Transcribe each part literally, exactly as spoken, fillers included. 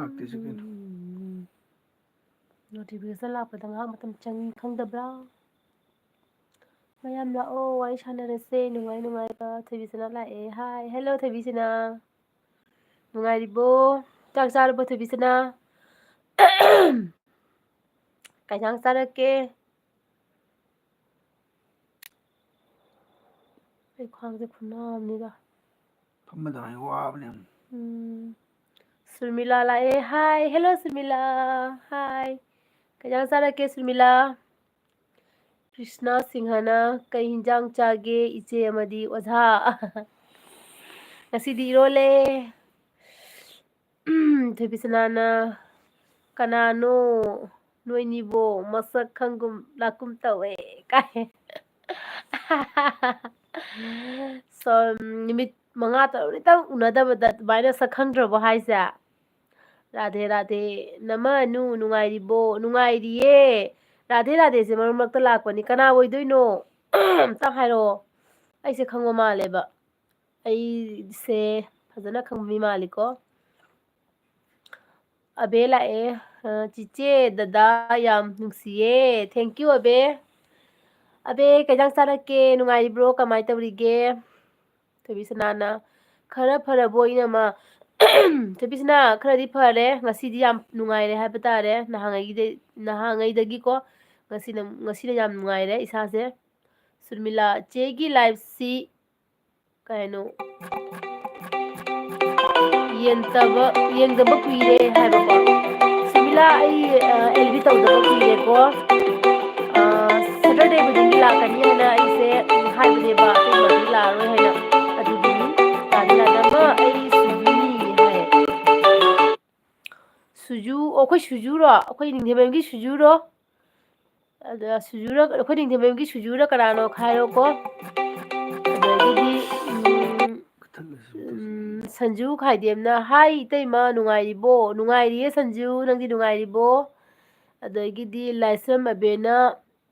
ꯂꯥꯛꯇꯦꯁꯦ ꯀꯩꯅꯣ? ꯎꯝ꯫ Notification ꯂꯥꯛꯄꯗ ꯉꯥꯏꯍꯥꯛ ꯃꯇꯝ ꯆꯪꯉꯤ ꯈꯪꯗꯕ꯭ꯔꯥ? ꯃꯌꯥꯝ ꯂꯥꯛꯑꯣ, ꯋꯥꯔꯤ ꯁꯥꯟꯅꯔꯁꯦ, ꯅꯨꯡꯉꯥꯏ ꯅꯨꯡꯉꯥꯏꯕ꯫ ꯊꯣꯏꯕꯤꯁꯅꯥ ꯂꯥꯛꯑꯦ꯫ Hi, hello ꯊꯣꯏꯕꯤꯁꯅꯥ꯫ ꯅꯨꯡꯉꯥꯏꯔꯤꯕꯣ? ꯆꯥꯛ ꯆꯥꯔꯕꯣ ꯊꯣꯏꯕꯤꯁꯅꯥ? ꯀꯩ ꯏꯟꯖꯥꯡ ꯆꯥꯔꯛꯀꯦ? ꯑꯩ ꯈ꯭ꯋꯥꯡꯁꯦ ꯈꯨꯅꯥ ꯑꯃꯅꯤꯗ꯫ ꯐꯝꯕꯗ ꯍꯥꯏ ꯋꯥꯕꯅꯦ꯫ ꯎꯝ꯫ ꯁꯨꯔꯃꯤꯂꯥ ꯂꯥꯛꯑꯦ꯫ Hi, hello ꯁꯨꯔꯃꯤꯂꯥ꯫ Hi꯫ ꯀꯩ ꯏꯟꯖꯥꯡ ꯆꯥꯔꯛꯀꯦ ꯁꯨꯔꯃꯤꯂꯥ? ꯀ꯭ꯔꯤꯁꯅ ꯁꯤꯡꯍꯅ ꯀꯩ ꯍꯤꯟꯖꯥꯡ ꯆꯥꯒꯦ ꯏꯆꯦ ꯑꯃꯗꯤ ꯑꯣꯖꯥ? ꯉꯁꯤꯗꯤ ꯏꯔꯣꯜꯂꯦ꯫ ꯊꯣꯏꯕꯤꯁꯅꯥꯅ, "ꯀꯅꯥꯅꯣ ꯅꯣꯏꯅꯤꯕꯣ? ꯃꯁꯛ ꯈꯪꯒꯨꯝ ꯂꯥꯛꯀꯨꯝ ꯇꯧꯋꯦ" ꯀꯥꯏ꯫ ꯁꯣꯝ, ꯅꯨꯃꯤꯠ ꯃꯉꯥ ꯇꯔꯨꯛꯅꯤꯇꯪ ꯎꯅꯗꯕꯗ ꯑꯗꯨꯃꯥꯏꯅ ꯁꯛ ꯈꯪꯗ꯭ꯔꯕꯣ ꯍꯥꯏꯁꯦ? ꯔꯥꯙꯦ ꯔꯥꯙꯦ꯫ ꯅꯃꯅꯨ ꯅꯨꯡꯉꯥꯏꯔꯤꯕꯣ? ꯅꯨꯡꯉꯥꯏꯔꯤꯌꯦ꯫ ꯔꯥꯙꯦ ꯔꯥꯙꯦꯁꯦ ꯃꯔꯛ ꯃꯔꯛꯇ ꯂꯥꯛꯄꯅꯤ꯫ ꯀꯅꯥ ꯑꯣꯏꯗꯣꯏꯅꯣ? ꯑꯝꯇ ꯍꯥꯏꯔꯛꯑꯣ꯫ ꯑꯩꯁꯦ ꯈꯪꯕ ꯃꯥꯜꯂꯦꯕ꯫ ꯑꯩꯁꯦ ꯐꯖꯅ ꯈꯪꯕ ꯃꯤ ꯃꯥꯜꯂꯤꯀꯣ꯫ ꯑꯕꯦ ꯂꯥꯛꯑꯦ꯫ ꯑ, ꯆꯤꯆꯦ, ꯗꯗꯥ, ꯌꯥꯝ ꯅꯨꯡꯁꯤꯌꯦ꯫ Thank you, ꯑꯕꯦ꯫ ꯑꯕꯦ, ꯀꯩ ꯏꯟꯖꯥꯡ ꯆꯥꯔꯛꯀꯦ? ꯅꯨꯡꯉꯥꯏꯔꯤꯕ꯭ꯔꯣ? ꯀꯃꯥꯏ ꯇꯧꯔꯤꯒꯦ? ꯊꯣꯏꯕꯤꯁꯅꯥꯅ, "ꯈꯔ ꯐꯔꯕꯣ, ꯏꯅꯝꯃ?" ꯊꯣꯏꯕꯤꯁꯅꯥ, ꯈꯔꯗꯤ ꯐꯔꯦ꯫ ꯉꯁꯤꯗꯤ ꯌꯥꯝ ꯅꯨꯡꯉꯥꯏꯔꯦ ꯍꯥꯏꯕ ꯇꯥꯔꯦ꯫ ꯅꯍꯥꯟꯉꯩꯒꯤꯗꯩ-, ꯅꯍꯥꯟꯉꯩꯗꯒꯤꯀꯣ꯫ ꯉꯁꯤꯅ, ꯉꯁꯤꯅ ꯌꯥꯝ ꯅꯨꯡꯉꯥꯏꯔꯦ ꯏꯁꯥꯁꯦ꯫ ꯁꯨꯔꯃꯤꯂꯥ, ꯆꯦꯒꯤ liveꯁꯤ ꯀꯩꯅꯣ, ꯌꯦꯟꯇꯕ-, ꯌꯦꯡꯗꯕ ꯀꯨꯏꯔꯦ ꯍꯥꯏꯕꯀꯣ꯫ ꯁꯨꯃꯤꯂꯥ, ꯑꯩ, ꯑ, LB ꯇꯧꯗꯕ ꯀꯨꯏꯔꯦꯀꯣ꯫ ꯑ, Saturday ꯈꯨꯗꯤꯡꯒꯤ ꯂꯥꯛꯀꯅꯤ ꯍꯥꯏꯅ ꯑꯩꯁꯦ ꯍꯥꯏꯕꯅꯦꯕ, ꯑꯗꯨꯃꯗꯤ ꯂꯥꯛꯑꯔꯣꯏ ꯍꯥꯏꯅ꯫ ꯑꯗꯨꯒꯤꯅꯤ, ꯇꯥꯗꯤ ꯇꯥꯗꯕ, ꯑꯩ ꯁꯨꯖꯨꯅꯤ ꯍꯥꯏ꯫ ꯁꯨꯖꯨ, ꯑꯣ, ꯑꯩꯈꯣꯏ ꯁꯨꯖꯨꯔꯣ? ꯑꯩꯈꯣꯏ ꯅꯤꯡꯊꯦꯝꯕꯝꯒꯤ ꯁꯨꯖꯨꯔꯣ? ꯑꯗ ꯁꯨꯖꯨꯔ, ꯑꯩꯈꯣꯏ ꯅꯤꯡꯊꯦꯝꯕꯝꯒꯤ ꯁꯨꯖꯨꯔ ꯀꯅꯥꯅꯣ ꯈꯥꯏꯔꯣꯀꯣ꯫ ꯑꯗꯒꯤꯗꯤ, ꯎꯝ, ꯎꯝ, ꯁꯟꯖꯨ ꯈꯥꯏꯗꯦꯝꯅ, "ꯍꯥꯏ ꯏꯇꯩꯃ, ꯅꯨꯡꯉꯥꯏꯔꯤꯕꯣ?" ꯅꯨꯡꯉꯥꯏꯔꯤꯌꯦ ꯁꯟꯖꯨ, ꯅꯪꯗꯤ ꯅꯨꯡꯉꯥꯏꯔꯤꯕꯣ? ꯑꯗꯒꯤꯗꯤ ꯂꯥꯏꯁ꯭ꯔꯝ ꯑꯕꯦꯅ,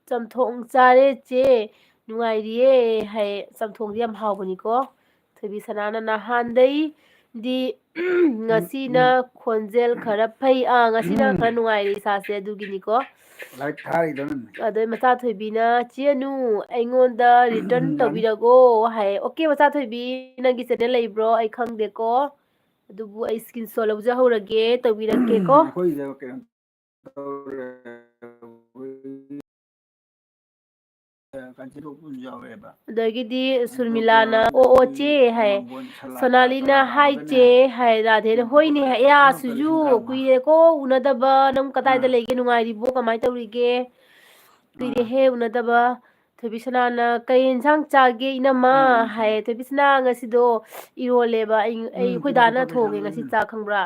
"ꯆꯝꯊꯣꯡ ꯆꯥꯔꯦ ꯆꯦ, ꯅꯨꯡꯉꯥꯏꯔꯤꯌꯦ" ꯍꯥꯏꯌꯦ꯫ ꯆꯝꯊꯣꯡꯗꯤ ꯌꯥꯝ ꯍꯥꯎꯕꯅꯤꯀꯣ꯫ ꯊꯣꯏꯕꯤ ꯁꯅꯥꯅ, "ꯅꯍꯥꯟꯗꯩ ꯗꯤ ꯉꯁꯤꯅ ꯈꯣꯟꯖꯦꯜ ꯈꯔ ꯐꯩ꯫ ꯑꯥ, ꯉꯁꯤꯅ ꯈꯔ ꯅꯨꯡꯉꯥꯏꯔꯦ ꯏꯁꯥꯁꯦ, ꯑꯗꯨꯒꯤꯅꯤꯀꯣ꯫ ꯂꯥꯏꯔꯤꯛ ꯊꯥꯔꯤꯗꯣ ꯅꯪ꯫ ꯑꯗꯩ ꯃꯆꯥ ꯊꯣꯏꯕꯤꯅ, "ꯆꯦ ꯑꯅꯨ, ꯑꯩꯉꯣꯟꯗ return ꯇꯧꯕꯤꯔꯒꯣ" ꯍꯥꯏ꯫ Okay, ꯃꯆꯥ ꯊꯣꯏꯕꯤ, ꯅꯪꯒꯤ channel ꯂꯩꯕ꯭ꯔꯣ? ꯑꯩ ꯈꯪꯗꯦꯀꯣ꯫ ꯑꯗꯨꯕꯨ ꯑꯩ screenshot ꯂꯧꯖꯍꯧꯔꯒꯦ, ꯇꯧꯕꯤꯔꯛꯀꯦꯀꯣ꯫ ꯑꯩꯈꯣꯏꯗ ꯀꯩꯅꯣ ꯇꯧꯔꯦ, ꯑꯩꯈꯣꯏ ꯀꯥꯟꯆꯤ ꯊꯣꯛꯄꯁꯨ ꯌꯥꯎꯔꯦꯕ꯫ ꯑꯗꯒꯤꯗꯤ ꯁꯨꯔꯃꯤꯂꯥꯅ, "ꯑꯣ, ꯑꯣ, ꯆꯦ" ꯍꯥꯏ꯫ ꯁꯣꯅꯥꯂꯤꯅ, "ꯍꯥꯏ ꯆꯦ" ꯍꯥꯏ꯫ ꯔꯥꯙꯦꯅ, "ꯍꯣꯏꯅꯦ, ꯑꯌꯥ, ꯁꯨꯖꯨ, ꯀꯨꯏꯔꯦꯀꯣ ꯎꯅꯗꯕ, ꯅꯪ ꯀꯗꯥꯏꯗ ꯂꯩꯒꯦ, ꯅꯨꯡꯉꯥꯏꯔꯤꯕꯣ, ꯀꯃꯥꯏꯅ ꯇꯧꯔꯤꯒꯦ? ꯀꯨꯏꯔꯦꯍꯦ ꯎꯅꯗꯕ"꯫ ꯊꯣꯏꯕꯤ ꯁꯅꯥꯅ, "ꯀꯩ ꯌꯦꯟꯁꯥꯡ ꯆꯥꯒꯦ ꯏꯅꯝꯃ?" ꯍꯥꯏ꯫ ꯊꯣꯏꯕꯤ ꯁꯅꯥ, ꯉꯁꯤꯗꯣ ꯏꯔꯣꯜꯂꯦꯕ꯫ ꯑꯩ, ꯑꯩ, ꯑꯩꯈꯣꯏ ꯗꯥꯅ ꯊꯣꯡꯉꯦ ꯉꯁꯤ ꯆꯥꯛ, ꯈꯪꯕ꯭ꯔꯥ?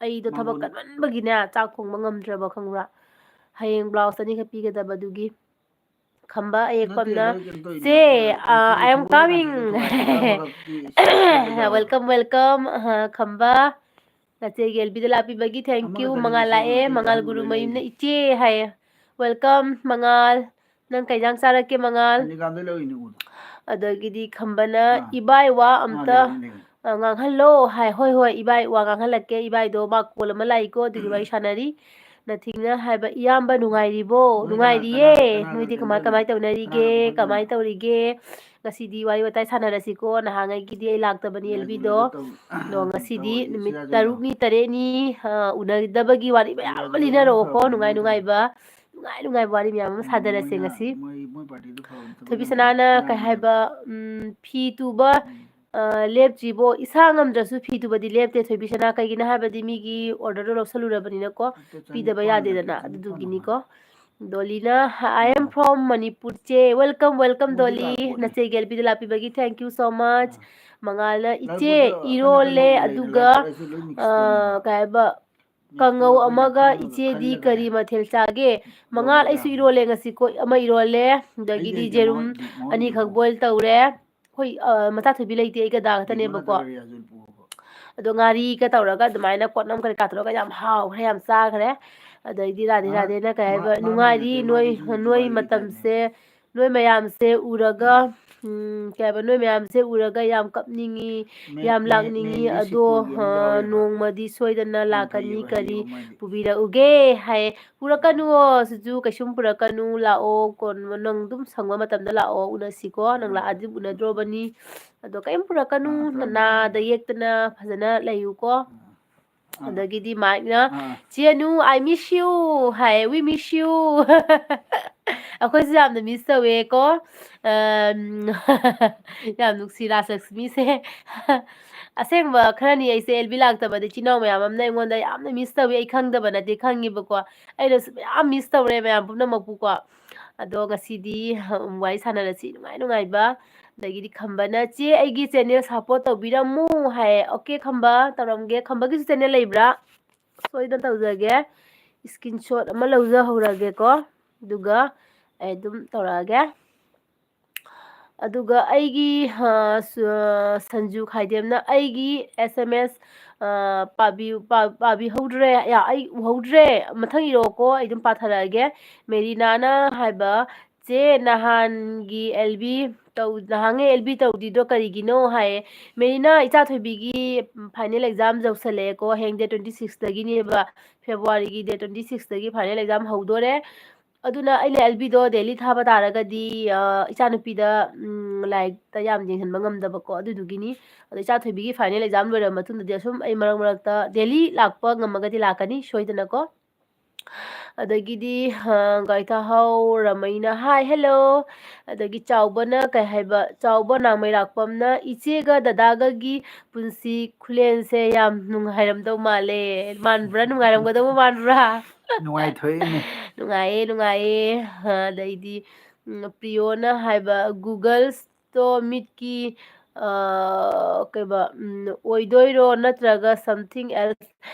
ꯑꯩꯗꯣ ꯊꯕꯛ ꯀꯟꯃꯟꯕꯒꯤꯅꯦ, ꯆꯥꯛ ꯊꯣꯡꯕ ꯉꯝꯗ꯭ꯔꯕ, ꯈꯪꯕ꯭ꯔꯥ? ꯍꯌꯦꯡ blouse ꯑꯅꯤꯈꯛ ꯄꯤꯒꯗꯕꯗꯨꯒꯤ꯫ ꯈꯝꯕ ꯑꯌꯦꯛꯄꯝꯅ, "ꯆꯦ, ꯑ, I am coming." Welcome, welcome, ꯑ, ꯈꯝꯕ꯫ ꯅꯆꯦ ꯒꯦꯜꯕꯤꯗ ꯂꯥꯛꯄꯤꯕꯒꯤ thank you꯫ ꯃꯉꯥꯜ ꯂꯥꯛꯑꯦ, ꯃꯉꯥꯜ ꯒꯨꯔꯨꯃꯌꯨꯝꯅ "ꯏꯆꯦ" ꯍꯥꯏꯌꯦ꯫ Welcome, ꯃꯉꯥꯜ꯫ ꯅꯪ ꯀꯩ ꯏꯟꯖꯥꯡ ꯆꯥꯔꯛꯀꯦ, ꯃꯉꯥꯜ? ꯑꯗꯒꯤꯗꯤ ꯈꯝꯕꯅ, "ꯏꯕꯥꯏ ꯋꯥ ꯑꯝꯇ, ꯑ, ꯉꯥꯡꯍꯜꯂꯣ" ꯍꯥꯏ꯫ "ꯍꯣꯏ, ꯍꯣꯏ, ꯏꯕꯥꯏ ꯋꯥ ꯉꯥꯡꯍꯜꯂꯛꯀꯦ꯫ ꯏꯕꯥꯏꯗꯣ ꯃꯥ call ꯑꯃ ꯂꯥꯛꯏꯀꯣ, ꯑꯗꯨꯒꯤ ꯋꯥꯔꯤ ꯁꯥꯟꯅꯔꯤ"꯫ ꯅꯊꯤꯡꯅ ꯍꯥꯏꯕ, "ꯏꯌꯥꯝꯕ ꯅꯨꯡꯉꯥꯏꯔꯤꯕꯣ?" "ꯅꯨꯡꯉꯥꯏꯔꯤꯌꯦ꯫ ꯅꯣꯏꯗꯤ ꯀꯃꯥꯏ, ꯀꯃꯥꯏ ꯇꯧꯅꯔꯤꯒꯦ? ꯀꯃꯥꯏ ꯇꯧꯔꯤꯒꯦ? ꯉꯁꯤꯗꯤ ꯋꯥꯔꯤ ꯋꯥꯇꯥꯏ ꯁꯥꯟꯅꯔꯁꯤꯀꯣ꯫ ꯅꯍꯥꯟꯉꯩꯒꯤꯗꯤ ꯑꯩ ꯂꯥꯛꯇꯕꯅꯤ ꯑꯦꯜꯕꯤꯗꯣ꯫ ꯑꯗꯣ ꯉꯁꯤꯗꯤ ꯅꯨꯃꯤꯠ ꯇꯔꯨꯛꯅꯤ, ꯇꯔꯦꯠꯅꯤ, ꯑ, ꯎꯅꯗꯕꯒꯤ ꯋꯥꯔꯤ ꯃꯌꯥꯝ ꯑꯃ ꯂꯤꯅꯔꯛꯑꯣꯀꯣ꯫ ꯅꯨꯡꯉꯥꯏ ꯅꯨꯡꯉꯥꯏꯕ, ꯅꯨꯡꯉꯥꯏ ꯅꯨꯡꯉꯥꯏꯕ ꯋꯥꯔꯤ ꯃꯌꯥꯝ ꯑꯃ ꯁꯥꯗꯔꯁꯦ ꯉꯁꯤ꯫ ꯊꯣꯏꯕꯤ ꯁꯅꯥꯅ ꯀꯩ ꯍꯥꯏꯕ, ꯎꯝ, ꯐꯤ ꯇꯨꯕ, ꯑ, ꯂꯦꯞꯇ꯭ꯔꯤꯕꯣ? ꯏꯁꯥ ꯉꯝꯗ꯭ꯔꯁꯨ ꯐꯤ ꯇꯨꯕꯗꯤ ꯂꯦꯞꯇꯦ, ꯊꯣꯏꯕꯤ ꯁꯅꯥ꯫ ꯀꯩꯒꯤꯅꯣ ꯍꯥꯏꯕꯗꯤ ꯃꯤꯒꯤ orderꯗꯣ ꯂꯧꯁꯜꯂꯨꯔꯕꯅꯤꯅꯀꯣ, ꯄꯤꯗꯕ ꯌꯥꯗꯦꯗꯅ, ꯑꯗꯨꯗꯨꯒꯤꯅꯤꯀꯣ꯫ ꯗꯣꯂꯤꯅ, "I am from ꯃꯅꯤꯄꯨꯔ, ꯆꯦ"꯫ Welcome, welcome, ꯗꯣꯂꯤ꯫ ꯅꯆꯦ ꯒꯦꯜꯕꯤꯗ ꯂꯥꯛꯄꯤꯕꯒꯤ thank you so much꯫ ꯃꯉꯥꯜꯅ, "ꯏꯆꯦ, ꯏꯔꯣꯜꯂꯦ, ꯑꯗꯨꯒ, ꯑ, ꯀꯩ ꯍꯥꯏꯕ, ꯀꯥꯡꯉꯧ ꯑꯃꯒ꯫ ꯏꯆꯦꯗꯤ ꯀꯔꯤ ꯃꯊꯦꯜ ꯆꯥꯒꯦ?" ꯃꯉꯥꯜ, ꯑꯩꯁꯨ ꯏꯔꯣꯜꯂꯦ ꯉꯁꯤ, ꯀꯣ ꯑꯃ ꯏꯔꯣꯜꯂꯦ, ꯑꯗꯒꯤꯗꯤ ꯖꯦꯔꯨꯝ ꯑꯅꯤꯈꯛ boil ꯇꯧꯔꯦ꯫ ꯑꯩꯈꯣꯏ, ꯑ, ꯃꯆꯥ ꯊꯣꯏꯕꯤ ꯂꯩꯇꯦ, ꯑꯩ ꯒꯗꯥ ꯈꯛꯇꯅꯦꯕꯀꯣ꯫ ꯑꯗꯣ ꯉꯥꯔꯤꯒ ꯇꯧꯔꯒ ꯑꯗꯨꯃꯥꯏꯅ ꯀꯣꯠꯅꯝ ꯀꯔꯤ ꯀꯥ ꯇꯧꯔꯒ ꯌꯥꯝ ꯍꯥꯎꯈ꯭ꯔꯦ, ꯌꯥꯝ ꯆꯥꯈ꯭ꯔꯦ꯫ ꯑꯗꯩꯗꯤ ꯔꯥꯙꯦ ꯔꯥꯙꯦꯅ ꯀꯩ ꯍꯥꯏꯕ, "ꯅꯨꯡꯉꯥꯏꯔꯤ, ꯅꯣꯏ, ꯅꯣꯏ ꯃꯇꯝꯁꯦ, ꯅꯣꯏ ꯃꯌꯥꯝꯁꯦ ꯎꯔꯒ ꯎꯝ, ꯀꯩ ꯍꯥꯏꯕ, ꯅꯣꯏ ꯃꯌꯥꯝꯁꯦ ꯎꯔꯒ ꯌꯥꯝ ꯀꯞꯅꯤꯡꯉꯤ, ꯃꯦ-, ꯌꯥꯝ ꯃꯦ-, ꯂꯥꯛꯅꯤꯡꯉꯤ, ꯃꯦꯟꯗꯤ ꯑꯗꯣ, ꯁꯤꯠꯄꯨꯒꯤ ꯑꯃ ꯑ, ꯌꯥꯎꯋꯦꯕ꯫ ꯅꯣꯡꯃꯗꯤ ꯁꯣꯏꯗꯅ ꯅꯪ ꯂꯥꯛꯀꯅꯤ, ꯀꯔꯤ ꯍꯥꯏꯌꯣ, ꯀꯔꯤ ꯍꯥꯏꯌꯣ, ꯃꯥꯏꯗꯤ꯫ ꯄꯨꯕꯤꯔꯛꯎꯒꯦ ꯍꯥꯏ꯫ ꯄꯨꯔꯛꯀꯅꯨꯋꯣ, ꯁꯤꯁꯨ ꯀꯩꯁꯨꯝ ꯄꯨꯔꯛꯀꯅꯨ, ꯂꯥꯛꯑꯣ, ꯀꯣꯟ-, ꯅꯪ ꯑꯗꯨꯝ ꯁꯪꯕ ꯃꯇꯝꯗ ꯂꯥꯛꯑꯣ, ꯎꯅꯁꯤꯀꯣ, ꯅꯪ ꯎꯝ꯫ ꯂꯥꯛꯑꯗꯤ ꯎꯅꯗ꯭ꯔꯣꯕꯅꯤ꯫ ꯑꯗꯣ ꯀꯩꯝ ꯄꯨꯔꯛꯀꯅꯨ, ꯑꯥ, ꯄꯨꯔꯛꯅꯨ, ꯅꯅꯥꯗ ꯄꯨꯔꯛꯅꯨ꯫ ꯌꯦꯛꯇꯅ ꯐꯖꯅ ꯂꯩꯌꯨꯀꯣ꯫ ꯑꯥ꯫ ꯑꯗꯒꯤꯗꯤ ꯃꯥꯏꯛꯅ, ꯑꯥ꯫ "ꯆꯦ Anu, I miss you" high, "We miss you"꯫ ꯑꯩꯈꯣꯏꯁꯨ ꯌꯥꯝꯅ miss ꯇꯧꯋꯦꯀꯣ꯫ ꯑꯝ, ꯌꯥꯝ ꯅꯨꯡꯁꯤ ꯔꯥꯖꯂꯛꯁꯃꯤꯁꯦ꯫ ꯑꯁꯦꯡꯕ ꯈꯔꯅꯤ ꯑꯩꯁꯦ ꯑꯦꯜ ꯕꯤ ꯂꯥꯛꯇꯕꯗ ꯏꯆꯤꯟ ꯏꯅꯥꯎ ꯃꯌꯥꯝ ꯑꯃꯅ ꯑꯩꯉꯣꯟꯗ ꯌꯥꯝꯅ miss ꯇꯧꯋꯤ꯫ ꯑꯩ ꯈꯪꯗꯕ ꯅꯠꯇꯦ, ꯈꯪꯉꯤꯕꯀꯣ꯫ ꯑꯩꯅꯁꯨ ꯃꯌꯥꯝ miss ꯇꯧꯔꯦ ꯃꯌꯥꯝ ꯄꯨꯝꯅꯃꯛꯄꯨꯀꯣ꯫ ꯑꯗꯣ ꯉꯁꯤꯗꯤ, ꯎꯝ, ꯋꯥꯔꯤ ꯁꯥꯟꯅꯔꯁꯤ ꯅꯨꯡꯉꯥꯏ ꯅꯨꯡꯉꯥꯏꯕ꯫ ꯑꯗꯒꯤꯗꯤ ꯈꯝꯕꯅ, "ꯆꯦ, ꯑꯩꯒꯤ channel support ꯇꯧꯕꯤꯔꯝꯃꯨ" ꯍꯥꯏ꯫ Okay ꯈꯝꯕ, ꯇꯧꯔꯝꯒꯦ꯫ ꯈꯝꯕꯒꯤꯁꯨ channel ꯂꯩꯕ꯭ꯔꯥ? ꯁꯣꯏꯗꯅ ꯇꯧꯖꯒꯦ꯫ Screenshot ꯑꯃ ꯂꯧꯖꯍꯧꯔꯒꯦꯀꯣ꯫ ꯑꯗꯨꯒ ꯑꯩ ꯑꯗꯨꯝ ꯇꯧꯔꯛꯑꯒꯦ꯫ ꯑꯗꯨꯒ ꯑꯩꯒꯤ, ꯑ, ꯁ-, ꯑ, ꯁꯟꯖꯨ ꯈꯥꯏꯗꯦꯝꯅ ꯑꯩꯒꯤ S M S, ꯑ, ꯄꯥꯕꯤ-, ꯄꯥ-, ꯄꯥꯕꯤꯍꯧꯗ꯭ꯔꯦ꯫ ꯌꯥ, ꯑꯩ ꯎꯍꯧꯗ꯭ꯔꯦ꯫ ꯃꯊꯪ ꯏꯔꯛꯑꯣꯀꯣ, ꯑꯩ ꯑꯗꯨꯝ ꯄꯥꯊꯔꯛꯑꯒꯦ꯫ ꯃꯦꯔꯤꯅꯥꯅ ꯍꯥꯏꯕ, "ꯆꯦ, ꯅꯍꯥꯟꯒꯤ L B ꯇꯧ-, ꯅꯍꯥꯟꯉꯩ L B ꯇꯧꯗ꯭ꯔꯤꯗꯣ ꯀꯔꯤꯒꯤꯅꯣ?" ꯍꯥꯏꯌꯦ꯫ ꯃꯦꯔꯤꯅꯥ, ꯏꯆꯥ ꯊꯣꯏꯕꯤꯒꯤ final exam ꯌꯧꯁꯜꯂꯛꯑꯦꯀꯣ꯫ ꯍꯌꯦꯡ date twenty six ꯇꯒꯤꯅꯦꯕ, February ꯒꯤ date twenty six ꯇꯒꯤ final exam ꯍꯧꯗꯣꯔꯦ꯫ ꯑꯗꯨꯅ ꯑꯩꯅ L B ꯗꯣ daily ꯊꯥꯕ ꯇꯥꯔꯒꯗꯤ, ꯑ, ꯏꯆꯥꯅꯨꯄꯤꯗ, ꯎꯝ, ꯂꯥꯏꯔꯤꯛꯇ ꯌꯥꯝ ꯌꯦꯡꯍꯟꯕ ꯉꯝꯗꯕꯀꯣ, ꯑꯗꯨꯗꯨꯒꯤꯅꯤ꯫ ꯑꯗꯣ ꯏꯆꯥ ꯊꯣꯏꯕꯤꯒꯤ final exam ꯂꯣꯏꯔꯕ ꯃꯇꯨꯡꯗꯗꯤ ꯑꯁꯨꯝ ꯑꯩ ꯃꯔꯛ ꯃꯔꯛꯇ daily ꯂꯥꯛꯄ ꯉꯝꯃꯒꯗꯤ ꯂꯥꯛꯀꯅꯤ ꯁꯣꯏꯗꯅꯀꯣ꯫ ꯑꯗꯒꯤꯗꯤ, ꯑ, ꯒꯥꯏꯊꯥꯍꯧ ꯔꯃꯩꯅ, "Hi, hello"꯫ ꯑꯗꯒꯤ ꯆꯥꯎꯕꯅ ꯀꯩ ꯍꯥꯏꯕ? ꯆꯥꯎꯕ ꯅꯥꯡꯃꯩꯔꯥꯛꯄꯝꯅ, "ꯏꯆꯦꯒ ꯗꯗꯥꯒꯒꯤ ꯄꯨꯟꯁꯤ ꯈꯨꯂꯦꯟꯁꯦ ꯌꯥꯝ ꯅꯨꯡꯉꯥꯏꯔꯝꯗꯧ ꯃꯥꯜꯂꯦ"꯫ ꯃꯥꯟꯕ꯭ꯔꯥ? ꯅꯨꯡꯉꯥꯏꯔꯝꯒꯗꯧꯕ ꯃꯥꯟꯕ꯭ꯔꯥ? ꯅꯨꯡꯉꯥꯏꯊꯣꯛꯏꯅꯦ꯫ ꯅꯨꯡꯉꯥꯏꯌꯦ, ꯅꯨꯡꯉꯥꯏꯌꯦ꯫ ꯑꯗꯩꯗꯤ, ꯎꯝ, ꯄ꯭ꯔꯤꯌꯣꯅ ꯍꯥꯏꯕ, "Googles ꯇꯣ ꯃꯤꯠꯀꯤ, ꯑ, ꯀꯩꯕ, ꯎꯝ, ꯑꯣꯏꯗꯣꯏꯔꯣ ꯅꯠꯇ꯭ꯔꯒ something else?"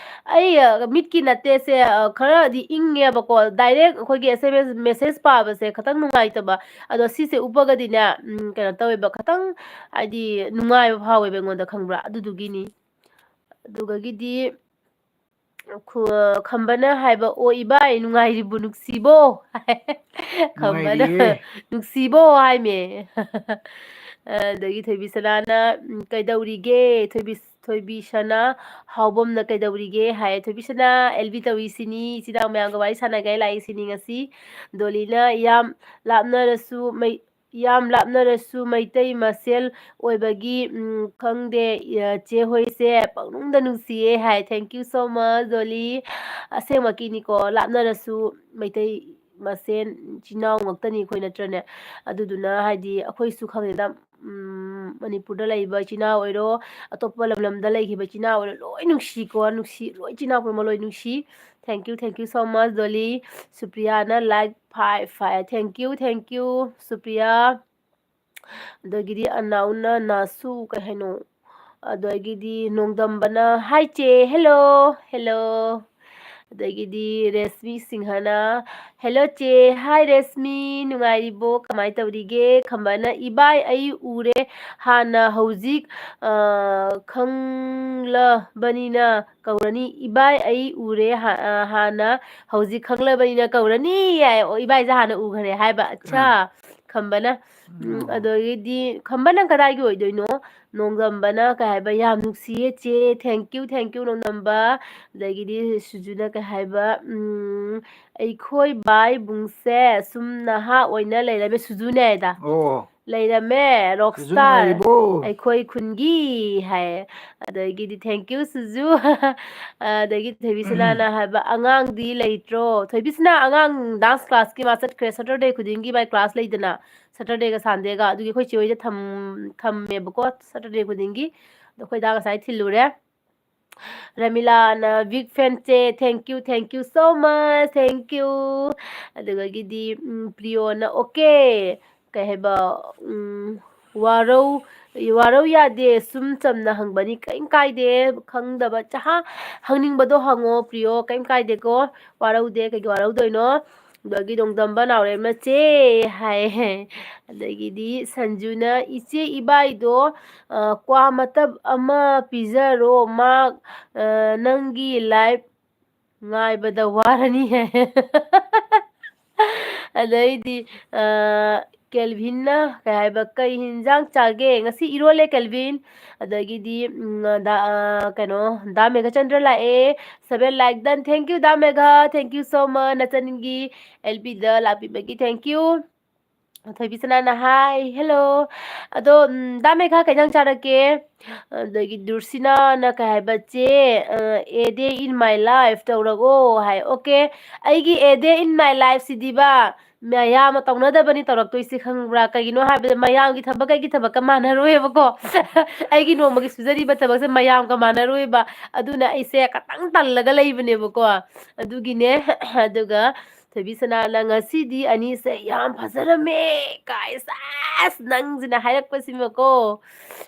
ꯑꯩ, ꯑ, ꯃꯤꯠꯀꯤ ꯅꯠꯇꯦꯁꯦ, ꯑ, ꯈꯔꯗꯤ ꯏꯪꯉꯦꯕꯀꯣ꯫ Direct ꯑꯩꯈꯣꯏꯒꯤ S M S message ꯄꯥꯕꯁꯦ ꯈꯇꯪ ꯅꯨꯡꯉꯥꯏꯇꯕ꯫ ꯑꯗꯣ ꯁꯤꯁꯦ ꯎꯞꯄꯒꯗꯤꯅꯦ, ꯎꯝ, ꯀꯩꯅꯣ ꯇꯧꯋꯦꯕ, ꯈꯇꯪ ꯍꯥꯏꯗꯤ ꯅꯨꯡꯉꯥꯏꯕ ꯐꯥꯎꯋꯦꯕ ꯑꯩꯉꯣꯟꯗ, ꯈꯪꯕ꯭ꯔꯥ? ꯑꯗꯨꯗꯨꯒꯤꯅꯤ꯫ ꯑꯗꯨꯒꯒꯤꯗꯤ ꯈꯨ-, ꯈꯝꯕꯅ ꯍꯥꯏꯕ, "ꯑꯣ ꯏꯕꯥꯏ, ꯅꯨꯡꯉꯥꯏꯔꯤꯕꯣ ꯅꯨꯡꯁꯤꯕꯣ?" ꯈꯝꯕꯅ, "ꯅꯨꯡꯁꯤꯕꯣ?" ꯍꯥꯏꯃꯦ꯫ ꯑꯗꯒꯤ ꯊꯣꯏꯕꯤ ꯁꯅꯥꯅ, ꯎꯝ, "ꯀꯩꯗꯧꯔꯤꯒꯦ?" ꯊꯣꯏꯕꯤ, ꯊꯣꯏꯕꯤ ꯁꯅꯥ ꯍꯥꯎꯕꯝꯅ, "ꯀꯩꯗꯧꯔꯤꯒꯦ?" ꯍꯥꯏ꯫ ꯊꯣꯏꯕꯤ ꯁꯅꯥ, "ꯑꯦꯜ ꯕꯤ ꯇꯧꯔꯤꯁꯤꯅꯤ, ꯏꯆꯤꯟ ꯏꯅꯥꯎ ꯃꯌꯥꯝꯒ ꯋꯥꯔꯤ ꯁꯥꯟꯅꯒꯦ ꯂꯥꯛꯏꯁꯤꯅꯤ ꯉꯁꯤ꯫" ꯗꯣꯂꯤꯅ, "ꯌꯥꯝ ꯂꯥꯞꯅꯔꯁꯨ ꯃꯩ-, ꯌꯥꯝ ꯂꯥꯞꯅꯔꯁꯨ ꯃꯩꯇꯩ ꯃꯁꯦꯜ ꯑꯣꯏꯕꯒꯤ, ꯎꯝ, ꯈꯪꯗꯦ, ꯑ, ꯆꯦ ꯍꯣꯏꯁꯦ ꯄꯪꯅꯨꯡꯗ ꯅꯨꯡꯁꯤꯌꯦ" ꯍꯥꯏ꯫ Thank you so much, ꯗꯣꯂꯤ꯫ ꯑꯁꯦꯡꯃꯛꯀꯤꯅꯤꯀꯣ, ꯂꯥꯞꯅꯔꯁꯨ Meitei ꯃꯁꯦꯟ ꯏꯆꯤꯟ ꯏꯅꯥꯎ ꯉꯥꯛꯇꯅꯤ ꯑꯩꯈꯣꯏ, ꯅꯠꯇ꯭ꯔꯅꯦ? ꯑꯗꯨꯗꯨꯅ ꯍꯥꯏꯗꯤ ꯑꯩꯈꯣꯏꯁꯨ ꯈꯪꯗꯦꯗ, ꯎꯝ, ꯃꯅꯤꯄꯨꯔꯗ ꯂꯩꯕ ꯏꯆꯤꯟ ꯏꯅꯥꯎ ꯑꯣꯏꯔꯣ, ꯑꯇꯣꯞꯄ ꯂꯝ ꯂꯝꯗ ꯂꯩꯈꯤꯕ ꯏꯆꯤꯟ ꯏꯅꯥꯎ ꯑꯣꯏꯔꯣ, ꯂꯣꯏ ꯅꯨꯡꯁꯤꯀꯣ, ꯅꯨꯡꯁꯤ, ꯂꯣꯏ ꯏꯆꯤꯟ ꯏꯅꯥꯎ ꯄꯨꯝꯅꯃꯛ ꯂꯣꯏ ꯅꯨꯡꯁꯤ꯫ Thank you, thank you so much, ꯗꯣꯂꯤ꯫ ꯁꯨꯄ꯭ꯔꯤꯌꯥꯅ like five, five꯫ Thank you, thank you, Supriya. ꯑꯗꯒꯤꯗꯤ ꯑꯅꯥꯎꯅ ꯅꯥꯁꯨ ꯀꯩ ꯍꯥꯏꯅꯣ? ꯑꯗꯒꯤꯗꯤ ꯅꯣꯡꯗꯝꯕꯅ, "Hi ꯆꯦ, hello, hello꯫" ꯑꯗꯒꯤꯗꯤ ꯔꯦꯁꯃꯤ ꯁꯤꯡꯍꯅ, "Hello ꯆꯦ, hi ꯔꯦꯁꯃꯤ, ꯅꯨꯡꯉꯥꯏꯔꯤꯕꯣ? ꯀꯃꯥꯏ ꯇꯧꯔꯤꯒꯦ?" ꯈꯝꯕꯅ, "ꯏꯕꯥꯏ ꯑꯩ ꯎꯔꯦ, ꯍꯥꯟꯅ ꯍꯧꯖꯤꯛ, ꯑ, ꯈꯪꯂꯕꯅꯤꯅ ꯀꯧꯔꯅꯤ꯫ ꯏꯕꯥꯏ ꯑꯩ ꯎꯔꯦ, ꯍꯥ-, ꯑ, ꯍꯥꯟꯅ ꯍꯧꯖꯤꯛ ꯈꯪꯂꯕꯅꯤꯅ ꯀꯧꯔꯅꯤ" ꯍꯥꯏ꯫ ꯑꯣ, ꯏꯕꯥꯏꯁꯦ ꯍꯥꯟꯅ ꯎꯈ꯭ꯔꯦ ꯍꯥꯏꯕ꯫ ꯑꯠꯁꯥ, ꯑꯥ꯫ ꯈꯝꯕꯅ꯫ ꯎꯝ, ꯑꯣ꯫ ꯑꯗꯒꯤꯗꯤ, ꯈꯝꯕ, ꯅꯪ ꯀꯗꯥꯏꯒꯤ ꯑꯣꯏꯗꯣꯏꯅꯣ? ꯅꯣꯡꯗꯝꯕꯅ ꯀꯩ ꯍꯥꯏꯕ, "ꯌꯥꯝ ꯅꯨꯡꯁꯤꯌꯦ ꯆꯦ, thank you, thank you ꯅꯣꯡꯗꯝꯕ꯫" ꯑꯗꯒꯤꯗꯤ ꯁꯨꯖꯨꯅ ꯀꯩ ꯍꯥꯏꯕ, ꯎꯝ, "ꯑꯩꯈꯣꯏ ꯕꯥꯏꯕꯨꯡꯁꯦ ꯁꯨꯝ ꯅꯍꯥ ꯑꯣꯏꯅ ꯂꯩꯔꯝꯃꯦ", ꯁꯨꯖꯨꯅꯦ ꯍꯥꯏꯗ꯫ ꯑꯣ꯫ "ꯂꯩꯔꯝꯃꯦ, ꯁꯨꯖꯨ rockstar꯫ ꯅꯨꯡꯉꯥꯏꯔꯤꯕꯣ? ꯑꯩꯈꯣꯏ ꯈꯨꯟꯒꯤ" ꯍꯥꯏ꯫ ꯑꯗꯒꯤꯗꯤ, "Thank you ꯁꯨꯖꯨ꯫" ꯑꯗꯒꯤ ꯊꯣꯏꯕꯤꯁꯅꯥꯅ ꯍꯥꯏꯕ, "ꯑꯉꯥꯡꯗꯤ ꯂꯩꯇ꯭ꯔꯣ?" ꯊꯣꯏꯕꯤꯁꯅꯥ ꯑꯉꯥꯡ dance classꯀꯤ ꯃꯥ ꯆꯠꯈ꯭ꯔꯦ, Saturday ꯈꯨꯗꯤꯡꯒꯤ ꯃꯥꯏ class ꯂꯩꯗꯅ꯫ Saturdayꯒ Sundayꯒ, ꯑꯗꯨꯒꯤ ꯑꯩꯈꯣꯏ ꯆꯦ ꯍꯣꯏꯗ ꯊꯝ-, ꯊꯝꯃꯦꯕꯀꯣ, Saturday ꯈꯨꯗꯤꯡꯒꯤ꯫ ꯑꯗꯣ ꯑꯩꯈꯣꯏ ꯗꯥ ꯉꯁꯥꯏ ꯊꯤꯜꯂꯨꯔꯦ꯫ ꯔꯃꯤꯂꯥꯅ big fan ꯆꯦ, thank you, thank you so much, thank you꯫ ꯑꯗꯨꯗꯒꯤꯗꯤ, ꯎꯝ, ꯄ꯭ꯔꯤꯌꯣꯅ, "Okay, ꯀꯩ ꯍꯥꯏꯕ, ꯎꯝ, ꯋꯥꯔꯧ, ꯋꯥꯔꯧ ꯌꯥꯗꯦ, ꯁꯨꯝ ꯆꯝꯅ ꯍꯪꯕꯅꯤ, ꯀꯩꯝ ꯀꯥꯏꯗꯦ, ꯈꯪꯗꯕ ꯆꯍꯥ ꯍꯪꯅꯤꯡꯕꯗꯣ ꯍꯪꯉꯣ ꯄ꯭ꯔꯤꯌꯣ, ꯀꯩꯝ ꯀꯥꯏꯗꯦꯀꯣ, ꯋꯥꯔꯧꯗꯦ, ꯀꯩꯒꯤ ꯋꯥꯔꯧꯗꯣꯏꯅꯣ?" ꯑꯗꯒꯤ ꯅꯣꯡꯗꯝꯕ ꯅꯥꯎꯔꯦꯝꯅ "ꯆꯦ" ꯍꯥꯏ꯫ ꯑꯗꯒꯤꯗꯤ ꯁꯟꯖꯨꯅ, "ꯏꯆꯦ ꯏꯕꯥꯏꯗꯣ, ꯑ, ꯀ꯭ꯋꯥ ꯃꯇꯞ ꯑꯃ ꯄꯤꯖꯔꯣ, ꯃꯥ, ꯑ, ꯅꯪꯒꯤ live ꯉꯥꯏꯕꯗ ꯋꯥꯔꯅꯤ ꯍꯥꯏ꯫ ꯑꯗꯩꯗꯤ, ꯑ, ꯀꯦꯜꯚꯤꯟꯅ ꯀꯩ ꯍꯥꯏꯕ, "ꯀꯩ ꯍꯤꯟꯖꯥꯡ ꯆꯥꯒꯦ?" "ꯉꯁꯤ ꯏꯔꯣꯜꯂꯦ, ꯀꯦꯜꯚꯤꯟ꯫" ꯑꯗꯒꯤꯗꯤ, ꯎꯝ, ꯗꯥ, ꯑ, ꯀꯩꯅꯣ, ꯗꯥ ꯃꯦꯘꯆꯟꯗ꯭ꯔ ꯂꯥꯛꯑꯦ, seven like done꯫ Thank you, the ꯃꯦꯘ, thank you so much꯫ ꯅꯆꯟꯒꯤ L P the ꯂꯥꯛꯄꯤꯕꯒꯤ thank you꯫ ꯊꯣꯏꯕꯤ ꯁꯅꯥꯅ, "Hi, hello꯫" ꯑꯗꯣ, ꯎꯝ, ꯗꯥ ꯃꯦꯘ, ꯀꯩ ꯏꯟꯖꯥꯡ ꯆꯥꯔꯛꯀꯦ? ꯑꯗꯒꯤ ꯗꯨꯔꯁꯤꯅꯥꯅ ꯀꯩ ꯍꯥꯏꯕ, "ꯆꯦ, ꯑ, A day in my life ꯇꯧꯔꯛꯑꯣ" ꯍꯥꯏ꯫ Okay, ꯑꯩꯒꯤ A day in my life ꯁꯤꯗꯤꯕ, ꯃꯌꯥꯝ ꯑꯃ ꯇꯧꯅꯗꯕꯅꯤ ꯇꯧꯔꯛꯇꯣꯏꯁꯤ, ꯈꯪꯕ꯭ꯔꯥ? ꯀꯩꯒꯤꯅꯣ ꯍꯥꯏꯕꯗ, ꯃꯌꯥꯝꯒꯤ ꯊꯕꯛ ꯑꯩꯒꯤ ꯊꯕꯛꯀ ꯃꯥꯟꯅꯔꯣꯏꯕꯀꯣ꯫ ꯑꯩꯒꯤ ꯅꯣꯡꯃꯒꯤ ꯁꯨꯖꯔꯤꯕ ꯊꯕꯛꯁꯦ ꯃꯌꯥꯝꯒ ꯃꯥꯟꯅꯔꯣꯏꯕ꯫ ꯑꯗꯨꯅ ꯑꯩꯁꯦ ꯈꯇꯪ ꯇꯜꯂꯒ ꯂꯩꯕꯅꯦꯕꯀꯣ꯫ ꯑꯗꯨꯒꯤꯅꯦ꯫ ꯑꯗꯨꯒ ꯊꯣꯏꯕꯤ ꯁꯅꯥꯅ, "ꯉꯁꯤꯗꯤ ꯑꯅꯤꯁꯦ ꯌꯥꯝ ꯐꯖꯔꯝꯃꯦ" ꯀꯥꯏ꯫ ꯑꯁ, ꯅꯪꯁꯤꯅ ꯍꯥꯏꯔꯛꯄꯁꯤꯃꯀꯣ꯫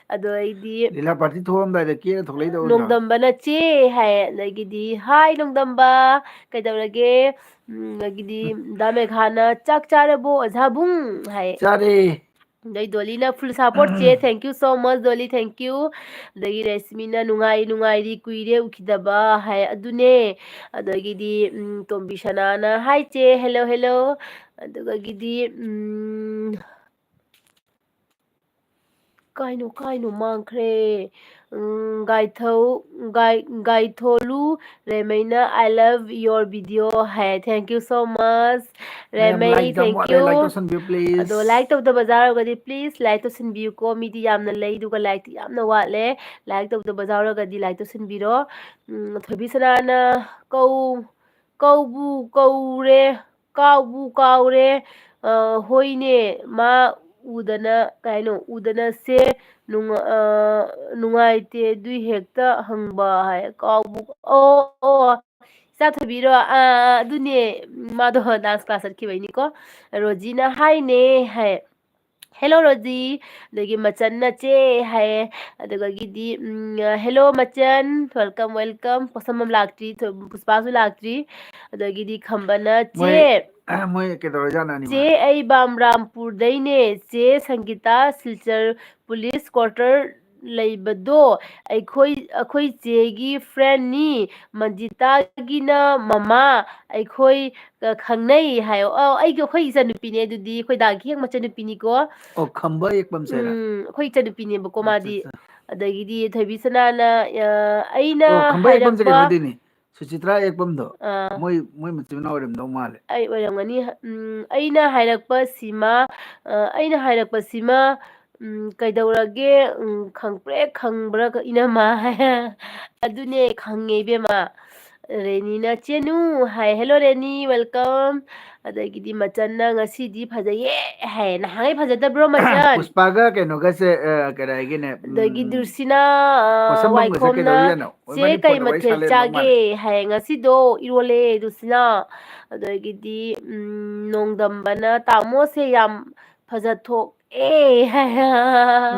ꯑꯗꯣ ꯑꯩꯗꯤ ꯂꯤꯂꯥ party ꯊꯣꯛꯑꯝꯗꯥꯏꯗ ꯀꯦꯔ ꯊꯣꯛꯂꯛꯏꯗꯣ ꯎꯗ꯭ꯔꯣ? ꯅꯣꯡꯗꯝꯕꯅ, "ꯆꯦ" ꯍꯥꯏ꯫ ꯑꯗꯒꯤꯗꯤ, "Hi, ꯅꯣꯡꯗꯝꯕ, ꯀꯩꯗꯧꯔꯒꯦ?" ꯎꯝ, ꯑꯗꯒꯤꯗꯤ ꯗꯥ ꯃꯦꯘꯥꯅ, "ꯆꯥꯛ ꯆꯥꯔꯕꯣ, ꯑꯣꯖꯥꯕꯨꯡ?" ꯍꯥꯏ꯫ ꯆꯥꯔꯦ꯫ ꯑꯗꯩ ꯗꯣꯂꯤꯅ, "Full support, ꯆꯦ꯫ Thank you so much, ꯗꯣꯂꯤ, thank you꯫" ꯑꯗꯒꯤ ꯔꯦꯁꯃꯤꯅ, "ꯅꯨꯡꯉꯥꯏ, ꯅꯨꯡꯉꯥꯏꯔꯤ, ꯀꯨꯏꯔꯦ ꯎꯈꯤꯗꯕ" ꯍꯥꯏ꯫ ꯑꯗꯨꯅꯦ꯫ ꯑꯗꯒꯤꯗꯤ, ꯎꯝ, ꯇꯣꯝꯕꯤ ꯁꯅꯥꯅ, "Hi, ꯆꯦ, hello, hello꯫" ꯑꯗꯨꯗꯒꯤꯗꯤ, ꯎꯝ, ꯀꯥꯏꯅꯣ, ꯀꯥꯏꯅꯣ ꯃꯥꯡꯈ꯭ꯔꯦ꯫ ꯎꯝ, ꯒꯥꯏꯊꯧ-, ꯒꯥꯏ-, ꯒꯥꯏꯊꯣꯂꯨ ꯔꯦꯃꯩꯅ, "I love your video" high. Thank you so much, ꯃꯌꯥꯝ ꯔꯦꯃꯩ, like ꯌꯥꯝ thank ꯋꯥꯠꯂꯦ, you꯫ Like ꯇꯧꯁꯟꯕꯤꯌꯨ, please꯫ ꯑꯗꯣ like ꯇꯧꯗꯕ ꯌꯥꯎꯔꯒꯗꯤ, please like ꯇꯧꯁꯟꯕꯤꯌꯨꯀꯣ꯫ ꯃꯤꯗꯤ ꯌꯥꯝꯅ ꯂꯩ, ꯑꯗꯨꯒ like ꯇꯤ ꯌꯥꯝꯅ ꯋꯥꯠꯂꯦ꯫ Like ꯇꯧꯗꯕ ꯌꯥꯎꯔꯒꯗꯤ like ꯇꯧꯁꯟꯕꯤꯔꯣ꯫ ꯎꯝ, ꯊꯣꯏꯕꯤ ꯁꯅꯥꯅ, "ꯀꯧ-, ꯀꯧꯕꯨ ꯀꯧꯔꯦ, ꯀꯥꯎꯕꯨ ꯀꯥꯎꯔꯦ, ꯑ, ꯍꯣꯏꯅꯦ, ꯃꯥ ꯎꯗꯅ", ꯀꯩ ꯍꯥꯏꯅꯣ? "ꯎꯗꯅꯁꯦ ꯅꯨꯡ-, ꯑ, ꯅꯨꯡꯉꯥꯏꯇꯦ, ꯑꯗꯨꯏ ꯍꯦꯛꯇ ꯍꯪꯕ" ꯍꯥꯏ꯫ "ꯀꯥꯎꯕꯨ", ꯑꯣ, ꯑꯣ, ꯏꯆꯥ ꯊꯣꯏꯕꯤꯔꯣ? ꯑꯥ, ꯑꯥ, ꯑꯗꯨꯅꯦ, ꯃꯥꯗꯣ dance class ꯆꯠꯈꯤꯕꯩꯅꯤꯀꯣ꯫ ꯔꯣꯖꯤꯅ, "ꯍꯥꯏꯅꯦ" ꯍꯥꯏ꯫ "Hello, Rosie." ꯑꯗꯒꯤ ꯃꯆꯟꯅ, "ꯆꯦ" ꯍꯥꯏꯌꯦ꯫ ꯑꯗꯨꯗꯒꯤꯗꯤ, ꯎꯝ, "Hello, ꯃꯆꯟ, welcome, welcome꯫" ꯄꯣꯠꯁꯝꯕꯝ ꯂꯥꯛꯇ꯭ꯔꯤ, ꯊꯣꯏ-, ꯄꯨꯁꯄꯥꯁꯨ ꯂꯥꯛꯇ꯭ꯔꯤ꯫ ꯑꯗꯒꯤꯗꯤ ꯈꯝꯕꯅ, ꯃꯣꯏ, "ꯆꯦ, ꯃꯣꯏ ꯀꯩꯗꯧꯔꯖꯥꯠꯅꯣ ꯑꯅꯤꯃꯛ? ꯆꯦ, ꯑꯩ ꯕꯥꯝꯔꯥꯝꯄꯨꯔꯗꯩꯅꯦ꯫ ꯆꯦ ꯁꯪꯒꯤꯇꯥ, ꯁꯤꯜꯆꯔ police quarter ꯂꯩꯕꯗꯣ ꯑꯩꯈꯣꯏ, ꯑꯩꯈꯣꯏ ꯆꯦꯒꯤ friendꯅꯤ, ꯃꯟꯖꯤꯇꯥꯒꯤꯅ ꯃꯃꯥ, ꯑꯩꯈꯣꯏ ꯈꯪꯅꯩ ꯍꯥꯏꯌꯣ꯫ ꯑꯧ, ꯑꯩꯒꯤ, ꯑꯩꯈꯣꯏ ꯏꯆꯟꯅꯨꯄꯤꯅꯦ ꯑꯗꯨꯗꯤ, ꯑꯩꯈꯣꯏ ꯗꯥꯒꯤ ꯍꯦꯛ ꯃꯆꯟꯅꯨꯄꯤꯅꯤꯀꯣ꯫ ꯑꯣ, ꯈꯝꯕ ꯌꯦꯛꯄꯝꯁꯦꯔꯥ? ꯎꯝ, ꯑꯩꯈꯣꯏ ꯏꯆꯟꯅꯨꯄꯤꯅꯦꯕꯀꯣ ꯑꯠꯆꯥ, ꯃꯥꯗꯤ꯫ ꯑꯠꯆꯥ꯫ ꯑꯗꯒꯤꯗꯤ ꯊꯣꯏꯕꯤ ꯁꯅꯥꯅ, ꯑ, ꯑꯩꯅ ꯑꯣ, ꯈꯝꯕ ꯌꯦꯛꯄꯝꯁꯦ ꯍꯥꯏꯔꯛꯄ ꯀꯩꯅꯣꯗꯨꯅꯤ, ꯁꯨꯆꯤꯇ꯭ꯔꯥ ꯌꯦꯛꯄꯝꯗꯣ꯫ ꯑꯥ꯫ ꯃꯣꯏ, ꯃꯣꯏ ꯃꯆꯤꯟ ꯃꯅꯥꯎ ꯑꯣꯏꯔꯝꯗꯧ ꯃꯥꯜꯂꯦ꯫ ꯑꯩ ꯑꯣꯏꯔꯝꯒꯅꯤ꯫ ꯎꯝ, ꯑꯩꯅ ꯍꯥꯏꯔꯛꯄꯁꯤꯃ, ꯑ, ꯑꯩꯅ ꯍꯥꯏꯔꯛꯄꯁꯤꯃ, ꯎꯝ, ꯀꯩꯗꯧꯔꯒꯦ? ꯎꯝ, ꯈꯪꯄ꯭ꯔꯦꯛ ꯈꯪꯕ꯭ꯔꯥ ꯀ-, ꯏꯅꯝꯃ? ꯑꯗꯨꯅꯦ, ꯈꯪꯉꯦ ꯏꯕꯦꯝꯃ꯫ ꯔꯦꯅꯤꯅ "ꯆꯦꯅꯨ" ꯍꯥꯏ꯫ "Hello rainy, welcome꯫" ꯑꯗꯒꯤꯗꯤ ꯃꯆꯟꯅ "ꯉꯁꯤꯗꯤ ꯐꯖꯩꯌꯦ" ꯍꯥꯏ꯫ ꯅꯍꯥꯟꯒꯩ ꯐꯖꯗꯕ꯭ꯔꯣ ꯃꯆꯟ? ꯄꯨꯁꯄꯥꯒ ꯀꯩꯅꯣꯒꯁꯦ, ꯑ, ꯀꯗꯥꯏꯒꯤꯅꯦ? ꯑꯗꯒꯤ ꯎꯝ, ꯗꯨꯔꯁꯤꯅꯥ, ꯑ, ꯄꯣꯠꯁꯝꯕꯝꯒꯁꯦ ꯋꯥꯏꯈꯣꯝꯅ ꯀꯩꯗꯧꯔꯤꯖꯥꯠꯅꯣ? ꯃꯣꯏ "ꯆꯦ ꯃꯅꯤꯄꯨꯔꯗ ꯀꯩ ꯋꯥꯔꯤ ꯁꯥ ꯃꯊꯦꯜ ꯂꯩꯔꯝꯗꯧ ꯆꯥꯒꯦ?" ꯃꯥꯜꯂꯦ꯫ ꯍꯥꯏ꯫ "ꯉꯁꯤꯗꯣ ꯏꯔꯣꯜꯂꯦ ꯗꯨꯔꯁꯤꯅꯥ꯫" ꯑꯗꯒꯤꯗꯤ, ꯎꯝ, ꯅꯣꯡꯗꯝꯕꯅ "ꯇꯥꯃꯣꯁꯦ ꯌꯥꯝ ꯐꯖꯊꯣꯛꯑꯦ" ꯍꯥꯏ꯫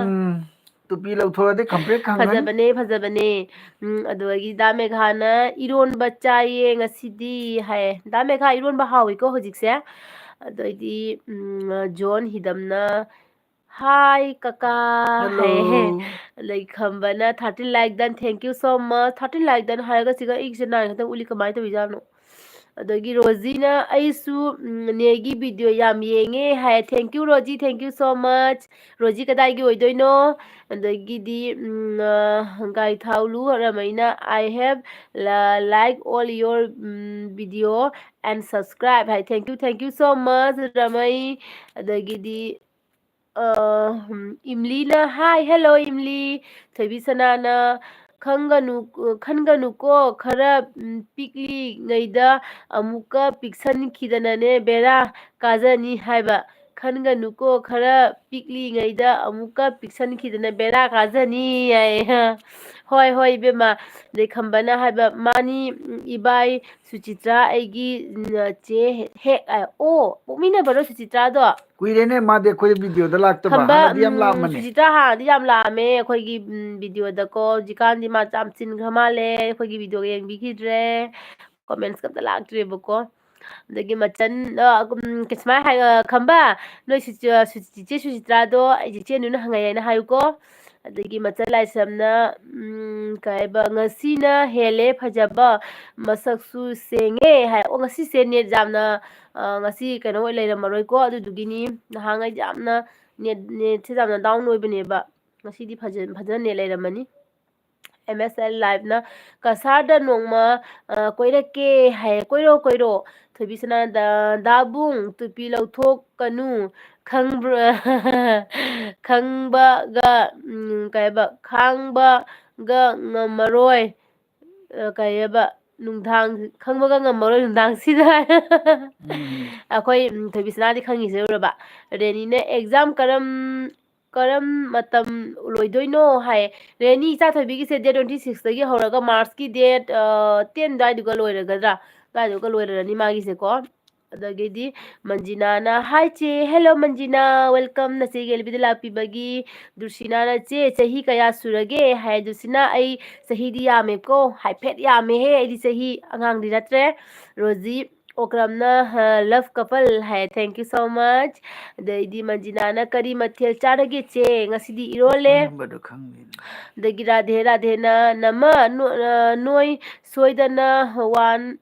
ꯎꯝ, ꯇꯨꯄꯤ ꯂꯧꯊꯣꯛꯑꯗꯤ ꯈꯝꯄ꯭ꯔꯦꯛ ꯈꯪꯉꯅꯤ꯫ ꯐꯖꯕꯅꯦ, ꯐꯖꯕꯅꯦ꯫ ꯎꯝ, ꯑꯗꯨꯗꯒꯤ ꯗꯥ ꯃꯦꯘꯥꯅ "ꯏꯔꯣꯟꯕ ꯆꯥꯏꯌꯦ ꯉꯁꯤꯗꯤ" ꯍꯥꯏ꯫ ꯗꯥ ꯃꯦꯘꯥ, ꯏꯔꯣꯟꯕ ꯍꯥꯎꯋꯤꯀꯣ ꯍꯧꯖꯤꯛꯁꯦ꯫ ꯑꯗꯩꯗꯤ, ꯎꯝ, ꯖꯣꯟ ꯍꯤꯗꯝꯅ "Hi ꯀꯀꯥ" ꯍꯥꯏꯌꯦ꯫ Hello꯫ ꯑꯗꯩ ꯈꯝꯕꯅ "Thirteen like done, thank you so much꯫" Thirteen like done ꯍꯥꯏꯔꯒ ꯁꯤꯒ ꯑꯩꯒꯤꯁꯦ ꯅꯥꯏꯟ ꯈꯛꯇꯪ ꯎꯠꯂꯤ, ꯀꯃꯥꯏꯅ ꯇꯧꯔꯤꯖꯥꯠꯅꯣ? ꯑꯗꯒꯤ ꯔꯣꯖꯤꯅ "ꯑꯩꯁꯨ, ꯎꯝ, ꯅꯦꯒꯤ video ꯌꯥꯝ ꯌꯦꯡꯉꯦ" ꯍꯥꯏ꯫ Thank you Roji, thank you so much꯫ Roji ꯀꯗꯥꯏꯒꯤ ꯑꯣꯏꯗꯣꯏꯅꯣ? ꯑꯗꯒꯤꯗꯤ, ꯎꯝ, ꯑ, ꯒꯥꯏꯊꯥꯎꯂꯨ ꯔꯃꯩꯅ "I have la-, like all your, um, video and subscribe" high. Thank you, thank you so much ꯔꯃꯩ꯫ ꯑꯗꯒꯤꯗꯤ, ꯑ, ꯎꯝ, ꯏꯝꯂꯤꯅ, "Hi, hello ꯏꯝꯂꯤ꯫" ꯊꯣꯏꯕꯤ ꯁꯅꯥꯅ, "ꯈꯪꯒꯅꯨ, ꯈꯟꯒꯅꯨꯀꯣ, ꯈꯔ, ꯎꯝ, ꯄꯤꯛꯂꯤꯉꯩꯗ ꯑꯃꯨꯛꯀ ꯄꯤꯛꯁꯟꯈꯤꯗꯅꯅꯦ ꯕꯦꯔꯥ ꯀꯥꯖꯅꯤ" ꯍꯥꯏꯕ꯫ "ꯈꯟꯒꯅꯨꯀꯣ, ꯈꯔ ꯄꯤꯛꯂꯤꯉꯩꯗ ꯑꯃꯨꯛꯀ ꯄꯤꯛꯁꯟꯈꯤꯗꯅ ꯕꯦꯔꯥ ꯀꯥꯖꯅꯤ" ꯍꯥꯏꯌꯦ꯫ ꯍꯣꯏ, ꯍꯣꯏ, ꯏꯕꯦꯝꯃ꯫ ꯑꯗꯩ ꯈꯝꯕꯅ ꯍꯥꯏꯕ, "ꯃꯥꯅꯤ, ꯎꯝ, ꯏꯕꯥꯏ ꯁꯨꯆꯤꯇ꯭ꯔꯥ ꯑꯩꯒꯤ, ꯎꯝ, ꯆꯦ ꯍꯦꯛ", ꯑꯣ, ꯄꯣꯛꯃꯤꯟꯅꯕꯔꯣ ꯁꯨꯆꯤꯇ꯭ꯔꯥꯗꯣ? ꯀꯨꯏꯔꯦꯅꯦ ꯃꯥꯗꯤ ꯑꯩꯈꯣꯏ videoꯗ ꯂꯥꯛꯇꯕ꯫ ꯈꯝꯕ, ꯍꯥꯟꯅꯗꯤ ꯌꯥꯝ ꯎꯝ, ꯂꯥꯛꯑꯝꯕꯅꯦ꯫ ꯁꯨꯆꯤꯇ꯭ꯔꯥ ꯍꯥꯟꯅꯗꯤ ꯌꯥꯝ ꯂꯥꯛꯑꯝꯃꯦ ꯑꯩꯈꯣꯏꯒꯤ, ꯎꯝ, videoꯗꯀꯣ꯫ ꯍꯧꯖꯤꯛꯀꯥꯟꯗꯤ ꯃꯥ ꯌꯥꯝ ꯆꯤꯟꯈ꯭ꯔ ꯃꯥꯜꯂꯦ, ꯑꯩꯈꯣꯏꯒꯤ videoꯒ ꯌꯦꯡꯕꯤꯈꯤꯗ꯭ꯔꯦ꯫ Commentsꯀ ꯑꯝꯇ ꯂꯥꯛꯇ꯭ꯔꯦꯕꯀꯣ꯫ ꯑꯗꯒꯤ ꯃꯆꯟ, ꯑ, ꯎꯝ, ꯁꯨꯃꯥꯏꯅ ꯍꯥꯏ, ꯑ, "ꯈꯝꯕ, ꯅꯣꯏ ꯁꯨꯆꯤ-, ꯑ, ꯁꯨꯆꯤ-, ꯆꯤꯆꯦ ꯁꯨꯆꯤꯇ꯭ꯔꯥꯗꯣ ꯑꯩ ꯆꯤꯆꯦ ꯅꯨꯅ ꯍꯪꯉꯛꯑꯦꯅ ꯍꯥꯏꯌꯨꯀꯣ꯫" ꯑꯗꯒꯤ ꯃꯆꯜ ꯂꯥꯏꯁ꯭ꯔꯝꯅ, ꯎꯝ, ꯀꯩ ꯍꯥꯏꯕ, "ꯉꯁꯤꯅ ꯍꯦꯜꯂꯦ ꯐꯖꯕ, ꯃꯁꯛꯁꯨ ꯁꯦꯡꯉꯦ" ꯍꯥꯏ꯫ ꯑꯣ, ꯉꯁꯤꯁꯦ ꯅꯦꯠ ꯌꯥꯝꯅ, ꯑ, ꯉꯁꯤ ꯀꯩꯅꯣ ꯑꯣꯏ ꯂꯩꯔꯝꯃꯔꯣꯏꯀꯣ, ꯑꯗꯨꯗꯨꯒꯤꯅꯤ꯫ ꯅꯍꯥꯟꯉꯩꯗꯤ ꯌꯥꯝꯅ ꯅꯦꯠ, ꯅꯦꯠꯁꯦ ꯌꯥꯝꯅ ꯗꯥꯎꯟ ꯑꯣꯏꯕꯅꯦꯕ꯫ ꯉꯁꯤꯗꯤ ꯐꯖ-, ꯐꯖꯅ ꯅꯦꯠ ꯂꯩꯔꯝꯃꯅꯤ꯫ ꯑꯦꯝ ꯑꯦꯁ ꯑꯦꯜ ꯂꯥꯏꯚꯅ, "ꯀꯁꯥꯔꯗ ꯅꯣꯡꯃ, ꯑ, ꯀꯣꯏꯔꯛꯀꯦ" ꯍꯥꯏ꯫ ꯀꯣꯏꯔꯣ, ꯀꯣꯏꯔꯣ꯫ ꯊꯣꯏꯕꯤꯁꯅꯥꯗ, "ꯗꯥꯕꯨꯡ, ꯇꯨꯄꯤ ꯂꯧꯊꯣꯛꯀꯅꯨ꯫ ꯈꯪꯕ꯭ꯔ-, ꯈꯪꯕꯒ, ꯎꯝ, ꯀꯩ ꯍꯥꯏꯕ, ꯈꯥꯡꯕꯒ ꯉꯝꯃꯔꯣꯏ, ꯑ, ꯀꯩ ꯍꯥꯏꯕ, ꯅꯨꯡꯗꯥꯡ, ꯈꯪꯕꯒ ꯉꯝꯃꯔꯣꯏ ꯅꯨꯡꯗꯥꯡꯁꯤꯗ" ꯍꯥꯏ꯫ ꯎꯝ꯫ ꯑꯩꯈꯣꯏ, ꯎꯝ, ꯊꯣꯏꯕꯤꯁꯅꯥꯗꯤ ꯈꯪꯉꯤꯁꯦ ꯎꯔꯕ? ꯔꯦꯅꯤꯅ, "ꯑꯦꯛꯖꯥꯝ ꯀꯔꯝ, ꯀꯔꯝ ꯃꯇꯝ ꯂꯣꯏꯗꯣꯏꯅꯣ?" ꯍꯥꯏ꯫ ꯔꯦꯅꯤ, ꯏꯆꯥ ꯊꯣꯏꯕꯤꯒꯤꯁꯦ date twenty six ꯇꯒꯤ ꯍꯧꯔꯒ March ꯀꯤ date, ꯑ, ten ꯑꯗꯨꯋꯥꯏꯗꯨꯒ ꯂꯣꯏꯔꯒꯗ꯭ꯔꯥ? ꯑꯗꯨꯋꯥꯏꯗꯨꯒ ꯂꯣꯏꯔꯔꯅꯤ ꯃꯥꯒꯤꯁꯦꯀꯣ꯫ ꯑꯗꯒꯤꯗꯤ ꯃꯟꯖꯤꯅꯥꯅ, "Hi ꯆꯦ", "Hello ꯃꯟꯖꯤꯅꯥ, welcome ꯅꯆꯦꯒꯤ L B ꯗ ꯂꯥꯛꯄꯤꯕꯒꯤ"꯫ ꯗꯨꯔꯁꯤꯅꯥꯅ, "ꯆꯦ, ꯆꯍꯤ ꯀꯌꯥ ꯁꯨꯔꯒꯦ?" ꯍꯥꯏ꯫ ꯗꯨꯔꯁꯤꯅꯥ, "ꯑꯩ ꯆꯍꯤꯗꯤ ꯌꯥꯝꯃꯦꯀꯣ, ꯍꯥꯏꯐꯦꯠ ꯌꯥꯝꯃꯦꯍꯦ, ꯑꯩꯗꯤ ꯆꯍꯤ ꯑꯉꯥꯡꯗꯤ ꯅꯠꯇ꯭ꯔꯦ"꯫ ꯔꯣꯖꯤ, "ꯑꯣꯀ꯭ꯔꯝꯅ, ꯑ, love couple" high. Thank you so much꯫ ꯑꯗꯩꯗꯤ ꯃꯟꯖꯤꯅꯥꯅ, "ꯀꯔꯤ ꯃꯊꯦꯜ ꯆꯥꯔꯒꯦ ꯆꯦ?" "ꯉꯁꯤꯗꯤ ꯏꯔꯣꯜꯂꯦ"꯫ ꯅꯝꯕꯔꯗꯣ ꯈꯪꯗꯦꯅꯦ꯫ ꯑꯗꯒꯤ ꯔꯥꯙꯦ, ꯔꯥꯙꯦꯅ, "ꯅꯃ, ꯅꯣ-, ꯑ, ꯅꯣꯏ ꯁꯣꯏꯗꯅ ꯋꯥꯟ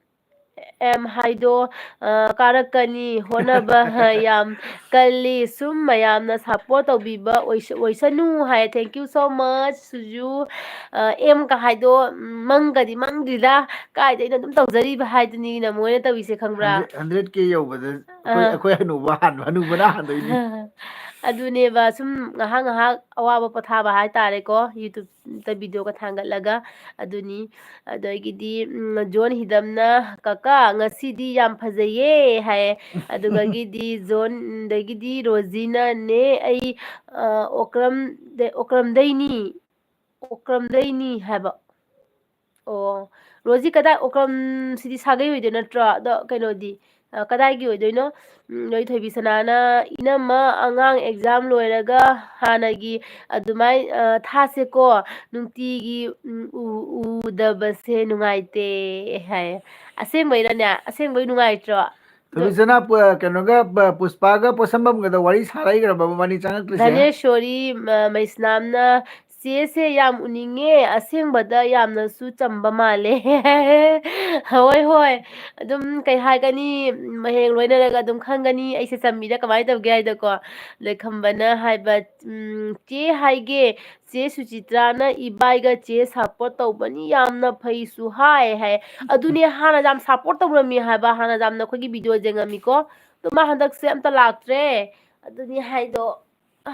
ꯑꯦꯝ ꯍꯥꯏꯗꯣ, ꯑ, ꯀꯥꯔꯛꯀꯅꯤ꯫ ꯍꯣꯠꯅꯕ ꯌꯥꯝ ꯀꯜꯂꯤ꯫ ꯁꯨꯝ ꯃꯌꯥꯝꯅ support ꯇꯧꯕꯤꯕ ꯑꯣꯏꯁ-, ꯑꯣꯏꯁꯅꯨ" ꯍꯥꯏ꯫ Thank you so much, ꯁꯨꯖꯨ꯫ ꯑ, ꯑꯦꯝ ꯀ ꯍꯥꯏꯗꯣ, ꯎꯝ, ꯃꯪꯒꯗꯤ ꯃꯪꯗ꯭ꯔꯤꯗ, ꯀꯥꯏꯗꯩꯅꯣ ꯑꯗꯨꯝ ꯇꯧꯖꯔꯤꯕ ꯍꯥꯏꯗꯨꯅꯤ ꯅꯃꯣꯏꯅ ꯇꯧꯔꯤꯁꯦ, ꯈꯪꯕ꯭ꯔꯥ? Hundred, hundred K ꯌꯧꯕꯗ ꯑꯩꯈꯣꯏ, ꯑꯥ꯫ ꯑꯩꯈꯣꯏ ꯍꯅꯨꯕ ꯍꯥꯟꯕ, ꯍꯅꯨꯕꯅ ꯍꯥꯟꯗꯣꯏꯅꯤ꯫ ꯑꯗꯨꯅꯦꯕ, ꯁꯨꯝ ꯉꯥꯏꯍꯥꯛ ꯉꯥꯏꯍꯥꯛ ꯑꯋꯥꯕ ꯄꯣꯊꯥꯕ ꯍꯥꯏꯇꯥꯔꯦꯀꯣ, YouTube ꯇ video ꯒ ꯊꯥꯡꯒꯠꯂꯒ꯫ ꯑꯗꯨꯅꯤ꯫ ꯑꯗꯒꯤꯗꯤ, ꯎꯝ, ꯖꯣꯟ ꯍꯤꯗꯝꯅ, "ꯀꯀꯥ, ꯉꯁꯤꯗꯤ ꯌꯥꯝ ꯐꯖꯩꯌꯦ" ꯍꯥꯏꯌꯦ꯫ ꯑꯗꯨꯗꯒꯤꯗꯤ ꯖꯣꯟ, ꯑꯗꯒꯤꯗꯤ ꯔꯣꯖꯤꯅꯅꯦ, "ꯑꯩ, ꯑ, ꯑꯣꯀ꯭ꯔꯝꯗ-, ꯑꯣꯀ꯭ꯔꯝꯗꯩꯅꯤ, ꯑꯣꯀ꯭ꯔꯝꯗꯩꯅꯤ" ꯍꯥꯏꯕ꯫ ꯑꯣ, ꯔꯣꯖꯤ ꯀꯗꯥꯏ, ꯑꯣꯀ꯭ꯔꯝꯁꯤꯗꯤ ꯁꯥꯒꯩ ꯑꯣꯏꯗꯣꯏ ꯅꯠꯇ꯭ꯔꯣ? ꯑꯗꯣ ꯀꯩꯅꯣꯗꯤ, ꯑ, ꯀꯗꯥꯏꯒꯤ ꯑꯣꯏꯗꯣꯏꯅꯣ? ꯎꯝ, ꯅꯣꯏ ꯊꯣꯏꯕꯤ ꯁꯅꯥꯅ, "ꯏꯅꯝꯃ, ꯑꯉꯥꯡ exam ꯂꯣꯏꯔꯒ ꯍꯥꯟꯅꯒꯤ ꯑꯗꯨꯃꯥꯏ, ꯑ, ꯊꯥꯁꯦꯀꯣ꯫ ꯅꯨꯡꯇꯤꯒꯤ, ꯎꯝ, ꯎ-, ꯎꯗꯕꯁꯦ ꯅꯨꯡꯉꯥꯏꯇꯦ" ꯍꯥꯏ꯫ ꯑꯁꯦꯡꯕꯩꯔꯅꯦ? ꯑꯁꯦꯡꯕꯩ ꯅꯨꯡꯉꯥꯏꯇ꯭ꯔꯣ? ꯊꯣꯏꯕꯤꯁꯅꯥ ꯄꯨ-, ꯀꯩꯅꯣꯒ, ꯄ-, ꯄꯨꯁꯄꯥꯒ ꯄꯣꯠꯁꯝꯕꯝꯒꯗꯣ ꯋꯥꯔꯤ ꯁꯥꯔꯛꯏꯈ꯭ꯔꯕ ꯃꯕꯥꯅꯤ ꯆꯪꯉꯛꯇ꯭ꯔꯤꯁꯦ? ꯙꯅꯦꯁꯣꯔꯤ, ꯃ-, ꯃꯩꯁꯅꯥꯝꯅ, "ꯆꯦꯁꯦ ꯌꯥꯝ ꯎꯅꯤꯡꯉꯦ, ꯑꯁꯦꯡꯕꯗ ꯌꯥꯝꯅꯁꯨ ꯆꯝꯕ ꯃꯥꯜꯂꯦ꯫" ꯍꯣꯏ, ꯍꯣꯏ꯫ ꯑꯗꯨꯝ ꯀꯩ ꯍꯥꯏꯒꯅꯤ, ꯍꯌꯦꯡ ꯂꯣꯏꯅꯔꯒ ꯑꯗꯨꯝ ꯈꯪꯒꯅꯤ ꯑꯩꯁꯦ ꯆꯝꯃꯤꯔ ꯀꯃꯥꯏꯅ ꯇꯧꯒꯦ ꯍꯥꯏꯗꯣꯀꯣ꯫ ꯑꯗꯩ ꯈꯝꯕꯅ ꯍꯥꯏꯕ, ꯎꯝ, "ꯆꯦ ꯍꯥꯏꯒꯦ, ꯆꯦ ꯁꯨꯆꯤꯇ꯭ꯔꯥꯅ ꯏꯕꯥꯏꯒ ꯆꯦ support ꯇꯧꯕꯅꯤ, ꯌꯥꯝꯅ ꯐꯩꯁꯨ ꯍꯥꯏ" ꯍꯥꯏ꯫ ꯑꯗꯨꯅꯦ, ꯍꯥꯟꯅ ꯌꯥꯝ support ꯇꯧꯔꯝꯃꯤ ꯍꯥꯏꯕ, ꯍꯥꯟꯅ ꯌꯥꯝꯅ ꯑꯩꯈꯣꯏꯒꯤ video ꯌꯦꯡꯉꯝꯃꯤꯀꯣ꯫ ꯑꯗꯣ ꯃꯥ ꯍꯟꯗꯛꯁꯦ ꯑꯝꯇ ꯂꯥꯛꯇ꯭ꯔꯦ꯫ ꯑꯗꯨꯅꯤ ꯍꯥꯏꯗꯣ, ꯑ,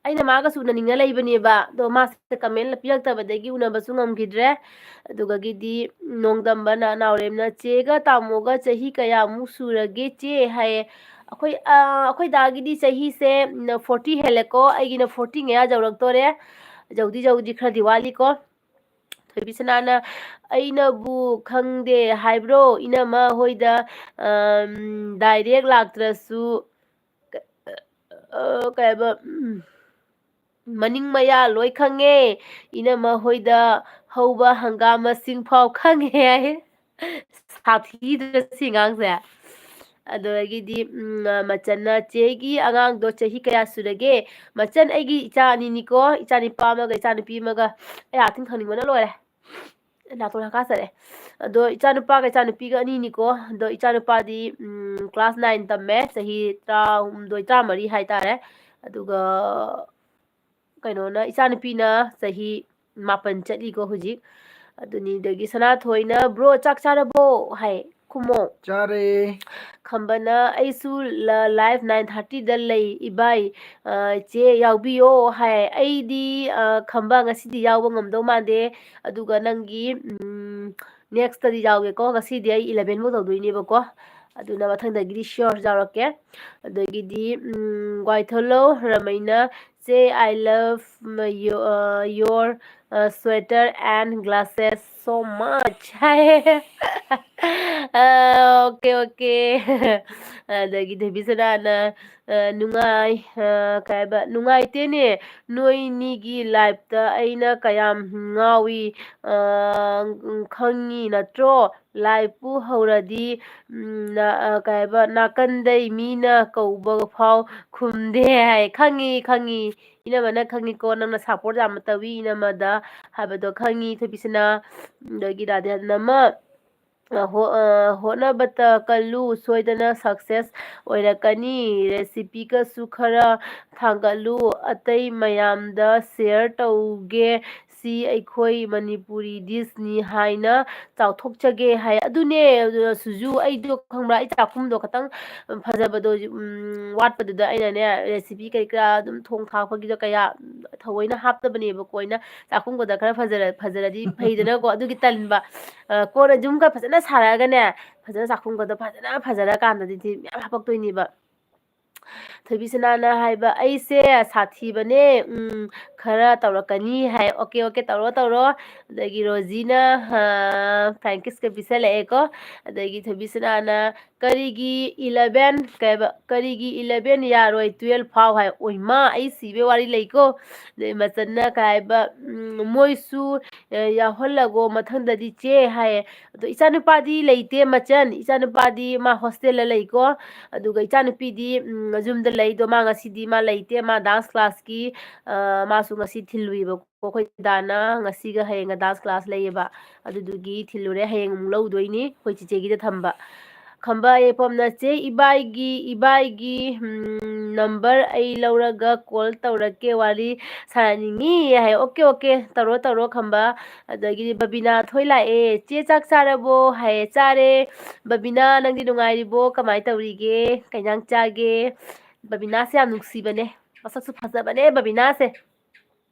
ꯑꯩꯅ ꯃꯥꯒꯁꯨ ꯎꯅꯅꯤꯡꯅ ꯂꯩꯕꯅꯦꯕ, ꯑꯗꯣ ꯃꯥꯁꯦ comment ꯄꯤꯔꯛꯇꯕꯗꯒꯤ ꯎꯅꯕꯁꯨ ꯉꯝꯈꯤꯗ꯭ꯔꯦ꯫ ꯑꯗꯨꯒꯒꯤꯗꯤ ꯅꯣꯡꯗꯝꯕ ꯅ-, ꯅꯥꯎꯔꯦꯝꯅ, "ꯆꯦꯒ ꯇꯥꯃꯣꯒ ꯆꯍꯤ ꯀꯌꯥꯃꯨꯛ ꯁꯨꯔꯒꯦ ꯆꯦ?" ꯍꯥꯏꯌꯦ꯫ ꯑꯩꯈꯣꯏ, ꯑ, ꯑꯩꯈꯣꯏ ꯗꯥꯒꯤꯗꯤ ꯆꯍꯤꯁꯦ, ꯎꯝ, forty ꯍꯦꯜꯂꯦꯀꯣ, ꯑꯩꯒꯤꯅ forty ꯃꯌꯥ ꯌꯧꯔꯛꯇꯣꯔꯦ꯫ ꯌꯧꯗꯤ ꯌꯧꯗꯤ ꯈꯔꯗꯤ ꯋꯥꯠꯂꯤꯀꯣ꯫ ꯊꯣꯏꯕꯤꯁꯅꯥꯅ, "ꯑꯩꯅꯕꯨ ꯈꯪꯗꯦ ꯍꯥꯏꯕ꯭ꯔꯣ, ꯏꯅꯝꯃ ꯍꯣꯏꯗ, ꯑꯝ, direct ꯂꯥꯛꯇ꯭ꯔꯁꯨ, ꯀ-, ꯑ, ꯀꯩ ꯍꯥꯏꯕ, ꯎꯝ, ꯃꯅꯤꯡ ꯃꯌꯥ ꯂꯣꯏ ꯈꯪꯉꯦ꯫ ꯏꯅꯝꯃ ꯍꯣꯏꯗ ꯍꯧꯕ ꯍꯪꯒꯥꯝ ꯃꯁꯤꯡ ꯐꯥꯎ ꯈꯪꯉꯦ" ꯍꯥꯏ꯫ ꯁꯥꯊꯤꯗ꯭ꯔ ꯁꯤ ꯑꯉꯥꯡꯁꯦ? ꯑꯗꯨꯗꯒꯤꯗꯤ, ꯎꯝ, ꯃꯆꯟꯅ, "ꯆꯦꯒꯤ ꯑꯉꯥꯡꯗꯣ ꯆꯍꯤ ꯀꯌꯥ ꯁꯨꯔꯒꯦ?" ꯃꯆꯟ, ꯑꯩꯒꯤ ꯏꯆꯥ ꯑꯅꯤꯅꯤꯀꯣ, ꯏꯆꯥ ꯅꯤꯄꯥ ꯑꯃꯒ ꯏꯆꯥ ꯅꯨꯄꯤ ꯑꯃꯒ꯫ ꯑꯩ ꯑꯥ ꯊꯤꯡ ꯈꯪꯅꯤꯡꯕꯅ ꯂꯣꯏꯔꯦ꯫ ꯅꯥꯇꯣꯟ ꯍꯥꯀꯥ ꯆꯠꯂꯦ꯫ ꯑꯗꯣ ꯏꯆꯥꯅꯨꯄꯥꯒ ꯏꯆꯥꯅꯨꯄꯤꯒ ꯑꯅꯤꯅꯤꯀꯣ꯫ ꯑꯗꯣ ꯏꯆꯥꯅꯨꯄꯥꯗꯤ, ꯎꯝ, class nine ꯇꯝꯃꯦ, ꯆꯍꯤ ꯇꯔꯥꯍꯨꯝꯗꯣꯏ, ꯇꯔꯥꯃꯔꯤ ꯍꯥꯏꯇꯥꯔꯦ꯫ ꯑꯗꯨꯒ ꯀꯩꯅꯣꯅ, ꯏꯆꯥꯅꯨꯄꯤꯅ ꯆꯍꯤ ꯃꯥꯄꯟ ꯆꯠꯂꯤꯀꯣ ꯍꯧꯖꯤꯛ꯫ ꯑꯗꯨꯅꯤ, ꯑꯗꯒꯤ ꯁꯅꯥꯊꯣꯏꯅ, "Bro, ꯆꯥꯛ ꯆꯥꯔꯕꯣ?" ꯍꯥꯏ, ꯈꯨꯝꯃꯣ꯫ ꯆꯥꯔꯦ꯫ ꯈꯝꯕꯅ, "ꯑꯩꯁꯨ ꯂ-, live nine thirty ꯗ ꯂꯩ, ꯏꯕꯥꯏ, ꯑ, ꯆꯦ ꯌꯥꯎꯕꯤꯌꯣ" ꯍꯥꯏ꯫ ꯑꯩꯗꯤ, ꯑ, ꯈꯝꯕ, ꯉꯁꯤꯗꯤ ꯌꯥꯎꯕ ꯉꯝꯗꯧ ꯃꯥꯟꯗꯦ꯫ ꯑꯗꯨꯒ ꯅꯪꯒꯤ, ꯎꯝ, next ꯇꯗꯤ ꯌꯥꯎꯒꯦꯀꯣ꯫ ꯉꯁꯤꯗꯤ ꯑꯩ eleven ꯐꯧ ꯇꯧꯗꯣꯏꯅꯦꯕꯀꯣ꯫ ꯑꯗꯨꯅ ꯃꯊꯪꯗꯒꯤꯗꯤ sure ꯌꯥꯎꯔꯛꯀꯦ꯫ ꯑꯗꯒꯤꯗꯤ, ꯎꯝ, ꯋꯥꯏꯊꯣꯂꯧ ꯔꯃꯩꯅ, "ꯆꯦ, I love your, ꯑ, your sweater and glasses so much ꯍꯥꯏ꯫ Okay, okay. ꯑꯗꯒꯤ ꯊꯣꯏꯕꯤꯁꯅꯥꯅ, ꯑ, ꯅꯨꯡꯉꯥꯏ, ꯑ, ꯀꯩ ꯍꯥꯏꯕ, ꯅꯨꯡꯉꯥꯏꯇꯦꯅꯦ, ꯅꯣꯏꯅꯤꯒꯤ ꯂꯥꯏꯐꯇ ꯑꯩꯅ ꯀꯌꯥꯝ ꯉꯥꯎꯏ, ꯑ, ꯈꯪꯉꯤ ꯅꯠꯇ꯭ꯔꯣ? ꯂꯥꯏꯐꯄꯨ ꯍꯧꯔꯗꯤ, ꯎꯝ, ꯅ-, ꯑ, ꯀꯩ ꯍꯥꯏꯕ, ꯅꯥꯀꯟꯗꯩ ꯃꯤꯅ ꯀꯧꯕ ꯐꯥꯎ ꯈꯨꯝꯗꯦ ꯍꯥꯏ꯫ ꯈꯪꯉꯤ, ꯈꯪꯉꯤ꯫ ꯏꯅꯝꯃꯅ ꯈꯪꯉꯤꯀꯣ, ꯅꯪꯅ ꯁꯞꯄꯣꯔꯠ ꯌꯥꯝꯅ ꯇꯧꯏ ꯏꯅꯝꯃꯗ ꯍꯥꯏꯕꯗꯣ ꯈꯪꯉꯤ, ꯊꯣꯏꯕꯤꯁꯅꯥ꯫ ꯑꯗꯒꯤ ꯔꯥꯙꯦ ꯅꯃ, ꯑ, ꯍꯣ-, ꯑ, ꯍꯣꯠꯅꯕꯇ ꯀꯜꯂꯨ, ꯁꯣꯏꯗꯅ ꯁꯛꯁꯦꯁ ꯑꯣꯏꯔꯛꯀꯅꯤ꯫ ꯔꯦꯁꯤꯄꯤꯒꯁꯨ ꯈꯔ ꯊꯥꯡꯒꯠꯂꯨ, ꯑꯇꯩ ꯃꯌꯥꯝꯗ ꯁꯤꯌꯔ ꯇꯧꯒꯦ꯫ ꯁꯤ ꯑꯩꯈꯣꯏ ꯃꯅꯤꯄꯨꯔꯤ ꯗꯤꯁꯅꯤ ꯍꯥꯏꯅ ꯆꯥꯎꯊꯣꯛꯆꯒꯦ ꯍꯥꯏ꯫ ꯑꯗꯨꯅꯦ, ꯑꯗꯨ ꯁꯨꯖꯨ, ꯑꯩꯗꯣ ꯈꯪꯕ꯭ꯔꯥ, ꯑꯩ ꯆꯥꯛꯈꯨꯝꯗꯣ ꯈꯇꯪ ꯐꯖꯕꯗꯣ, ꯎꯝ, ꯋꯥꯠꯄꯗꯨꯗ ꯑꯩꯅꯅꯦ, ꯔꯦꯁꯤꯄꯤ ꯀꯔꯤ ꯀꯔꯥ ꯑꯗꯨꯝ ꯊꯣꯡ ꯊꯥꯛꯄꯒꯤꯗꯣ ꯀꯌꯥ ꯊꯑꯣꯏꯅ ꯍꯥꯞꯇꯕꯅꯦꯕꯀꯣ꯫ ꯑꯩꯅ ꯆꯥꯛꯈꯨꯝꯒꯗꯣ ꯈꯔ ꯐꯖꯔ-, ꯐꯖꯔꯗꯤ ꯐꯩꯗꯅꯀꯣ, ꯑꯗꯨꯒꯤ ꯇꯟꯕ꯫ ꯑ, ꯀꯣꯟꯅ ꯌꯨꯝꯒ ꯐꯖꯅ ꯁꯥꯔꯛꯑꯒꯅꯦ, ꯐꯖꯅ ꯆꯥꯛꯈꯨꯝꯒꯗꯣ ꯐꯖꯅ ꯐꯖꯔꯀꯥꯟꯗꯗꯤ ꯃꯌꯥꯝ ꯍꯥꯄꯛꯇꯣꯏꯅꯦꯕ꯫ ꯊꯣꯏꯕꯤꯁꯅꯥꯅ ꯍꯥꯏꯕ, "ꯑꯩꯁꯦ ꯁꯥꯊꯤꯕꯅꯦ, ꯎꯝ, ꯈꯔ ꯇꯧꯔꯛꯀꯅꯤ" ꯍꯥꯏ꯫ ꯑꯣꯀꯦ, ꯑꯣꯀꯦ, ꯇꯧꯔꯣ, ꯇꯧꯔꯣ꯫ ꯑꯗꯒꯤ ꯔꯣꯖꯤꯅ, ꯑ, ꯐ꯭ꯔꯥꯡꯀꯤꯁꯀ ꯄꯤꯁꯜꯂꯛꯑꯦꯀꯣ꯫ ꯑꯗꯒꯤ ꯊꯣꯏꯕꯤꯁꯅꯥꯅ, "ꯀꯔꯤꯒꯤ eleven, ꯀꯩ ꯍꯥꯏꯕ, ꯀꯔꯤꯒꯤ eleven ꯌꯥꯔꯣꯏ, twelve ꯐꯥꯎ" ꯍꯥꯏ꯫ ꯑꯣꯏꯃꯥ, ꯑꯩ ꯁꯤꯕꯩ ꯋꯥꯔꯤ ꯂꯩꯀꯣ꯫ ꯑꯗꯩ ꯃꯆꯟꯅ ꯀꯩ ꯍꯥꯏꯕ, ꯎꯝ, "ꯃꯣꯏꯁꯨ, ꯑ, ꯌꯥꯎꯍꯜꯂꯒꯣ ꯃꯊꯪꯗꯗꯤ ꯆꯦ" ꯍꯥꯏꯌꯦ꯫ ꯑꯗꯣ ꯏꯆꯥꯅꯨꯄꯥꯗꯤ ꯂꯩꯇꯦ ꯃꯆꯟ, ꯏꯆꯥꯅꯨꯄꯥꯗꯤ ꯃꯥ ꯍꯣꯁꯇꯦꯜꯗ ꯂꯩꯀꯣ꯫ ꯑꯗꯨꯒ ꯏꯆꯥꯅꯨꯄꯤꯗꯤ, ꯎꯝ, ꯌꯨꯝꯗ ꯂꯩ꯫ ꯑꯗꯣ ꯃꯥ ꯉꯁꯤꯗꯤ ꯃꯥ ꯂꯩꯇꯦ, ꯃꯥ ꯗꯥꯟꯁ ꯀ꯭ꯂꯥꯁꯀꯤ, ꯑ, ꯃꯥꯁꯨ ꯉꯁꯤ ꯊꯤꯜꯂꯨꯏꯕꯀꯣ꯫ ꯑꯩꯈꯣꯏ ꯗꯥꯅ ꯉꯁꯤꯒ ꯍꯌꯦꯡꯒ ꯗꯥꯟꯁ ꯀ꯭ꯂꯥꯁ ꯂꯩꯌꯦꯕ꯫ ꯑꯗꯨꯗꯨꯒꯤ ꯊꯤꯜꯂꯨꯔꯦ, ꯍꯌꯦꯡ ꯑꯃꯨꯛ ꯂꯧꯗꯣꯏꯅꯤ ꯑꯩꯈꯣꯏ ꯆꯤꯆꯦꯒꯤꯗ ꯊꯝꯕ꯫ ꯈꯝꯕ ꯌꯥꯏꯐꯝꯅ, "ꯆꯦ ꯏꯕꯥꯏꯒꯤ, ꯏꯕꯥꯏꯒꯤ, ꯎꯝ, ꯅꯝꯕꯔ ꯑꯩ ꯂꯧꯔꯒ ꯀꯣꯜ ꯇꯧꯔꯛꯀꯦ, ꯋꯥꯔꯤ ꯁꯥꯟꯅꯅꯤꯡꯉꯤ" ꯍꯥꯏ꯫ "ꯑꯣꯀꯦ, ꯑꯣꯀꯦ, ꯇꯧꯔꯣ, ꯇꯧꯔꯣ, ꯈꯝꯕ"꯫ ꯑꯗꯒꯤꯗꯤ ꯕꯕꯤꯅꯥ ꯊꯣꯏ ꯂꯥꯛꯑꯦ꯫ "ꯆꯦ, ꯆꯥꯛ ꯆꯥꯔꯕꯣ?" ꯍꯥꯏꯌꯦ꯫ "ꯆꯥꯔꯦ꯫ ꯕꯕꯤꯅꯥ, ꯅꯪꯗꯤ ꯅꯨꯡꯉꯥꯏꯔꯤꯕꯣ? ꯀꯃꯥꯏꯅ ꯇꯧꯔꯤꯒꯦ? ꯀꯩ ꯏꯟꯖꯥꯡ ꯆꯥꯒꯦ?" ꯕꯕꯤꯅꯥꯁꯦ ꯌꯥꯝ ꯅꯨꯡꯁꯤꯕꯅꯦ꯫ ꯃꯁꯛꯁꯨ ꯐꯖꯕꯅꯦ ꯕꯕꯤꯅꯥꯁꯦ꯫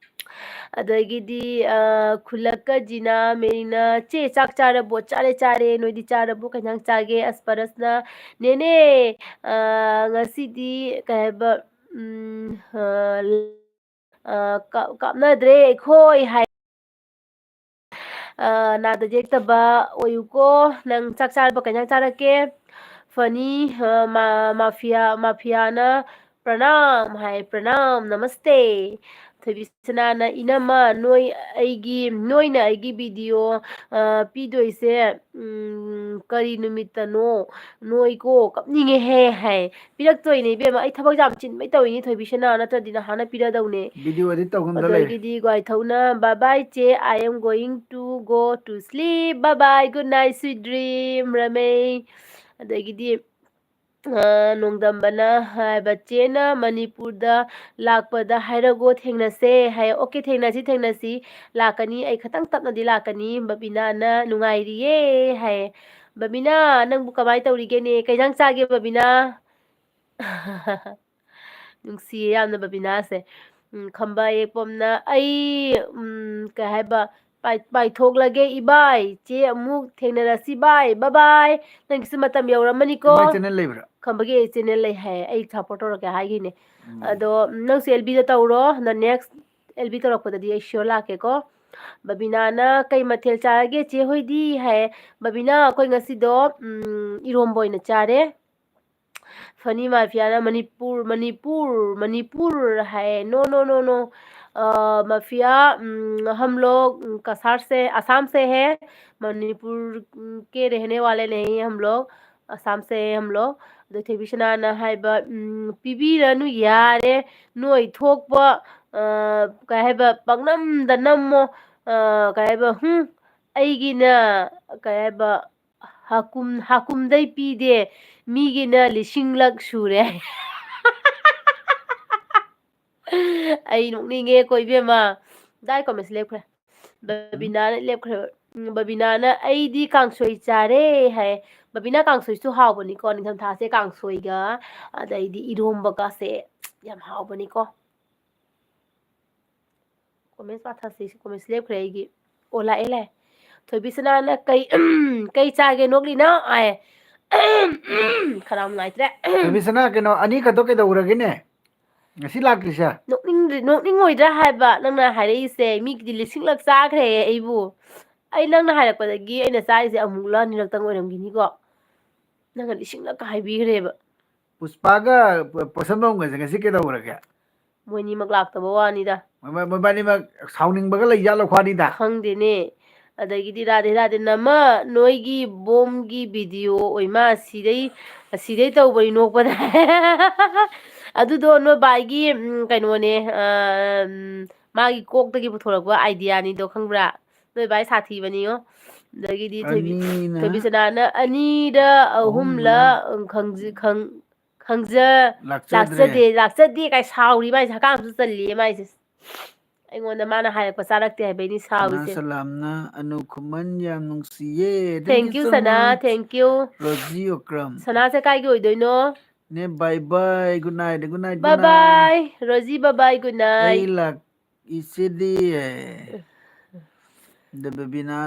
ꯑꯗꯒꯤꯗꯤ, ꯑ, ꯈꯨꯜꯂꯛꯀ ꯖꯤꯅꯥ ꯃꯦꯔꯤꯅ, "ꯆꯦ, ꯆꯥꯛ ꯆꯥꯔꯕꯣ?" "ꯆꯥꯔꯦ, ꯆꯥꯔꯦ꯫ ꯅꯣꯏꯗꯤ ꯆꯥꯔꯕꯣ? ꯀꯩ ꯏꯟꯖꯥꯡ ꯆꯥꯒꯦ?" ꯑꯁꯄꯔꯁꯅ, "ꯅꯦꯅꯦ, ꯑ, ꯉꯁꯤꯗꯤ ꯀꯩ ꯍꯥꯏꯕ, ꯎꯝ, ꯑ, ꯑ, ꯀꯥꯞ-, ꯀꯥꯞꯅꯗ꯭ꯔꯦ ꯑꯩꯈꯣꯏ" ꯍꯥꯏ꯫ ꯑ, ꯅꯥꯗ ꯌꯦꯛꯇꯕ ꯑꯣꯏꯌꯨꯀꯣ꯫ ꯅꯪ ꯆꯥꯛ ꯆꯥꯔꯕ? ꯀꯩ ꯏꯟꯖꯥꯡ ꯆꯥꯔꯛꯀꯦ? ꯐꯅꯤ, ꯑ, ꯃꯥ-, ꯃꯥꯐꯤꯌꯥ, ꯃꯥꯐꯤꯌꯥꯅ "ꯄ꯭ꯔꯅꯥꯝ" ꯍꯥꯏ, "ꯄ꯭ꯔꯅꯥꯝ, ꯅꯃꯁꯇꯦ"꯫ ꯊꯣꯏꯕꯤꯁꯅꯥꯅ, "ꯏꯅꯝꯃ, ꯅꯣꯏ ꯑꯩꯒꯤ, ꯅꯣꯏꯅ ꯑꯩꯒꯤ video, ꯑ, ꯄꯤꯗꯣꯏꯁꯦ, ꯎꯝ, ꯀꯔꯤ ꯅꯨꯃꯤꯠꯇꯅꯣ? ꯅꯣꯏꯀꯣ ꯀꯞꯅꯤꯡꯉꯦꯍꯦ" ꯍꯥꯏ꯫ ꯄꯤꯔꯛꯇꯣꯏꯅꯦ ꯏꯕꯦꯝꯃ, ꯑꯩ ꯊꯕꯛ ꯌꯥꯝ ꯆꯤꯟꯕꯩ ꯇꯧꯔꯤꯅꯤ ꯊꯣꯏꯕꯤꯁꯅꯥ, ꯅꯠꯇ꯭ꯔꯗꯤ ꯅꯍꯥꯟꯅ ꯄꯤꯔꯗꯧꯅꯦ꯫ Video edit ꯇꯧꯐꯝꯗ ꯂꯩꯔꯦ꯫ ꯑꯗꯒꯤꯗꯤ ꯒ꯭ꯋꯥꯏꯊꯧꯅ, "Bye bye ꯆꯦ, I am going to go to sleep, bye bye, good night, sweet dream", ꯔꯃꯩ꯫ ꯑꯗꯒꯤꯗꯤ, ꯑ, ꯅꯣꯡꯗꯝꯕꯅ ꯍꯥꯏꯕ, "ꯆꯦꯅ ꯃꯅꯤꯄꯨꯔꯗ ꯂꯥꯛꯄꯗ ꯍꯥꯏꯔꯒꯣ, ꯊꯦꯡꯅꯁꯦ" ꯍꯥꯏ꯫ "Okay, ꯊꯦꯡꯅꯁꯤ, ꯊꯦꯡꯅꯁꯤ, ꯂꯥꯛꯀꯅꯤ, ꯑꯩ ꯈꯇꯪ ꯇꯞꯅꯗꯤ ꯂꯥꯛꯀꯅꯤ"꯫ ꯕꯕꯤꯅꯥꯅ, "ꯅꯨꯡꯉꯥꯏꯔꯤꯌꯦ" ꯍꯥꯏ꯫ ꯕꯕꯤꯅꯥ, ꯅꯪꯕꯨ ꯀꯃꯥꯏ ꯇꯧꯔꯤꯒꯦꯅꯦ? ꯀꯩ ꯏꯟꯖꯥꯡ ꯆꯥꯒꯦ ꯕꯕꯤꯅꯥ? ꯅꯨꯡꯁꯤꯌꯦ ꯌꯥꯝꯅ ꯕꯕꯤꯅꯥꯁꯦ꯫ ꯎꯝ, ꯈꯝꯕ ꯌꯦꯛꯄꯝꯅ, "ꯑꯩ, ꯎꯝ, ꯀꯩ ꯍꯥꯏꯕ, ꯄꯥꯏ-, ꯄꯥꯏꯊꯣꯛꯂꯒꯦ ꯏꯕꯥꯏ, ꯆꯦ ꯑꯃꯨꯛ ꯊꯦꯡꯅꯔꯁꯤ ꯕꯥꯏ, bye bye꯫ ꯅꯪꯒꯤꯁꯨ ꯃꯇꯝ ꯌꯧꯔꯝꯃꯅꯤꯀꯣ"꯫ ꯏꯕꯥꯏ channel ꯂꯩꯕ꯭ꯔꯥ? ꯈꯝꯕꯒꯤ channel ꯂꯩ ꯍꯥꯏ, ꯑꯩ support ꯇꯧꯔꯛꯀꯦ ꯍꯥꯏꯈꯤꯅꯦ꯫ ꯎꯝ꯫ ꯑꯗꯣ, ꯎꯝ, ꯅꯪꯁꯨ ꯑꯦꯜ ꯕꯤꯗ ꯇꯧꯔꯣ, ꯑꯗ next ꯑꯦꯜ ꯕꯤ ꯇꯧꯔꯛꯄꯗꯗꯤ ꯑꯩ sure ꯂꯥꯛꯀꯦꯀꯣ꯫ ꯕꯕꯤꯅꯥꯅ, "ꯀꯩ ꯃꯊꯦꯜ ꯆꯥꯔꯒꯦ ꯆꯦ ꯍꯣꯏꯗꯤ?" ꯍꯥꯏ꯫ ꯕꯕꯤꯅꯥ, ꯑꯩꯈꯣꯏ ꯉꯁꯤꯗꯣ, ꯎꯝ, ꯏꯔꯣꯝꯕ ꯑꯣꯏꯅ ꯆꯥꯔꯦ꯫ ꯐꯅꯤ ꯃꯥꯐꯤꯌꯥꯅ, "ꯃꯅꯤꯄꯨꯔ, ꯃꯅꯤꯄꯨꯔ, ꯃꯅꯤꯄꯨꯔ" ꯍꯥꯏ꯫ "No, no, no, no꯫ ꯑ, ꯃꯥꯐꯤꯌꯥ, ꯎꯝ, ꯍꯝ ꯂꯣꯒ, ꯎꯝ, ꯀꯁꯥꯔ ꯁꯦ, ꯑꯁꯥꯝ ꯁꯦ ꯍꯦ꯫ ꯃꯅꯤꯄꯨꯔ, ꯎꯝ, ꯀꯦ ꯔꯦꯍꯅꯦ ꯋꯥꯂꯦ ꯅꯍꯤ ꯍꯝ ꯂꯣꯒ, ꯑꯁꯥꯝ ꯁꯦ ꯍꯦ ꯍꯝ ꯂꯣꯒ"꯫ ꯑꯗꯣ ꯊꯣꯏꯕꯤꯁꯅꯥꯅ ꯍꯥꯏꯕ, ꯎꯝ, "ꯄꯤꯕꯤꯔꯅꯨ ꯌꯥꯔꯦ, ꯅꯣꯏ ꯊꯣꯛꯄ, ꯑ, ꯀꯩ ꯍꯥꯏꯕ, ꯄꯪꯅꯝꯗ ꯅꯝꯃꯣ, ꯑ, ꯀꯩ ꯍꯥꯏꯕ, ꯍꯨꯝ, ꯑꯩꯒꯤꯅ, ꯀꯩ ꯍꯥꯏꯕ, ꯍꯥꯀꯨꯝ-, ꯍꯥꯀꯨꯝꯗꯩ ꯄꯤꯗꯦ, ꯃꯤꯒꯤꯅ ꯂꯤꯁꯤꯡꯂꯛ ꯁꯨꯔꯦ"꯫ ꯑꯩ ꯅꯣꯛꯅꯤꯡꯉꯦꯀꯣ ꯏꯕꯦꯝꯃ꯫ ꯗꯥꯏ comments ꯂꯦꯞꯈ꯭ꯔꯦ꯫ ꯕꯕꯤꯅꯥꯅ ꯂꯦꯞꯈ꯭ꯔꯦ꯫ ꯎꯝ, ꯕꯕꯤꯅꯥꯅ, "ꯑꯩꯗꯤ ꯀꯥꯡꯁꯣꯏ ꯆꯥꯔꯦ" ꯍꯥꯏ꯫ ꯕꯕꯤꯅꯥ, ꯀꯥꯡꯁꯣꯏꯁꯨ ꯍꯥꯎꯕꯅꯤꯀꯣ, ꯅꯤꯡꯊꯝꯊꯥꯁꯦ ꯀꯥꯡꯁꯣꯏꯒ, ꯑꯗꯩꯗꯤ ꯏꯔꯣꯝꯕꯒꯁꯦ ꯌꯥꯝ ꯍꯥꯎꯕꯅꯤꯀꯣ꯫ Comments ꯄꯥꯊꯁꯤ, comments ꯂꯦꯞꯈ꯭ꯔꯦ ꯑꯩꯒꯤ꯫ ꯑꯣ, ꯂꯥꯛꯑꯦ, ꯂꯥꯛꯑꯦ꯫ ꯊꯣꯏꯕꯤꯁꯅꯥꯅ, "ꯀꯩ, ꯀꯩ ꯆꯥꯒꯦ ꯅꯣꯛꯂꯤꯅꯣ?" ꯍꯥꯏ꯫ ꯈꯅꯥꯎ ꯅꯨꯡꯉꯥꯏꯇ꯭ꯔꯦ꯫ ꯊꯣꯏꯕꯤꯁꯅꯥ, ꯀꯩꯅꯣ, ꯑꯅꯤ ꯈꯛꯇ ꯀꯩꯗꯧꯔꯒꯦꯅꯦ? ꯉꯁꯤ ꯂꯥꯛꯇ꯭ꯔꯤꯁꯦ? ꯅꯣꯛꯅꯤꯡꯗ꯭ꯔꯤ-, ꯅꯣꯛꯅꯤꯡꯉꯣꯏꯗ꯭ꯔꯥ ꯍꯥꯏꯕ ꯅꯪꯅ ꯍꯥꯏꯔꯛꯏꯁꯦ? ꯃꯤꯒꯤꯗꯤ ꯂꯤꯁꯤꯡꯂꯛ ꯆꯥꯈ꯭ꯔꯦ ꯑꯩꯕꯨ꯫ ꯑꯩ ꯅꯪꯅ ꯍꯥꯏꯔꯛꯄꯗꯒꯤ ꯑꯩꯅ ꯆꯥꯔꯤꯁꯦ ꯑꯃꯨꯛꯂ ꯑꯅꯤꯔꯛꯇꯪ ꯑꯣꯏꯔꯝꯈꯤꯅꯤꯀꯣ꯫ ꯅꯪꯅ ꯂꯤꯁꯤꯡꯂꯛꯀ ꯍꯥꯏꯕꯤꯈ꯭ꯔꯦꯕ꯫ ꯄꯨꯁꯄꯥꯒ ꯄ-, ꯄꯣꯠꯁꯝꯕꯝꯒꯁꯦ ꯉꯁꯤ ꯀꯩꯗꯧꯔꯒꯦ? ꯃꯣꯏꯅꯤꯃꯛ ꯂꯥꯛꯇꯕ ꯋꯥꯅꯤꯗ꯫ ꯃꯣꯏ-, ꯃꯣꯏꯕꯥꯅꯤꯃꯛ ꯁꯥꯎꯅꯤꯡꯕꯒ ꯂꯩ ꯖꯥꯠꯂꯣ ꯈ꯭ꯋꯥꯅꯤꯗ? ꯈꯪꯗꯦꯅꯦ꯫ ꯑꯗꯒꯤꯗꯤ ꯔꯥꯙꯦ ꯔꯥꯙꯦ ꯅꯃ ꯅꯣꯏꯒꯤ ꯕꯣꯝꯒꯤ ꯚꯤꯗꯤꯑꯣ ꯑꯣꯏꯃ ꯁꯤꯗꯩ, ꯑꯁꯤꯗꯩ ꯇꯧꯕꯅꯤ ꯅꯣꯛꯄꯗ꯫ ꯑꯗꯨꯗꯣ ꯅꯣꯏ ꯕꯥꯏꯒꯤ, ꯎꯝ, ꯀꯩꯅꯣꯅꯦ, ꯑ, ꯎꯝ, ꯃꯥꯒꯤ ꯀꯣꯛꯇꯒꯤ ꯄꯨꯊꯣꯔꯛꯄ ꯑꯥꯏꯗꯤꯌꯥꯅꯤꯗꯣ ꯈꯪꯕ꯭ꯔꯥ? ꯅꯣꯏ ꯕꯥꯏ ꯁꯥꯊꯤꯕꯅꯤꯉꯣ꯫ ꯑꯗꯒꯤꯗꯤ ꯊꯣꯏꯕꯤ-, ꯑꯅꯤꯅ ꯊꯣꯏꯕꯤꯁꯅꯥꯅ ꯑꯅꯤꯗ ꯑꯍꯨꯝꯂ, ꯑꯍꯨꯝꯂ ꯎꯝ, ꯈꯪꯖ-, ꯈꯪ-, ꯈꯪꯖ-, ꯂꯥꯛꯆꯗ꯭ꯔꯦ꯫ ꯂꯥꯛꯆꯗꯦ, ꯂꯥꯛꯆꯗꯦ ꯀꯥꯏ ꯁꯥꯎꯔꯤ ꯃꯥꯏꯁꯦ, ꯍꯀꯥꯝꯁꯨ ꯆꯜꯂꯤꯌꯦ ꯃꯥꯏꯁꯦ꯫ ꯑꯩꯉꯣꯟꯗ ꯃꯥꯅ ꯍꯥꯏꯔꯛꯄ ꯆꯥꯔꯛꯇꯦ ꯍꯥꯏꯕꯩꯅꯤ ꯁꯅꯥ ꯁꯥꯎꯔꯤꯁꯦ꯫ ꯁꯂꯥꯝꯅ ꯑꯅꯨ ꯈꯨꯃꯟ ꯌꯥꯝ ꯅꯨꯡꯁꯤꯌꯦ꯫ Thank Thank you you, so ꯁꯅꯥ, much. Thank you꯫ ꯔꯣꯖꯤ ꯑꯣꯀ꯭ꯔꯝ꯫ ꯁꯅꯥꯁꯦ ꯀꯥꯏꯒꯤ ꯑꯣꯏꯗꯣꯏꯅꯣ? ꯅꯦ, bye bye, good night, good night, Bye good night. Bye, Rosie, bye bye, good ꯑꯩ night꯫ ꯂꯥꯛ-, ꯏꯆꯦꯗꯤ, ꯑꯦ꯫ ꯑꯗ ꯕꯕꯤꯅꯥ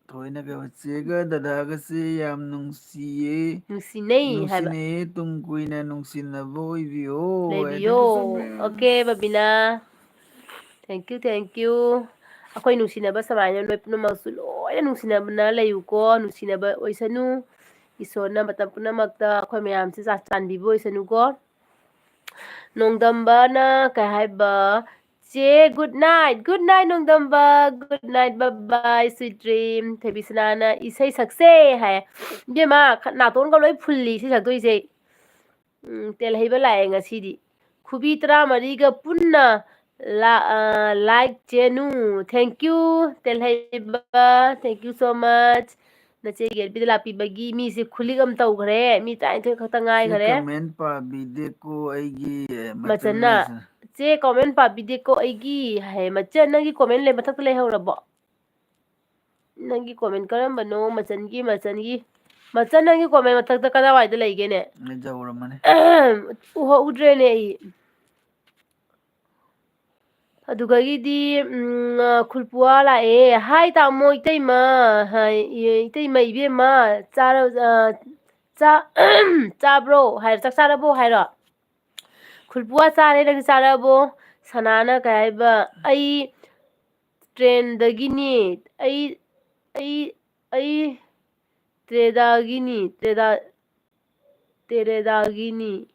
ꯊꯣꯏꯅ ꯀꯩ ꯍꯥꯏꯕ, "ꯆꯦꯒ ꯗꯗꯥꯒꯁꯦ ꯌꯥꯝ ꯅꯨꯡꯁꯤꯌꯦ꯫ ꯅꯨꯡꯁꯤꯅꯩ ꯍꯥꯏꯕ꯫ ꯅꯨꯡꯁꯤꯅꯩꯌꯦ, ꯇꯨꯡ ꯀꯨꯏꯅ ꯅꯨꯡꯁꯤꯅꯕ ꯑꯣꯏꯕꯤꯌꯣ" ꯍꯥꯏ꯫ ꯂꯩꯕꯤꯌꯣ꯫ Thank you so much. Okay, Babina. Thank you, thank you꯫ ꯑꯩꯈꯣꯏ ꯅꯨꯡꯁꯤꯅꯕ ꯁꯨꯃꯥꯏꯅ ꯅꯣꯏ ꯄꯨꯝꯅꯃꯛꯁꯨ ꯂꯣꯏꯅ ꯅꯨꯡꯁꯤꯅꯕꯅ ꯂꯩꯌꯨꯀꯣ, ꯅꯨꯡꯁꯤꯅꯕ ꯑꯣꯏꯁꯅꯨ꯫ ꯏꯁꯣꯔꯅ ꯃꯇꯝ ꯄꯨꯝꯅꯃꯛꯇ ꯑꯩꯈꯣꯏ ꯃꯌꯥꯝꯁꯦ ꯆꯥ-, ꯆꯥꯟꯕꯤꯕ ꯑꯣꯏꯁꯅꯨꯀꯣ꯫ ꯅꯣꯡꯗꯝꯕꯅ ꯀꯩ ꯍꯥꯏꯕ, "ꯆꯦ, good night, good night, ꯅꯣꯡꯗꯝꯕ, good night, bye bye, sweet dream꯫" ꯊꯣꯏꯕꯤꯁꯅꯥꯅ ꯏꯁꯩ ꯁꯛꯁꯦ ꯍꯥꯏ꯫ ꯏꯕꯦꯝꯃ, ꯈ-, ꯅꯥꯇꯣꯟꯒ ꯂꯣꯏ ꯐꯨꯜꯂꯤ ꯏꯁꯩ ꯁꯛꯇꯣꯏꯁꯦ꯫ ꯎꯝ, ꯇꯦꯜꯍꯩꯕ ꯂꯥꯛꯑꯦ ꯉꯁꯤꯗꯤ꯫ ꯈꯨꯕꯤ ꯇꯔꯥꯃꯔꯤꯒ ꯄꯨꯟꯅ ꯂꯥ-, ꯑ, like ꯆꯦꯅꯨ꯫ Thank you, ꯇꯦꯜꯍꯩꯕ꯫ Thank you so much꯫ ꯅꯆꯦ ꯌꯦꯠꯄꯤꯗ ꯂꯥꯛꯄꯤꯕꯒꯤ ꯃꯤꯁꯦ ꯈꯨꯂꯤꯛ ꯑꯃ ꯇꯧꯈ꯭ꯔꯦ꯫ ꯃꯤ ꯇꯔꯥꯅꯤꯊꯣꯏ ꯈꯛꯇ ꯆꯦ ꯉꯥꯏꯈꯔꯦ꯫ Comment ꯄꯥꯕꯤꯗꯦꯀꯣ ꯑꯩꯒꯤ, ꯑꯦ, ꯃꯆꯟꯅ, ꯃꯆꯟꯅ꯫ "ꯆꯦ comment ꯄꯥꯕꯤꯗꯦꯀꯣ ꯑꯩꯒꯤ" ꯍꯥꯏ꯫ ꯃꯆꯟ, ꯅꯪꯒꯤ comment ꯂꯩ-, ꯃꯊꯛꯇ ꯂꯩꯍꯧꯔꯕꯣ? ꯅꯪꯒꯤ comment ꯀꯔꯝꯕꯅꯣ? ꯃꯆꯟꯒꯤ, ꯃꯆꯟꯒꯤ꯫ ꯃꯆꯟ, ꯅꯪꯒꯤ comment ꯃꯊꯛꯇ ꯀꯗꯥꯏꯋꯥꯏꯗ ꯂꯩꯒꯦꯅꯦ? ꯑꯩ ꯌꯧꯔꯝꯃꯅꯤ꯫ ꯎꯍꯧꯗ꯭ꯔꯦꯅꯦ ꯑꯩ꯫ ꯑꯗꯨꯗꯒꯤꯗꯤ, ꯎꯝ, ꯑ, ꯈꯨꯜꯄꯨꯋꯥ ꯂꯥꯛꯑꯦ꯫ "Hi ꯇꯥꯃꯣ, ꯏꯇꯩꯃ", ꯍꯥꯏ, "ꯏ-, ꯏꯇꯩꯃ, ꯏꯕꯦꯝꯃ, ꯆꯥꯔ-, ꯑ, ꯆꯥ-, ꯆꯥꯕ꯭ꯔꯣ?" ꯍꯥꯏꯔꯣ, "ꯆꯥꯛ ꯆꯥꯔꯕꯣ?" ꯍꯥꯏꯔꯣ꯫ ꯈꯨꯜꯄꯨꯋꯥ, "ꯆꯥꯔꯦ, ꯅꯪꯗꯤ ꯆꯥꯔꯕꯣ?" ꯁꯅꯥꯅ ꯀꯩ ꯍꯥꯏꯕ, "ꯑꯩ ꯇ꯭ꯔꯦꯟꯗꯒꯤꯅꯤ꯫ ꯑꯩ ꯑꯩ ꯑꯩ ꯇ꯭ꯔꯦꯗꯥꯒꯤꯅꯤ꯫ ꯇ꯭ꯔꯦꯗꯥ ꯇ꯭ꯔꯦꯗꯥꯒꯤꯅꯤ꯫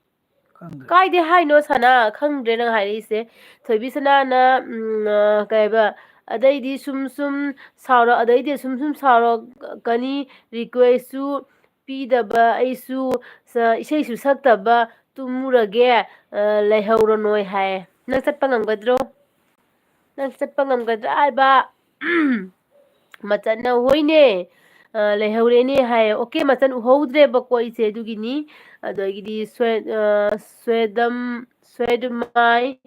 ꯀꯥꯏꯗꯩ ꯍꯥꯏꯅꯣ ꯁꯅꯥ? ꯈꯪꯗ꯭ꯔꯦ ꯅꯪ ꯍꯥꯏꯔꯛꯏꯁꯦ꯫ ꯊꯣꯏꯕꯤ ꯁꯅꯥꯅ, ꯎꯝ, ꯑ, ꯀꯩ ꯍꯥꯏꯕ, ꯑꯗꯩꯗꯤ ꯁꯨꯝ ꯁꯨꯝ ꯁꯥꯎꯔ-, ꯑꯗꯩꯗꯤ ꯁꯨꯝ ꯁꯨꯝ ꯁꯥꯎꯔꯛꯀꯅꯤ, request ꯁꯨ ꯄꯤꯗꯕ, ꯑꯩꯁꯨ ꯁ-, ꯏꯁꯩꯁꯨ ꯁꯛꯇꯕ, ꯇꯨꯝꯃꯨꯔꯒꯦ, ꯑ, ꯂꯩꯍꯧꯔꯅꯣꯏ ꯍꯥꯏ꯫ ꯅꯪ ꯆꯠꯄ ꯉꯝꯒꯗ꯭ꯔꯣ? ꯅꯪ ꯆꯠꯄ ꯉꯝꯒꯗ꯭ꯔꯥ ꯍꯥꯏꯕ? ꯃꯆꯟꯅ, "ꯍꯣꯏꯅꯦ, ꯑ, ꯂꯩꯍꯧꯔꯦꯅꯦ" ꯍꯥꯏꯌꯦ꯫ Okay, ꯃꯆꯟ ꯎꯍꯧꯗ꯭ꯔꯦꯕꯀꯣ ꯑꯩꯁꯦ, ꯑꯗꯨꯒꯤꯅꯤ꯫ ꯑꯗꯒꯤꯗꯤ ꯁ꯭ꯋꯦ-, ꯑ, ꯁ꯭ꯋꯦꯗꯝ-, ꯁ꯭ꯋꯦꯗꯃꯥꯏ,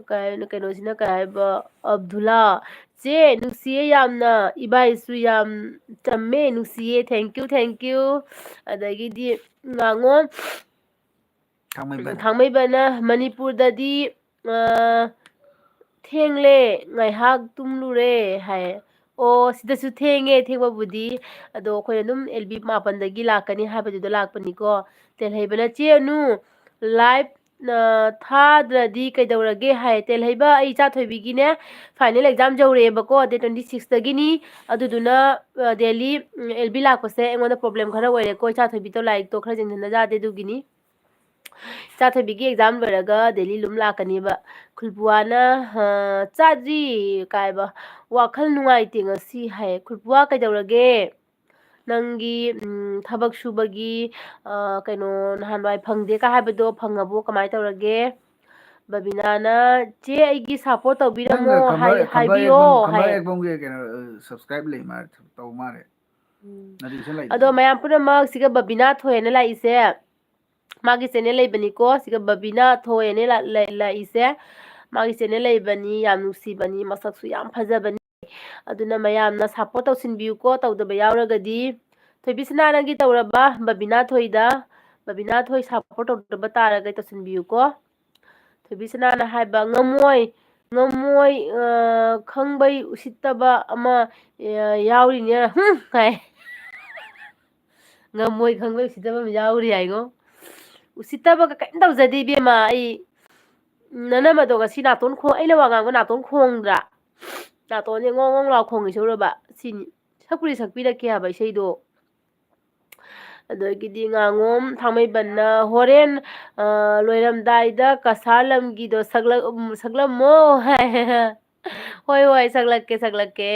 ꯀꯩꯅꯣ, ꯀꯩꯅꯣꯁꯤꯅ ꯀꯩ ꯍꯥꯏꯕ? ꯑꯕꯗꯨꯜꯂꯥ꯫ "ꯆꯦ, ꯅꯨꯡꯁꯤꯌꯦ ꯌꯥꯝꯅ, ꯏꯕꯥꯏꯁꯨ ꯌꯥꯝ ꯆꯝꯃꯦ, ꯅꯨꯡꯁꯤꯌꯦ, thank you, thank you"꯫ ꯑꯗꯒꯤꯗꯤ ꯉꯥꯡꯉꯣ, ꯊꯥꯡꯃꯩꯕꯟ꯫ ꯊꯥꯡꯃꯩꯕꯟꯅ, "ꯃꯅꯤꯄꯨꯔꯗꯗꯤ, ꯑ, ꯊꯦꯡꯂꯦ, ꯉꯥꯏꯍꯥꯛ ꯇꯨꯝꯂꯨꯔꯦ" ꯍꯥꯏ꯫ ꯑꯣ, ꯁꯤꯗꯁꯨ ꯊꯦꯡꯉꯦ, ꯊꯦꯡꯕꯕꯨꯗꯤ꯫ ꯑꯗꯣ ꯑꯩꯈꯣꯏ ꯑꯗꯨꯝ ꯑꯦꯜ ꯕꯤ ꯃꯥꯄꯟꯗꯒꯤ ꯂꯥꯛꯀꯅꯤ ꯍꯥꯏꯕꯗꯨꯗ ꯂꯥꯛꯄꯅꯤꯀꯣ꯫ ꯇꯦꯜꯍꯩꯕꯅ, "ꯆꯦ ꯑꯅꯨ, live, ꯑ, ꯊꯥꯗ꯭ꯔꯗꯤ ꯀꯩꯗꯧꯔꯒꯦ?" ꯍꯥꯏ꯫ ꯇꯦꯜꯍꯩꯕ, ꯑꯩ ꯏꯆꯥ ꯊꯣꯏꯕꯤꯒꯤꯅꯦ, final exam ꯌꯧꯔꯛꯑꯦꯕꯀꯣ, date twenty six ꯇꯒꯤꯅꯤ꯫ ꯑꯗꯨꯗꯨꯅ, ꯑ, daily, ꯎꯝ, ꯑꯦꯜ ꯕꯤ ꯂꯥꯛꯄꯁꯦ ꯑꯩꯉꯣꯟꯗ problem ꯈꯔ ꯑꯣꯏꯔꯦꯀꯣ꯫ ꯏꯆꯥ ꯊꯣꯏꯕꯤꯗꯣ ꯂꯥꯏꯔꯤꯛꯇꯣ ꯈꯔ ꯌꯦꯡꯁꯤꯟꯅ ꯌꯥꯗꯦ, ꯑꯗꯨꯒꯤꯅꯤ꯫ ꯏꯆꯥ ꯊꯣꯏꯕꯤꯒꯤ exam ꯂꯣꯏꯔꯒ daily ꯑꯗꯨꯝ ꯂꯥꯛꯀꯅꯤꯕ꯫ ꯈꯨꯜꯕꯨꯋꯥꯅ, ꯑ, "ꯆꯥꯗ꯭ꯔꯤ" ꯀꯥꯏꯕ, "ꯋꯥꯈꯜ ꯅꯨꯡꯉꯥꯏꯇꯦ ꯉꯁꯤ" ꯍꯥꯏ꯫ ꯈꯨꯜꯕꯨꯋꯥ, ꯀꯩꯗꯧꯔꯒꯦ? ꯅꯪꯒꯤ, ꯎꯝ, ꯊꯕꯛ ꯁꯨꯕꯒꯤ, ꯑ, ꯀꯩꯅꯣ, ꯅꯍꯥꯟꯋꯥꯏ ꯐꯪꯗꯦ ꯀꯥ ꯍꯥꯏꯕꯗꯣ ꯐꯪꯉꯕꯣ? ꯀꯃꯥꯏ ꯇꯧꯔꯒꯦ? ꯕꯕꯤꯅꯥꯅ, "ꯆꯦ, ꯑꯩꯒꯤ support ꯇꯧꯕꯤꯔꯝꯃꯣ, ꯅꯪꯅ ꯈꯝꯕ-, ꯍꯥꯏ-, ꯈꯝꯕ ꯍꯥꯏꯕꯤꯌꯣ" ꯑꯦꯛꯕꯝ-, ꯈꯝꯕ ꯍꯥꯏ꯫ ꯑꯦꯛꯕꯝꯒꯤ ꯀꯩꯅꯣ, ꯑ, subscribe ꯂꯩ ꯃꯥ-, ꯇꯧ ꯃꯥꯜꯂꯦ꯫ ꯎꯝ꯫ Notification ꯂꯩ꯫ ꯑꯗꯣ ꯃꯌꯥꯝ ꯄꯨꯝꯅꯃꯛ ꯁꯤꯒ ꯕꯕꯤꯅꯥ ꯊꯣꯏꯅ ꯂꯥꯛꯏꯁꯦ, ꯃꯥꯒꯤ channel ꯂꯩꯕꯅꯤꯀꯣ꯫ ꯁꯤꯒ ꯕꯕꯤꯅꯥ ꯊꯣꯏ ꯑꯅ ꯂꯥ-, ꯂꯩ-, ꯂꯥꯛꯏꯁꯦ꯫ ꯃꯥꯒꯤ channel ꯂꯩꯕꯅꯤ, ꯌꯥꯝ ꯅꯨꯡꯁꯤꯕꯅꯤ, ꯃꯁꯛꯁꯨ ꯌꯥꯝ ꯐꯖꯕꯅꯤ꯫ ꯑꯗꯨꯅ ꯃꯌꯥꯝꯅ support ꯇꯧꯁꯤꯟꯕꯤꯌꯨꯀꯣ, ꯇꯧꯗꯕ ꯌꯥꯎꯔꯒꯗꯤ꯫ ꯊꯣꯏꯕꯤꯁꯅꯥ, ꯅꯪꯒꯤ ꯇꯧꯔꯕ? ꯕꯕꯤꯅꯥ ꯊꯣꯏꯗ, ꯕꯕꯤꯅꯥ ꯊꯣꯏ support ꯇꯧꯗꯕ ꯇꯥꯔꯒꯗꯤ ꯇꯧꯁꯤꯟꯕꯤꯌꯨꯀꯣ꯫ ꯊꯣꯏꯕꯤꯁꯅꯥꯅ ꯍꯥꯏꯕ, "ꯉꯝꯃꯣꯏ, ꯉꯝꯃꯣꯏ, ꯑ, ꯈꯪꯕꯩ ꯎꯁꯤꯠꯇꯕ ꯑꯃ, ꯑ, ꯌꯥꯎꯔꯤꯅꯦ", ꯍꯨꯝ, ꯍꯥꯏ꯫ "ꯉꯝꯃꯣꯏ ꯈꯪꯕꯩ ꯎꯁꯤꯠꯇꯕ ꯑꯃ ꯌꯥꯎꯔꯤ" ꯍꯥꯏꯉꯣ꯫ ꯎꯁꯤꯠꯇꯕꯒ ꯀꯔꯤꯝ ꯇꯧꯖꯗꯦ ꯏꯕꯦꯝꯃ꯫ ꯑꯩ, ꯅꯅꯝꯃꯗꯣ ꯉꯁꯤ ꯅꯥꯇꯣꯟ ꯈꯣꯡ-, ꯑꯩꯅ ꯋꯥ ꯉꯥꯡꯕ ꯅꯥꯇꯣꯟ ꯈꯣꯡꯗ꯭ꯔꯥ? ꯅꯥꯇꯣꯟꯁꯦ ꯉꯣꯡ ꯉꯣꯡ ꯂꯥꯎ ꯈꯣꯡꯉꯤꯁꯦ ꯎꯔꯕ? ꯁꯤꯅꯤ꯫ ꯁꯛꯄꯨꯗꯤ ꯁꯛꯄꯤꯔꯛꯀꯦ ꯍꯥꯏꯕ ꯏꯁꯩꯗꯣ꯫ ꯑꯗꯒꯤꯗꯤ ꯉꯥꯉꯣꯝ ꯊꯥꯡꯃꯩꯕꯟꯅ ꯍꯣꯔꯦꯟ, ꯑ, ꯂꯣꯏꯔꯝꯗꯥꯏꯗ ꯀꯁꯥꯔ ꯂꯝꯒꯤꯗꯣ ꯁꯛꯂꯛ-, ꯎꯝ, ꯁꯛꯂꯝꯃꯣ ꯍꯥꯏ꯫ ꯍꯣꯏ, ꯍꯣꯏ, ꯁꯛꯂꯛꯀꯦ, ꯁꯛꯂꯛꯀꯦ꯫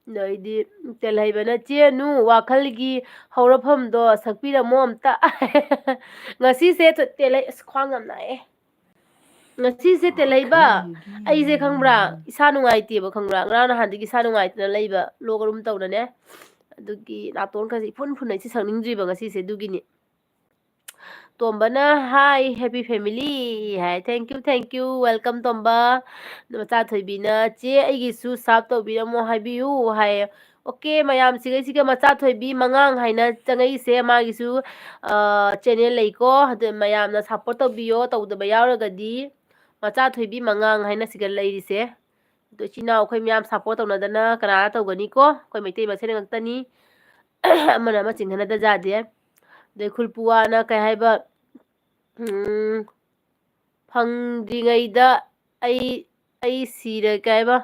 ꯑꯗꯩꯗꯤ ꯇꯦꯜꯍꯩꯕꯅ, "ꯆꯦꯅꯨ, ꯋꯥꯈꯜꯒꯤ ꯍꯧꯔꯛꯐꯝꯗꯣ ꯁꯛꯄꯤꯔꯝꯃꯣ ꯑꯝꯇ꯫" ꯉꯁꯤꯁꯦ ꯇꯦꯜꯍꯩ-, ꯑꯁ, ꯈ꯭ꯋꯥꯡ ꯌꯥꯝ ꯅꯥꯏꯌꯦ꯫ ꯉꯁꯤꯁꯦ ꯇꯦꯜꯍꯩꯕ, ꯑꯩꯁꯦ ꯈꯪꯕ꯭ꯔꯥ, ꯏꯁꯥ ꯅꯨꯡꯉꯥꯏꯇꯦꯕ, ꯈꯪꯕ꯭ꯔꯥ, ꯉꯔꯥꯡ ꯅꯍꯥꯟꯗꯒꯤ ꯏꯁꯥ ꯅꯨꯡꯉꯥꯏꯇꯅ ꯂꯩꯕ, ꯂꯣꯛ ꯑꯔꯨꯝ ꯇꯧꯅꯅꯦ꯫ ꯑꯗꯨꯒꯤ ꯅꯥꯇꯣꯟꯒꯁꯦ ꯏꯐꯨꯟ ꯐꯨꯟꯅ ꯏꯁꯩ ꯁꯛꯅꯤꯡꯗ꯭ꯔꯤꯕ ꯉꯁꯤꯁꯦ, ꯑꯗꯨꯒꯤꯅꯤ꯫ ꯇꯣꯝꯕꯅ, "Hi, happy family" high. Thank you, thank you, welcome ꯇꯣꯝꯕ꯫ ꯃꯆꯥ ꯊꯣꯏꯕꯤꯅ, "ꯆꯦ, ꯑꯩꯒꯤꯁꯨ sub ꯇꯧꯕꯤꯔꯝꯃꯣ ꯍꯥꯏꯕꯤꯌꯨ" ꯍꯥꯏ꯫ ꯑꯣꯀꯦ, ꯃꯌꯥꯝ ꯁꯤꯒꯩꯁꯤꯒ ꯃꯆꯥ ꯊꯣꯏꯕꯤ ꯃꯉꯥꯡ ꯍꯥꯏꯅ ꯆꯪꯉꯛꯏꯁꯦ, ꯃꯥꯒꯤꯁꯨ, ꯑ, channel ꯂꯩꯀꯣ꯫ ꯑꯗꯨ ꯃꯌꯥꯝꯅ support ꯇꯧꯕꯤꯌꯣ, ꯇꯧꯗꯕ ꯌꯥꯎꯔꯒꯗꯤ꯫ ꯃꯆꯥ ꯊꯣꯏꯕꯤ ꯃꯉꯥꯡ ꯍꯥꯏꯅ ꯁꯤꯒ ꯂꯩꯔꯤꯁꯦ꯫ ꯑꯗꯣ ꯏꯆꯤꯟ ꯏꯅꯥꯎ ꯑꯩꯈꯣꯏ ꯃꯌꯥꯝ support ꯇꯧꯅꯗꯅ ꯀꯅꯥ ꯇꯧꯒꯅꯤꯀꯣ? ꯑꯩꯈꯣꯏ ꯃꯩꯇꯩ ꯃꯁꯦꯟ ꯉꯥꯛꯇꯅꯤ꯫ ꯑꯃꯅ ꯑꯃ ꯆꯤꯡꯍꯟꯅꯗ ꯌꯥꯗꯦ꯫ ꯑꯗꯩ ꯈꯨꯜꯄꯨꯋꯥꯅ ꯀꯩ ꯍꯥꯏꯕ, ꯎꯝ, "ꯐꯪꯗ꯭ꯔꯤꯉꯩꯗ ꯑꯩ, ꯑꯩ ꯁꯤꯔꯦ" ꯀꯩ ꯍꯥꯏꯕ?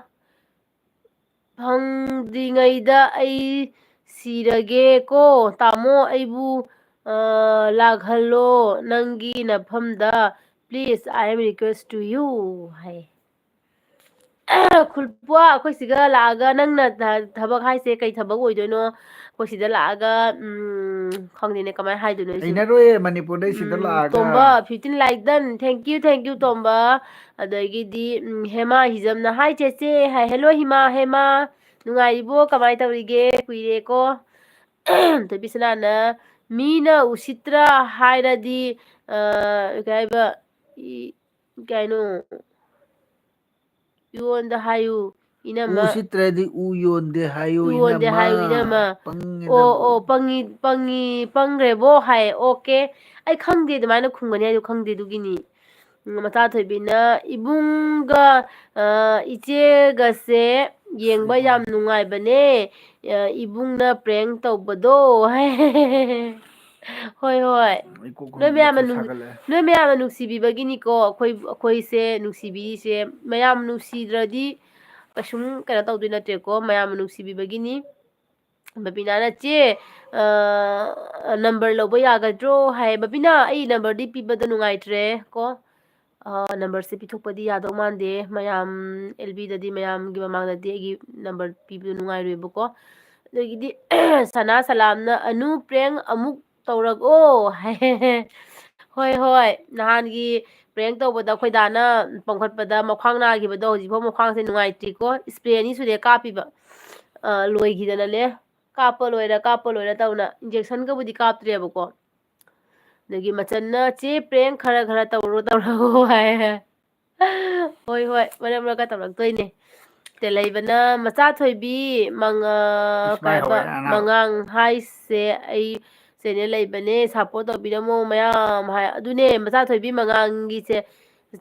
"ꯐꯪꯗ꯭ꯔꯤꯉꯩꯗ ꯑꯩ ꯁꯤꯔꯒꯦꯀꯣ, ꯇꯥꯃꯣ ꯑꯩꯕꯨ, ꯑ, ꯂꯥꯛꯍꯜꯂꯣ ꯅꯪꯒꯤ ꯅꯐꯝꯗ, please, I am request to you" ꯍꯥꯏ꯫ ꯈꯨꯜꯄꯨꯋꯥ, ꯑꯩꯈꯣꯏ ꯁꯤꯒ ꯂꯥꯛꯑꯒ ꯅꯪꯅ ꯊ-, ꯊꯕꯛ ꯍꯥꯏꯁꯦ ꯀꯩ ꯊꯕꯛ ꯑꯣꯏꯗꯣꯏꯅꯣ? ꯑꯩꯈꯣꯏ ꯁꯤꯗ ꯂꯥꯛꯑꯒ, ꯎꯝ, ꯈꯪꯗꯦꯅꯦ, ꯀꯃꯥꯏꯅ ꯍꯥꯏꯗꯣꯏꯅꯣ ꯑꯩꯁꯨ꯫ ꯍꯩꯅꯔꯣꯏꯌꯦ, ꯃꯅꯤꯄꯨꯔꯗꯩ ꯁꯤꯗ ꯎꯝ, ꯂꯥꯛꯑꯒ꯫ ꯇꯣꯝꯕ, fifteen like done. Thank you, thank you, ꯇꯣꯝꯕ꯫ ꯑꯗꯒꯤꯗꯤ, ꯎꯝ, ꯍꯦꯃꯥ ꯍꯤꯖꯝꯅ, "Hi, ꯆꯦꯆꯦ" ꯍꯥꯏ꯫ "Hello, ꯍꯤꯃꯥ, ꯍꯦꯃꯥ꯫ ꯅꯨꯡꯉꯥꯏꯔꯤꯕꯣ? ꯀꯃꯥꯏꯅ ꯇꯧꯔꯤꯒꯦ? ꯀꯨꯏꯔꯦꯀꯣ?" ꯊꯣꯏꯕꯤꯁꯅꯥꯅ, "ꯃꯤꯅ ꯎꯁꯤꯠꯇ꯭ꯔꯥ ꯍꯥꯏꯔꯗꯤ, ꯑ, ꯀꯩ ꯍꯥꯏꯕ, ꯏ-, ꯀꯩ ꯍꯥꯏꯅꯣ? ꯌꯣꯟꯗ ꯍꯥꯏꯌꯨ, ꯏꯅꯝꯃ꯫ ꯎꯁꯤꯠꯇ꯭ꯔꯗꯤ ꯎ ꯌꯣꯟꯗꯦ ꯍꯥꯏꯌꯨ, ꯌꯣꯟꯗꯦ ꯏꯅꯝꯃ꯫ ꯍꯥꯏꯌꯨ, ꯏꯅꯝꯃ꯫ ꯄꯪꯉꯦꯗ꯫ ꯑꯣ, ꯑꯣ, ꯄꯪꯉꯤ, ꯄꯪꯉꯤ, ꯄꯪꯈ꯭ꯔꯦꯕꯣ" ꯍꯥꯏ꯫ ꯑꯣꯀꯦ꯫ ꯑꯩ ꯈꯪꯗꯦ ꯑꯗꯨꯃꯥꯏꯅ ꯈꯨꯝꯒꯅꯤ ꯍꯥꯏꯗꯣ ꯈꯪꯗꯦ, ꯑꯗꯨꯒꯤꯅꯤ꯫ ꯎꯝ, ꯃꯆꯥ ꯊꯣꯏꯕꯤꯅ, "ꯏꯕꯨꯡꯒ, ꯑ, ꯏꯆꯦꯒꯁꯦ ꯌꯦꯡꯕ ꯌꯥꯝ ꯅꯨꯡꯉꯥꯏꯕꯅꯦ꯫ ꯑ, ꯏꯕꯨꯡꯅ prank ꯇꯧꯕꯗꯣ" ꯍꯥꯏ꯫ ꯍꯣꯏ, ꯍꯣꯏ꯫ ꯑꯩ ꯀꯣꯛ ꯅꯣꯏ ꯃꯌꯥꯝꯅ ꯈꯪꯗꯦ, ꯅꯨꯡ-, ꯁꯥꯒꯠꯂꯛꯑꯦ꯫ ꯅꯣꯏ ꯃꯌꯥꯝꯅ ꯅꯨꯡꯁꯤꯕꯤꯕꯒꯤꯅꯤꯀꯣ ꯑꯩꯈꯣꯏ, ꯑꯩꯈꯣꯏꯁꯦ ꯅꯨꯡꯁꯤꯕꯤꯔꯤꯁꯦ꯫ ꯃꯌꯥꯝ ꯅꯨꯡꯁꯤꯗ꯭ꯔꯗꯤ, ꯀꯩꯁꯨꯝ ꯀꯩꯅꯣ ꯇꯧꯗꯣꯏ ꯅꯠꯇ꯭ꯔꯦꯀꯣ, ꯃꯌꯥꯝꯅ ꯅꯨꯡꯁꯤꯕꯤꯕꯒꯤꯅꯤ꯫ ꯕꯕꯤꯅꯥꯅ, "ꯆꯦ, ꯑ, ꯅꯝꯕꯔ ꯂꯧꯕ ꯌꯥꯒꯗ꯭ꯔꯣ?" ꯍꯥꯏ꯫ ꯕꯕꯤꯅꯥ, ꯑꯩ ꯅꯝꯕꯔꯗꯤ ꯄꯤꯕꯗ ꯅꯨꯡꯉꯥꯏꯇ꯭ꯔꯦ ꯀꯣ꯫ ꯑ, ꯅꯝꯕꯔꯁꯦ ꯄꯤꯊꯣꯛꯄꯗꯤ ꯌꯥꯗꯧ ꯃꯥꯟꯗꯦ꯫ ꯃꯌꯥꯝ, ꯑꯦꯜ ꯕꯤꯗꯗꯤ ꯃꯌꯥꯝꯒꯤ ꯃꯃꯥꯡꯗꯗꯤ ꯑꯩꯒꯤ ꯅꯝꯕꯔ ꯄꯤꯕꯗꯣ ꯅꯨꯡꯉꯥꯏꯔꯣꯏꯕꯀꯣ꯫ ꯑꯗꯒꯤꯗꯤ ꯁꯅꯥ ꯁꯂꯥꯝꯅ, "ꯑꯅꯨ, ꯄ꯭ꯔꯦꯡ ꯑꯃꯨꯛ ꯇꯧꯔꯛꯑꯣ" ꯍꯥꯏ꯫ ꯍꯣꯏ, ꯍꯣꯏ꯫ ꯅꯍꯥꯟꯒꯤ ꯄ꯭ꯔꯦꯡ ꯇꯧꯕꯗ ꯑꯩꯈꯣꯏ ꯗꯥꯅ ꯄꯥꯡꯈꯠꯄꯗ ꯃꯈ꯭ꯋꯥꯡ ꯅꯥꯈꯤꯕꯗꯣ ꯍꯧꯖꯤꯛꯐꯥꯎ ꯃꯈ꯭ꯋꯥꯡꯁꯦ ꯅꯨꯡꯉꯥꯏꯇ꯭ꯔꯤꯀꯣ꯫ ꯏꯁꯄ꯭ꯔꯦ ꯑꯅꯤ ꯁꯨꯔꯦ ꯀꯥꯞꯄꯤꯕ꯫ ꯑ, ꯂꯣꯏꯈꯤꯗꯅꯅꯦ꯫ ꯀꯥꯞꯄ ꯂꯣꯏꯔ, ꯀꯥꯞꯄ ꯂꯣꯏꯔ ꯇꯧꯅ ꯏꯟꯖꯦꯛꯁꯟꯒꯕꯨꯗꯤ ꯀꯥꯞꯇ꯭ꯔꯦꯕꯀꯣ꯫ ꯑꯗꯒꯤ ꯃꯆꯟꯅ, "ꯆꯦ, ꯄ꯭ꯔꯦꯡ ꯈꯔ ꯈꯔ ꯇꯧꯔꯣ, ꯇꯧꯔꯛꯑꯣ" ꯍꯥꯏ꯫ ꯍꯣꯏ, ꯍꯣꯏ, ꯃꯔꯛ ꯃꯔꯛꯀ ꯇꯧꯔꯛꯇꯣꯏꯅꯦ꯫ ꯇꯦꯂꯩꯕꯅ, "ꯃꯆꯥ ꯊꯣꯏꯕꯤ ꯃꯉꯥ-, ꯏꯁ, ꯃꯥꯏ ꯀꯩꯕ, ꯍꯧꯔꯦ, ꯅꯅꯥꯎ꯫ ꯃꯉꯥꯡ ꯍꯥꯏꯁꯦ ꯑꯩ ꯆꯦꯅꯦꯜ ꯂꯩꯕꯅꯦ, ꯁꯞꯄꯣꯔꯠ ꯇꯧꯕꯤꯔꯝꯃꯣ ꯃꯌꯥꯝ" ꯍꯥꯏ꯫ ꯑꯗꯨꯅꯦ, ꯃꯆꯥ ꯊꯣꯏꯕꯤ ꯃꯉꯥꯡꯒꯤꯁꯦ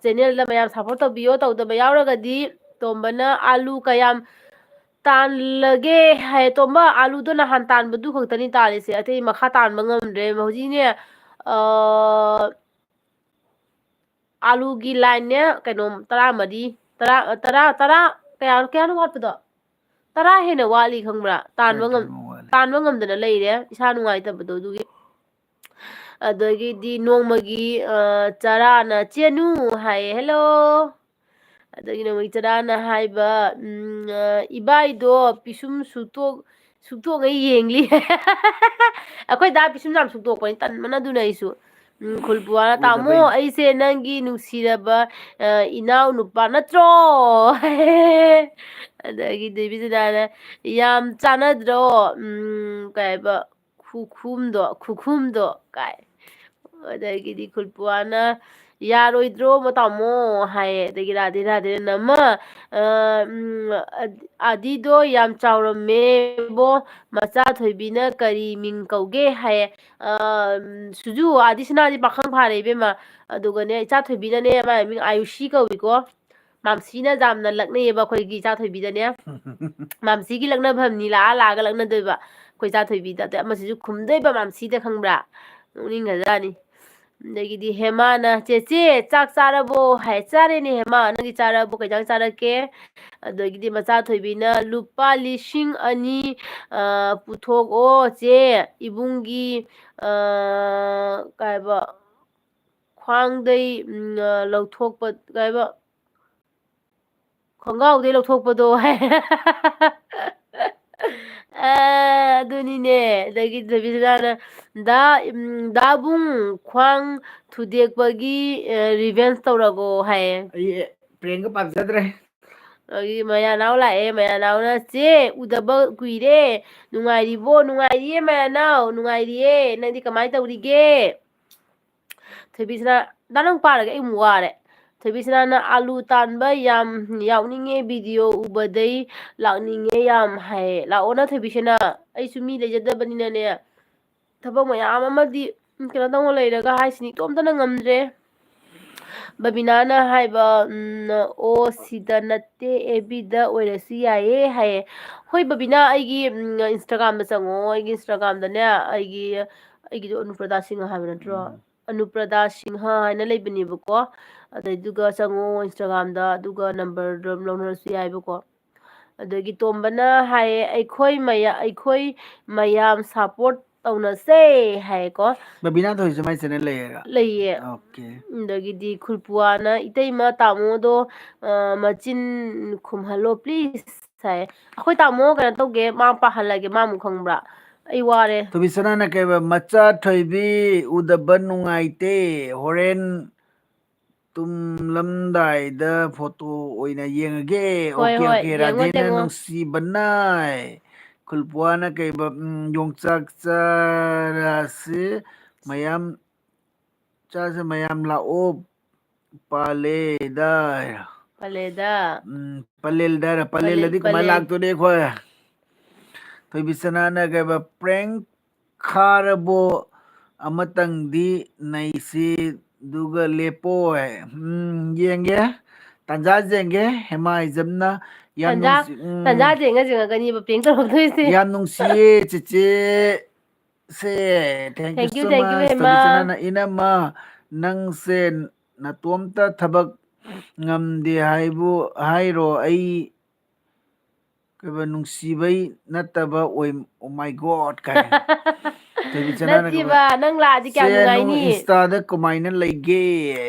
ꯆꯦꯅꯦꯜꯗ ꯃꯌꯥꯝ ꯁꯞꯄꯣꯔꯠ ꯇꯧꯕꯤꯌꯣ꯫ ꯇꯧꯗꯕ ꯌꯥꯎꯔꯒꯗꯤ ꯇꯣꯝꯕꯅ ꯑꯥꯂꯨ ꯀꯌꯥꯝ ꯇꯥꯜꯂꯒꯦ ꯍꯥꯏ꯫ ꯇꯣꯝꯕ, ꯑꯥꯂꯨꯗꯣ ꯅꯍꯥꯟ ꯇꯥꯟꯕꯗꯨ ꯈꯛꯇꯅꯤ ꯇꯥꯜꯂꯤꯁꯦ, ꯑꯇꯩ ꯃꯈꯥ ꯇꯥꯟꯕ ꯉꯝꯗ꯭ꯔꯦ꯫ ꯍꯧꯖꯤꯛꯅꯦ, ꯑ, ꯑꯥꯂꯨꯒꯤ ꯂꯥꯏꯟꯅꯦ, ꯀꯩꯅꯣ, ꯇꯔꯥꯃꯔꯤ, ꯇꯔꯥ, ꯇꯔꯥ, ꯇꯔꯥ, ꯀꯌꯥ-, ꯀꯌꯥꯅꯣ ꯋꯥꯠꯄꯗꯣ? ꯇꯔꯥ ꯍꯦꯟꯅ ꯋꯥꯠꯂꯤ, ꯈꯪꯕ꯭ꯔꯥ? ꯇꯥꯟꯕ ꯉꯝ-, ꯇꯔꯥꯃꯔꯤ ꯋꯥꯠꯂꯤ꯫ ꯇꯥꯟꯕ ꯉꯝꯗꯅ ꯂꯩꯔꯦ, ꯏꯁꯥ ꯅꯨꯡꯉꯥꯏꯇꯕꯗꯣ ꯑꯗꯨꯒꯤ꯫ ꯑꯗꯒꯤꯗꯤ ꯅꯣꯡꯃꯒꯤ, ꯑ, ꯆꯔꯥꯅ ꯆꯦꯅꯨ ꯍꯥꯏꯌꯦ, "ꯍꯦꯜꯂꯣ"꯫ ꯑꯗꯒꯤ ꯅꯣꯡꯃꯒꯤ ꯆꯔꯥꯅ ꯍꯥꯏꯕ, ꯎꯝ, ꯑ, "ꯏꯕꯥꯏꯗꯣ ꯄꯤꯁꯨꯝ ꯁꯨꯛꯇꯣꯛ-, ꯁꯨꯛꯇꯣꯛꯉꯩ ꯌꯦꯡꯂꯤ"꯫ ꯑꯩꯈꯣꯏ ꯗꯥ ꯄꯤꯁꯨꯝ ꯌꯥꯝ ꯁꯨꯛꯇꯣꯛꯄꯅꯤ, ꯇꯟꯕꯅ ꯑꯗꯨꯅ ꯑꯩꯁꯨ꯫ ꯎꯝ, ꯈꯨꯜꯄꯨꯋꯥꯅ, "ꯇꯥꯃꯣ, ꯎꯗꯕꯩꯅꯤ꯫ ꯑꯩꯁꯦ ꯅꯪꯒꯤ ꯅꯨꯡꯁꯤꯔꯕ, ꯑ, ꯏꯅꯥꯎ ꯅꯨꯄꯥ ꯅꯠꯇ꯭ꯔꯣ?" ꯑꯗꯒꯤ ꯗꯦꯕꯤꯆꯟꯗ꯭ꯔꯅ, "ꯌꯥꯝ ꯆꯥꯟꯅꯗ꯭ꯔꯣ? ꯎꯝ, ꯀꯩ ꯍꯥꯏꯕ, ꯈꯨꯈꯨꯝꯗꯣ, ꯈꯨꯈꯨꯝꯗꯣ" ꯀꯥꯏ꯫ ꯑꯗꯒꯤꯗꯤ ꯈꯨꯜꯄꯨꯋꯥꯅ, "ꯌꯥꯔꯣꯏꯗ꯭ꯔꯣ, ꯃ-, ꯇꯥꯃꯣ?" ꯍꯥꯏꯌꯦ꯫ ꯑꯗꯒꯤ ꯔꯥꯙꯦ ꯔꯥꯙꯦꯅ, "ꯅꯃ, ꯑ, ꯎꯝ, ꯑ-, ꯑꯥꯗꯤꯗꯣ ꯌꯥꯝ ꯆꯥꯎꯔꯝꯃꯦꯕꯣ, ꯃꯆꯥ ꯊꯣꯏꯕꯤꯅ ꯀꯔꯤ ꯃꯤꯡ ꯀꯧꯒꯦ?" ꯍꯥꯏꯌꯦ꯫ ꯑ, ꯎꯝ, ꯁꯨꯖꯨ, ꯑꯥꯗꯤ ꯁꯅꯥꯗꯤ ꯄꯥꯈꯪ ꯐꯥꯔꯦ ꯏꯕꯦꯝꯃ꯫ ꯑꯗꯨꯒꯅꯦ, ꯏꯆꯥ ꯊꯣꯏꯕꯤꯅꯅꯦ, ꯃꯥꯏ ꯃꯤꯡ ꯑꯌꯨꯁꯤ ꯀꯧꯏꯀꯣ꯫ ꯃꯥꯝꯁꯤꯅ ꯌꯥꯝꯅ ꯂꯛꯅꯩꯌꯦꯕ ꯑꯩꯈꯣꯏꯒꯤ ꯏꯆꯥ ꯊꯣꯏꯕꯤꯗꯅꯦ꯫ ꯃꯥꯝꯁꯤꯒꯤ ꯂꯛꯅꯐꯝꯅꯤ, ꯂꯥꯛꯑ ꯂꯥꯛꯑꯒ ꯂꯛꯅꯗꯣꯏꯕ ꯑꯩꯈꯣꯏ ꯏꯆꯥ ꯊꯣꯏꯕꯤꯗ꯫ ꯑꯗꯩ ꯑꯃꯁꯤꯁꯨ ꯈꯨꯝꯗꯣꯏꯕ ꯃꯥꯝꯁꯤꯗ, ꯈꯪꯕ꯭ꯔꯥ? ꯅꯣꯛꯅꯤꯡꯒ꯭ꯔꯖꯥꯠꯅꯤ꯫ ꯑꯗꯒꯤꯗꯤ ꯍꯦꯃꯥꯅ, "ꯆꯦꯆꯦ, ꯆꯥꯛ ꯆꯥꯔꯕꯣ?" ꯍꯥꯏ꯫ "ꯆꯥꯔꯦꯅꯦ ꯍꯦꯃꯥ, ꯅꯪꯗꯤ ꯆꯥꯔꯕꯣ? ꯀꯩ ꯏꯟꯖꯥꯡ ꯆꯥꯔꯛꯀꯦ?" ꯑꯗꯒꯤꯗꯤ ꯃꯆꯥ ꯊꯣꯏꯕꯤꯅ, "ꯂꯨꯄꯥ ꯂꯤꯁꯤꯡ ꯑꯅꯤ, ꯑ, ꯄꯨꯊꯣꯛꯑꯣ ꯆꯦ, ꯏꯕꯨꯡꯒꯤ, ꯑ, ꯀꯩ ꯍꯥꯏꯕ, ꯈ꯭ꯋꯥꯡꯗꯩ, ꯎꯝ, ꯑ, ꯂꯧꯊꯣꯛꯄ, ꯀꯩ ꯍꯥꯏꯕ, ꯈꯣꯡꯒ꯭ꯔꯥꯎꯗꯩ ꯂꯧꯊꯣꯛꯄꯗꯣ" ꯍꯥꯏ꯫ ꯑ, ꯑꯗꯨꯅꯤꯅꯦ꯫ ꯑꯗꯒꯤ ꯊꯣꯏꯕꯤꯁꯅꯥꯅ, "ꯗꯥ, ꯎꯝ, ꯗꯥ ꯕꯨꯡ, ꯈ꯭ꯋꯥꯡ ꯊꯨꯗꯦꯛꯄꯒꯤ, ꯑ, revenge ꯇꯧꯔꯒꯣ" ꯍꯥꯏꯌꯦ꯫ ꯑꯩ prank ꯀ ꯄꯥꯝꯖꯗ꯭ꯔꯦ꯫ ꯑꯗꯒꯤ ꯃꯌꯥꯅꯥꯎ ꯂꯥꯛꯑꯦ꯫ ꯃꯌꯥꯅꯥꯎꯅ, "ꯆꯦ, ꯎꯗꯕ ꯀꯨꯏꯔꯦ꯫ ꯅꯨꯡꯉꯥꯏꯔꯤꯕꯣ?" "ꯅꯨꯡꯉꯥꯏꯔꯤꯌꯦ ꯃꯌꯥꯅꯥꯎ, ꯅꯨꯡꯉꯥꯏꯔꯤꯌꯦ꯫ ꯅꯪꯗꯤ ꯀꯃꯥꯏꯅ ꯇꯧꯔꯤꯒꯦ?" ꯊꯣꯏꯕꯤꯁꯅꯥ, "ꯗꯥ ꯅꯪ ꯄꯥꯔꯒꯦ, ꯑꯩ ꯑꯃꯨꯛ ꯋꯥꯔꯦ"꯫ ꯊꯣꯏꯕꯤꯁꯅꯥꯅ, "ꯑꯥꯂꯨ ꯇꯥꯟꯕ ꯌꯥꯝ ꯌꯥꯎꯅꯤꯡꯉꯦ, video ꯎꯕꯗꯩ ꯂꯥꯛꯅꯤꯡꯉꯦ ꯌꯥꯝ" ꯍꯥꯏꯌꯦ꯫ ꯂꯥꯛꯑꯣꯅ ꯊꯣꯏꯕꯤꯁꯅꯥ, ꯑꯩꯁꯨ ꯃꯤ ꯂꯩꯖꯗꯕꯅꯤꯅꯅꯦ, ꯊꯕꯛ ꯃꯌꯥꯝ ꯑꯃꯗꯤ ꯀꯩꯅꯣ ꯇꯧꯅ ꯂꯩꯔꯒ ꯍꯥꯏꯁꯤꯅꯤ, ꯏꯇꯣꯝꯇꯅ ꯉꯝꯗ꯭ꯔꯦ꯫ ꯕꯕꯤꯅꯥꯅ ꯍꯥꯏꯕ, ꯎꯝ, "ꯑꯣ, ꯁꯤꯗ ꯅꯠꯇꯦ, F B ꯗ ꯑꯣꯏꯔꯁꯨ ꯌꯥꯏꯌꯦ" ꯍꯥꯏꯌꯦ꯫ ꯍꯣꯏ ꯕꯕꯤꯅꯥ, ꯑꯩꯒꯤ, ꯎꯝ, Instagram ꯗ ꯆꯪꯉꯣ, ꯑꯩꯒꯤ Instagram ꯗꯅꯦ, ꯑꯩꯒꯤ, ꯑꯩꯒꯤꯗꯣ ꯑꯅꯨꯄ꯭ꯔꯗꯥ ꯁꯤꯡꯍ ꯍꯥꯏꯕ ꯅꯠꯇ꯭ꯔꯣ? ꯎꯝ꯫ ꯑꯅꯨꯄ꯭ꯔꯗꯥ ꯁꯤꯡꯍ ꯍꯥꯏꯅ ꯂꯩꯕꯅꯦꯕꯀꯣ꯫ ꯑꯗꯩꯗꯨꯒ ꯆꯪꯉꯣ Instagram ꯗ, ꯑꯗꯨꯒ number ꯗꯣ ꯑꯗꯨꯝ ꯂꯧꯅꯔꯁꯨ ꯌꯥꯏꯕꯀꯣ꯫ ꯑꯗꯒꯤ ꯇꯣꯝꯕꯅ ꯍꯥꯏꯌꯦ, "ꯑꯩꯈꯣꯏ ꯃꯌꯥ-, ꯑꯩꯈꯣꯏ ꯃꯌꯥꯝ support ꯇꯧꯅꯁꯦ" ꯍꯥꯏꯌꯦꯀꯣ꯫ ꯕꯕꯤꯅꯥ ꯊꯣꯏꯁꯨ ꯃꯥꯏ channel ꯂꯩꯌꯦꯔꯥ? ꯂꯩꯌꯦ꯫ Okay꯫ ꯑꯗꯒꯤꯗꯤ ꯈꯨꯔꯄꯨꯋꯥꯅ, "ꯏꯇꯩꯃ, ꯇꯥꯃꯣꯗꯣ, ꯑ, ꯃꯆꯤꯟ ꯈꯨꯝꯍꯜꯂꯣ please" ꯍꯥꯏꯌꯦ꯫ ꯑꯩꯈꯣꯏ ꯇꯥꯃꯣ ꯀꯩꯅꯣ ꯇꯧꯒꯦ, ꯃꯥ ꯄꯥꯍꯜꯂꯒꯦ, ꯃꯥ ꯑꯃꯨꯛ ꯈꯪꯕ꯭ꯔꯥ? ꯑꯩ ꯋꯥꯔꯦ꯫ ꯊꯣꯏꯕꯤꯁꯅꯥꯅ ꯀꯩꯕ, "ꯃꯆꯥ ꯊꯣꯏꯕꯤ ꯎꯗꯕ ꯅꯨꯡꯉꯥꯏꯇꯦ, ꯍꯣꯔꯦꯟ ꯇꯨꯝꯂꯝꯗꯥꯏꯗ photo ꯑꯣꯏꯅ ꯌꯦꯡꯉꯒꯦ"꯫ ꯍꯣꯏ, okay, ꯍꯣꯏ, okay, ꯌꯦꯡꯉꯣ, ꯔꯥꯙꯦꯅ ꯌꯦꯡꯉꯣ꯫ "ꯅꯨꯡꯁꯤꯕꯅ"꯫ ꯈꯨꯜꯄꯨꯋꯥꯅ ꯀꯩꯕ, ꯎꯝ, "ꯌꯣꯡꯆꯥꯛ ꯆꯥꯔꯁꯤ ꯃꯌꯥꯝ, ꯆꯥꯁꯤ ꯃꯌꯥꯝ ꯂꯥꯛꯑꯣ ꯄꯥꯂꯦꯗ"꯫ ꯄꯥꯂꯦꯗ꯫ ꯎꯝ, ꯄꯂꯦꯜꯗ, ꯄꯂꯦꯜ-, ꯄꯂꯦꯜꯗꯗꯤ ꯀꯃꯥꯏꯅ ꯄꯂꯦꯜ꯫ ꯂꯥꯛꯇꯣꯏꯅꯤ ꯑꯩꯈꯣꯏ? ꯊꯣꯏꯕꯤꯁꯅꯥꯅ ꯀꯩꯕ, "Prank ꯈꯥꯔꯕꯣ? ꯑꯃꯇꯪꯗꯤ ꯅꯩꯁꯤ, ꯑꯗꯨꯒ ꯂꯦꯞꯄꯣ" ꯍꯥꯏ꯫ ꯎꯝ, ꯌꯦꯡꯒꯦ, ꯇꯥꯟꯖꯥ ꯌꯦꯡꯒꯦ꯫ ꯍꯦꯃꯥ ꯏꯖꯝꯅ ꯌꯥꯝ ꯇꯥꯟꯖꯥ, ꯅꯨꯡꯁꯤ-, ꯎꯝ꯫ ꯇꯥꯟꯖꯥ ꯌꯦꯡꯉ ꯌꯦꯡꯉꯒꯅꯤꯕ prank ꯇꯧꯔꯛꯇꯣꯏꯁꯦ꯫ "ꯌꯥꯝ ꯅꯨꯡꯁꯤꯌꯦ ꯆꯦꯆꯦ꯫ ꯁꯦ, thank you, thank you so much, Hema. ꯇꯕꯤꯆꯅꯥꯅ, ꯏꯅꯝꯃ, ꯅꯪꯁꯦ ꯅꯇꯣꯝꯇ ꯊꯕꯛ ꯉꯝꯗꯦ ꯍꯥꯏꯕꯨ ꯍꯥꯏꯔꯣ? ꯑꯩ ꯀꯩꯕ, ꯅꯨꯡꯁꯤꯕꯩ ꯅꯠꯇꯕ ꯑꯣꯏ, oh my God ꯀꯥꯏ꯫ ꯇꯕꯤꯆꯅꯥꯅ ꯀꯩꯕ, ꯅꯠꯇꯦꯕ, ꯅꯪ ꯂꯥꯛꯑꯗꯤ ꯀꯌꯥꯝ ꯁꯦ, ꯅꯨꯡꯉꯥꯏꯅꯤ? ꯅꯪ Insta-ꯗ ꯀꯃꯥꯏꯅ ꯂꯩꯒꯦ?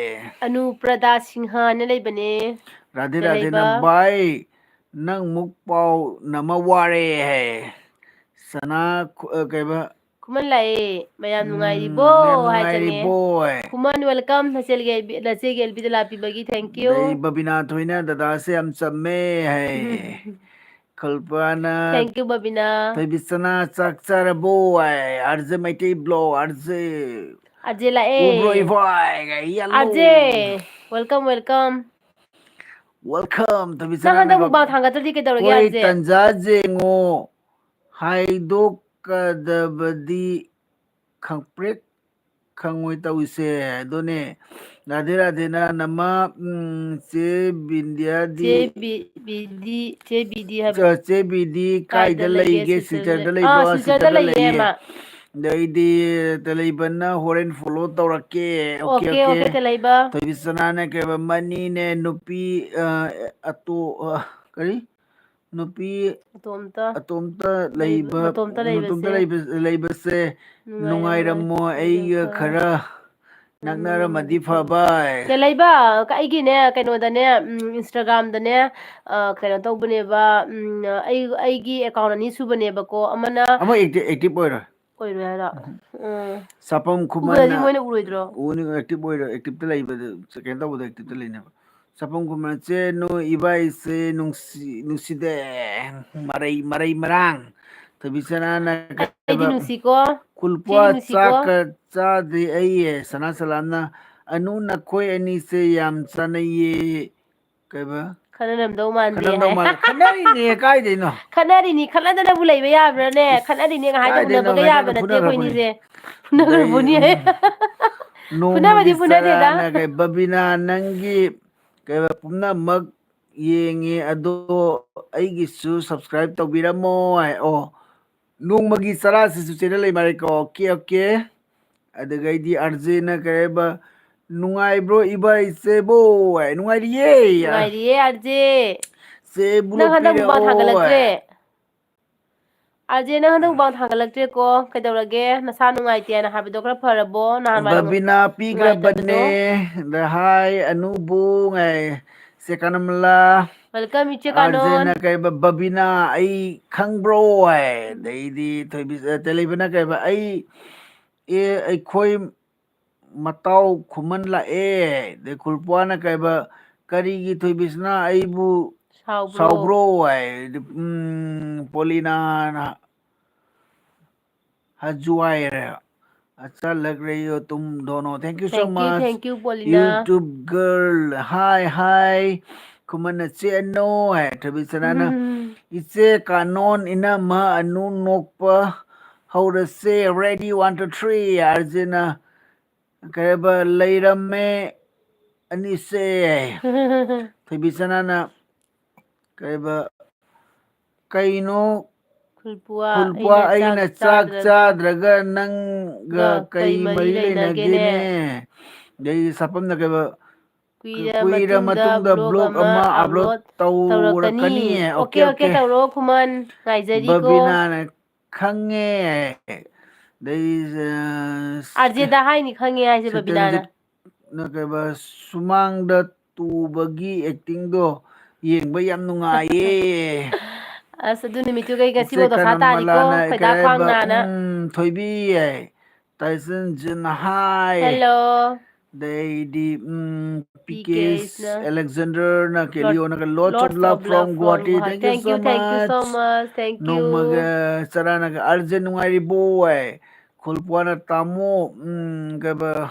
ꯑꯅꯨꯄ꯭ꯔꯗꯥ ꯁꯤꯡꯍꯅ ꯂꯩꯕꯅꯦ꯫ ꯔꯥꯙꯦ ꯔꯥꯙꯦ ꯂꯩꯕ꯫ ꯅꯝꯕꯥꯏ, ꯅꯪ ꯃꯨꯛ ꯄꯥꯎ ꯅꯝꯃ ꯋꯥꯔꯦ ꯍꯥꯏ꯫ ꯁꯅꯥ ꯈꯨ-, ꯑ, ꯀꯩꯕ? ꯈꯨꯃꯟ ꯂꯥꯛꯑꯦ꯫ ꯃꯌꯥꯝ ꯎꯝ, ꯅꯨꯡꯉꯥꯏꯔꯤꯕꯣ ꯃꯌꯥꯝ ꯍꯥꯏ ꯆꯪꯉꯦ꯫ ꯅꯨꯡꯉꯥꯏꯔꯤꯕꯣ ꯍꯥꯏ꯫ ꯈꯨꯃꯟ, welcome꯫ ꯅꯆꯦꯒꯤ ꯑꯦꯜꯕꯤ-, ꯅꯆꯦꯒꯤ ꯑꯦꯜꯕꯤꯗ ꯂꯥꯛꯄꯤꯕꯒꯤ thank you꯫ ꯑꯗꯩ ꯕꯕꯤꯅꯥ ꯊꯣꯏꯅ ꯗꯗꯥꯁꯦ ꯌꯥꯝ ꯆꯝꯃꯦ ꯍꯥꯏ꯫ ꯎꯝ꯫ ꯀꯜꯄꯅ, thank you, ꯕꯕꯤꯅꯥ꯫ ꯊꯣꯏꯕꯤꯆꯅꯥ ꯆꯥꯛ ꯆꯥꯔꯕꯣ ꯍꯥꯏ꯫ R J Meitei block, R J. R J ꯂꯥꯛꯑꯦ꯫ ꯎꯕ꯭ꯔꯣ ꯏꯕꯥꯏ? ꯍꯥꯏ, ꯌꯥꯜꯂꯣ꯫ R J, welcome, welcome꯫ Welcome, ꯊꯣꯏꯕꯤꯆꯅꯥ ꯅꯪ ꯍꯟꯗꯛ ꯅꯒ-, ꯃꯨꯛꯕꯥꯡ ꯊꯥꯡꯒꯠꯇ꯭ꯔꯗꯤ ꯀꯩꯗꯧꯔꯒꯦ, ꯍꯣꯏ, ꯑꯥꯔ ꯖꯦ? ꯇꯟꯖꯥꯁꯦ ꯌꯦꯡꯉꯣ꯫ ꯍꯥꯏꯗꯣꯛꯀꯗꯕꯗꯤ ꯈꯪꯄ꯭ꯔꯦꯛ ꯈꯪꯉꯣꯏ ꯇꯧꯏꯁꯦ꯫ ꯑꯗꯨꯅꯦ, ꯔꯥꯙꯦ ꯔꯥꯙꯦꯅ ꯅꯃ, ꯎꯝ, ꯆꯦ ꯕꯤꯟꯗ꯭ꯌꯥꯗꯤ꯫ ꯆꯦ ꯕꯤ-, ꯕꯤꯗꯤ, ꯆꯦ ꯕꯤꯗꯤ ꯍꯥꯏꯕ꯫ ꯆ-, ꯆꯦ ꯕꯤꯗꯤ ꯀꯥꯏꯗ ꯀꯥꯏꯗ ꯂꯩꯒꯦ? ꯂꯩꯒꯦ? ꯁꯤꯜꯆꯔꯗ ꯁꯤꯜꯆꯔꯗ ꯂꯩ-, ꯂꯩꯕ꯭ꯔꯣ? ꯑꯥ, ꯑꯥ, ꯁꯤꯜꯆꯔꯗ ꯁꯤꯜꯆꯔꯗ ꯂꯩꯌꯦ ꯂꯩꯌꯦ꯫ ꯃꯥ꯫ ꯑꯗꯩꯗꯤ ꯇꯦꯂꯩꯕꯅ ꯍꯣꯔꯦꯟ follow ꯇꯧꯔꯛꯀꯦ꯫ OK, OK, OK, OK꯫ ꯇꯦꯂꯩꯕ꯫ ꯊꯣꯏꯕꯤꯆꯅꯥꯅ ꯀꯩꯕ, ꯃꯅꯤꯅꯦ, ꯅꯨꯄꯤ, ꯑ, ꯑꯇꯣ-, ꯑ, ꯀꯔꯤ? ꯅꯨꯄꯤ ꯑꯇꯣꯝꯇ ꯑꯇꯣꯝꯇ ꯂꯩꯕ, ꯂꯩꯕ, ꯃꯇꯣꯝꯇ ꯃꯇꯣꯝꯇ ꯂꯩꯕꯁꯦ ꯂꯩꯕ, ꯂꯩꯕꯁꯦ ꯅꯨꯡꯉꯥꯏꯔꯝꯃꯣꯏ꯫ ꯅꯨꯡꯉꯥꯏꯔꯝꯃꯣꯏ꯫ ꯑꯩꯒ ꯑꯩꯒ ꯈꯔ ꯈꯔ ꯅꯛꯅꯔꯝꯃꯗꯤ ꯅꯛꯅꯔꯝꯃꯗꯤ ꯐꯕ꯫ ꯐꯕ꯫ ꯇꯦꯂꯩꯕ, ꯑꯩꯒꯤꯅꯦ, ꯀꯩꯅꯣꯗꯅꯦ, ꯎꯝ, Instagram-ꯗꯅꯦ, ꯑ, ꯀꯩꯅꯣ ꯇꯧꯕꯅꯦꯕ, ꯎꯝ, ꯑꯩ, ꯑꯩꯒꯤ account ꯑꯅꯤ ꯁꯨꯕꯅꯦꯕꯀꯣ, ꯑꯃꯅ ꯑꯃ active, active ꯑꯣꯏꯔꯣꯏ꯫ ꯑꯣꯏꯔꯣꯏ ꯍꯥꯏꯔꯣ? ꯎꯝ꯫ ꯎꯝ꯫ ꯁꯥꯄꯝ ꯎꯒ꯭ꯔꯗꯤ ꯈꯨꯃꯟꯅ ꯃꯣꯏꯅ ꯎꯔꯣꯏꯗ꯭ꯔꯣ? ꯎꯅꯤ, active ꯑꯣꯏꯔꯣꯏ, active-ꯇ ꯂꯩꯕꯗ, ꯀꯩꯅꯣ ꯇꯧꯕꯗ active-ꯇ ꯂꯩꯅꯦꯕ꯫ ꯁꯥꯄꯝ ꯈꯨꯃꯟꯅ, ꯆꯦ ꯅꯣꯏ ꯏꯕꯥꯏꯁꯦ ꯅꯨꯡꯁꯤ-, ꯅꯨꯡꯁꯤꯗꯦ, ꯃꯔꯩ, ꯃꯔꯩ ꯃꯔꯥꯡ꯫ ꯊꯣꯏꯕꯤꯆꯅꯥꯅ ꯑꯩꯗꯤ ꯀꯩꯕ, ꯅꯨꯡꯁꯤꯀꯣ꯫ ꯀꯨꯜꯄꯥ ꯆꯦꯗꯤ ꯅꯨꯡꯁꯤꯀꯣ꯫ ꯆꯥꯛꯀ ꯆꯥꯗꯦ ꯑꯩꯌꯦ, ꯁꯅꯥ ꯁꯂꯥꯝꯅ, "ꯑꯅꯨ, ꯅꯈꯣꯏ ꯑꯅꯤꯁꯦ ꯌꯥꯝ ꯆꯥꯅꯩꯌꯦ"꯫ ꯀꯩꯕ? ꯈꯠꯅꯔꯝꯗꯧ ꯃꯥꯟꯗꯦ ꯈꯠꯅꯔꯝꯗꯧ ꯍꯥꯏ꯫ ꯃꯥꯜꯂꯦ꯫ ꯈꯠꯅꯔꯤꯅꯦ, ꯀꯥꯏꯗꯩꯅꯣ? ꯈꯠꯅꯔꯤꯅꯤ, ꯈꯠꯅꯗꯅꯕꯨ ꯂꯩꯕ ꯌꯥꯕ꯭ꯔꯥꯅꯦ? ꯏꯁ, ꯈꯠꯅꯔꯤꯅꯦ ꯉꯥꯏꯍꯥꯛꯇ ꯀꯥꯏꯗꯩꯅꯣ? ꯎꯅꯕꯒ ꯉꯁꯥꯏ ꯌꯥꯕ ꯀꯟꯅ ꯅꯠꯇꯦ ꯐꯨꯅꯈ꯭ꯔꯕꯅꯤ꯫ ꯑꯩꯈꯣꯏꯅꯤꯁꯦ꯫ ꯐꯨꯅꯈ꯭ꯔꯕꯣꯅꯤ꯫ ꯑꯗꯩ, ꯎꯝ, ꯐꯨꯅꯕꯗꯤ ꯅꯣꯡꯃꯒꯤ ꯐꯨꯅꯗꯦꯗ꯫ ꯆꯔꯥꯅ ꯀꯩ, ꯕꯕꯤꯅꯥ, ꯅꯪꯒꯤ ꯀꯩꯕ, ꯄꯨꯝꯅꯃꯛ ꯌꯦꯡꯉꯦ, ꯑꯗꯣ ꯑꯩꯒꯤꯁꯨ subscribe ꯇꯧꯕꯤꯔꯝꯃꯣ ꯍꯥꯏ꯫ ꯑꯣ, ꯅꯣꯡꯃꯒꯤ ꯆꯔꯥꯁꯤꯁꯨ ꯆꯦꯅꯦꯜ ꯂꯩ ꯃꯥꯜꯂꯦꯀꯣ꯫ Okay, okay. ꯑꯗꯨꯒꯩꯗꯤ ꯑꯥꯔꯖꯦꯅ ꯀꯩ ꯍꯥꯏꯕ, "ꯅꯨꯡꯉꯥꯏꯕ꯭ꯔꯣ ꯏꯕꯥ ꯏꯆꯦꯕꯣ?" ꯍꯥꯏ, "ꯅꯨꯡꯉꯥꯏꯔꯤꯌꯦ꯫ ꯅꯨꯡꯉꯥꯏꯔꯤꯌꯦ ꯑꯥꯔꯖꯦ꯫ ꯆꯦꯕꯨ ꯅꯪ ꯍꯟꯗꯛ ꯃꯨꯛꯕꯥꯡ ꯂꯣꯛꯄꯤꯔꯛꯑꯣ" ꯊꯥꯡꯒꯠꯂꯛꯇ꯭ꯔꯦ? ꯍꯥꯏ꯫ ꯑꯥꯔꯖꯦ, ꯅꯪ ꯍꯟꯗꯛ ꯃꯨꯛꯕꯥꯡ ꯊꯥꯡꯒꯠꯂꯛꯇ꯭ꯔꯦꯀꯣ? ꯀꯩꯗꯧꯔꯒꯦ? ꯅꯁꯥ ꯅꯨꯡꯉꯥꯏꯇꯦ ꯍꯥꯏꯅ ꯍꯥꯏꯕꯗꯣ ꯈꯔ ꯐꯔꯕꯣ? ꯅꯍꯥꯟ ꯋꯥꯏ ꯕꯕꯤꯅꯥ ꯅꯨꯡꯉꯥꯏꯇꯕꯗꯣ꯫ ꯄꯤꯈ꯭ꯔꯕꯅꯦ꯫ ꯑꯗ ꯍꯥꯏ ꯑꯅꯨꯕꯨ ꯉꯥꯏ ꯆꯦ ꯀꯅꯃꯂꯥ꯫ Welcome, ꯏꯆꯦ ꯀꯥꯅꯣꯟ꯫ ꯑꯥꯔꯖꯦꯅ ꯀꯩꯕ, "ꯕꯕꯤꯅꯥ ꯑꯩ ꯈꯪꯕ꯭ꯔꯣ?" ꯍꯥꯏ꯫ ꯑꯗꯩꯗꯤ ꯊꯣꯏꯕꯤ-, ꯑ, ꯇꯦꯂꯩꯕꯅ ꯀꯩꯕ, "ꯑꯩ, ꯑꯦ, ꯑꯩꯈꯣꯏ ꯃꯇꯥꯎ ꯈꯨꯃꯟ ꯂꯥꯛꯑꯦ"꯫ ꯑꯗꯩ ꯈꯨꯜꯄ꯭ꯋꯥꯅ ꯀꯩꯕ, "ꯀꯔꯤꯒꯤ ꯊꯣꯏꯕꯤꯁꯅꯥ ꯑꯩꯕꯨ ꯁꯥꯎꯕ꯭ꯔꯣ?" ꯁꯥꯎꯕ꯭ꯔꯣ?" ꯍꯥꯏ꯫ ꯎꯝ, ꯄꯣꯂꯤꯅꯥꯅ ꯍꯖꯨꯋꯥꯏꯔꯦ꯫ "अच्छा लग रही हो तुम दोनों।" Thank you so much, thank you, ꯄꯣꯂꯤꯅꯥ꯫ YouTube girl꯫ ꯍꯥꯏ, ꯍꯥꯏ꯫ ꯈꯨꯃꯟꯅ "ꯆꯦ ꯑꯅꯣ" ꯍꯥꯏ꯫ ꯊꯣꯏꯕꯤꯁꯅꯥꯅ, ꯎꯝ꯫ "ꯏꯆꯦ ꯀꯥꯅꯣꯟ, ꯏꯅꯝꯃ ꯑꯅꯨ ꯅꯣꯛꯄ ꯍꯧꯔꯁꯦ꯫ Ready, one, two, three꯫ ꯑꯥꯔꯖꯦꯅ ꯀꯩꯕ, "ꯂꯩꯔꯝꯃꯦ ꯑꯅꯤꯁꯦ"꯫ ꯊꯣꯏꯕꯤꯁꯅꯥꯅ ꯀꯩꯕ, "ꯀꯩꯅꯣ ꯈꯨꯜꯄꯨꯋꯥ, ꯈꯨꯜꯄꯨꯋꯥ, ꯑꯩꯅ ꯑꯩꯅ ꯆꯥꯛ ꯆꯥꯛ ꯆꯥꯗ꯭ꯔꯒ ꯆꯥꯗ꯭ꯔꯒ ꯅꯪꯒ ꯒ ꯀꯩ ꯀꯩ ꯃꯔꯤ ꯃꯔꯤ ꯂꯩꯅꯒꯦꯅꯦ?" ꯂꯩꯅꯒꯦꯅꯦ꯫ ꯑꯗꯩ ꯁꯥꯄꯝꯅ ꯀꯩꯕ, ꯀꯨꯏꯔ ꯀꯨꯏꯔ ꯃꯇꯨꯡꯗ ꯃꯇꯨꯡꯗ vlog vlog ꯑꯃ ꯑꯃ upload upload ꯇꯧꯔꯛꯀꯅꯤ꯫ ꯇꯧꯔꯛꯀꯅꯤ꯫ Okay, okay, okay, okay. ꯇꯧꯔꯣ ꯈꯨꯃꯟ, ꯉꯥꯏꯖꯔꯤꯀꯣ꯫ ꯕꯕꯤꯅꯥꯅ ꯈꯪꯉꯦ꯫ ꯑꯗꯩ, ꯑ, ꯑꯥꯔꯖꯦꯗ ꯍꯥꯏꯅꯤ ꯈꯪꯉꯦ ꯍꯥꯏꯁꯦ ꯕꯕꯤꯅꯥꯅ꯫ ꯁꯇ꯭ꯌꯖꯤꯠꯅ ꯀꯩꯕ, ꯁꯨꯃꯥꯡꯗ ꯇꯨꯕꯒꯤ actingꯗꯣ ꯌꯦꯡꯕ ꯌꯥꯝ ꯅꯨꯡꯉꯥꯏꯌꯦ꯫ ꯑꯁ, ꯑꯗꯨ ꯅꯨꯃꯤꯠꯇꯨꯒꯩ ꯏꯆꯦ ꯉꯁꯤꯐꯥꯎ ꯗꯁꯥ ꯇꯥꯔꯤꯀꯣ, ꯀꯅꯃꯂꯥꯅ ꯈꯣꯏꯗꯥ ꯀꯩ ꯍꯥꯏꯕ, ꯈ꯭ꯋꯥꯡ ꯅꯥꯅ꯫ ꯎꯝ, ꯊꯣꯏꯕꯤ ꯍꯥꯏ꯫ ꯇꯥꯏꯁꯟ ꯖꯤꯟ ꯍꯥꯏ꯫ Hello꯫ ꯑꯗꯩꯗꯤ, ꯎꯝ, P K P K S ꯑꯦꯁꯅ ꯑꯦꯂꯦꯛꯖꯦꯟꯗꯔꯅ, ꯂꯣꯠ-, ꯀꯦꯂꯤꯑꯣꯅꯒ, "Lots of lots of love love from from Guwahati." Guwahati꯫ Thank you, Thank you, thank you so much꯫ Thank you꯫ ꯅꯣꯡꯃꯒ ꯆꯔꯥꯅꯒ, "ꯑꯥꯔꯖꯦ ꯅꯨꯡꯉꯥꯏꯔꯤꯕꯣ?" ꯍꯥꯏ꯫ ꯈꯨꯜꯄ꯭ꯋꯥꯅ, "ꯇꯥꯃꯣ, ꯎꯝ, ꯀꯩꯕ,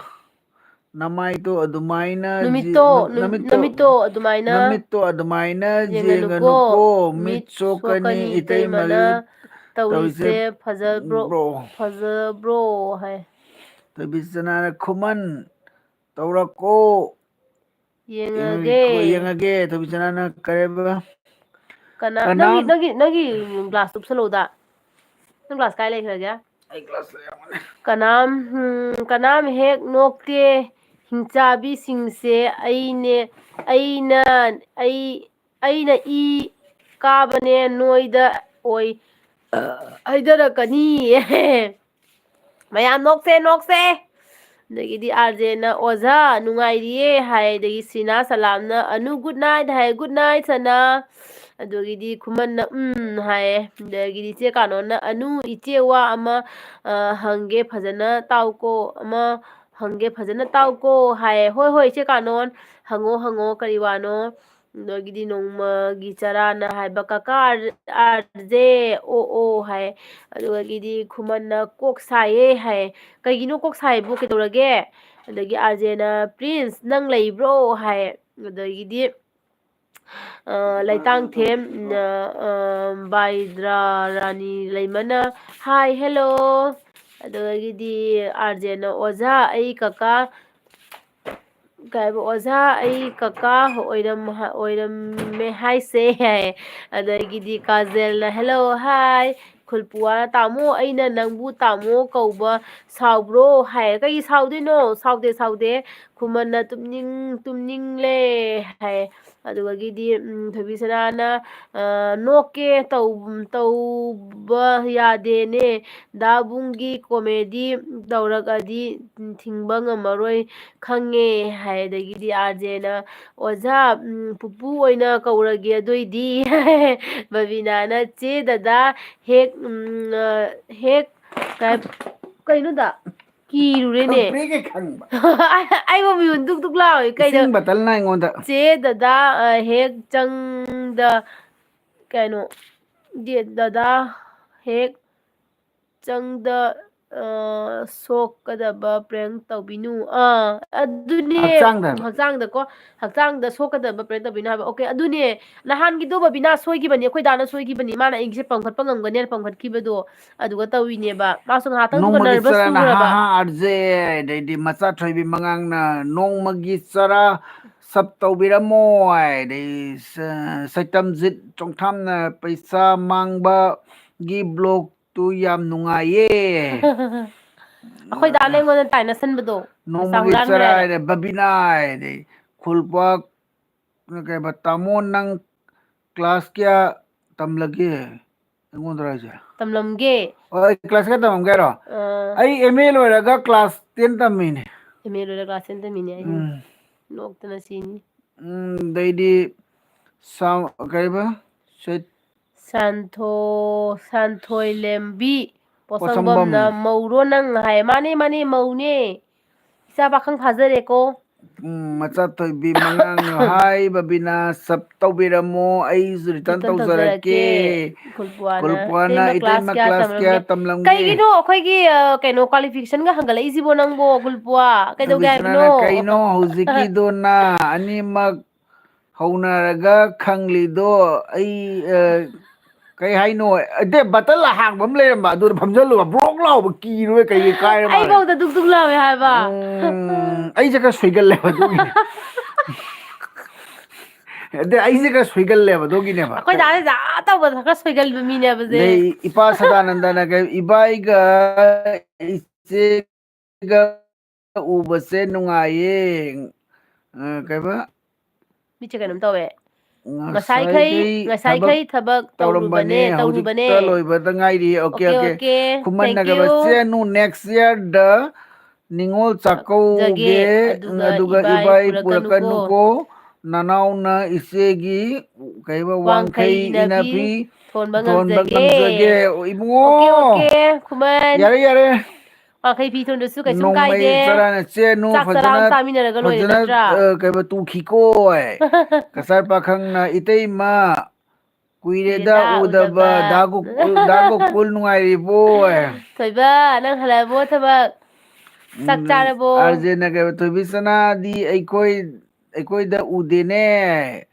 ꯅꯃꯥꯏꯗꯣ ꯑꯗꯨꯃꯥꯏꯅ ꯖꯤ-, ꯅꯨꯃꯤꯠꯇꯣ, ꯅ-, ꯅꯨꯃꯤꯠꯇꯣ, ꯅꯨꯃꯤꯠꯇꯣ ꯑꯗꯨꯃꯥꯏꯅ ꯅꯨꯃꯤꯠꯇꯣ ꯑꯗꯨꯃꯥꯏꯅ ꯌꯦꯡꯒꯅꯨꯀꯣ, ꯌꯦꯡꯒꯅꯨꯀꯣ, ꯃꯤꯠ ꯃꯤꯠ ꯁꯣꯛꯀꯅꯤ, ꯁꯣꯛꯀꯅꯤ, ꯏꯇꯩꯃꯒꯤ ꯏꯇꯩꯃꯅ ꯇꯧꯔꯤꯁꯦ ꯇꯧꯔꯤꯁꯦ ꯐꯖꯕ꯭ꯔꯣ, ꯕ꯭ꯔꯣ꯫" ꯐꯖꯕ꯭ꯔꯣ ꯍꯥꯏ꯫ ꯊꯣꯏꯕꯤꯁꯅꯥꯅ, "ꯈꯨꯃꯟ, ꯇꯧꯔꯛꯀꯣ꯫ ꯌꯦꯡꯉꯒꯦ꯫ ꯌꯦꯡꯉꯒꯦ꯫" ꯊꯣꯏꯕꯤꯁꯅꯥꯅ ꯀꯔꯦꯕ? ꯀꯅꯥ? ꯀꯅꯥꯝ-, ꯅꯪꯒꯤ, ꯅꯪꯒꯤ, ꯅꯪꯒꯤ glass ꯎꯞꯁꯜꯂꯛꯎꯗ꯫ ꯅꯪ ꯀ꯭ꯂꯥꯁ ꯀꯥꯏ ꯂꯩꯈ꯭ꯔꯒꯦ? ꯑꯩ ꯀ꯭ꯂꯥꯁ ꯂꯩꯔꯝꯒꯅꯤ꯫ ꯀꯅꯥꯝ, ꯎꯝ, ꯀꯅꯥꯝ ꯍꯦꯛ ꯅꯣꯛꯇꯦ꯫ ꯍꯤꯡꯆꯥꯕꯤꯁꯤꯡꯁꯦ ꯑꯩꯅꯦ, ꯑꯩꯅ, ꯑꯩ, ꯑꯩꯅ ꯏ ꯀꯥꯕꯅꯦ ꯅꯣꯏꯗ ꯑꯣꯏ ꯍꯥꯏꯗꯔꯛꯀꯅꯤ꯫ ꯃꯌꯥꯝ ꯅꯣꯛꯁꯦ, ꯅꯣꯛꯁꯦ꯫ ꯑꯗꯒꯤꯗꯤ ꯑꯥꯔꯖꯦꯅ "ꯑꯣꯖꯥ ꯅꯨꯡꯉꯥꯏꯔꯤꯌꯦ" ꯍꯥꯏ꯫ ꯑꯗꯒꯤ ꯁꯤꯅꯥ ꯁꯂꯥꯝꯅ "ꯑꯅꯨ good night" ꯍꯥꯏ꯫ "Good night ꯁꯅꯥ"꯫ ꯑꯗꯨꯗꯒꯤꯗꯤ ꯈꯨꯃꯟꯅ "ꯎꯝ" ꯍꯥꯏꯌꯦ꯫ ꯑꯗꯒꯤꯗꯤ ꯆꯦ ꯀꯥꯅꯣꯟꯅ "ꯑꯅꯨ ꯏꯆꯦ ꯋꯥ ꯑꯃ, ꯑ, ꯍꯪꯒꯦ ꯐꯖꯅ ꯇꯥꯎꯀꯣ, ꯑꯃ ꯍꯪꯒꯦ ꯐꯖꯅ ꯇꯥꯎꯀꯣ" ꯍꯥꯏꯌꯦ꯫ "ꯍꯣꯏ, ꯍꯣꯏ, ꯏꯆꯦ ꯀꯥꯅꯣꯟ, ꯍꯪꯉꯣ, ꯍꯪꯉꯣ, ꯀꯔꯤ ꯋꯥꯅꯣ?" ꯑꯗꯒꯤꯗꯤ ꯅꯣꯡꯃꯒꯤ ꯆꯔꯥꯅ ꯍꯥꯏꯕ "ꯀꯀꯥ ꯑꯥꯔ-, ꯑꯥꯔꯖꯦ ꯑꯣ ꯑꯣ" ꯍꯥꯏ꯫ ꯑꯗꯨꯗꯒꯤꯗꯤ ꯈꯨꯃꯟꯅ "ꯀꯣꯛ ꯁꯥꯏꯌꯦ" ꯍꯥꯏ꯫ "ꯀꯩꯒꯤꯅꯣ ꯀꯣꯛ ꯁꯥꯏꯕꯨ, ꯀꯩꯗꯧꯔꯒꯦ?" ꯑꯗꯒꯤ ꯑꯥꯔꯖꯦꯅ "ꯄ꯭ꯔꯤꯟꯁ ꯅꯪ ꯂꯩꯕ꯭ꯔꯣ?" ꯍꯥꯏ꯫ ꯑꯗꯒꯤꯗꯤ, ꯑ, ꯂꯩꯇꯥꯡꯊꯦꯝ, ꯑ, ꯑ, ꯕꯥꯏꯗ꯭ꯔꯥ ꯔꯥꯅꯤ ꯂꯩꯃꯅ "ꯍꯥꯏ, ꯍꯦꯜꯂꯣ"꯫ ꯑꯗꯨꯗꯒꯤꯗꯤ ꯑꯥꯔꯖꯦꯅ "ꯑꯣꯖꯥ ꯑꯩ ꯀꯀꯥ" ꯀꯩ ꯍꯥꯏꯕ, "ꯑꯣꯖꯥ ꯑꯩ ꯀꯀꯥ ꯑꯣꯏꯔꯝ-, ꯑꯣꯏꯔꯝꯃꯦ ꯍꯥꯏꯁꯦ" ꯍꯥꯏ꯫ ꯑꯗꯒꯤꯗꯤ ꯀꯥꯖꯦꯜꯅ "ꯍꯦꯜꯂꯣ, ꯍꯥꯏ"꯫ ꯈꯨꯜꯄꯨꯋꯥꯅ "ꯇꯥꯃꯣ, ꯑꯩꯅ ꯅꯪꯕꯨ ꯇꯥꯃꯣ ꯀꯧꯕ ꯁꯥꯎꯕ꯭ꯔꯣ?" ꯍꯥꯏ꯫ "ꯀꯩꯒꯤ ꯁꯥꯎꯗꯣꯏꯅꯣ? ꯁꯥꯎꯗꯦ, ꯁꯥꯎꯗꯦ꯫ ꯈꯨꯃꯟꯅ ꯇꯨꯝꯅꯤꯡ-, ꯇꯨꯝꯅꯤꯡꯂꯦ" ꯍꯥꯏ꯫ ꯑꯗꯨꯗꯒꯤꯗꯤ, ꯎꯝ, ꯊꯣꯏꯕꯤꯁꯅꯥꯅ, ꯑ, "ꯅꯣꯛꯀꯦ ꯇꯧ-, ꯇꯧꯕ ꯌꯥꯗꯦꯅꯦ꯫ ꯗꯥꯕꯨꯡꯒꯤ comedy ꯇꯧꯔꯛꯑꯗꯤ ꯊꯤꯡꯕ ꯉꯝꯃꯔꯣꯏ ꯈꯪꯉꯦ" ꯍꯥꯏ꯫ ꯑꯗꯒꯤꯗꯤ ꯑꯥꯔꯖꯦꯅ "ꯑꯣꯖꯥ, ꯎꯝ, ꯄꯨꯄꯨ ꯑꯣꯏꯅ ꯀꯧꯔꯒꯦ ꯑꯗꯨꯏꯗꯤ"꯫ ꯕꯕꯤꯅꯥꯅ "ꯆꯦ ꯗꯗꯥ ꯍꯦꯛ, ꯎꯝ, ꯑ, ꯍꯦꯛ" ꯀꯩ-, ꯀꯩꯅꯣꯗ? ꯀꯤꯔꯨꯔꯦꯅꯦ꯫ ꯈꯪꯄ꯭ꯔꯦꯛ ꯍꯦꯛ ꯈꯪꯕ꯫ ꯑꯩꯕꯨ ꯃꯤꯍꯨꯟ ꯗꯨꯛ ꯗꯨꯛ ꯂꯥꯎꯔꯦ꯫ ꯀꯩꯅꯣ? ꯏꯁꯤꯡ ꯕꯇꯜꯅ ꯑꯩꯉꯣꯟꯗ꯫ "ꯆꯦ ꯗꯗꯥ, ꯑ, ꯍꯦꯛ ꯆꯪꯗ", ꯀꯩꯅꯣ? "ꯗꯦ-, ꯗꯗꯥ ꯍꯦꯛ ꯆꯪꯗ, ꯑ, ꯁꯣꯛꯀꯗꯕ prank ꯇꯧꯕꯤꯅꯨ"꯫ ꯑꯥ, ꯑꯗꯨꯅꯦ꯫ ꯍꯛꯆꯥꯡꯗ ꯍꯥꯏꯕ꯫ ꯍꯛꯆꯥꯡꯗꯀꯣ, ꯍꯛꯆꯥꯡꯗ ꯁꯣꯛꯀꯗꯕ prank ꯇꯧꯕꯤꯅꯨ ꯍꯥꯏꯕ꯫ Okay, ꯑꯗꯨꯅꯦ꯫ ꯅꯍꯥꯟꯒꯤꯗꯣ ꯕꯕꯤꯅꯥ ꯁꯣꯏꯈꯤꯕꯅꯤ, ꯑꯩꯈꯣꯏ ꯗꯥꯅ ꯁꯣꯏꯈꯤꯕꯅꯤ, ꯃꯥꯅ ꯑꯩꯒꯤꯁꯦ ꯄꯥꯝꯈꯠꯄ ꯉꯝꯒꯅꯦꯅ ꯄꯥꯝꯈꯠꯈꯤꯕꯗꯣ꯫ ꯑꯗꯨꯒ ꯇꯧꯔꯤꯅꯦꯕ꯫ ꯃꯥꯁꯨ ꯉꯥꯏꯍꯥꯛꯇꯪꯗꯨꯒ ꯅꯣꯡꯃꯒꯤ nervous ꯆꯔꯥꯅ ꯍꯥ ꯆꯨꯔꯕ꯫ ꯍꯥ ꯑꯥꯔꯖꯦ, ꯑꯗꯩꯗꯤ ꯃꯆꯥ ꯊꯣꯏꯕꯤ ꯃꯉꯥꯡꯅ "ꯅꯣꯡꯃꯒꯤ ꯆꯔꯥ sub ꯇꯧꯕꯤꯔꯝꯃꯣ" ꯍꯥꯏ, ꯑꯗꯩ ꯁ-, ꯁꯩꯇꯝꯖꯤꯠ ꯆꯣꯡꯊꯥꯝꯅ "ꯄꯩꯁꯥ ꯃꯥꯡꯕꯒꯤ vlog ꯇꯨ ꯌꯥꯝ ꯅꯨꯡꯉꯥꯏꯌꯦ꯫ ꯑꯩꯈꯣꯏ ꯗꯥꯅ ꯑꯩꯉꯣꯟꯗ ꯇꯥꯏꯅꯁꯟꯕꯗꯣ꯫ ꯅꯣꯡꯃꯒꯤ ꯆꯔꯥ ꯍꯥꯏꯔꯦ ꯕꯕꯤꯅꯥ ꯍꯥꯏꯗꯤ ꯈꯨꯜꯄꯥꯛ ꯀꯩꯕ ꯇꯥꯃꯣ ꯅꯪ ꯀ꯭ꯂꯥꯁ ꯀꯌꯥ ꯇꯝꯂꯒꯦ? ꯑꯩꯉꯣꯟꯗꯔ ꯍꯥꯏꯁꯦ? ꯇꯝꯂꯝꯒꯦ꯫ ꯑꯣ, ꯑꯩ ꯀ꯭ꯂꯥꯁ ꯀꯌꯥ ꯇꯝꯃꯝꯒꯦ ꯍꯥꯏꯔꯣ? ꯑꯥ꯫ ꯑꯩ ꯑꯦꯝ ꯑꯦ ꯂꯣꯏꯔꯒ ꯀ꯭ꯂꯥꯁ ꯇꯦꯟ ꯇꯝꯃꯤꯅꯦ꯫ ꯑꯦꯝ ꯑꯦ ꯂꯣꯏꯔꯒ ꯀ꯭ꯂꯥꯁ ꯇꯦꯟ ꯇꯝꯃꯤꯅꯦ ꯍꯥꯏꯁꯤꯅꯤ꯫ ꯎꯝ꯫ ꯅꯣꯛꯇꯅ ꯁꯤꯅꯤ꯫ ꯎꯝ, ꯑꯗꯩꯗꯤ ꯁꯥ-, ꯀꯩꯕ? ꯁꯦꯠ- ꯁꯥꯟꯊꯣ-, ꯁꯥꯟꯊꯣꯏ ꯂꯦꯝꯕꯤ꯫ ꯄꯣꯠꯁꯪꯕꯝ꯫ ꯄꯣꯠꯁꯪꯕꯝꯅ ꯃꯧꯔꯣ ꯅꯪ ꯍꯥꯏ꯫ ꯃꯥꯅꯦ, ꯃꯥꯅꯦ, ꯃꯧꯅꯦ꯫ ꯏꯆꯥ ꯄꯥꯈꯪ ꯐꯥꯖꯔꯦꯀꯣ꯫ ꯎꯝ, ꯃꯆꯥ ꯊꯣꯏꯕꯤ ꯃꯉꯥꯡ ꯍꯥꯏ ꯕꯕꯤꯅꯥ ꯁꯞ ꯇꯧꯕꯤꯔꯝꯃꯣ, ꯑꯩꯁꯨ return return ꯇꯧꯖꯔꯛꯀꯦ꯫ ꯇꯧꯖꯔꯛꯀꯦ꯫ ꯒꯨꯜꯄꯨꯋꯥꯅ, ꯒꯨꯜꯄꯨꯋꯥꯅ, "ꯏꯇꯩꯃ ꯏꯇꯩꯃ class ꯀꯌꯥ class ꯀꯌꯥ ꯇꯝꯂꯝꯒꯦ?" ꯇꯝꯂꯝꯒꯦ? ꯀꯩꯒꯤꯅꯣ ꯑꯩꯈꯣꯏꯒꯤ, ꯑ, ꯀꯩꯅꯣ qualificationꯒ ꯍꯪꯒꯠꯂꯛꯏꯁꯤꯕꯣ ꯅꯪꯕꯣ, ꯒꯨꯜꯄꯨꯋꯥ? ꯀꯩꯗꯧꯒꯦ ꯒꯨꯜꯄꯨꯋꯥꯅ ꯍꯥꯏꯕꯅꯣ? ꯀꯩꯅꯣ ꯍꯧꯖꯤꯛꯀꯤꯗꯣꯅ ꯑꯅꯤꯃꯛ ꯍꯧꯅꯔꯒ ꯈꯪꯂꯤꯗꯣ ꯑꯩ, ꯑ, ꯀꯩ ꯍꯥꯏꯅꯣ? ꯑꯗꯦ, bottle ꯑꯍꯥꯡꯕ ꯑꯃ ꯂꯩꯔꯝꯕ, ꯑꯗꯨꯗ ꯐꯝꯖꯜꯂꯨꯕ, ꯕ꯭ꯔꯣꯛ ꯂꯥꯎꯕ, ꯀꯤꯔꯨꯔꯦ, ꯀꯩꯀꯩ ꯀꯥꯏꯔ ꯃꯥꯜꯂꯦ꯫ ꯑꯩꯐꯧꯗ ꯗꯨꯛ ꯗꯨꯛ ꯂꯥꯎꯋꯦ ꯍꯥꯏꯕ꯫ ꯎꯝ, ꯑꯩꯁꯦ ꯈꯔ ꯁꯣꯏꯒꯜꯂꯦꯕ ꯑꯗꯨꯒꯤꯅꯦ꯫ ꯑꯗꯦ, ꯑꯩꯁꯦ ꯈꯔ ꯁꯣꯏꯒꯜꯂꯦꯕ ꯑꯗꯨꯒꯤꯅꯦꯕ꯫ ꯑꯩꯈꯣꯏ ꯗꯥꯁꯦ ꯑꯥ ꯇꯧꯕꯗ ꯈꯔ ꯁꯣꯏꯒꯜꯕ ꯃꯤꯅꯦꯕꯁꯦ꯫ ꯑꯗꯩ ꯏꯄꯥ ꯁꯗꯥꯅꯟꯗꯅ ꯀꯩ, ꯏꯕꯥꯏꯒ ꯏꯆꯦꯒ ꯎꯕꯁꯦ ꯅꯨꯡꯉꯥꯏꯌꯦ꯫ ꯑ, ꯀꯩꯕ? ꯃꯤꯠꯁꯦ ꯀꯩꯅꯣꯝ ꯇꯧꯋꯦ꯫ ꯉꯁꯥꯏꯈꯩ, ꯉꯁꯥꯏꯈꯩ ꯉꯁꯥꯏꯈꯩ ꯊꯕꯛ ꯊꯕꯛ ꯇꯧꯔꯨꯕꯅꯦ, ꯇꯧꯔꯝꯕꯅꯦ, ꯇꯧꯔꯨꯕꯅꯦ꯫ ꯍꯧꯖꯤꯛꯇ ꯂꯣꯏꯕꯗ ꯉꯥꯏꯔꯤ꯫ Okay, okay, okay, okay꯫ Okay꯫ ꯈꯨꯃꯟꯅꯒ thank you꯫ ꯕꯁꯦ ꯅꯨ next yearꯗ ꯅꯤꯉꯣꯜ ꯆꯥꯛꯀꯧꯒꯦ, ꯆꯥꯛꯀꯧꯖꯒꯦ, ꯑꯗꯨꯒ ꯑꯗꯨꯒ ꯏꯕꯥꯏ ꯏꯕꯥꯏ ꯄꯨꯔꯛꯀꯅꯨꯀꯣ꯫ ꯄꯨꯔꯛꯀꯅꯨꯀꯣ꯫ ꯅꯅꯥꯎꯅ ꯏꯆꯦꯒꯤ ꯀꯩꯕ ꯋꯥꯡꯈꯩ ꯋꯥꯡꯈꯩ ꯏꯅꯐꯤ ꯏꯅꯐꯤ ꯊꯣꯟꯕ ꯊꯣꯟꯕ ꯉꯝꯖꯒꯦ꯫ ꯉꯝꯖꯒꯦ꯫ ꯏꯕꯨꯡꯉꯣ! Okay, okay, ꯈꯨꯃꯟ꯫ ꯌꯥꯔꯦ, ꯌꯥꯔꯦ꯫ ꯋꯥꯡꯈꯩ ꯐꯤ ꯊꯣꯟꯗ꯭ꯔꯁꯨ ꯀꯩꯁꯨꯝ ꯅꯣꯡꯃꯩ ꯀꯥꯏꯗꯦ꯫ ꯆꯔꯥꯅ ꯆꯦꯟꯅꯨ, ꯆꯥꯛ ꯆꯔꯥ ꯐꯖꯅ, ꯑꯃ ꯆꯥꯃꯤꯟꯅꯔꯒ ꯂꯣꯏꯔꯦ ꯐꯖꯅ, ꯅꯠꯇ꯭ꯔꯥ? ꯑ, ꯀꯩꯕ ꯇꯨꯈꯤꯀꯣ꯫ ꯀꯆꯥꯔ ꯄꯥꯈꯪꯅ, "ꯏꯇꯩꯃ, ꯀꯨꯏꯔꯦꯗ ꯀꯨꯏꯔꯦꯗ ꯎꯗꯕ, ꯎꯗꯕ꯫ ꯗꯥ ꯒꯣꯀꯨꯜ, ꯗꯥ ꯒꯣꯀꯨꯜ ꯅꯨꯡꯉꯥꯏꯔꯤꯕꯣ?" ꯊꯣꯏꯕ, ꯅꯪ ꯍꯜꯂꯛꯑꯕꯣ ꯊꯕꯛ? ꯆꯥꯛ ꯎꯝ, ꯆꯥꯔꯕꯣ? ꯑꯥꯔꯖꯦꯅ ꯀꯩꯕ, "ꯊꯣꯏꯕꯤ ꯁꯅꯥꯗꯤ ꯑꯩꯈꯣꯏ, ꯑꯩꯈꯣꯏꯗ ꯎꯗꯦꯅꯦ"꯫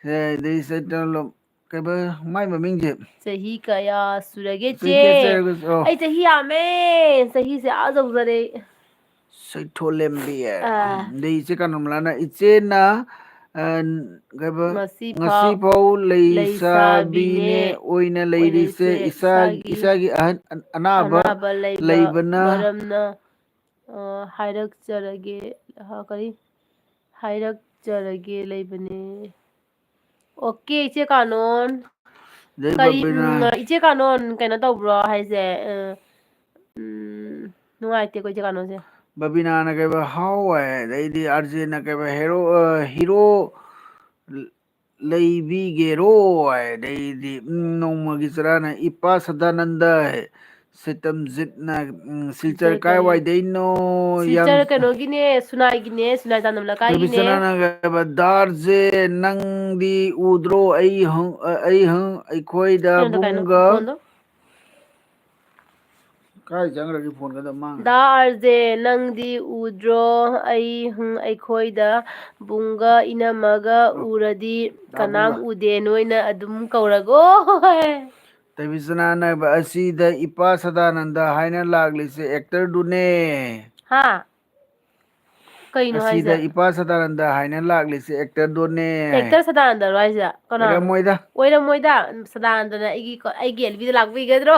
ꯑꯗꯩ ꯁꯩꯇ-, ꯀꯩꯕ, ꯃꯥꯏ ꯃꯃꯤꯡꯁꯦ? ꯆꯍꯤ ꯀꯌꯥ ꯁꯨꯔꯒꯦ, ꯆꯍꯤ ꯆꯦ? ꯀꯌꯥ ꯁꯨꯔꯒꯦ? ꯑꯣ꯫ ꯑꯩ ꯆꯍꯤ ꯌꯥꯝꯃꯦ꯫ ꯆꯍꯤꯁꯦ ꯑꯥ ꯌꯧꯖꯔꯦ꯫ ꯁꯩꯊꯣꯂꯦꯝꯕꯤ꯫ ꯑꯥ꯫ ꯑꯗꯩ ꯏꯆꯦ ꯀꯅꯣꯝꯂꯥꯅ, "ꯏꯆꯦꯅ ꯑ, ꯀꯩꯕ? ꯃꯁꯤꯐꯥꯎ ꯉꯁꯤꯐꯥꯎ ꯂꯩꯁꯥꯕꯤꯅꯦ ꯂꯩꯁꯥꯕꯤꯅꯦ ꯑꯣꯏꯅ ꯂꯩꯔꯤꯁꯦ꯫ ꯑꯣꯏꯔꯤꯁꯦ꯫ ꯏꯁꯥ-, ꯏꯁꯥꯒꯤ ꯏꯁꯥꯒꯤ ꯑꯍꯟ-, ꯑ-, ꯑꯅꯥꯕ ꯑꯅꯥꯕ ꯂꯩꯕ ꯂꯩꯕꯅ꯫ ꯃꯔꯝꯅ, ꯑ, ꯍꯥꯏꯔꯛꯆꯔꯒꯦ, ꯑ, ꯀꯔꯤ? ꯍꯥꯏꯔꯛꯆꯔꯒꯦ ꯂꯩꯕꯅꯦ꯫ ꯑꯣꯀꯦ, ꯏꯆꯦ ꯀꯥꯅꯣꯟ꯫ ꯖꯩ ꯀꯔꯤ, ꯕꯕꯤꯅꯥ꯫ ꯎꯝ, ꯏꯆꯦ ꯀꯥꯅꯣꯟ ꯀꯩꯅꯣ ꯇꯧꯕ꯭ꯔꯣ ꯍꯥꯏꯁꯦ? ꯑ, ꯎꯝ, ꯅꯨꯡꯉꯥꯏꯇꯦꯀꯣ ꯏꯆꯦ ꯀꯥꯅꯣꯟꯁꯦ꯫ ꯕꯕꯤꯅꯥꯅ ꯀꯩꯕ ꯍꯥꯎ ꯍꯥꯏ, ꯑꯗꯩꯗꯤ ꯑꯥꯔꯖꯦꯅ ꯀꯩꯕ ꯍꯦꯔꯣ, ꯑ, ꯍꯤꯔꯣ ꯂꯩꯕꯤꯒꯦꯔꯣ ꯍꯥꯏ, ꯑꯗꯩꯗꯤ, ꯎꯝ, ꯅꯣꯡꯃꯒꯤ ꯆꯔꯥꯅ ꯏꯄꯥ ꯁꯗꯥꯅꯟꯗ ꯍꯥꯏ, ꯁꯦꯇꯝꯖꯤꯠꯅ, ꯎꯝ, ꯁꯤꯜꯆꯔ ꯁꯤꯜꯆꯔ ꯀꯔꯤ? ꯀꯥꯏꯋꯥꯏꯗꯩꯅꯣ? ꯌꯥꯝ ꯁꯤꯜꯆꯔ ꯀꯩꯅꯣꯒꯤꯅꯦ, ꯁꯨꯅꯥꯏꯒꯤꯅꯦ, ꯁꯨꯅꯥꯏ ꯇꯥꯅꯝ ꯂꯩꯀꯥꯏꯒꯤꯅꯦ꯫ ꯔꯕꯤꯆꯅꯥꯅ ꯀꯩꯕ ꯗꯥꯔꯁꯦ ꯅꯪꯗꯤ ꯎꯗ꯭ꯔꯣ? ꯑꯩ ꯍꯪ-, ꯑ-, ꯑꯩ ꯍꯪ-, ꯑꯩꯈꯣꯏꯗ ꯀꯩꯅꯣ, ꯀꯩꯅꯣ, ꯕꯨꯡꯒ ꯐꯣꯟꯗꯣ? ꯀꯥꯏ ꯆꯪꯈ꯭ꯔꯒꯦ ꯐꯣꯟꯒꯗ ꯃꯥꯡꯈ꯭ꯔꯦ? ꯗꯥ ꯑꯥꯔꯖꯦ, ꯅꯪꯗꯤ ꯎꯗ꯭ꯔꯣ? ꯑꯩ, ꯍꯨꯝ, ꯑꯩꯈꯣꯏꯗ ꯕꯨꯡꯒ ꯏꯅꯝꯃꯒ ꯑꯣ, ꯎꯔꯗꯤ ꯗꯥ ꯀꯅꯥꯝ ꯕꯨꯡꯒ꯫ ꯎꯗꯦ, ꯅꯣꯏꯅ ꯑꯗꯨꯝ ꯀꯧꯔꯒꯣ꯫ ꯇꯕꯤꯆꯅꯥꯅ ꯑꯁꯤꯗ ꯏꯄꯥ ꯁꯗꯥꯅꯟꯗ ꯍꯥꯏꯅ ꯂꯥꯛꯂꯤꯁꯦ ꯑꯦꯛꯇꯔꯗꯨꯅꯦ꯫ ꯍꯥ? ꯀꯩꯅꯣ ꯑꯁꯤꯗ ꯍꯥꯏꯁꯦ? ꯏꯄꯥ ꯁꯗꯥꯅꯟꯗ ꯍꯥꯏꯅ ꯂꯥꯛꯂꯤꯁꯦ ꯑꯦꯛꯇꯔꯗꯨꯅꯦ꯫ ꯑꯦꯛꯇꯔ ꯁꯗꯥꯅꯟꯗꯔꯣ ꯍꯥꯏꯁꯦ? ꯀꯅꯥ? ꯑꯣꯏꯔꯝꯃꯣꯏꯗ꯫ ꯑꯣꯏꯔꯝꯃꯣꯏꯗ꯫ ꯁꯗꯥꯅꯟꯗꯅ ꯑꯩꯒꯤ ꯀꯣ-, ꯑꯩꯒꯤ ꯑꯦꯜꯕꯤꯗ ꯂꯥꯛꯄꯤꯒꯗ꯭ꯔꯣ?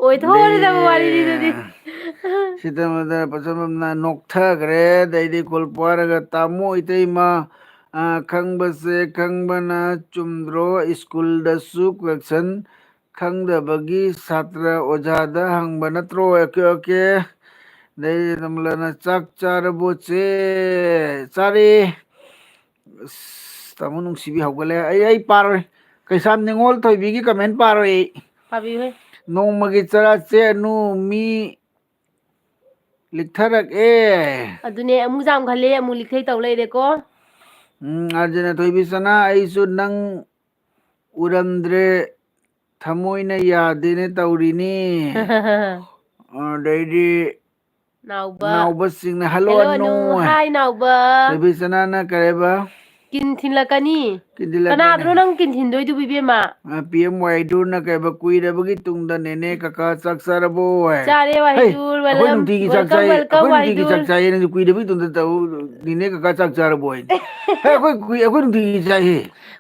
ꯑꯣꯏꯊꯣꯛꯑꯔꯣꯏꯗꯕ ꯋꯥꯔꯤꯅꯤ ꯑꯗꯨꯗꯤ꯫ ꯁꯤꯗ ꯃꯗ ꯄꯆꯝꯕꯝꯅ ꯅꯣꯛꯊꯈ꯭ꯔꯦ꯫ ꯑꯗꯩꯗꯤ ꯀꯣꯜꯄ ꯍꯥꯏꯔꯒ ꯇꯥꯃꯣ ꯏꯇꯩꯃ, ꯑ, ꯈꯪꯕꯁꯦ ꯈꯪꯕꯅ ꯆꯨꯝꯗ꯭ꯔꯣ? ꯁ꯭ꯀꯨꯜꯗꯁꯨ ꯀꯣꯏꯁꯟ ꯈꯪꯗꯕꯒꯤ ꯁꯥꯇ꯭ꯔ ꯑꯣꯖꯥꯗ ꯍꯪꯕ ꯅꯠꯇ꯭ꯔꯣ? Okay, okay. ꯑꯗꯩ ꯅꯝꯂꯅ ꯆꯥꯛ ꯆꯥꯔꯕꯣ ꯆꯦ? ꯆꯥꯔꯦ꯫ ꯑꯁ, ꯇꯥꯃꯣ ꯅꯨꯡꯁꯤꯕꯤ ꯍꯧꯒꯠꯂꯦ꯫ ꯑꯩ, ꯑꯩ ꯄꯥꯔꯣꯏ꯫ ꯀꯩꯁꯥꯝ ꯅꯤꯉꯣꯜ ꯊꯣꯏꯕꯤꯒꯤ comment ꯄꯥꯔꯣꯏ ꯑꯩ꯫ ꯄꯥꯕꯤꯌꯨꯍꯦ꯫ ꯅꯣꯡꯃꯒꯤ ꯆꯔꯥ ꯆꯦ ꯑꯅꯨ ꯃꯤ ꯂꯤꯛꯊꯔꯛꯑꯦ꯫ ꯑꯗꯨꯅꯦ ꯑꯃꯨꯛ ꯌꯥꯝꯈꯠꯂꯦ, ꯑꯃꯨꯛ ꯂꯤꯛꯊꯩ ꯇꯧ ꯂꯩꯔꯦꯀꯣ꯫ ꯎꯝ, ꯑꯥꯔꯖꯦꯅ ꯊꯣꯏꯕꯤ ꯆꯅꯥ, ꯑꯩꯁꯨ ꯅꯪ ꯎꯔꯝꯗ꯭ꯔꯦ, ꯊꯃꯣꯏꯅ ꯌꯥꯗꯦꯅꯦ ꯇꯧꯔꯤꯅꯤ꯫ ꯑꯗꯩꯗꯤ ꯅꯥꯎꯕ꯫ ꯅꯥꯎꯕꯁꯤꯡꯅ, "Hello, hello, Anu. Anu. Hi, ꯅꯥꯎꯕ꯫ ꯊꯣꯏꯕꯤ ꯆꯅꯥꯅ ꯀꯔꯦꯕ? ꯀꯤꯟ ꯊꯤꯜꯂꯛꯀꯅꯤ꯫ ꯀꯤꯟ ꯊꯤꯜꯂꯛꯀꯅꯤ꯫ ꯀꯅꯥꯗꯅꯣ ꯅꯪ ꯀꯤꯟ ꯊꯤꯟꯗꯣꯏꯗꯨꯕꯨ, ꯏꯕꯦꯝꯃ? ꯑ, ꯄꯤ ꯑꯦꯝ ꯋꯥꯏꯗꯨꯅ ꯀꯩꯕ, "ꯀꯨꯏꯔꯕꯒꯤ ꯇꯨꯡꯗ ꯅꯦꯅꯦ ꯀꯀꯥ ꯆꯥꯛ ꯆꯥꯔꯕꯣ?" ꯍꯥꯏ꯫ ꯆꯥꯔꯦ, ꯍꯩ, ꯋꯥꯍꯤꯗꯨ, ꯑꯩꯈꯣꯏ welcome, ꯅꯨꯡꯇꯤꯒꯤ ꯆꯥꯛ welcome, ꯆꯥꯏꯌꯦ, welcome, ꯑꯩꯈꯣꯏ ꯅꯨꯡꯇꯤꯒꯤ ꯋꯥꯍꯤꯗꯨ꯫ ꯆꯥꯛ ꯆꯥꯏꯌꯦ, ꯅꯪꯁꯨ ꯀꯨꯏꯔꯕꯒꯤ ꯇꯨꯡꯗ ꯇꯧ, "ꯅꯦꯅꯦ ꯀꯀꯥ ꯆꯥꯛ ꯆꯥꯔꯕꯣ?" ꯍꯥꯏ꯫ ꯍꯦ, ꯑꯩꯈꯣꯏ ꯀꯨꯏ-, ꯑꯩꯈꯣꯏ ꯅꯨꯡꯇꯤꯒꯤ ꯆꯥꯏꯍꯦ꯫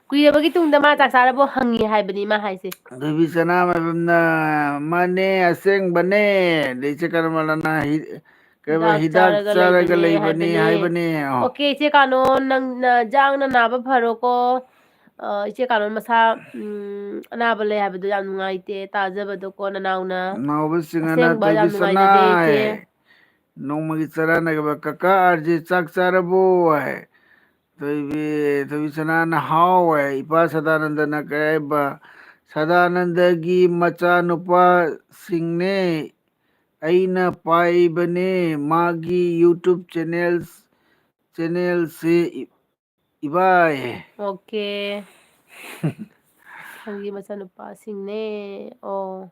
ꯀꯨꯏꯔꯕꯒꯤ ꯇꯨꯡꯗ ꯃꯥ ꯆꯥꯛ ꯆꯥꯔꯕꯣ ꯍꯪꯉꯤ ꯍꯥꯏꯕꯅꯤ ꯃꯥ ꯍꯥꯏꯁꯦ꯫ ꯊꯣꯏꯕꯤ ꯁꯅꯥꯃꯥꯏꯕꯝꯅ, "ꯃꯥꯅꯦ, ꯑꯁꯦꯡꯕꯅꯦ꯫ ꯑꯗꯩ ꯏꯆꯦ ꯀꯔꯃꯂꯥꯅ ꯍꯤ-, ꯀꯩꯕ, ꯍꯤꯗꯥꯛ ꯍꯤꯗꯥꯛ ꯆꯥꯔꯒ ꯆꯥꯔꯒ ꯂꯩꯕꯅꯦ ꯂꯩꯕꯅꯦ ꯍꯥꯏꯕꯅꯦ꯫ ꯍꯥꯏꯕꯅꯦ꯫ ꯑꯣ꯫ ꯑꯣꯀꯦ, ꯏꯆꯦ ꯀꯥꯅꯣ, ꯅꯪꯅ ꯖꯥꯡꯅ ꯅꯥꯕ ꯐꯔꯣꯀꯣ꯫ ꯑ, ꯏꯆꯦ ꯀꯥꯅꯣ ꯃꯁꯥ, ꯎꯝ, ꯑꯅꯥꯕ ꯂꯩ ꯍꯥꯏꯕꯗꯣ ꯌꯥꯝ ꯅꯨꯡꯉꯥꯏꯇꯦ ꯇꯥꯖꯕꯗꯀꯣ, ꯅꯅꯥꯎꯅ꯫ ꯅꯥꯎꯕꯁꯤꯡ ꯑꯅ ꯑꯁꯦꯡꯕ ꯊꯣꯏꯕꯤ ꯌꯥꯝ ꯁꯅꯥ ꯅꯨꯡꯉꯥꯏꯖꯗꯦ, ꯏꯆꯦ꯫ ꯍꯥꯏ꯫ ꯅꯣꯡꯃꯒꯤ ꯆꯔꯥ ꯅꯥꯏꯕ, "ꯀꯀꯥ ꯑꯥꯔ ꯖꯦ ꯆꯥꯛ ꯆꯥꯔꯕꯣ?" ꯍꯥꯏ꯫ ꯊꯣꯏꯕꯤ, ꯊꯣꯏꯕꯤ ꯁꯅꯥꯅ, "ꯍꯥꯎ" ꯍꯥꯏ꯫ ꯏꯄꯥ ꯁꯗꯥꯅꯟꯗꯅ ꯀꯩ ꯍꯥꯏꯕ? "ꯁꯗꯥꯅꯟꯗꯒꯤ ꯃꯆꯥꯅꯨꯄꯥꯁꯤꯡꯅꯦ꯫ ꯑꯩꯅ ꯄꯥꯏꯕꯅꯦ ꯃꯥꯒꯤ YouTube channels, channelꯁꯦ ꯏ-, ꯏꯕꯥꯏ꯫" ꯑꯣꯀꯦ꯫ ꯁꯪꯒꯤ ꯃꯆꯥꯅꯨꯄꯥꯁꯤꯡꯅꯦ꯫ ꯑꯣ꯫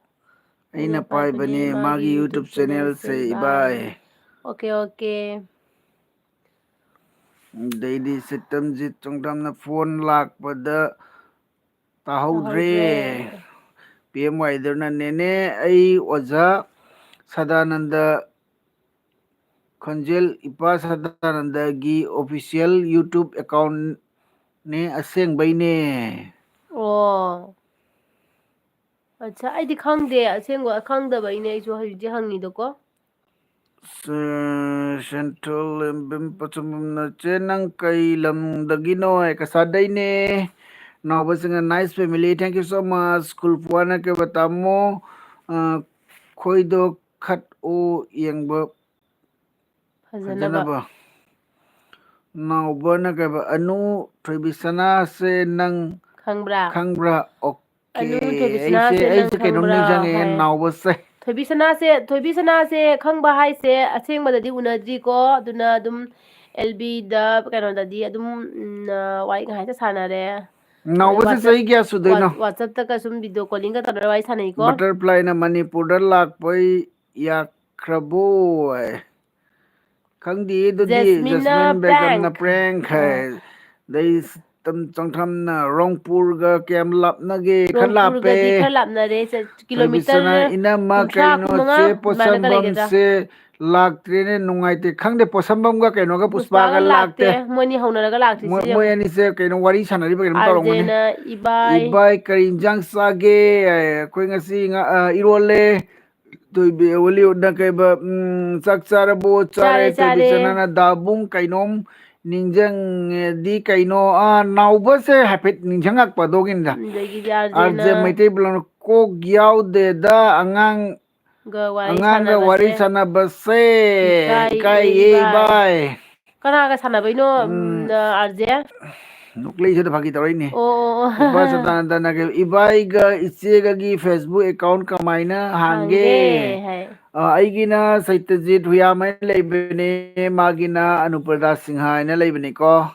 ꯑꯩꯅ ꯑꯩꯅ ꯄꯥꯏꯕꯅꯦ ꯄꯥꯏꯕꯅꯦ ꯃꯥꯒꯤ ꯃꯥꯒꯤ YouTube YouTube channelꯁꯦ, channelꯁꯦ, ꯏꯕꯥꯏ꯫ ꯏꯕꯥꯏ꯫ Okay, okay. ꯑꯗꯩꯗꯤ ꯁꯤꯇꯝꯖꯤꯠ ꯆꯣꯡꯊꯥꯝꯅ ꯐꯣꯟ ꯂꯥꯛꯄꯗ ꯇꯥꯍꯧꯗ꯭ꯔꯦ꯫ ꯇꯥꯍꯧꯗ꯭ꯔꯦ꯫ ꯄꯤ ꯑꯦꯝ ꯋꯥꯏꯗꯨꯅ, "ꯅꯦꯅꯦ, ꯑꯩ ꯑꯣꯖꯥ ꯁꯗꯥꯅꯟꯗ ꯈꯣꯟꯖꯦꯜ, ꯏꯄꯥ ꯁꯗꯥꯅꯟꯗꯒꯤ official YouTube accountꯅꯦ, ꯑꯁꯦꯡꯕꯩꯅꯦ꯫" ꯑꯣ꯫ ꯑꯠꯆꯥ, ꯑꯩꯗꯤ ꯈꯪꯗꯦ, ꯑꯁꯦꯡꯕ ꯈꯪꯗꯕꯩꯅꯦ ꯑꯩꯁꯨ ꯍꯧꯖꯤꯛꯇꯤ ꯍꯪꯉꯤꯗꯣꯀꯣ꯫ ꯁꯦ-, ꯁꯦꯟꯇ꯭ꯔꯦꯜ ꯑꯦꯝ ꯕꯤ ꯑꯦꯝ ꯄꯆꯝꯕꯝꯅ, "ꯆꯦ, ꯅꯪ ꯀꯩ ꯂꯝꯗꯒꯤꯅꯣ?" ꯍꯥꯏ, "ꯀꯁꯥꯗꯩꯅꯦ꯫" ꯅꯥꯎꯕꯁꯤꯡꯅ, "Nice family, thank you so much꯫" ꯈꯨꯜꯄꯨꯋꯥꯅ ꯀꯩꯕ, "ꯇꯥꯃꯣ, ꯑ, ꯈꯣꯏꯗꯣ ꯈꯠ ꯑꯣ ꯌꯦꯡꯕ ꯐꯖꯅꯕ꯫ ꯐꯖꯅꯕ꯫" ꯅꯥꯎꯕꯅ ꯀꯩꯕ, "ꯑꯅꯨ ꯊꯣꯏꯕꯤꯁꯅꯥꯁꯦ ꯅꯪ ꯈꯪꯕ꯭ꯔꯥ? ꯈꯪꯕ꯭ꯔꯥ?" ꯑꯣꯀꯦ꯫ ꯑꯅꯨ ꯑꯩꯁꯦ, ꯊꯣꯏꯕꯤꯁꯅꯥꯁꯦ ꯅꯪ ꯑꯩꯁꯦ ꯀꯩꯅꯣꯝ ꯈꯪꯕ꯭ꯔꯥ ꯅꯤꯡꯁꯤꯡꯉꯛꯑꯦ, ꯍꯥꯏ꯫ ꯅꯥꯎꯕꯁꯦ꯫ ꯊꯣꯏꯕꯤꯁꯅꯥꯁꯦ, ꯊꯣꯏꯕꯤꯁꯅꯥꯁꯦ ꯈꯪꯕ ꯍꯥꯏꯁꯦ ꯑꯁꯦꯡꯕꯗꯗꯤ ꯎꯅꯗ꯭ꯔꯤꯀꯣ, ꯑꯗꯨꯅ ꯑꯗꯨꯝ ꯑꯦꯜ ꯕꯤꯗ ꯀꯩꯅꯣꯗꯗꯤ ꯑꯗꯨꯝ, ꯎꯝ, ꯑ, ꯋꯥꯔꯤ ꯉꯥꯏꯍꯥꯛꯇ ꯁꯥꯟꯅꯔꯦ꯫ ꯅꯥꯎꯕꯁꯦ WhatsApp, ꯆꯍꯤ ꯀꯌꯥ ꯁꯨꯗꯣꯏꯅꯣ? WhatsApp, WhatsAppꯇꯒ ꯁꯨꯝ video callingꯒ ꯇꯧꯅꯔ ꯋꯥꯔꯤ ꯁꯥꯟꯅꯩꯀꯣ꯫ Butterflyꯅ, "ꯃꯅꯤꯄꯨꯔꯗ ꯂꯥꯛꯄꯩ ꯌꯥꯈ꯭ꯔꯕꯣ?" ꯍꯥꯏ꯫ ꯈꯪꯗꯦ ꯑꯗꯨꯗꯤ꯫ ꯖꯦꯁꯃꯤꯟꯅ ꯖꯦꯁꯃꯤꯟ ꯕꯦꯒꯝꯅ prank꯫ Prank ꯍꯥꯏ꯫ ꯑꯥ꯫ ꯑꯗꯩ ꯇꯝ-, ꯆꯪꯊꯝꯅ ꯔꯣꯡꯄꯨꯔꯒ ꯀꯌꯥꯝ ꯂꯥꯞꯅꯒꯦ? ꯈꯔ ꯂꯥꯞꯄꯦ꯫ ꯔꯣꯡꯄꯨꯔꯒꯗꯤ ꯈꯔ ꯂꯥꯞꯅꯔꯦ꯫ ꯆ-, ꯊꯣꯏꯕꯤꯆꯅ, kilometer "ꯏꯅꯝꯃ, ꯀꯨꯟꯊ꯭ꯔꯥ, ꯀꯩꯅꯣ ꯀꯨꯟꯃꯉꯥ ꯆꯦ ꯑꯗꯨꯃꯥꯏꯅꯒ ꯂꯩꯒꯗ꯭ꯔꯥ? ꯄꯣꯠꯁꯝꯕꯝꯁꯦ ꯂꯥꯛꯇ꯭ꯔꯦꯅꯦ, ꯅꯨꯡꯉꯥꯏꯇꯦ"? ꯈꯪꯗꯦ, ꯄꯣꯠꯁꯝꯕꯝꯒ ꯀꯩꯅꯣꯒ ꯄꯨꯁꯄꯥꯒ ꯄꯨꯁꯄꯥꯒ ꯂꯥꯛꯇꯦ꯫ ꯂꯥꯛꯇꯦ꯫ ꯃꯣꯏꯅꯤ ꯍꯧꯅꯔꯒ ꯂꯥꯛꯇ꯭ꯔꯤꯁꯦ ꯃꯣꯏ, ꯌꯦꯡꯉꯨ꯫ ꯃꯣꯏ ꯑꯅꯤꯁꯦ ꯀꯩꯅꯣ ꯋꯥꯔꯤ ꯁꯥꯟꯅꯔꯤꯕ ꯀꯩꯅꯣꯝ ꯇꯧꯔꯝꯒꯅꯤ꯫ ꯑꯥꯔꯖꯦꯅ ꯏꯕꯥꯏ꯫ "ꯏꯕꯥꯏ, ꯀꯔꯤ ꯏꯟꯖꯥꯡ ꯆꯥꯒꯦ?" ꯑꯩꯈꯣꯏ ꯉꯁꯤ ꯉꯥ, ꯑ, ꯏꯔꯣꯜꯂꯦ꯫ ꯊꯣꯏꯕꯤ ꯍꯣꯂꯤꯋꯨꯗꯅ ꯀꯩꯕ, ꯎꯝ, "ꯆꯥꯛ ꯆꯥꯔꯕꯣ?" "ꯆꯥꯔꯦ, ꯆꯥꯔꯦ, ꯆꯥꯔꯦ꯫ ꯊꯣꯏꯕꯤꯆꯅꯅ ꯗꯥꯕꯨꯡ ꯀꯩꯅꯣꯝ ꯅꯤꯡꯁꯤꯡꯉꯦꯗꯤ ꯀꯩꯅꯣ, ꯑ, ꯅꯥꯎꯕꯁꯦ ꯍꯥꯏꯐꯦꯠ ꯅꯤꯡꯁꯤꯡꯉꯛꯄꯗꯣꯒꯤꯅꯤꯗ꯫ ꯑꯗꯒꯤꯗꯤ ꯑꯥꯔꯖꯦꯅ ꯑꯥꯔꯖꯦ ꯃꯩꯇꯩ ꯕ꯭ꯂꯣꯛꯅ "ꯀꯣꯛ ꯌꯥꯎꯗꯦꯗ ꯑꯉꯥꯡ, ꯒ ꯋꯥꯔꯤ ꯑꯉꯥꯡꯒ ꯋꯥꯔꯤ ꯁꯥꯟꯅꯕꯁꯦ ꯁꯥꯟꯅꯕꯁꯦ ꯏꯀꯥꯏ, ꯏꯀꯥꯏꯌꯦ, ꯏꯕꯥꯏ꯫ ꯏꯕꯥꯏ"꯫ ꯀꯅꯥꯒ ꯁꯥꯟꯅꯕꯩꯅꯣ? ꯎꯝ, ꯎꯝ꯫ ꯑꯥꯔꯖꯦ? ꯅꯣꯛꯂꯛꯏꯁꯤꯗ ꯐꯥꯒꯤ ꯇꯧꯔꯛꯏꯅꯦ꯫ ꯑꯣ, ꯑꯣ, ꯑꯣ꯫ ꯏꯄꯥ ꯁꯗꯥꯅꯟꯗꯅ ꯀꯩ, "ꯏꯕꯥꯏꯒ ꯏꯆꯦꯒꯒꯤ Facebook account ꯀꯃꯥꯏꯅ ꯍꯥꯡꯒꯦ?" ꯍꯥꯡꯒꯦ ꯍꯥꯏ꯫ ꯑ, ꯑꯩꯒꯤꯅ ꯁꯩꯇꯖꯤꯠ ꯍꯨꯌꯥꯝ ꯍꯥꯏꯅ ꯂꯩꯕꯅꯦ, ꯃꯥꯒꯤꯅ ꯑꯅꯨꯄ꯭ꯔꯗꯥ ꯁꯤꯡꯍ ꯍꯥꯏꯅ ꯂꯩꯕꯅꯤꯀꯣ꯫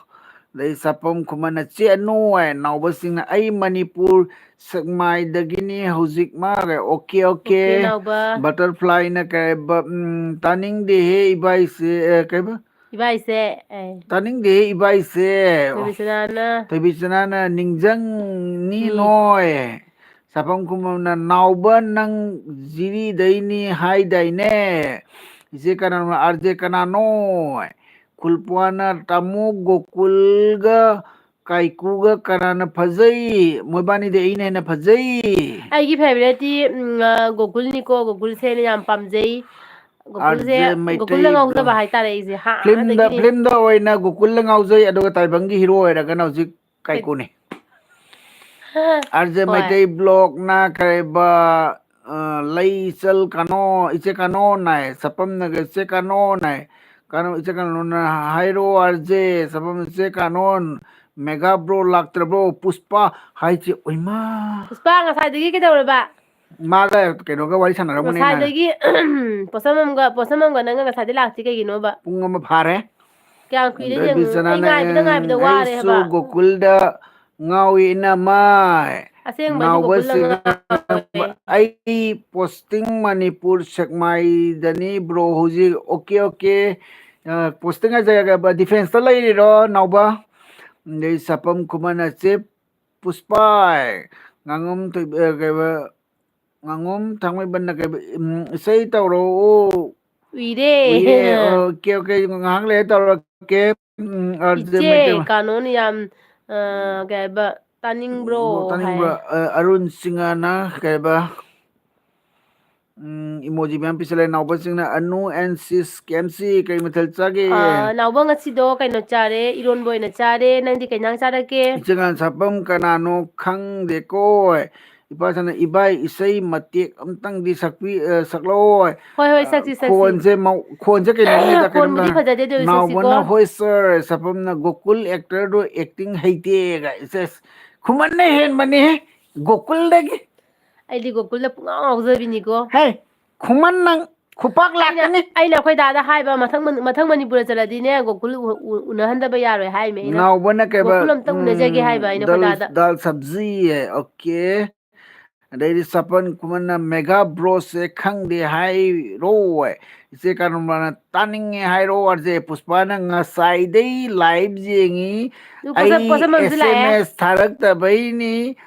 ꯑꯗꯩ ꯁꯥꯄꯝ ꯈꯨꯃꯟꯅ "ꯆꯦ ꯑꯅꯨ" ꯍꯥꯏ, ꯅꯥꯎꯕꯁꯤꯡꯅ "ꯑꯩ ꯃꯅꯤꯄꯨꯔ ꯁꯦꯛꯃꯥꯏꯗꯒꯤꯅꯤ ꯍꯧꯖꯤꯛꯃꯛ"꯫ Okay, okay. ꯑꯣꯀꯦ, ꯅꯥꯎꯕ꯫ Butterflyꯅ ꯀꯩ ꯍꯥꯏꯕ, ꯎꯝ, "ꯇꯥꯅꯤꯡꯗꯦꯍꯦ ꯏꯕꯥꯏꯁꯦ", ꯑꯦ, ꯀꯩꯕ? ꯏꯕꯥꯏꯁꯦ, ꯑꯦ꯫ "ꯇꯥꯅꯤꯡꯗꯦꯍꯦ ꯏꯕꯥꯏꯁꯦ"꯫ ꯊꯣꯏꯕꯤꯆꯅꯥꯅ꯫ ꯊꯣꯏꯕꯤꯆꯅꯥꯅ "ꯅꯤꯡꯖꯪꯅꯤ ꯅꯤ꯫ ꯅꯣꯏ"꯫ ꯁꯥꯄꯝ ꯈꯨꯃꯟꯅ "ꯅꯥꯎꯕ ꯅꯪ ꯖꯤꯔꯤꯗꯩꯅꯤ ꯍꯥꯏꯗꯥꯏꯅꯦ?" ꯏꯆꯦ ꯀꯅꯥꯅꯣ? ꯑꯥꯔꯖꯦ ꯀꯅꯥꯅꯣ? ꯈꯨꯜꯄ꯭ꯋꯥꯅ "ꯇꯥꯃꯣ ꯒꯣꯀꯨꯜꯒ ꯀꯥꯏꯀꯨꯒ ꯀꯅꯥꯅ ꯐꯖꯩ? ꯃꯣꯏꯕꯥꯅꯤꯗꯤ ꯑꯩꯅ ꯍꯦꯟꯅ ꯐꯖꯩ꯫ ꯑꯩꯒꯤ favouriteꯇꯤ, ꯎꯝ, ꯑ, ꯒꯣꯀꯨꯜꯅꯤꯀꯣ꯫ ꯒꯣꯀꯨꯜꯁꯦ ꯑꯩꯅ ꯌꯥꯝ ꯄꯥꯝꯖꯩ꯫ ꯒꯣꯀꯨꯜꯁꯦ, ꯑꯥꯔꯖꯦ ꯃꯩꯇꯩ ꯒꯣꯀꯨꯜꯗ ꯉꯥꯎꯖꯕ ꯕ꯭ꯂꯣꯛ꯫ ꯍꯥꯏꯇꯥꯔꯦ ꯑꯩꯁꯦ ꯐꯤꯂꯝꯗ, ꯍꯥꯟꯅꯗꯒꯤꯗꯤ꯫ ꯐꯤꯂꯝꯗ ꯑꯣꯏꯅ ꯒꯣꯀꯨꯜꯗ ꯉꯥꯎꯖꯩ, ꯑꯗꯨꯒ ꯇꯥꯏꯕꯪꯒꯤ ꯍꯤꯔꯣ ꯑꯣꯏꯔꯒꯅ ꯍꯧꯖꯤꯛ ꯀꯥꯏꯀꯨꯅꯤ꯫ ꯑꯥꯔꯖꯦ ꯍꯣꯏ꯫ ꯃꯩꯇꯩ ꯕ꯭ꯂꯣꯛꯅ ꯀꯔꯤꯕ, ꯑ, ꯂꯩꯆꯜ ꯀꯥꯅꯣ, ꯏꯆꯦ ꯀꯥꯅꯣ ꯅꯥꯏ, ꯁꯥꯄꯝꯅꯒ ꯏꯆꯦ ꯀꯥꯅꯣ ꯅꯥꯏ꯫ ꯀꯥꯅꯣ, ꯏꯆꯦ ꯀꯥꯅꯣꯅ ꯍꯥꯏꯔꯣ ꯑꯥꯔꯖꯦ, ꯁꯥꯄꯝ ꯏꯆꯦ ꯀꯥꯅꯣ, ꯃꯦꯒꯥ ꯕ꯭ꯔꯣ ꯂꯥꯛꯇ꯭ꯔꯕ꯭ꯔꯣ? ꯄꯨꯁꯄꯥ ꯍꯥꯏꯁꯦ, ꯑꯣꯏꯃꯥ꯫ ꯄꯨꯁꯄꯥ ꯉꯁꯥꯏꯗꯒꯤ ꯀꯩꯗꯧꯔꯕ? ꯃꯥꯒ ꯀꯩꯅꯣꯒ ꯋꯥꯔꯤ ꯁꯥꯟꯅꯔꯝꯒꯅꯤ ꯅꯪ꯫ ꯉꯁꯥꯏꯗꯒꯤ ꯄꯣꯠꯁꯝꯕꯝꯒ, ꯄꯣꯠꯁꯝꯕꯝꯒ ꯅꯪꯒ ꯉꯁꯥꯏꯗꯩ ꯂꯥꯛꯇ꯭ꯔꯤ ꯀꯩꯒꯤꯅꯣꯕ? ꯄꯨꯡ ꯑꯃ ꯐꯥꯔꯦ꯫ ꯀꯌꯥꯝ ꯀꯨꯏꯔꯦ ꯑꯗ ꯌꯦꯡꯉꯨ꯫ ꯑꯩ ꯕꯤꯁꯅꯥꯅ, ꯉꯥꯏꯕꯗ ꯉꯥꯏꯕꯗ "ꯑꯩꯁꯨ ꯋꯥꯔꯦꯕ꯫ ꯒꯣꯀꯨꯜꯗ ꯉꯥꯎꯏ ꯏꯅꯝꯃ"꯫ ꯑꯁꯦꯡꯕ ꯑꯩꯁꯨ ꯒꯣꯀꯨꯜꯗ ꯅꯥꯎꯕꯁꯤꯡꯅ ꯉꯥꯎꯋꯦ꯫ "ꯑꯩ posting ꯃꯅꯤꯄꯨꯔ ꯁꯦꯛꯃꯥꯏꯗꯅꯤ bro ꯍꯧꯖꯤꯛ"꯫ Okay, okay. ꯑ, posting ꯍꯥꯏꯁꯦ, ꯑ, defenceꯇ ꯂꯩꯔꯤꯔꯣ ꯅꯥꯎꯕ? ꯑꯗꯩ ꯁꯥꯄꯝ ꯈꯨꯃꯟ ꯑꯁꯦ ꯄꯨꯁꯄꯥ, ꯉꯥꯉꯣꯝ ꯊꯣꯏꯕ-, ꯑ, ꯀꯩꯕ, ꯉꯥꯉꯣꯝ ꯊꯥꯡꯃꯩꯕꯟꯅ ꯀꯩꯕ, ꯎꯝ, ꯏꯁꯩ ꯇꯧꯔꯛꯑꯣ꯫ ꯎꯏꯔꯦ꯫ ꯎꯏꯔꯦ꯫ ꯑꯣꯀꯦ, ꯑꯣꯀꯦ, ꯉꯥꯏꯍꯥꯛ ꯂꯩꯔ ꯇꯧꯔꯛꯀꯦ꯫ ꯎꯝ, ꯑꯥꯔ ꯖꯦ ꯏꯆꯦ ꯃꯩꯇꯩꯃ-, ꯀꯥꯅꯣꯅ ꯌꯥꯝ, ꯑ, ꯀꯩ ꯍꯥꯏꯕ, ꯇꯥꯅꯤꯡꯕ꯭ꯔꯣ ꯑꯣ, ꯇꯥꯅꯤꯡꯕ꯭ꯔꯥ? ꯍꯥꯏ꯫ ꯑ, ꯑꯔꯨꯟ ꯁꯤꯡꯍꯅ ꯀꯩ ꯍꯥꯏꯕ? ꯎꯝ, emoji ꯃꯌꯥꯝ ꯄꯤꯁꯜꯂꯦ꯫ ꯅꯥꯎꯕꯁꯤꯡꯅ, "Anu and sis, K M C, ꯀꯔꯤ ꯃꯊꯦꯜ ꯆꯥꯒꯦ?" ꯑ, ꯅꯥꯎꯕ, ꯉꯁꯤꯗꯣ ꯀꯩꯅꯣ ꯆꯥꯔꯦ, ꯏꯔꯣꯟꯕ ꯑꯣꯏꯅ ꯆꯥꯔꯦ꯫ ꯅꯪꯗꯤ ꯀꯩ ꯏꯟꯖꯥꯡ ꯆꯥꯔꯛꯀꯦ? ꯏꯆꯦ ꯉꯥꯟ ꯁꯥꯄꯝ ꯀꯅꯥꯅꯣ ꯈꯪꯗꯦꯀꯣ꯫ ꯏꯄꯥ ꯁꯅ, "ꯏꯕꯥꯏ, ꯏꯁꯩ ꯃꯇꯦꯛ ꯑꯝꯇꯪꯗꯤ ꯁꯛꯄꯤ-, ꯑ, ꯁꯛꯂꯛꯑꯣ꯫" ꯍꯣꯏ, ꯍꯣꯏ, ꯑ, ꯁꯛꯁꯤ, ꯁꯛꯁꯤ꯫ ꯈꯣꯟꯁꯦ ꯃꯧ-, ꯈꯣꯟꯁꯦ ꯀꯩꯅꯣꯝꯅꯤꯗ, ꯈꯣꯟꯕꯨꯗꯤ ꯀꯩꯅꯣꯝꯗ꯫ ꯐꯖꯗꯦ, ꯑꯗꯨ ꯑꯣꯏꯔꯁꯨ ꯅꯥꯎꯕꯅ, ꯁꯛꯁꯤꯀꯣ꯫ "ꯍꯣꯏ sir, ꯁꯥꯄꯝꯅ ꯒꯣꯀꯨꯜ actor ꯗꯣ acting ꯍꯩꯇꯦꯒ꯫" ꯏꯁꯦ, ꯈꯨꯃꯟꯅ ꯍꯦꯟꯕꯅꯦꯍꯦ, ꯒꯣꯀꯨꯜꯗꯒꯤ꯫ ꯑꯩꯗꯤ ꯒꯣꯀꯨꯜꯗ ꯄꯨꯡꯉꯥꯎ ꯉꯥꯎꯖꯕꯤꯅꯤꯀꯣ꯫ ꯍꯦ, ꯈꯨꯃꯟ ꯅꯪ ꯈꯨꯄꯥꯛ ꯑꯩꯅ, ꯂꯥꯛꯀꯅꯤ꯫ ꯑꯩꯅ ꯑꯩꯈꯣꯏ ꯗꯥꯗ ꯍꯥꯏꯕ, ꯃꯊꯪ ꯃꯟ-, ꯃꯊꯪ ꯃꯅꯤꯄꯨꯔꯗ ꯆꯠꯂꯗꯤꯅꯦ, ꯒꯣꯀꯨꯜ ꯎ-, ꯎ-, ꯎꯅꯍꯟꯗꯕ ꯌꯥꯔꯣꯏ ꯍꯥꯏꯃꯦ ꯑꯩꯅ꯫ ꯅꯥꯎꯕꯅ ꯀꯩꯕ, ꯒꯣꯀꯨꯜ ꯑꯝꯇꯪ ꯎꯅꯖꯒꯦ ꯎꯝ, ꯍꯥꯏꯕ ꯑꯩꯅ ꯑꯩꯈꯣꯏ ꯗꯜ, ꯗꯥꯗ꯫ ꯗꯥꯜ ꯁꯕꯖꯤ ꯍꯥꯏ, ꯑꯣꯀꯦ꯫ ꯑꯗꯩꯗꯤ ꯁꯄꯟ ꯈꯨꯃꯟꯅ ꯃꯦꯒꯥ ꯕ꯭ꯔꯣꯁꯁꯦ ꯈꯪꯗꯦ ꯍꯥꯏꯔꯣ꯫ ꯏꯆꯦ ꯀꯥꯅꯣꯝꯕꯅ ꯇꯥꯅꯤꯡꯉꯦ ꯍꯥꯏꯔꯣ꯫ ꯑꯥꯔ ꯖꯦ ꯄꯨꯁꯄꯥꯅ ꯉꯁꯥꯏꯗꯩ live ꯌꯦꯡꯉꯤ꯫ ꯑꯗꯨ ꯄꯣꯠꯁꯝ-, ꯑꯩ ꯄꯣꯠꯁꯝꯕꯝꯁꯨ ꯂꯥꯛꯑꯦ꯫ ꯑꯦꯁ ꯑꯦꯝ ꯑꯦꯁ ꯊꯥꯔꯛꯇꯕꯩꯅꯤ꯫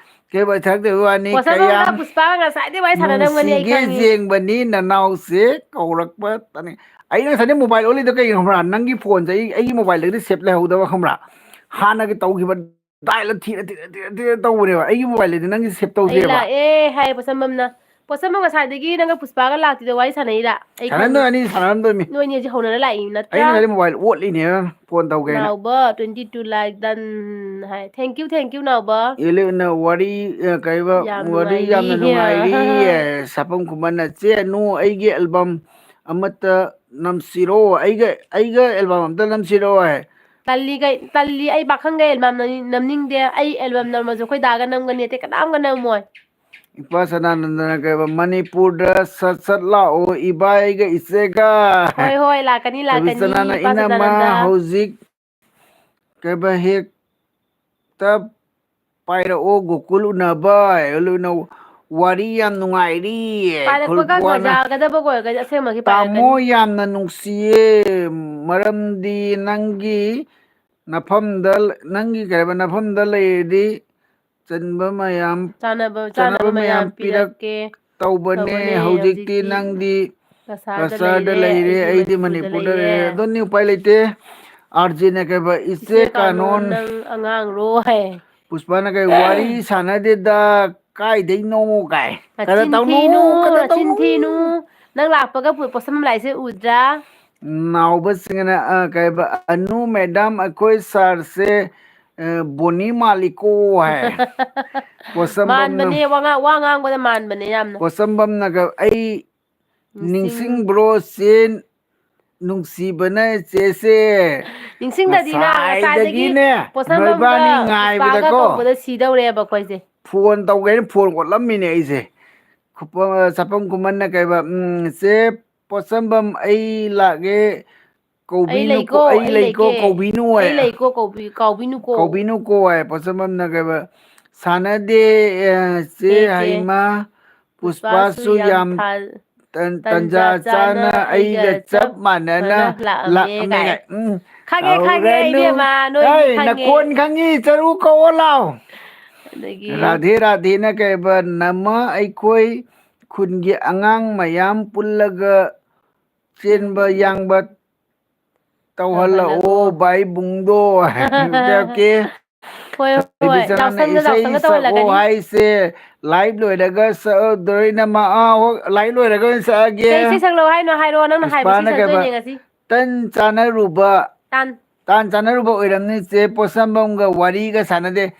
ꯀꯩꯕ ꯊꯥꯔꯛꯇꯕꯩ ꯋꯥꯅꯤ꯫ ꯄꯣꯠꯁꯝꯕꯝꯒ ꯀꯌꯥꯝ ꯄꯨꯁꯄꯥꯒ ꯉꯁꯥꯏꯗꯩ ꯋꯥꯔꯤ ꯁꯥꯟꯅꯔꯝꯒꯅꯤ ꯑꯩ ꯅꯨꯡꯁꯤꯒꯦ ꯈꯪꯉꯤ꯫ ꯌꯦꯡꯕꯅꯤ ꯅꯅꯥꯎꯁꯦ ꯀꯧꯔꯛꯄ ꯇꯥꯅꯤꯡ-, ꯑꯩꯅ ꯉꯁꯥꯏꯗꯩ mobile ꯑꯣꯠꯂꯤꯗꯣ ꯀꯩꯒꯤꯅꯣ ꯈꯪꯕ꯭ꯔꯥ? ꯅꯪꯒꯤ phoneꯁꯦ ꯑꯩ, ꯑꯩꯒꯤ mobileꯗꯒꯤꯗꯤ save ꯂꯩꯍꯧꯗꯕ ꯈꯪꯕ꯭ꯔꯥ? ꯍꯥꯟꯅꯒꯤ ꯇꯧꯈꯤꯕ dial ꯊꯤꯔ, ꯊꯤꯔ, ꯊꯤꯔ, ꯊꯤꯔ ꯇꯧꯕꯅꯦꯕ꯫ ꯑꯩꯒꯤ mobileꯗꯗꯤ ꯅꯪꯒꯤ save ꯑꯩ ꯇꯧꯗꯦꯕ꯫ ꯂꯥꯛꯑꯦ ꯍꯥꯏ ꯄꯣꯠꯁꯝꯕꯝꯅ꯫ ꯄꯣꯠꯁꯝꯕꯝ ꯉꯁꯥꯏꯗꯒꯤ ꯅꯪꯒ ꯄꯨꯁꯄꯥꯒ ꯂꯥꯛꯇꯦꯗ ꯋꯥꯔꯤ ꯁꯥꯟꯅꯩꯔꯥ? ꯑꯩ ꯁꯥꯟꯅꯔꯝꯗꯣꯏ ꯈꯪꯉꯤ꯫ ꯑꯅꯤ ꯁꯥꯟꯅꯔꯝꯗꯣꯏꯃꯤ꯫ ꯅꯣꯏꯅꯤ ꯍꯧꯖꯤꯛ ꯍꯧꯅꯔ ꯂꯥꯛꯏ ꯅꯠꯇ꯭ꯔꯥ? ꯑꯩꯅ ꯉꯁꯥꯏꯗꯩ mobile ꯑꯣꯠꯂꯤꯅꯦꯕ phone ꯇꯧꯒꯦꯅ꯫ ꯅꯥꯎꯕ, twenty two like done high. Thank you, thank you, ꯅꯥꯎꯕ꯫ ꯑꯦꯂꯦꯅ ꯋꯥꯔꯤ, ꯑ, ꯀꯩꯕ, ꯌꯥꯝ ꯋꯥꯔꯤ ꯌꯥꯝꯅ ꯅꯨꯡꯉꯥꯏꯔꯤ꯫ ꯅꯨꯡꯉꯥꯏꯔꯤ꯫ ꯑꯦ, ꯁꯥꯄꯝ ꯈꯨꯃꯟꯅ, "ꯆꯦ ꯑꯅꯨ, ꯑꯩꯒꯤ album ꯑꯃꯠꯇ ꯅꯝꯁꯤꯔꯣ? ꯑꯩꯒ, ꯑꯩꯒ album ꯑꯝꯇ ꯅꯝꯁꯤꯔꯣ?" ꯍꯥꯏ꯫ ꯇꯜꯂꯤ ꯀꯩ-, ꯇꯜꯂꯤ, ꯑꯩ ꯄꯥꯈꯪꯒ album ꯅꯝꯅꯤꯡ-, ꯅꯝꯅꯤꯡꯗꯦ꯫ ꯑꯩ album ꯅꯝꯃꯁꯨ ꯑꯩꯈꯣꯏ ꯗꯥꯒ ꯅꯝꯒꯅꯤ, ꯑꯇꯩ ꯀꯅꯥꯝꯒ ꯅꯝꯃꯣꯏ꯫ ꯏꯄꯥ ꯁꯅꯥꯅꯟꯗꯅ ꯀꯩꯕ, "ꯃꯅꯤꯄꯨꯔꯗ ꯁꯠ ꯁꯠ ꯂꯥꯛꯑꯣ ꯏꯕꯥꯏꯒ ꯏꯆꯦꯒ꯫" ꯍꯣꯏ, ꯍꯣꯏ, ꯂꯥꯛꯀꯅꯤ, ꯂꯥꯛꯀꯅꯤ, ꯁꯕꯤꯆꯅꯥꯅ, ꯏꯄꯥ "ꯏꯅꯝꯃ ꯁꯗꯥꯅꯟꯗ꯫ ꯍꯧꯖꯤꯛ ꯀꯩꯕ ꯍꯦꯛꯇ ꯄꯥꯏꯔꯛꯑꯣ ꯒꯣꯀꯨꯜ ꯎꯅꯕ, ꯒꯣꯀꯨꯜ ꯎꯅ-, ꯋꯥꯔꯤ ꯌꯥꯝ ꯅꯨꯡꯉꯥꯏꯔꯤ꯫" ꯄꯥꯏꯔꯛꯄꯒ ꯈꯨꯜꯄꯨꯋꯥꯅ, ꯉꯖꯥꯒꯗꯕꯒ ꯑꯣꯏꯔꯒꯗꯤ ꯑꯁꯦꯡꯕꯒꯤ "ꯇꯥꯃꯣ ꯄꯥꯏꯔꯛꯀꯅꯤ꯫ ꯌꯥꯝꯅ ꯅꯨꯡꯁꯤꯌꯦ, ꯃꯔꯝꯗꯤ ꯅꯪꯒꯤ ꯅꯐꯝꯗ, ꯅꯪꯒꯤ ꯀꯩ ꯍꯥꯏꯕ, ꯅꯐꯝꯗ ꯂꯩꯔꯗꯤ ꯆꯟꯕ ꯃꯌꯥꯝ, ꯆꯥꯅꯕ ꯆꯥꯅꯕ ꯆꯥꯅꯕ ꯃꯌꯥꯝ ꯃꯌꯥꯝ ꯄꯤꯔꯛ ꯄꯤꯔꯛ ꯇꯧꯕꯅꯦ꯫ ꯇꯧꯕꯅꯦ꯫ ꯍꯧꯖꯤꯛꯇꯤ ꯍꯧꯖꯤꯛꯇꯤ ꯅꯪꯗꯤ ꯀꯁꯥꯔꯗ ꯀꯁꯥꯔꯗ ꯂꯩꯔꯦ, ꯂꯩꯔꯦ, ꯑꯩꯗꯤ ꯑꯩꯗꯤ ꯃꯅꯤꯄꯨꯔꯗ ꯃꯅꯤꯄꯨꯔꯗ ꯂꯩꯔꯦ꯫ ꯂꯩꯔꯦ꯫ ꯑꯗꯨꯅꯤ ꯎꯄꯥꯏ ꯂꯩꯇꯦ꯫ ꯑꯥꯔꯖꯦꯅ ꯀꯩꯕ, "ꯏꯆꯦ ꯏꯆꯦ ꯀꯥꯅꯣ, ꯀꯥꯅꯣꯟ, ꯅꯪ ꯑꯉꯥꯡꯔꯣ?" ꯍꯥꯏ꯫ ꯄꯨꯁꯄꯥꯅ ꯀꯩ, "ꯋꯥꯔꯤ ꯁꯥꯟꯅꯗꯦꯗ, ꯀꯥꯏꯗꯩꯅꯣ?" ꯀꯥꯏ꯫ ꯀꯗ ꯅꯆꯤꯟ ꯇꯧꯅꯨ, ꯊꯤꯅꯨ, ꯀꯗ ꯅꯆꯤꯟ ꯇꯧꯅꯨ꯫ ꯊꯤꯅꯨ꯫ ꯅꯪ ꯂꯥꯛꯄꯒ ꯄꯨ-, ꯄꯣꯠꯁꯝ ꯂꯥꯛꯏꯁꯦ ꯎꯗ꯭ꯔꯥ? ꯅꯥꯎꯕꯁꯤꯡꯅ, ꯑ, ꯀꯩꯕ, "ꯑꯅꯨ ꯃꯦꯗꯥꯝ, ꯑꯩꯈꯣꯏ ꯁꯥꯔꯁꯦ, ꯑ, ꯕꯣꯅꯤ ꯃꯥꯜꯂꯤꯀꯣ" ꯍꯥꯏ꯫ ꯄꯣꯠꯁꯝꯕꯝꯅ, ꯃꯥꯟꯕꯅꯦ, ꯋꯥ ꯉꯥꯡ-, ꯋꯥ ꯉꯥꯡꯕꯗ ꯃꯥꯟꯕꯅꯦ ꯌꯥꯝꯅ꯫ ꯄꯣꯠꯁꯝꯕꯝꯅꯒ, "ꯑꯩ ꯅꯤꯡꯁꯤꯡ- ꯅꯤꯡꯁꯤꯡꯕ꯭ꯔꯣ ꯆꯦ ꯅꯨꯡꯁꯤꯕꯅ ꯆꯦꯁꯦ?" ꯅꯤꯡꯁꯤꯡꯗꯗꯤ ꯅ-, ꯉꯁꯥꯏꯗꯒꯤ ꯉꯁꯥꯏꯗꯒꯤꯅꯦ ꯄꯣꯠꯁꯝꯕꯝꯒ ꯅꯣꯏꯕꯥꯅꯤ ꯄꯨꯁꯄꯥꯒ ꯉꯥꯏꯕꯗꯀꯣ꯫ ꯇꯧꯕꯗ ꯁꯤꯗꯧꯔꯦꯕ ꯑꯩꯈꯣꯏꯁꯦ꯫ ꯐꯣꯟ ꯇꯧꯒꯦꯅ ꯐꯣꯟ ꯑꯣꯠꯂꯝꯃꯤꯅꯦ ꯑꯩꯁꯦ꯫ ꯈꯨꯄ-, ꯆꯥꯄꯝ ꯈꯨꯃꯟꯅ ꯀꯩꯕ, ꯎꯝ, "ꯆꯦ ꯄꯣꯠꯁꯝꯕꯝ, ꯑꯩ ꯂꯥꯛꯑꯦ, ꯑꯩ ꯀꯧꯕꯤꯅꯨꯀꯣ, ꯂꯩꯀꯣ, ꯑꯩ ꯑꯩ ꯂꯩꯀꯣ, ꯂꯩꯀꯦ, ꯀꯧꯕꯤꯅꯨ" ꯍꯥꯏ꯫ ꯑꯩ ꯂꯩꯀꯣ, ꯀꯧꯕꯤ-, ꯀꯥꯎꯕꯤꯅꯨꯀꯣ꯫ "ꯀꯧꯕꯤꯅꯨꯀꯣ" ꯍꯥꯏ꯫ ꯄꯣꯠꯁꯝꯕꯝꯅ ꯀꯩꯕ, "ꯁꯥꯟꯅꯗꯦ, ꯑ, ꯆꯦ ꯆꯦ, ꯆꯦ꯫ ꯍꯩꯃ, ꯄꯨꯁꯄꯥꯁꯨ ꯄꯨꯁꯄꯥꯁꯨ ꯌꯥꯝ ꯌꯥꯝ ꯊꯥ-, ꯇꯟ-, ꯇꯟꯖꯥ ꯇꯟꯖꯥ ꯆꯥꯅ ꯆꯥꯅ ꯑꯩꯒ ꯑꯩꯒ ꯆꯞ ꯆꯞ ꯃꯥꯟꯅꯅ ꯃꯥꯟꯅ ꯂꯥꯛꯑꯝꯃꯦ ꯂꯥꯛꯑꯝꯃꯦ" ꯀꯥꯏ꯫ ꯀꯥꯏ꯫ ꯎꯝ, ꯈꯪꯉꯦ, ꯈꯪꯉꯦ, ꯍꯧꯔꯅꯨ꯫ ꯏꯕꯦꯝꯃ, ꯅꯣꯏꯗꯤ ꯑꯩ ꯈꯪꯉꯦ꯫ ꯅꯀꯣꯟ ꯈꯪꯉꯤ, ꯆꯔꯨ ꯀꯛꯑꯣ ꯂꯥꯎ꯫ ꯑꯗꯒꯤ ꯔꯥꯙꯦ ꯔꯥꯙꯦꯅ ꯀꯩꯕ, "ꯅꯃ ꯑꯩꯈꯣꯏ ꯈꯨꯟꯒꯤ ꯑꯉꯥꯡ ꯃꯌꯥꯝ ꯄꯨꯜꯂꯒ ꯆꯦꯟꯕ ꯎꯝ꯫ ꯌꯥꯡꯕ ꯇꯧꯍꯜꯂꯛꯑꯣ, ꯇꯧꯍꯜꯂꯛꯑꯣ꯫ ꯚꯥꯏ ꯕꯨꯡꯗꯣ"꯫ Okay, okay. ꯍꯣꯏ, ꯍꯣꯏ, ꯕꯤꯕꯤꯆꯥꯅꯟꯗ ꯌꯥꯎꯁꯪꯗ, ꯏꯁꯩ ꯌꯥꯎꯁꯪꯗ ꯁꯛꯑꯣ ꯇꯧꯍꯜꯂꯛꯀꯅꯤ꯫ ꯍꯥꯏꯁꯦ live ꯂꯣꯏꯔꯒ ꯁꯛꯑꯗꯣꯏꯅ ꯃꯥ-, ꯑꯥ, ꯍꯣ, live ꯂꯣꯏꯔꯒ ꯑꯣꯏꯅ ꯁꯛꯑꯒꯦ꯫ ꯀꯩ ꯏꯁꯩ ꯁꯛꯂꯛꯑꯣ ꯍꯥꯏꯅꯣ? ꯍꯥꯏꯔꯛꯑꯣ, ꯅꯪꯅ ꯍꯥꯏꯕ ꯏꯁꯩ ꯄꯨꯁꯄꯥꯅ ꯀꯩꯕ, ꯁꯛꯇꯣꯏꯅꯦ ꯉꯁꯤ꯫ "ꯇꯟ ꯆꯥꯅꯔꯨꯕ, ꯇꯥꯟ꯫ ꯇꯥꯟ ꯆꯥꯅꯔꯨꯕ ꯑꯣꯏꯔꯝꯅꯤ ꯆꯦ ꯄꯣꯠꯁꯝꯕꯝꯒ ꯋꯥꯔꯤꯒ ꯁꯥꯟꯅꯗꯦ꯫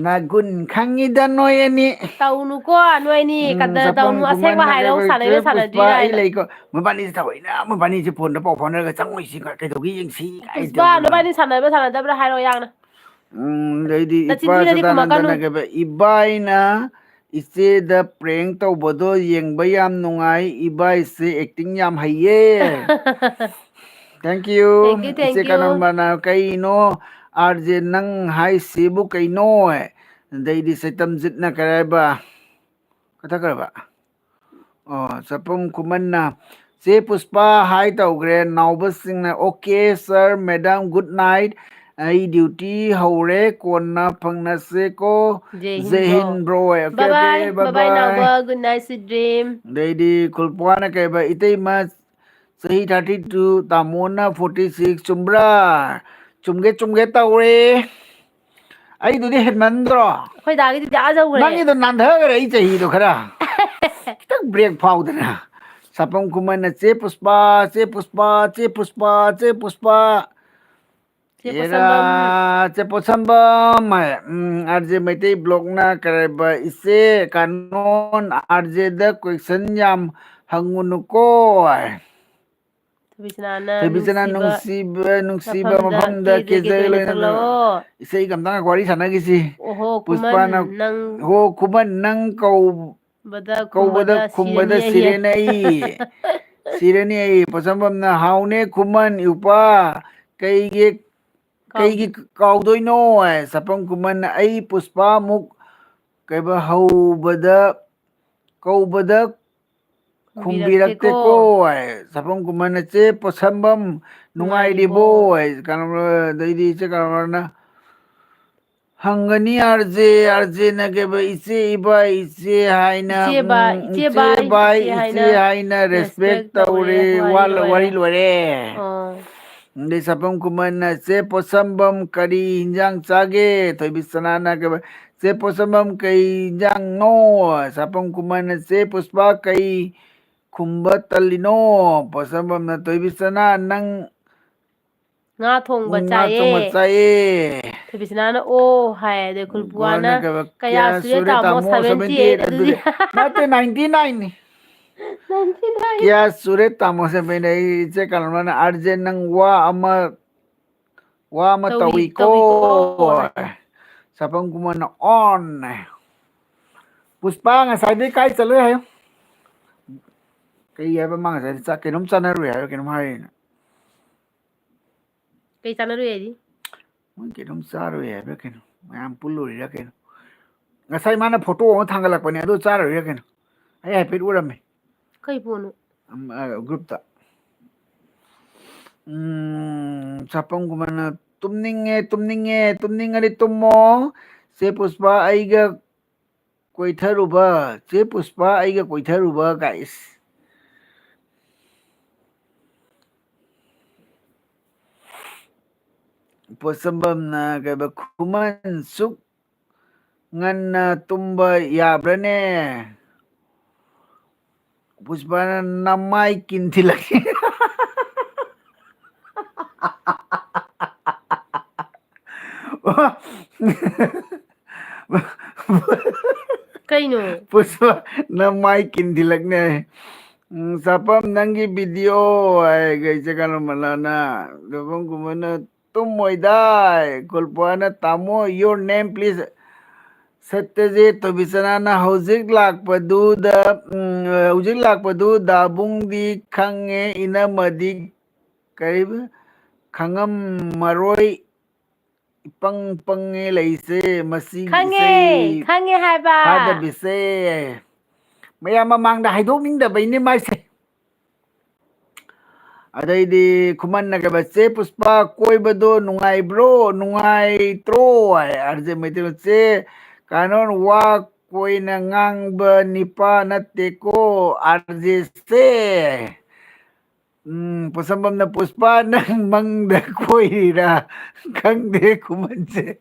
ꯅꯒꯨꯟ ꯈꯪꯉꯤꯗ ꯅꯣꯏ ꯑꯅꯤ"꯫ ꯇꯧꯅꯨꯀꯣ, ꯅꯣꯏ ꯑꯅꯤ꯫ ꯎꯝ, ꯀꯗꯔ ꯆꯥꯄꯝ ꯇꯧꯅꯨ, ꯑꯁꯦꯡꯕ ꯈꯨꯃꯟꯅ ꯍꯥꯏꯔꯣ, ꯀꯩꯕ, "ꯆꯦ ꯁꯥꯟꯅꯩꯔ ꯄꯨꯁꯄꯥ, ꯁꯥꯟꯅꯗ꯭ꯔꯤꯔ ꯑꯩ ꯍꯥꯏꯅ꯫ ꯂꯩꯀꯣ, ꯃꯕꯥꯅꯤꯁꯦ ꯊꯑꯣꯏꯅ ꯃꯕꯥꯅꯤꯁꯦ ꯐꯣꯟꯗ ꯄꯥꯎ ꯐꯥꯎꯅꯔꯒ ꯆꯪꯉꯣꯏꯁꯤ ꯀꯩꯗꯧꯒꯦ ꯌꯦꯡꯁꯤ" ꯀꯥꯏ ꯄꯨꯁꯄꯥ, ꯇꯧꯗꯅ꯫ ꯅꯕꯥꯅꯤ ꯁꯥꯟꯅꯕ꯭ꯔꯥ ꯁꯥꯟꯅꯗꯕ꯭ꯔꯥ ꯍꯥꯏꯔꯣ ꯌꯥꯡꯅ꯫ ꯎꯝ, ꯑꯗꯩꯗꯤ ꯅꯆꯤꯟ ꯏꯄꯥ ꯊꯤꯔꯗꯤ ꯈꯨꯝꯃꯛꯀꯅꯨ꯫ ꯁꯗꯥꯅꯟꯗꯅ ꯀꯩꯕ, "ꯏꯕꯥꯏꯅ ꯏꯆꯦꯗ prank ꯇꯧꯕꯗꯣ ꯌꯦꯡꯕ ꯌꯥꯝ ꯅꯨꯡꯉꯥꯏ, ꯏꯕꯥꯏꯁꯦ acting ꯌꯥꯝ ꯍꯩꯌꯦ"꯫ Thank you꯫ Thank you, thank ꯏꯆꯦ you꯫ ꯀꯥꯅꯟꯕꯅ, "ꯀꯩꯅꯣ ꯑꯥꯔ ꯖꯦ ꯅꯪ ꯍꯥꯏꯁꯤꯕꯨ ꯀꯩꯅꯣ?" ꯑꯗꯩꯗꯤ ꯁꯩꯇꯝꯖꯤꯠꯅ ꯀꯩ ꯍꯥꯏꯕ? ꯀꯛꯊꯠꯈ꯭ꯔꯕ? ꯑꯣ, ꯆꯥꯄꯝ ꯈꯨꯃꯟꯅ, "ꯆꯦ ꯄꯨꯁꯄꯥ ꯍꯥꯏ ꯇꯧꯈ꯭ꯔꯦ"꯫ ꯅꯥꯎꯕꯁꯤꯡꯅ, "Okay sir, madam, good night꯫ ꯑꯩ duty ꯍꯧꯔꯦ, ꯀꯣꯟꯅ ꯐꯪꯅꯁꯦꯀꯣ꯫ ꯖꯦ ꯍꯤꯟ ꯖꯦ bro꯫ ꯍꯤꯟ bro꯫ Okay, Bye bye, okay, bye bye bye, bye꯫ ꯅꯥꯎꯕ, good night, sweet dream꯫ ꯑꯗꯩꯗꯤ ꯈꯨꯜꯄ꯭ꯋꯥꯅ ꯀꯩꯕ, "ꯏꯇꯩꯃ ꯆꯍꯤ thirty two, ꯇꯥꯃꯣꯅ forty six, ꯆꯨꯝꯕ꯭ꯔꯥ?" ꯆꯨꯝꯒꯦ ꯆꯨꯝꯒꯦ ꯇꯧꯔꯦ꯫ ꯑꯩꯗꯨꯗꯤ ꯍꯦꯟꯃꯟꯗ꯭ꯔꯣ? ꯑꯩꯈꯣꯏ ꯗꯥꯒꯤꯗꯨꯗꯤ ꯑꯥ ꯌꯧꯈ꯭ꯔꯦ꯫ ꯅꯪꯒꯤꯗꯣ ꯅꯥꯟꯊꯈ꯭ꯔꯦ, ꯑꯩ ꯆꯍꯤꯗꯣ ꯈꯔ꯫ ꯈꯤꯇꯪ break ꯐꯥꯎꯗꯅ꯫ ꯁꯥꯄꯝ ꯈꯨꯃꯟꯅ, "ꯆꯦ ꯄꯨꯁꯄꯥ, ꯆꯦ ꯄꯨꯁꯄꯥ, ꯆꯦ ꯄꯨꯁꯄꯥ, ꯆꯦ ꯄꯨꯁꯄꯥ꯫ ꯆꯦ ꯑꯦꯔꯥ, ꯄꯣꯠꯁꯝꯕꯝ꯫ ꯆꯦ ꯄꯣꯠꯁꯝꯕꯝ" ꯍꯥꯏ꯫ ꯎꯝ, RJ ꯃꯩꯇꯩ blogꯅ ꯀꯔꯤꯕ, "ꯏꯆꯦ ꯀꯥꯅꯣꯟ, RJꯗ question ꯌꯥꯝ ꯍꯪꯉꯨꯅꯨꯀꯣ" ꯍꯥꯏ꯫ ꯊꯣꯏꯕꯤꯁꯅꯥꯅ ꯊꯣꯏꯕꯤꯁꯅꯥ ꯅꯨꯡꯁꯤꯕ ꯅꯨꯡꯁꯤꯕ, ꯅꯨꯡꯁꯤꯕ ꯃꯐꯝꯗ ꯃꯐꯝꯗ ꯀꯦꯖꯒꯦ ꯀꯦꯖꯒꯦ ꯂꯣꯏꯅ ꯂꯣꯏꯅ ꯁꯛꯂꯛꯑꯣ꯫ ꯏꯁꯩ ꯑꯝꯇꯪ ꯋꯥꯔꯤ ꯁꯥꯟꯅꯈꯤꯁꯤ꯫ ꯑꯣꯍꯣ, ꯈꯨꯃꯟ ꯄꯨꯁꯄꯥꯅ, ꯅꯪ "ꯍꯣ ꯈꯨꯃꯟ, ꯅꯪ ꯀꯧ-, ꯕꯗ ꯀꯧꯕꯗ ꯈꯨꯝꯕꯗ ꯈꯨꯝꯕꯗ ꯁꯤꯔꯅꯤ ꯑꯩ꯫ ꯁꯤꯔꯦꯅꯦ ꯑꯩ꯫ ꯁꯤꯔꯅꯤ ꯑꯩ"꯫ ꯄꯣꯠꯁꯝꯕꯝꯅ, "ꯍꯥꯎꯅꯦ ꯈꯨꯃꯟ ꯏꯄꯥ, ꯀꯩꯒꯤ, ꯀꯥꯎ- ꯀꯩꯒꯤ ꯀꯥꯎꯗꯣꯏꯅꯣ?" ꯍꯥꯏ꯫ ꯁꯥꯄꯝ ꯈꯨꯃꯟꯅ, "ꯑꯩ ꯄꯨꯁꯄꯥꯃꯨꯛ ꯀꯩꯕ ꯍꯧꯕꯗ, ꯀꯧꯕꯗ ꯈꯨꯝꯕꯤꯔꯛꯇꯦꯀꯣ" ꯈꯨꯝꯕꯤꯔꯛꯇꯦꯀꯣ꯫ ꯍꯥꯏ꯫ ꯁꯥꯄꯝ ꯈꯨꯃꯟꯅ, "ꯆꯦ ꯄꯣꯠꯁꯝꯕꯝ ꯅꯨꯡꯉꯥꯏꯔꯤꯕꯣ?" ꯅꯨꯡꯉꯥꯏꯔꯤꯕꯣ? ꯍꯥꯏ꯫ ꯀꯩꯅꯣ, ꯑꯗꯩꯗꯤ ꯏꯆꯦ ꯀꯩꯅꯣꯅ ꯍꯪꯒꯅꯤ, RJ, RJꯅ ꯀꯩꯕ, "ꯏꯆꯦ ꯏꯕꯥꯏ ꯏꯆꯦ ꯍꯥꯏꯅ, ꯏꯆꯦ ꯕꯥꯏ, ꯎꯝ, ꯏꯆꯦ ꯏꯆꯦ ꯕꯥꯏ, ꯕꯥꯏ ꯏꯆꯦ ꯏꯆꯦ ꯍꯥꯏꯅ ꯍꯥꯏꯅ respect respect ꯇꯧꯔꯦ"꯫ ꯇꯧꯔꯦ꯫ ꯋꯥꯔꯤ ꯋꯥ-, ꯂꯣꯏꯔꯦ꯫ ꯋꯥꯔꯤ ꯂꯣꯏꯔꯦ꯫ ꯑꯣ꯫ ꯑꯗꯩ ꯁꯥꯄꯝ ꯈꯨꯃꯟꯅ, "ꯆꯦ ꯄꯣꯠꯁꯝꯕꯝ ꯀꯔꯤ ꯏꯟꯖꯥꯡ ꯆꯥꯒꯦ?" ꯊꯣꯏꯕꯤꯁꯅꯥꯅ ꯀꯩꯕ, "ꯆꯦ ꯄꯣꯠꯁꯝꯕꯝ ꯀꯩ ꯏꯟꯖꯥꯡꯅꯣ?" ꯁꯥꯄꯝ ꯈꯨꯃꯟꯅ, "ꯆꯦ ꯄꯨꯁꯄꯥ ꯀꯩ ꯈꯨꯝꯕ ꯇꯜꯂꯤꯅꯣ?" ꯄꯣꯠꯁꯝꯕꯝꯅ, "ꯊꯣꯏꯕꯤꯁꯅꯥ, ꯅꯪ" ꯉꯥ ꯊꯣꯡꯕ ꯉꯥ ꯆꯥꯏꯌꯦ꯫ ꯊꯣꯡꯕ ꯆꯥꯏꯌꯦ꯫ ꯊꯣꯏꯕꯤꯁꯅꯥꯅ "ꯑꯣ" ꯍꯥꯏ, ꯑꯗꯩ ꯈꯨꯜꯄꯨꯋꯥꯅ, ꯒꯣꯔꯅ ꯀꯩꯕ, "ꯀꯌꯥ ꯁꯨꯔꯦ ꯇꯥꯃꯣ?" "Seventy eight" ꯑꯗꯨꯗꯤ꯫ ꯅꯠꯇꯦ, ninety nine ꯅꯤ꯫ Ninety nine꯫ "ꯀꯌꯥ ꯁꯨꯔꯦ ꯇꯥꯃꯣ?" Seventy eight꯫ ꯏꯆꯦ ꯀꯩꯅꯣꯅ, "RJ ꯅꯪ ꯋꯥ ꯑꯃ, ꯋꯥ ꯑꯃ ꯇꯧꯏ-, ꯇꯧꯏꯀꯣ" ꯇꯧꯏꯀꯣ꯫ ꯁꯥꯄꯝ ꯈꯨꯃꯟꯅ, "On" ꯍꯥꯏ꯫ ꯄꯨꯁꯄꯥ ꯉꯁꯥꯏꯗꯩ ꯀꯥꯏ ꯆꯠꯂꯨꯏ ꯍꯥꯏꯌꯨ? ꯀꯩ ꯍꯥꯏꯕ ꯃꯥ ꯉꯁꯥꯏꯗꯩ? ꯆꯥꯛ ꯀꯩꯅꯣꯝ ꯆꯥꯟꯅꯔꯨꯏ ꯍꯥꯏꯕ꯭ꯔꯥ ꯀꯩꯅꯣꯝ ꯍꯥꯏꯔꯤꯅ꯫ ꯀꯩ ꯆꯥꯟꯅꯔꯨꯏ ꯍꯥꯏꯗꯤ? ꯃꯣꯏ ꯀꯩꯅꯣꯝ ꯆꯥꯔꯨꯏ ꯍꯥꯏꯕ꯭ꯔꯥ ꯀꯩꯅꯣ, ꯃꯌꯥꯝ ꯄꯨꯜꯂꯨꯔꯤꯔꯥ ꯀꯩꯅꯣ꯫ ꯉꯁꯥꯏ ꯃꯥꯅ photo ꯑꯃ ꯊꯥꯡꯒꯠꯂꯛꯄꯅꯦ, ꯑꯗꯨ ꯆꯥꯔꯨꯏꯔꯥ ꯀꯩꯅꯣ, ꯑꯩ ꯍꯥꯏꯐꯦꯠ ꯎꯔꯝꯃꯦ꯫ ꯀꯩ ꯄꯣꯠꯅꯣ? ꯑꯝ, ꯑ, group ꯇ꯫ ꯎꯝ, ꯁꯥꯄꯝ ꯈꯨꯃꯟꯅ ꯇꯨꯝꯅꯤꯡꯉꯦ, ꯇꯨꯝꯅꯤꯡꯉꯦ, ꯇꯨꯝꯅꯤꯡꯉꯗꯤ ꯇꯨꯝꯃꯣ꯫ ꯆꯦ ꯄꯨꯁꯄꯥ ꯑꯩꯒ ꯀꯣꯏꯊꯔꯨꯕ, ꯆꯦ ꯄꯨꯁꯄꯥ ꯑꯩꯒ ꯀꯣꯏꯊꯔꯨꯕ ꯀꯥꯏꯁ꯫ ꯄꯣꯠꯁꯝꯕꯝꯅ ꯀꯩꯕ, ꯈꯨꯃꯟ ꯁꯨꯛ ꯉꯟꯅ ꯇꯨꯝꯕ ꯌꯥꯕ꯭ꯔꯅꯦ? ꯄꯨꯁꯄꯥꯅ ꯅꯃꯥꯏ ꯀꯤꯟ ꯊꯤꯜꯂꯛꯀꯦ꯫ ꯀꯩꯅꯣ? ꯄꯨꯁꯄꯥ, ꯅꯃꯥꯏ ꯀꯤꯟ ꯊꯤꯜꯂꯛꯅꯦ꯫ ꯎꯝ, ꯆꯥꯄꯝ, ꯅꯪꯒꯤ video ꯍꯥꯏ, ꯀꯩ ꯆꯦ ꯀꯥꯅꯣ ꯃꯂꯥꯅ, ꯆꯥꯄꯝ ꯀꯨꯝꯕꯅ ꯇꯨꯝꯃꯣꯏꯗꯥꯏ, ꯒꯣꯜꯄꯥꯅ ꯇꯥꯃꯣ, your name please꯫ ꯁꯠꯇꯖꯤꯠ ꯇꯣꯕꯤꯆꯅꯥꯅ ꯍꯧꯖꯤꯛ ꯂꯥꯛꯄꯗꯨꯗ, ꯎꯝ, ꯍꯧꯖꯤꯛ ꯂꯥꯛꯄꯗꯨ ꯗꯥꯕꯨꯡꯗꯤ ꯈꯪꯉꯦ, ꯏꯅꯝꯃꯗꯤ ꯀꯔꯤꯕ? ꯈꯪꯉꯝꯃꯔꯣꯏ, ꯏꯄꯪ ꯄꯪꯉꯦ ꯂꯩꯁꯦ, ꯃꯁꯤꯒꯤ ꯈꯪꯉꯦ, ꯏꯁꯩ ꯈꯪꯉꯦ ꯍꯥꯏꯕ꯫ ꯐꯥꯗꯕꯤꯁꯦ꯫ ꯃꯌꯥꯝ ꯃꯃꯥꯡꯗ ꯍꯥꯏꯗꯣꯛꯅꯤꯡꯗꯕꯩꯅꯦ ꯃꯥꯏꯁꯦ꯫ ꯑꯗꯩꯗꯤ ꯈꯨꯃꯟꯅ ꯀꯩꯕ, "ꯆꯦ ꯄꯨꯁꯄꯥ, ꯀꯣꯏꯕꯗꯣ ꯅꯨꯡꯉꯥꯏꯕ꯭ꯔꯣ, ꯅꯨꯡꯉꯥꯏꯇ꯭ꯔꯣ?" ꯍꯥꯏ꯫ ꯑꯥꯔ ꯖꯦ ꯃꯩꯇꯩꯂꯣꯟ, "ꯆꯦ ꯀꯥꯅꯣꯟ, ꯋꯥ ꯀꯣꯏꯅ ꯉꯥꯡꯕ ꯅꯤꯄꯥ ꯅꯠꯇꯦꯀꯣ ꯑꯥꯔ ꯖꯦ ꯁꯦ"꯫ ꯎꯝ, ꯄꯣꯠꯁꯝꯕꯝꯅ, "ꯄꯨꯁꯄꯥ, ꯅꯪ ꯃꯪꯗ ꯀꯣꯏꯔꯤꯔꯥ? ꯈꯪꯗꯦ ꯈꯨꯃꯟꯁꯦ"꯫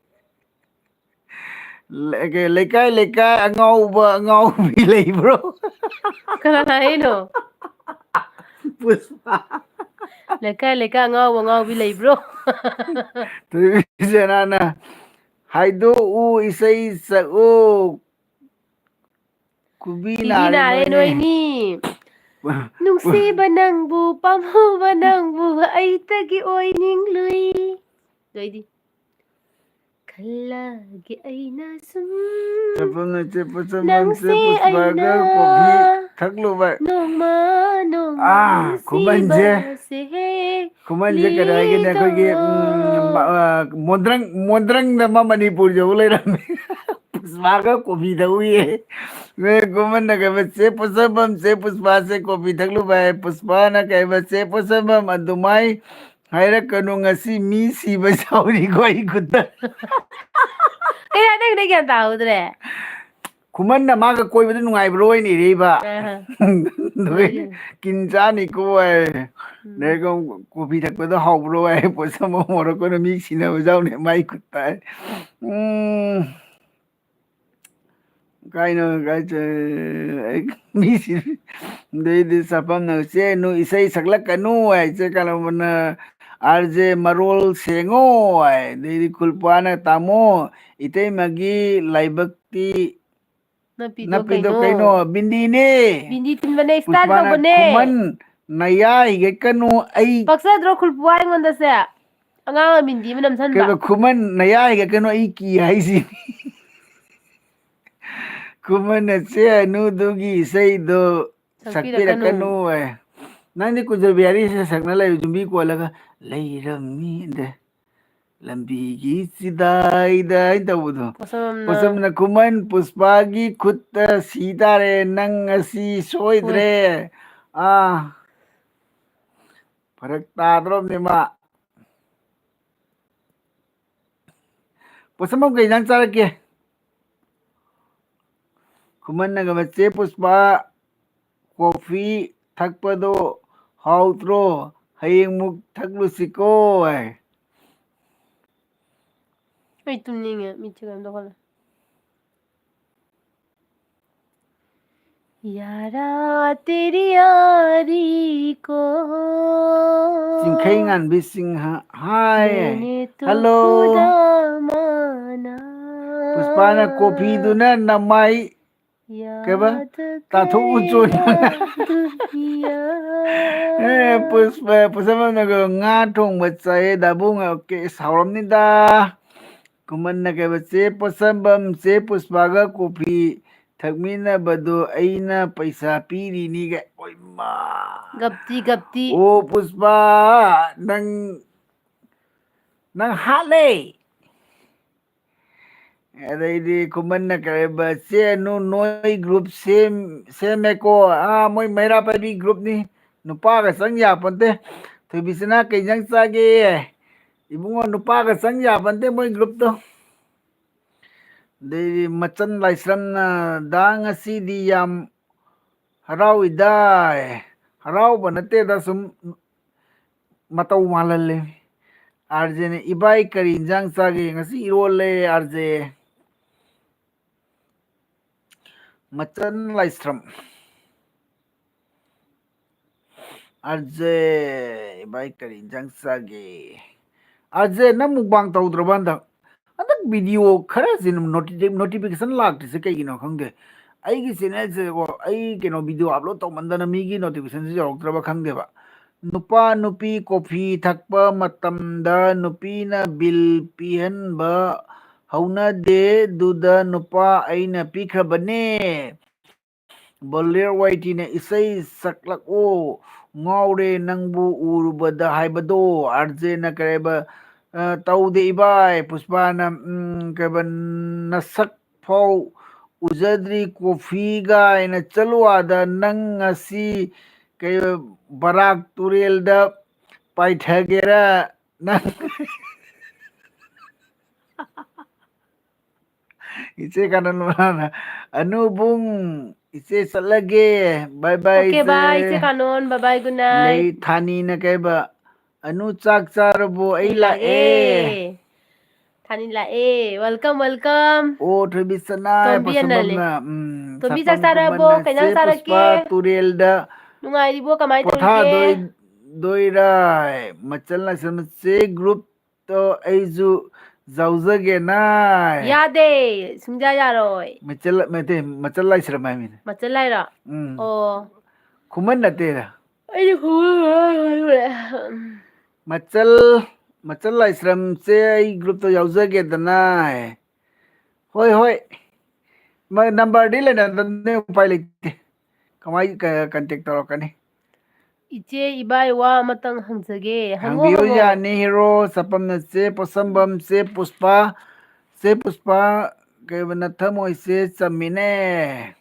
ꯂꯩ-, ꯂꯩꯀꯥꯏ ꯂꯩꯀꯥꯏ ꯑꯉꯥꯎꯕ ꯑꯉꯥꯎꯕꯤ ꯂꯩꯕ꯭ꯔꯣ? ꯀꯅꯥꯅ ꯍꯥꯏꯅꯣ? ꯄꯨꯁꯄꯥ꯫ ꯂꯩꯀꯥꯏ ꯂꯩꯀꯥꯏ ꯑꯉꯥꯎꯕ ꯑꯉꯥꯎꯕꯤ ꯂꯩꯕ꯭ꯔꯣ? ꯊꯣꯏꯕꯤ ꯁꯦꯅꯥꯅ, "ꯍꯥꯏꯗꯣꯛꯎ, ꯏꯁꯩ ꯁꯛꯎ, ꯈꯨꯕꯤ ꯈꯨꯕꯤ ꯅꯥꯔꯦ ꯅꯥꯔꯦ ꯅꯣꯏꯅꯤ"꯫ ꯅꯣꯏꯅꯤ꯫ ꯅꯨꯡꯁꯤꯕ ꯅꯪꯕꯨ, ꯄꯥꯝꯃꯨꯕ ꯅꯪꯕꯨ, ꯑꯩꯇꯒꯤ ꯑꯣꯏꯅꯤꯡꯂꯨꯏ꯫ ꯑꯗꯩꯗꯤ, "ꯈꯜꯂꯒꯦ ꯑꯩꯅ ꯁꯨꯝ ꯆꯦ ꯄꯨꯁꯄꯥꯒ ꯅꯪꯁꯦ ꯀꯣꯐꯤ ꯑꯩꯅ ꯊꯛꯂꯨꯕ꯫ ꯅꯣꯡꯃ ꯅꯣꯡꯃ ꯑꯥ, ꯈꯨꯃꯟꯁꯦ, ꯅꯨꯡꯁꯤꯕꯁꯦ ꯍꯦꯛ ꯈꯨꯃꯟꯁꯦ ꯀꯔꯤ ꯍꯥꯏꯒꯦꯅꯦ, ꯑꯩꯈꯣꯏꯒꯤ, ꯎꯝ, ꯂꯤꯗꯣ"꯫ ꯃ-, ꯑ, ꯃꯣꯟꯗ꯭ꯔꯪ, ꯃꯣꯟꯗ꯭ꯔꯪꯗ ꯑꯃ ꯃꯅꯤꯄꯨꯔ ꯌꯧ ꯂꯩꯔꯝꯃꯦ꯫ ꯄꯨꯁꯄꯥꯒ ꯀꯣꯐꯤ ꯊꯛꯎꯏꯌꯦ꯫ ꯅꯣꯏ ꯈꯨꯃꯟꯅ ꯀꯩꯕ, "ꯆꯦ ꯄꯨꯁꯄꯝ, ꯆꯦ ꯄꯨꯁꯄꯥꯁꯦ ꯀꯣꯐꯤ ꯊꯛꯂꯨꯕ" ꯍꯥꯏ꯫ ꯄꯨꯁꯄꯥꯅ ꯀꯩꯕ, "ꯆꯦ ꯄꯨꯁꯄꯝ ꯑꯗꯨꯃꯥꯏ ꯍꯥꯏꯔꯛꯀꯅꯨ, ꯉꯁꯤ ꯃꯤ ꯁꯤꯕ ꯌꯥꯎꯔꯤꯀꯣ ꯑꯩ ꯈꯨꯠꯇ꯫ ꯀꯩ ꯍꯥꯏꯅꯒꯦ? ꯒ꯭ꯌꯥꯟ ꯇꯥꯍꯧꯗ꯭ꯔꯦ꯫ ꯈꯨꯃꯟꯅ ꯃꯥꯒ ꯀꯣꯏꯕꯗ ꯅꯨꯡꯉꯥꯏꯕ꯭ꯔꯣ ꯍꯥꯏꯅ ꯏꯔꯛꯏꯕ꯫ ꯑꯍ꯫ ꯑꯗꯨꯒꯤ ꯀꯤꯟ ꯆꯥꯅꯤꯀꯣ ꯍꯥꯏ꯫ ꯂꯩꯔꯒ ꯀꯣꯐꯤ ꯊꯛꯄꯗꯣ ꯍꯥꯎꯕ꯭ꯔꯣ ꯍꯥꯏ꯫ ꯄꯣꯠꯁꯝ ꯑꯃ ꯃꯣꯔꯣꯛꯀꯣꯅ ꯃꯤ ꯁꯤꯟꯅꯕ ꯌꯥꯎꯅꯤ ꯃꯥꯏ ꯈꯨꯠꯇ ꯍꯥꯏ꯫ ꯎꯝ꯫ ꯀꯥꯏꯅꯣ ꯀꯥꯏ ꯆ-, ꯑꯩ ꯃꯤꯁꯤ ꯑꯗꯩꯗꯤ ꯆꯠꯐꯝꯅ ꯆꯦ ꯅꯨ ꯏꯁꯩ ꯁꯛꯂꯛꯀꯅꯨ ꯍꯥꯏ꯫ ꯆꯦ ꯀꯥꯂꯝꯕꯅ ꯑꯥꯔ ꯖꯦ ꯃꯔꯣꯜ ꯁꯦꯡꯉꯣ ꯍꯥꯏ꯫ ꯑꯗꯩꯗꯤ ꯈꯨꯜꯄꯥꯅ ꯇꯥꯃꯣ ꯏꯇꯩꯃꯒꯤ ꯂꯥꯏꯕꯛꯇꯤ ꯅꯞꯄꯤꯗꯣ ꯅꯞꯄꯤꯗꯣ ꯀꯩꯅꯣ? ꯀꯩꯅꯣ? ꯕꯤꯟꯗꯤꯅꯦ꯫ ꯕꯤꯟꯗꯤ ꯊꯤꯟꯕꯅꯦ, style ꯄꯨꯁꯄꯥꯅ ꯇꯧꯕꯅꯦ꯫ ꯈꯨꯃꯟ ꯅꯌꯥ ꯍꯤꯒꯠꯀꯅꯨ ꯑꯩ꯫ ꯄꯛꯆꯗ꯭ꯔꯣ ꯈꯨꯜꯄꯨ ꯑꯩꯉꯣꯟꯗꯁꯦ? ꯑꯉꯥꯡ ꯑꯃ ꯕꯤꯟꯗꯤ ꯑꯃ ꯅꯝꯁꯟꯕ꯫ ꯀꯩꯕ ꯈꯨꯃꯟ ꯅꯌꯥ ꯍꯤꯒꯠꯀꯅꯨ ꯑꯩ ꯀꯤ ꯍꯥꯏꯁꯤꯅꯤ꯫ ꯈꯨꯃꯟꯅ ꯆꯦ ꯑꯅꯨꯗꯨꯒꯤ ꯏꯁꯩꯗꯣ ꯁꯛꯄꯤꯔꯛꯀꯅꯨ꯫ ꯁꯛꯄꯤꯔꯛꯀꯅꯨ ꯍꯥꯏ꯫ ꯅꯪꯗꯤ ꯀꯨꯟꯖ ꯕꯤꯍꯥꯔꯤ ꯏꯁꯩ ꯁꯛꯅ ꯂꯩꯕ ꯌꯨꯝꯕꯤ ꯀꯣꯜꯂꯒ ꯂꯩꯔꯝꯃꯤ ꯑꯗ ꯂꯝꯕꯤꯒꯤ ꯆꯤꯗꯥꯏꯗ ꯍꯥꯏꯅ ꯇꯧꯕꯗꯣ꯫ ꯄꯣꯠꯁꯝꯅ꯫ ꯄꯣꯠꯁꯝꯅ ꯈꯨꯃꯟ ꯄꯨꯁꯄꯥꯒꯤ ꯈꯨꯠꯇ ꯁꯤ ꯇꯥꯔꯦ ꯅꯪ ꯉꯁꯤ ꯁꯣꯏꯗ꯭ꯔꯦ꯫ ꯑꯥ꯫ ꯐꯔꯛ ꯇꯥꯗ꯭ꯔꯣꯕꯅꯦ ꯃꯥ꯫ ꯄꯣꯠꯁꯝꯕꯝ ꯀꯩ ꯏꯟꯖꯥꯡ ꯆꯥꯔꯛꯀꯦ? ꯈꯨꯃꯟꯅꯒ ꯃꯆꯦ ꯄꯨꯁꯄꯥ ꯀꯣꯐꯤ ꯊꯛꯄꯗꯣ ꯍꯥꯎꯇ꯭ꯔꯣ? ꯍꯌꯦꯡꯃꯨꯛ ꯊꯛꯂꯨꯁꯤꯀꯣ ꯍꯥꯏ꯫ ꯑꯩ ꯇꯨꯝꯅꯤꯡꯉꯦ, ꯃꯤꯠꯁꯦ ꯀꯩꯅꯣꯝ ꯇꯧꯈꯠꯂꯦ꯫ ꯌꯥꯔꯥ ꯇꯦꯔꯤ ꯌꯥꯔꯤ ꯀꯣ ꯆꯤꯡꯈꯩ ꯉꯥꯟꯕꯤ ꯁꯤꯡꯍ ꯍꯥꯏ꯫ ꯃꯦꯅꯦ ꯇꯣ ꯍꯜꯂꯣ꯫ ꯈꯨꯗꯥ ꯃꯥꯅꯥ꯫ ꯄꯨꯁꯄꯥꯅ ꯀꯣꯐꯤꯗꯨꯅ ꯅꯃꯥꯏ ꯀꯩꯕ? ꯌꯥꯗ ꯇꯥꯊꯣꯛꯎ ꯆꯣꯏ꯫ ꯒꯌꯥ ꯗꯨꯅꯤꯌꯥ꯫ ꯑꯦ, ꯄꯨꯁ-, ꯄꯨꯁꯄꯥꯅꯒ ꯉꯥ ꯊꯣꯡꯕ ꯆꯥꯏꯌꯦ ꯗꯥꯕꯨꯡ꯫ ꯑꯣꯀꯦ, ꯁꯥꯎꯔꯝꯅꯤꯗ꯫ ꯈꯨꯃꯟꯅ ꯀꯩꯕ? ꯆꯦ ꯄꯣꯠꯁꯝꯕꯝ, ꯆꯦ ꯄꯨꯁꯄꯥꯒ ꯀꯣꯐꯤ ꯊꯛꯃꯤꯟꯅꯕꯗꯣ ꯑꯩꯅ ꯄꯩꯁꯥ ꯄꯤꯔꯤꯅꯤꯒ꯫ ꯑꯣꯏꯃꯥ꯫ ꯒꯞꯇꯤ, ꯒꯞꯇꯤ꯫ ꯑꯣ, ꯄꯨꯁꯄꯥ, ꯅꯪ, ꯅꯪ ꯍꯥꯠꯂꯦ꯫ ꯑꯗꯩꯗꯤ ꯈꯨꯃꯟꯅ ꯀꯔꯤꯕ, "ꯆꯦ ꯑꯅꯨ ꯅꯣꯏ group ꯁꯦꯝ-, ꯁꯦꯝꯃꯦꯀꯣ?" ꯑꯥ, ꯃꯣꯏ ꯃꯩꯔꯥ ꯄꯥꯏꯕꯤ groupꯅꯤ꯫ ꯅꯨꯄꯥꯒ ꯆꯪ ꯌꯥꯄꯣꯟꯇꯦ꯫ ꯊꯣꯏꯕꯤꯁꯅꯥ ꯀꯩ ꯏꯟꯖꯥꯡ ꯆꯥꯒꯦ? ꯏꯕꯨꯡꯉꯣ, ꯅꯨꯄꯥꯒ ꯆꯪ ꯌꯥꯕ ꯅꯠꯇꯦ ꯃꯣꯏ group ꯇꯣ꯫ ꯑꯗꯩꯗꯤ ꯃꯆꯟ ꯂꯥꯏꯁ꯭ꯔꯝꯅ, "ꯗꯥ, ꯉꯁꯤꯗꯤ ꯌꯥꯝ ꯍꯔꯥꯎꯏꯗꯥꯏ?" ꯍꯔꯥꯎꯕ ꯅꯠꯇꯦꯗ, ꯁꯨꯝ ꯃꯇꯧ ꯃꯥꯜꯍꯜꯂꯦ꯫ ꯑꯥꯔ ꯖꯦꯅ, "ꯏꯕꯥꯏ ꯀꯔꯤ ꯏꯟꯖꯥꯡ ꯆꯥꯒꯦ?" "ꯉꯁꯤ ꯏꯔꯣꯜꯂꯦ ꯑꯥꯔ ꯖꯦ"꯫ ꯃꯆꯟ ꯂꯥꯏꯁ꯭ꯔꯝ꯫ ꯑꯥꯔ ꯖꯦ, ꯏꯕꯥꯏ ꯀꯔꯤ ꯏꯟꯖꯥꯡ ꯆꯥꯒꯦ? ꯑꯥꯔ ꯖꯦ, ꯅꯪ mukbang ꯇꯧꯗ꯭ꯔꯕ ꯍꯟꯗꯛ? ꯍꯟꯗꯛ video ꯈꯔꯁꯤ noti-, notification ꯂꯥꯛꯇ꯭ꯔꯤꯁꯦ ꯀꯩꯒꯤꯅꯣ ꯈꯪꯗꯦ꯫ ꯑꯩꯒꯤ channel ꯁꯦꯀꯣ, ꯑꯩ ꯀꯩꯅꯣ video upload ꯇꯧꯃꯟꯗꯅ ꯃꯤꯒꯤ notification ꯁꯤ ꯌꯧꯔꯛꯇ꯭ꯔꯕ ꯈꯪꯗꯦꯕ꯫ ꯅꯨꯄꯥ ꯅꯨꯄꯤ coffee ꯊꯛꯄ ꯃꯇꯝꯗ ꯅꯨꯄꯤꯅ bill ꯄꯤꯍꯟꯕ ꯍꯧꯅꯗꯦ, ꯑꯗꯨꯗ ꯅꯨꯄꯥ ꯑꯩꯅ ꯄꯤꯈ꯭ꯔꯕꯅꯦ꯫ ꯕꯣꯂꯤꯌꯔ ꯋꯥꯏꯇꯤꯅ ꯏꯁꯩ ꯁꯛꯂꯛꯑꯣ, ꯉꯥꯎꯔꯦ ꯅꯪꯕꯨ ꯎꯔꯨꯕꯗ ꯍꯥꯏꯕꯗꯣ꯫ ꯑꯥꯔ ꯖꯦꯅ ꯀꯔꯤꯕ, ꯑ, ꯇꯧꯗꯦ ꯏꯕꯥꯏ꯫ ꯄꯨꯁꯄꯥꯅ, ꯎꯝ, ꯀꯩꯕ, ꯅꯁꯛ ꯐꯥꯎ ꯎꯖꯗ꯭ꯔꯤ, coffee ꯒꯥꯏꯅ ꯆꯠꯂꯨ ꯑꯥꯗ꯫ ꯅꯪ ꯉꯁꯤ ꯀꯩ ꯕꯔꯥꯛ ꯇꯨꯔꯦꯜꯗ ꯄꯥꯏꯊꯒꯦꯔꯥ? ꯅꯪ ꯏꯆꯦ ꯀꯥꯅꯟ ꯃꯅꯥꯅ, "ꯑꯅꯨꯕꯨꯡ, ꯏꯆꯦ ꯆꯠꯂꯒꯦ꯫ Bye bye, okay, ꯏꯆꯦ꯫ Bye, ꯏꯆꯦ ꯀꯥꯅꯣꯟ꯫ Bye bye, good night꯫ ꯑꯗꯩ ꯊꯥꯅꯤꯅ ꯀꯩꯕ, "ꯑꯅꯨ, ꯆꯥꯛ ꯆꯥꯔꯕꯣ? ꯑꯩ ꯑꯩ ꯂꯥꯛꯑꯦ"꯫ ꯂꯥꯛꯑꯦ꯫ ꯊꯥꯅꯤ ꯂꯥꯛꯑꯦ꯫ Welcome, welcome꯫ ꯑꯣ, ꯊꯣꯏꯕꯤ ꯆꯅꯥꯏ ꯇꯣꯝꯕꯤ ꯑꯅꯅꯦ꯫ ꯄꯣꯠꯁꯝꯕꯝꯅ, ꯎꯝ, ꯇꯣꯝꯕꯤ, ꯆꯥꯛ ꯁꯥꯐꯝ ꯆꯥꯔꯕꯣ? ꯀꯨꯝꯕꯅ ꯀꯩ ꯏꯟꯖꯥꯡ ꯆꯦ ꯆꯥꯔꯛꯀꯦ? ꯄꯨꯁꯄꯥ ꯇꯨꯔꯦꯜꯗ ꯅꯨꯡꯉꯥꯏꯔꯤꯕꯣ? ꯀꯃꯥꯏ ꯇꯧꯔꯤꯒꯦ? ꯄꯣꯊꯥꯗꯣꯏ-, ꯗꯣꯏꯔꯥꯏ꯫ ꯃꯆꯜ ꯂꯥꯏꯁ꯭ꯔꯝ ꯆꯦ group ꯇꯣ ꯑꯩꯁꯨ ꯌꯥꯎꯖꯒꯦꯅ꯫ ꯌꯥꯗꯦ, ꯁꯨꯡꯌꯥ ꯌꯥꯔꯣꯏ꯫ ꯃꯆꯜ, ꯅꯠꯇꯦ, ꯃꯆꯜ ꯂꯥꯏꯁ꯭ꯔꯝ ꯍꯥꯏꯃꯤꯅꯦ꯫ ꯃꯆꯜ ꯂꯥꯏꯔꯣ? ꯎꯝ꯫ ꯑꯣ꯫ ꯈꯨꯃꯟ ꯅꯠꯇꯦꯗ꯫ ꯑꯩꯗꯤ ꯈꯨꯃꯟ ꯍꯥꯏꯔꯨꯔꯦ꯫ ꯃꯆꯜ, ꯃꯆꯜ ꯂꯥꯏꯁ꯭ꯔꯝꯁꯦ ꯑꯩ group ꯇ ꯌꯥꯎꯖꯒꯦꯗꯅ꯫ ꯍꯣꯏ, ꯍꯣꯏ꯫ ꯃ-, number ꯗꯤ ꯂꯩꯅꯗꯕꯅꯦ, ꯎꯄꯥꯏ ꯂꯩꯇꯦ꯫ ꯀꯃꯥꯏ ꯀ-, contact ꯇꯧꯔꯛꯀꯅꯤ? ꯏꯆꯦ, ꯏꯕꯥꯏ, ꯋꯥ ꯑꯃꯇꯪ ꯍꯪꯖꯒꯦ꯫ ꯍꯪꯉꯣ, ꯍꯪꯕꯤꯌꯨ ꯍꯪꯉꯣ꯫ ꯌꯥꯅꯤ, hero, ꯆꯄꯝꯅ ꯆꯦ, ꯄꯣꯠꯁꯝꯕꯝ ꯆꯦ, ꯄꯨꯁꯄꯥ, ꯆꯦ ꯄꯨꯁꯄꯥ, ꯀꯩꯕ, ꯅꯊꯃꯣꯏ ꯆꯦ ꯆꯝꯃꯤꯅꯦ꯫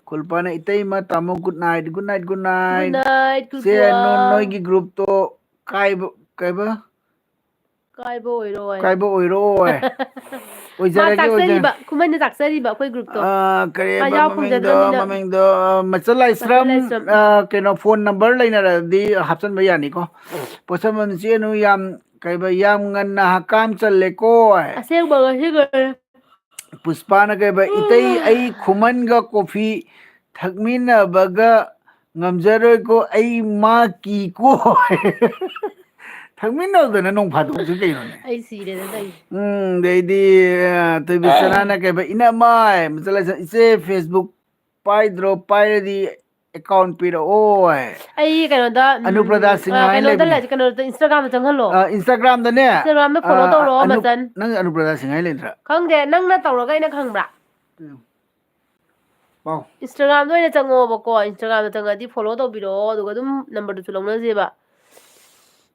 ꯈꯨꯜꯄꯥꯅ ꯏꯇꯩꯃ ꯇꯥꯃꯣ good night, good night, good night. Good night, ꯁꯦ ꯈꯨꯜꯄꯥ꯫ ꯅꯣ-, ꯅꯣꯏꯒꯤ groupꯇꯣ ꯀꯥꯏꯕ, ꯀꯥꯏꯕ? ꯀꯥꯏꯕ ꯑꯣꯏꯔꯣꯏ꯫ ꯀꯥꯏꯕ ꯑꯣꯏꯔꯣꯏ꯫ ꯃꯥ ꯑꯣꯏꯖꯔꯒꯦ, ꯑꯣꯏꯖꯔꯒꯦ꯫ ꯆꯥꯛꯆꯔꯤꯕ, ꯈꯨꯃꯟꯅ ꯆꯥꯛꯆꯔꯤꯕ ꯑꯩꯈꯣꯏ groupꯇꯣ꯫ ꯑꯥ, ꯀꯔꯤꯕ ꯃꯥ ꯌꯥꯎ ꯃꯃꯤꯡꯗꯣ, ꯐꯪꯖꯗ꯭ꯔꯕꯅꯤꯅ꯫ ꯃꯃꯤꯡꯗꯣ, ꯑꯥ, ꯃꯆꯜ ꯂꯥꯏꯁ꯭ꯔꯝ, ꯃꯆꯜ ꯂꯥꯏꯁ꯭ꯔꯝ꯫ ꯑꯥ, ꯀꯩꯅꯣ, phone number ꯂꯩꯅꯔꯗꯤ ꯍꯥꯞꯆꯟꯕ ꯌꯥꯅꯤꯀꯣ꯫ ꯄꯣꯠꯁꯝꯕꯝ ꯆꯦꯅꯨ ꯌꯥꯝ, ꯀꯩꯕ, ꯌꯥꯝ ꯉꯟꯅ ꯍꯀꯥꯝ ꯆꯜꯂꯦꯀꯣ꯫ ꯑꯁꯦꯡꯕ ꯉꯁꯤ ꯀꯩ-, ꯄꯨꯁꯄꯥꯅ ꯀꯩꯕ, "ꯏꯇꯩ, ꯑꯩ ꯈꯨꯃꯟꯒ coffee ꯊꯛꯃꯤꯟꯅꯕꯒ ꯉꯝꯖꯔꯣꯏꯀꯣ, ꯑꯩ ꯃꯥ ꯀꯤꯀꯣ꯫" ꯊꯛꯃꯤꯟꯅꯧꯗꯅ ꯅꯣꯡ ꯐꯥꯗꯣꯛꯁꯨ ꯀꯩꯅꯣꯅꯦ꯫ ꯑꯩ ꯁꯤꯔꯦꯗ ꯇꯧꯏꯁꯦ꯫ ꯎꯝ, ꯑꯗꯩꯗꯤ, ꯑ, ꯊꯣꯏꯕꯤꯁꯅꯥꯅ ꯀꯩꯕ, "ꯏꯅꯝꯃ", ꯃꯆꯜ ꯂꯥꯏꯁ꯭ꯔꯝ, "ꯏꯆꯦ Facebook ꯄꯥꯏꯗ꯭ꯔꯣ? ꯄꯥꯏꯔꯗꯤ account ꯄꯤꯔꯛꯑꯣ" ꯍꯥꯏ꯫ ꯑꯩ ꯀꯩꯅꯣꯗ, ꯎꯝ, ꯑꯅꯨꯄ꯭ꯔꯗꯥ ꯑ, ꯁꯤꯡꯍꯥꯏ ꯀꯩꯅꯣꯗ ꯂꯩꯕꯅꯦ꯫ ꯂꯩ-, ꯀꯩꯅꯣꯗ Instagramꯗ ꯆꯪꯍꯜꯂꯣ꯫ ꯑ, Instagramꯗꯅꯦ, Instagramꯗ follow ꯑ, ꯇꯧꯔꯣ, ꯑꯅꯨ-, ꯃꯆꯟ꯫ ꯅꯪ ꯑꯅꯨꯄ꯭ꯔꯗꯥ ꯁꯤꯡꯍꯥꯏ ꯂꯩꯇ꯭ꯔꯥ? ꯈꯪꯗꯦ, ꯅꯪꯅ ꯇꯧꯔꯒ ꯑꯩꯅ ꯈꯪꯕ꯭ꯔꯥ? ꯄꯥꯎ꯫ Instagramꯗ ꯑꯣꯏꯅ ꯆꯪꯉꯛꯑꯣꯕꯀꯣ, Instagramꯗ ꯆꯪꯉꯛꯑꯗꯤ follow ꯇꯧꯕꯤꯔꯛꯑꯣ, ꯑꯗꯨꯒ ꯑꯗꯨꯝ numberꯗꯨꯁꯨ ꯂꯧꯅꯁꯦꯕ꯫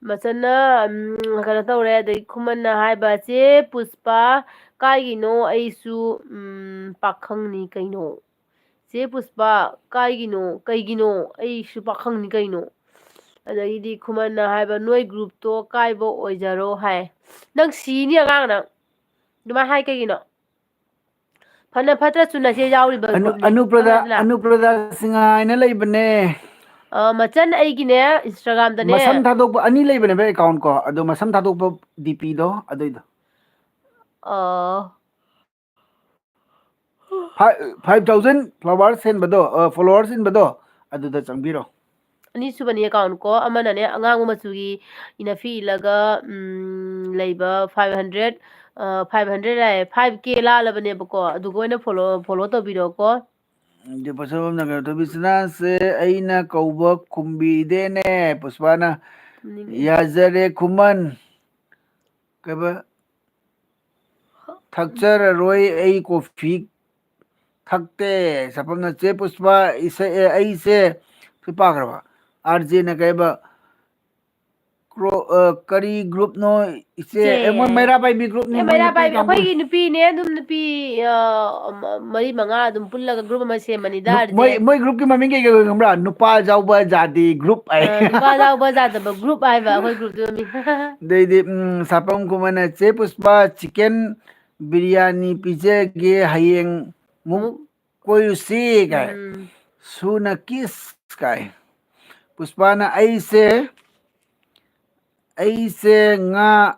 ꯃꯆꯟꯅ, ꯎꯝ, ꯀꯩꯅꯣ ꯇꯧꯔꯦ, ꯑꯗꯩ ꯈꯨꯃꯟꯅ ꯍꯥꯏꯕ, "ꯆꯦ ꯄꯨꯁꯄꯥ, ꯀꯥꯏꯒꯤꯅꯣ? ꯑꯩꯁꯨ, ꯎꯝ, ꯄꯥꯈꯪꯅꯤ ꯀꯩꯅꯣ꯫ ꯆꯦ ꯄꯨꯁꯄꯥ, ꯀꯥꯏꯒꯤꯅꯣ? ꯀꯩꯒꯤꯅꯣ? ꯑꯩꯁꯨ ꯄꯥꯈꯪꯅꯤ ꯀꯩꯅꯣ?" ꯑꯗꯒꯤꯗꯤ ꯈꯨꯃꯟꯅ ꯍꯥꯏꯕ, "ꯅꯣꯏ groupꯇꯣ ꯀꯥꯏꯕ ꯑꯣꯏꯖꯔꯣ" ꯍꯥꯏ꯫ ꯅꯪ ꯁꯤꯅꯤ ꯑꯉꯥꯡ ꯅꯪ꯫ ꯑꯗꯨꯃꯥꯏꯅ ꯍꯥꯏ ꯀꯩꯒꯤꯅꯣ? ꯐꯅ ꯐꯠꯇ꯭ꯔꯁꯨ ꯅꯆꯦ ꯌꯥꯎꯔꯤꯕ ꯑꯅꯨ-, groupꯅꯤ꯫ ꯑꯅꯨꯄ꯭ꯔꯗꯥ, ꯈꯪꯉꯦꯗꯅ? ꯑꯅꯨꯄ꯭ꯔꯗꯥ ꯁꯤꯡꯍꯥꯏꯅ ꯂꯩꯕꯅꯦ꯫ ꯑ, ꯃꯆꯟ ꯑꯩꯒꯤꯅꯦ Instagramꯗꯅꯦ꯫ ꯃꯁꯝ ꯊꯥꯗꯣꯛꯄ ꯑꯅꯤ ꯂꯩꯕꯅꯦꯕ account ꯀꯣ, ꯑꯗꯣ ꯃꯁꯝ ꯊꯥꯗꯣꯛꯄ DPꯗꯣ ꯑꯗꯨꯏꯗꯣ꯫ ꯑ, Five, five thousand followers ꯍꯦꯟꯕꯗꯣ, ꯑ, followers ꯍꯦꯟꯕꯗꯣ, ꯑꯗꯨꯗ ꯆꯪꯕꯤꯔꯣ꯫ ꯑꯅꯤꯁꯨꯕꯅꯤ account ꯀꯣ, ꯑꯃꯅꯅꯦ ꯑꯉꯥꯡꯕ ꯃꯆꯨꯒꯤ ꯏꯅꯐꯤ ꯏꯜꯂꯒ, ꯎꯝ, ꯂꯩꯕ five hundred, ꯑ, five hundred ꯍꯥꯏꯌꯦ, five K ꯂꯥꯜꯂꯕꯅꯦꯕꯀꯣ, ꯑꯗꯨꯒ ꯑꯣꯏꯅ follow, follow ꯇꯧꯕꯤꯔꯣꯀꯣ꯫ ꯑꯗꯨ ꯄꯣꯠꯁꯝꯕꯝꯅ ꯀꯩꯅꯣ, "ꯊꯣꯏꯕꯤꯁꯅꯥꯁꯦ ꯑꯩꯅ ꯀꯧꯕ ꯈꯨꯝꯕꯤꯗꯦꯅꯦ", ꯄꯨꯁꯄꯥꯅ꯫ ꯅꯤꯡꯉꯦ꯫ "ꯌꯥꯖꯔꯦ ꯈꯨꯃꯟ", ꯀꯩꯕ, "ꯊꯛꯆꯔꯔꯣꯏ ꯑꯩ coffee ꯊꯛꯇꯦ", ꯁꯥꯐꯝꯅ꯫ "ꯆꯦ ꯄꯨꯁꯄꯥ, ꯏꯁꯩ, ꯑꯦ, ꯑꯩꯁꯦ", ꯁꯤ ꯄꯥꯈ꯭ꯔꯕ? RJꯅ ꯀꯩꯕ, ꯀ꯭ꯔꯣ-, ꯑ, ꯀꯔꯤ groupꯅꯣ, ꯏꯆꯦ? ꯁꯦ꯫ ꯑꯦ, ꯃꯣꯏ ꯃꯩꯔꯥ ꯄꯥꯏꯕꯤ groupꯅꯤ, ꯑꯦ, ꯃꯣꯏ ꯃꯩꯔꯥ ꯅꯨꯄꯤ ꯄꯥꯏꯕꯤ, ꯀꯥꯡꯕꯨ꯫ ꯑꯩꯈꯣꯏꯒꯤ ꯅꯨꯄꯤꯅꯦ, ꯑꯗꯨꯝ ꯅꯨꯄꯤ, ꯑ, ꯃ-, ꯃꯔꯤ ꯃꯉꯥ ꯑꯗꯨꯝ ꯄꯨꯜꯂꯒ group ꯑꯃ ꯁꯦꯝꯕꯅꯤꯗ, ꯅꯨ-, ꯑꯥꯔ ꯖꯦ꯫ ꯃꯣꯏ, ꯃꯣꯏ groupꯀꯤ ꯃꯃꯤꯡ ꯀꯩ ꯀꯩ ꯈꯪꯕ꯭ꯔꯥ? ꯅꯨꯄꯥ ꯌꯥꯎꯕ ꯖꯥꯗꯤ group ꯍꯥꯏ꯫ ꯑ, ꯅꯨꯄꯥ ꯌꯥꯎꯕ ꯖꯥꯗꯕ group ꯍꯥꯏꯕ ꯑꯩꯈꯣꯏ groupꯇꯨ ꯃꯃꯤꯡ꯫ ꯑꯗꯩꯗꯤ, ꯎꯝ, ꯁꯥꯄꯝ ꯈꯨꯃꯟꯅ, "ꯆꯦ ꯄꯨꯁꯄꯥ, chicken biryani ꯄꯤꯖꯒꯦ, ꯍꯌꯦꯡ ꯃꯨꯛ ꯑꯃꯨꯛ ꯀꯣꯏꯔꯨꯁꯤ" ꯀꯥꯏ꯫ ꯎꯝ꯫ ꯁꯨꯅ kiss ꯀꯥꯏ꯫ ꯄꯨꯁꯄꯥꯅ, "ꯑꯩꯁꯦ, ꯑꯩꯁꯦ ꯉꯥ,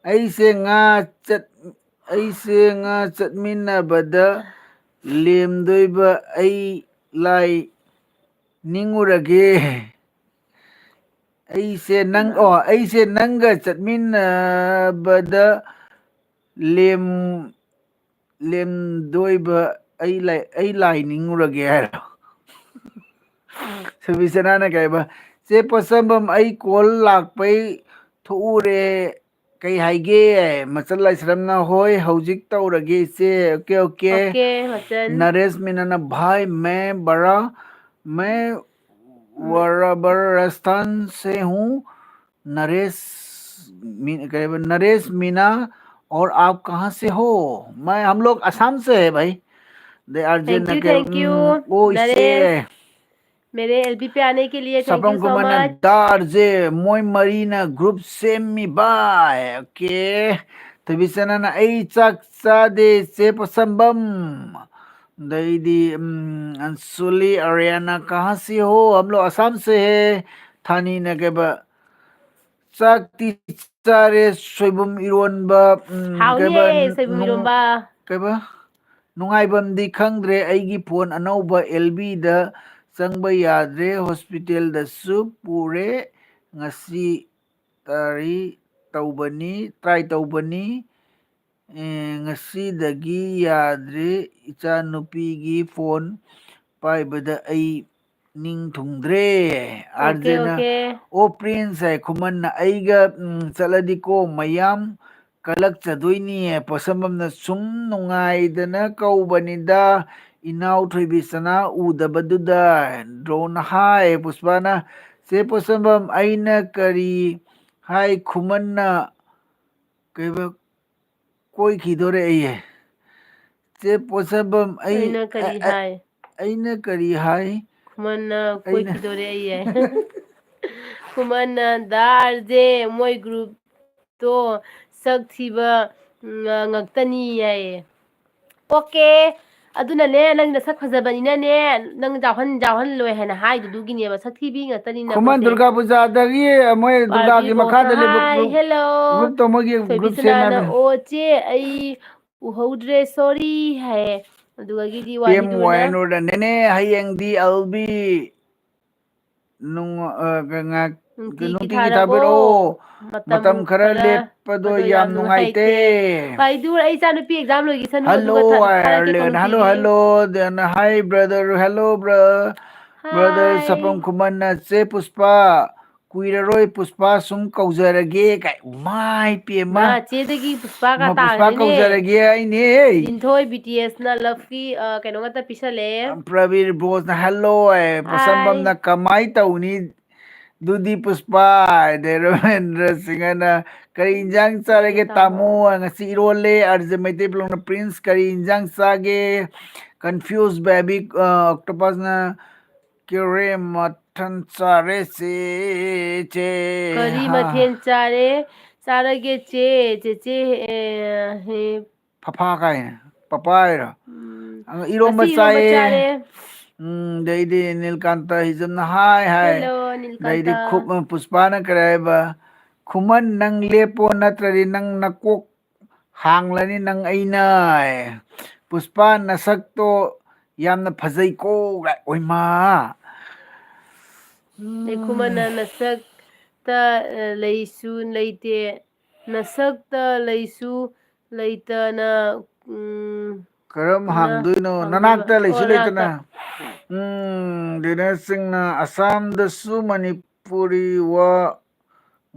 ꯑꯩꯁꯦ ꯉꯥ ꯆꯠ-, ꯑꯩꯁꯦ ꯉꯥ ꯆꯠꯃꯤꯟꯅꯕꯗ ꯂꯦꯝꯗꯣꯏꯕ ꯑꯩ ꯂꯥꯏ ꯅꯤꯡꯉꯨꯔꯒꯦ꯫ ꯑꯩꯁꯦ ꯅꯪ, ꯑꯣ, ꯑꯩꯁꯦ ꯅꯪꯒ ꯆꯠꯃꯤꯟꯅꯕꯗ ꯂꯦꯝ-, ꯂꯦꯝꯗꯣꯏꯕ ꯑꯩ ꯂꯥꯏ, ꯑꯩ ꯂꯥꯏ ꯅꯤꯡꯉꯨꯔꯒꯦ" ꯍꯥꯏꯔꯣ? ꯁꯨꯕꯤꯁꯅꯥꯅ ꯀꯩ ꯍꯥꯏꯕ? "ꯆꯦ ꯄꯣꯠꯁꯝꯕꯝ, ꯑꯩ call ꯂꯥꯛꯄꯩ ꯊꯣꯛꯎꯔꯦ, ꯀꯩ ꯍꯥꯏꯒꯦ?" ꯃꯆꯜ ꯂꯥꯏꯁ꯭ꯔꯝꯅ, "ꯍꯣꯏ, ꯍꯧꯖꯤꯛ ꯇꯧꯔꯒꯦ, ꯏꯆꯦ꯫ Okay, okay." ꯑꯣꯀꯦ, ꯃꯆꯟ꯫ ꯅꯔꯦꯁ ꯃꯤꯅꯥꯅ, "भाई, मैं बड़ा, मैं वराबर राजस्थान से हूँ, नरेश मी-, कह रहे, नरेश मीना, और आप कहाँ से हो?" मैं, हम लोग असम से है भाई। दे आरजे thank you, नगर, thank you, हम्म, ओ, इससे नरेश। मेरे एलबी पे आने के लिए thank you so much। ꯁꯄꯝ ꯀꯨꯃꯥꯔꯅ, "ꯗꯥ ꯑꯥꯔꯖꯦ, ꯃꯣꯏ ꯃꯔꯤꯅ group ꯁꯦꯝꯃꯤꯕ꯫" ꯑꯣꯀꯦ꯫ ꯊꯣꯏꯕꯤꯆꯅꯅ, "ꯑꯩ ꯆꯥꯛ ꯆꯥꯗꯦ, ꯆꯦ ꯄꯣꯠꯁꯝꯕꯝ꯫" ꯑꯗꯩꯗꯤ, ꯎꯝ, ꯑꯟꯁꯨꯂꯤ ꯑꯔꯤꯌꯥꯅ, "ꯀꯍꯥ ꯁꯤ ꯍꯣ?" "ꯍꯝ ꯂꯣ ꯑꯁꯥꯝ ꯁꯦ ꯍꯦ꯫" ꯊꯥꯅꯤꯅ ꯀꯩꯕ, "ꯆꯥꯛꯇꯤ ꯆꯥꯔꯦ, ꯁꯣꯏꯕꯨꯝ ꯏꯔꯣꯟꯕ, ꯎꯝ, ꯍꯥꯎꯅꯤꯌꯦ, ꯀꯩꯕ, ꯁꯣꯏꯕꯨꯝ ꯅꯨꯡ-, ꯏꯔꯣꯟꯕ꯫ ꯀꯩꯕ? ꯅꯨꯡꯉꯥꯏꯐꯝꯗꯤ ꯈꯪꯗ꯭ꯔꯦ, ꯑꯩꯒꯤ phone ꯑꯅꯧꯕ ꯑꯦꯜꯕꯤꯗ ꯆꯪꯕ ꯌꯥꯗ꯭ꯔꯦ, hospitalꯗꯁꯨ ꯄꯨꯔꯦ, ꯉꯁꯤ ꯇꯔꯤ ꯇꯧꯕꯅꯤ, try ꯇꯧꯕꯅꯤ, ꯑꯦ, ꯉꯁꯤꯗꯒꯤ ꯌꯥꯗ꯭ꯔꯦ, ꯏꯆꯥꯅꯨꯄꯤꯒꯤ phone ꯄꯥꯏꯕꯗ ꯑꯩ ꯅꯤꯡ ꯊꯨꯡꯗ꯭ꯔꯦ꯫" ꯑꯣꯀꯦ, ꯑꯥꯔꯖꯦꯅ, ꯑꯣꯀꯦ꯫ "ꯑꯣ ꯄ꯭ꯔꯤꯟꯁ" ꯍꯥꯏ ꯈꯨꯃꯟꯅ, "ꯑꯩꯒ, ꯎꯝ, ꯆꯠꯂꯗꯤꯀꯣ ꯃꯌꯥꯝ ꯀꯜꯂꯛꯆꯗꯣꯏꯅꯤꯌꯦ꯫" ꯄꯣꯠꯁꯝꯕꯝꯅ, "ꯁꯨꯝ ꯅꯨꯡꯉꯥꯏꯗꯅ ꯀꯧꯕꯅꯤꯗ, ꯏꯅꯥꯎ ꯊꯣꯏꯕꯤꯆꯅ ꯎꯗꯕꯗꯨꯗ꯫" ꯗ꯭ꯔꯣꯅ ꯍꯥꯏ꯫ ꯄꯨꯁꯄꯥꯅ, ꯆꯦ ꯄꯣꯠꯁꯝꯕꯝ, ꯑꯩꯅ ꯀꯔꯤ ꯍꯥꯏ? ꯈꯨꯃꯟꯅ ꯀꯩꯕ, ꯀꯣꯏꯈꯤꯗꯣꯔꯦ ꯑꯩꯌꯦ꯫ ꯆꯦ ꯄꯣꯠꯁꯝꯕꯝ, ꯑꯩ, ꯑꯩꯅ ꯀꯔꯤ ꯑ, ꯑ, ꯍꯥꯏ? ꯑꯩꯅ ꯀꯔꯤ ꯍꯥꯏ? ꯈꯨꯃꯟꯅ ꯑꯩꯅ ꯀꯣꯏꯈꯤꯗꯣꯔꯦ ꯑꯩꯌꯦ꯫ ꯈꯨꯃꯟꯅ ꯗꯥꯔꯁꯦ ꯃꯣꯏ ꯒ꯭ꯔꯨꯞꯇꯣ ꯁꯛ ꯊꯤꯕ, ꯎꯝ, ꯉꯥꯛꯇꯅꯤ ꯍꯥꯏꯌꯦ꯫ ꯑꯣꯀꯦ꯫ ꯑꯗꯨꯅꯅꯦ, ꯅꯪ ꯅꯁꯛ ꯐꯖꯕꯅꯤꯅꯅꯦ, ꯅꯪ ꯌꯥꯎꯍꯟ-, ꯌꯥꯎꯍꯜꯂꯣꯏ ꯍꯥꯏꯅ ꯍꯥꯏꯗꯨꯗꯨꯒꯤꯅꯦꯕ, ꯁꯛ ꯊꯤꯕꯤ ꯉꯥꯛꯇꯅꯤꯅ ꯈꯨꯃꯟ ꯑꯩꯈꯣꯏꯁꯦ꯫ ꯗꯨꯔꯒꯥ ꯄꯨꯖꯥꯗꯒꯤ ꯃꯣꯏ ꯄꯥꯔꯕꯤ ꯗꯨꯔꯒꯥꯒꯤ ꯔꯣꯁꯅ ꯃꯈꯥꯗ ꯂꯩꯕ ꯍꯥꯏ, ꯒ꯭ꯔꯨꯞ, hello꯫ ꯒ꯭ꯔꯨꯞꯇꯣ ꯃꯣꯏꯒꯤ ꯊꯣꯏꯕꯤ ꯒ꯭ꯔꯨꯞ ꯁꯅꯥꯅ, ꯁꯦꯝꯃꯦ ꯍꯥꯏꯕꯅꯤ꯫ ꯑꯣ ꯆꯦ, ꯑꯩ ꯎꯍꯧꯗ꯭ꯔꯦ, sorry ꯍꯥꯏꯌꯦ꯫ ꯑꯗꯨꯗꯒꯤꯗꯤ ꯀꯦꯝ ꯋꯥꯍꯤꯗꯨꯅ ꯋꯥꯌꯦꯅꯨꯔꯗ, "ꯅꯦꯅꯦ, ꯍꯌꯦꯡꯗꯤ ꯑꯜꯕꯤ ꯅꯨꯡ-, ꯑ, ꯉꯥꯛ-, ꯅꯨꯡꯇꯤꯒꯤ ꯅꯨꯡꯇꯤꯒꯤ ꯊꯥꯔꯛꯑꯣ꯫ ꯊꯥꯕꯤꯔꯛꯑꯣ꯫ ꯃꯇꯝ ꯃꯇꯝ ꯈꯔ ꯈꯔ ꯂꯦꯞꯄꯗꯣ ꯑꯗꯣ ꯌꯥꯝ ꯌꯥꯝ ꯅꯨꯡꯉꯥꯏꯇꯦ꯫ ꯅꯨꯡꯉꯥꯏꯇꯦ꯫ ꯐꯥꯏꯗꯨ, ꯑꯩ ꯏꯆꯥ ꯅꯨꯄꯤ exam ꯂꯣꯏꯈꯤꯁꯅꯨ, hello, ꯑꯗꯨꯒ ꯊꯥ-, ꯊꯥꯔꯛꯀꯦꯀꯣ Ireland꯫ Hello, ꯅꯨꯡꯇꯤꯒꯤ꯫ Hello, then hi, brother. Hello, bro. Brother hi꯫ ꯁꯄꯝ ꯈꯨꯃꯟꯅ, ꯆꯦ ꯄꯨꯁꯄꯥ, ꯀꯨꯏꯔꯔꯣꯏ ꯄꯨꯁꯄꯥ ꯁꯨꯝ ꯀꯧꯖꯔꯒꯦ ꯀꯥꯏ꯫ ꯃꯥꯏ ꯄꯦꯝꯃ꯫ ꯃꯥ ꯆꯦꯗꯒꯤ ꯄꯨꯁꯄꯥꯒ ꯃꯥ ꯄꯨꯁꯄꯥ ꯇꯥꯔꯦꯅꯦ꯫ ꯀꯧꯖꯔꯒꯦ ꯑꯩꯅꯦ꯫ ꯂꯤꯟꯊꯣꯏ ꯕꯤ ꯇꯤ ꯑꯦꯁꯅ ꯂꯞꯀꯤ, ꯑ, ꯀꯩꯅꯣ ꯉꯥꯛꯇ ꯄꯤꯁꯜꯂꯛꯑꯦ꯫ ꯄ꯭ꯔꯕꯤꯔ ꯕꯣꯁꯅ, hello, ꯑꯦ, hi꯫ ꯄꯁꯝꯕꯝꯅ ꯀꯃꯥꯏ ꯇꯧꯅꯤ? ꯑꯗꯨꯗꯤ ꯄꯨꯁꯄꯥ, ꯑꯗꯩ ꯔꯣꯃꯦꯟꯗ꯭ꯔ ꯁꯤꯡꯍꯅ, "ꯀꯔꯤ ꯏꯟꯖꯥꯡ ꯆꯥꯔꯒꯦ ꯇꯥꯃꯣ?" ꯉꯁꯤ ꯏꯔꯣꯜꯂꯦ꯫ ꯑꯥꯔꯖꯦ ꯃꯩꯇꯩ ꯕ꯭ꯂꯣꯛꯅ, "ꯄ꯭ꯔꯤꯟꯁ, ꯀꯔꯤ ꯏꯟꯖꯥꯡ ꯆꯥꯒꯦ?" ꯀꯟꯐ꯭ꯌꯨꯁ ꯕꯦꯕꯤ, ꯑ, ꯑꯣꯛꯇꯣꯄꯁꯅ, "ꯀꯦꯔꯦ ꯃꯊꯟ ꯆꯥꯔꯦ ꯆꯦ, ꯆꯦ, ꯀꯔꯤ ꯍꯥ꯫ ꯃꯊꯦꯜ ꯆꯥꯔꯦ, ꯆꯥꯔꯒꯦ ꯆꯦ, ꯆꯦꯆꯦ, ꯑꯦ, ꯍꯦ꯫ ꯐꯐꯥ ꯀꯥꯏꯅ, ꯄꯄꯥ ꯍꯥꯏꯔꯣ? ꯎꯝ, ꯑ, ꯏꯔꯣꯝꯕ ꯉꯁꯤ ꯏꯔꯣꯝꯕ ꯆꯥꯏꯌꯦ꯫ ꯆꯥꯔꯦ꯫ ꯎꯝ, ꯑꯗꯩꯗꯤ ꯅꯤꯜꯀꯥꯟꯇ ꯍꯤꯖꯝꯅ ꯍꯥꯏ ꯍꯥꯏ꯫ Hello, ꯑꯗꯩꯗꯤ ꯅꯤꯜꯀꯥꯟꯇ꯫ ꯈꯨ-, ꯄꯨꯁꯄꯥꯅ ꯀꯔꯤ ꯍꯥꯏꯕ? "ꯈꯨꯃꯟ, ꯅꯪ ꯂꯦꯞꯄꯣ, ꯅꯠꯇ꯭ꯔꯗꯤ ꯅꯪ ꯅꯀꯣꯛ ꯍꯥꯡꯂꯅꯤ ꯅꯪ ꯑꯩꯅ꯫ ꯄꯨꯁꯄꯥ, ꯅꯁꯛꯇꯣ ꯌꯥꯝꯅ ꯐꯖꯩꯀꯣ" ꯀꯥꯏ꯫ ꯑꯣꯏꯃꯥ꯫ ꯎꯝ꯫ ꯈꯨꯃꯟꯅ ꯅꯁꯛꯇ, ꯑ, ꯂꯩꯁꯨ ꯂꯩꯇꯦ, ꯅꯁꯛꯇ ꯂꯩꯁꯨ ꯂꯩꯇꯅ, ꯎꯝ, ꯀꯔꯝ ꯅ ꯍꯥꯡꯗꯣꯏꯅꯣ? ꯍꯥꯡꯗꯣꯏꯕ? ꯅꯅꯥꯛꯇ ꯂꯩꯁꯨ ꯑꯣ, ꯂꯩꯇꯅ꯫ ꯅꯅꯥꯛꯇ꯫ ꯎꯝ, ꯗꯤꯅꯔꯁꯤꯡꯅ, "ꯑꯁꯥꯝꯗꯁꯨ ꯃꯅꯤꯄꯨꯔꯤ ꯋꯥ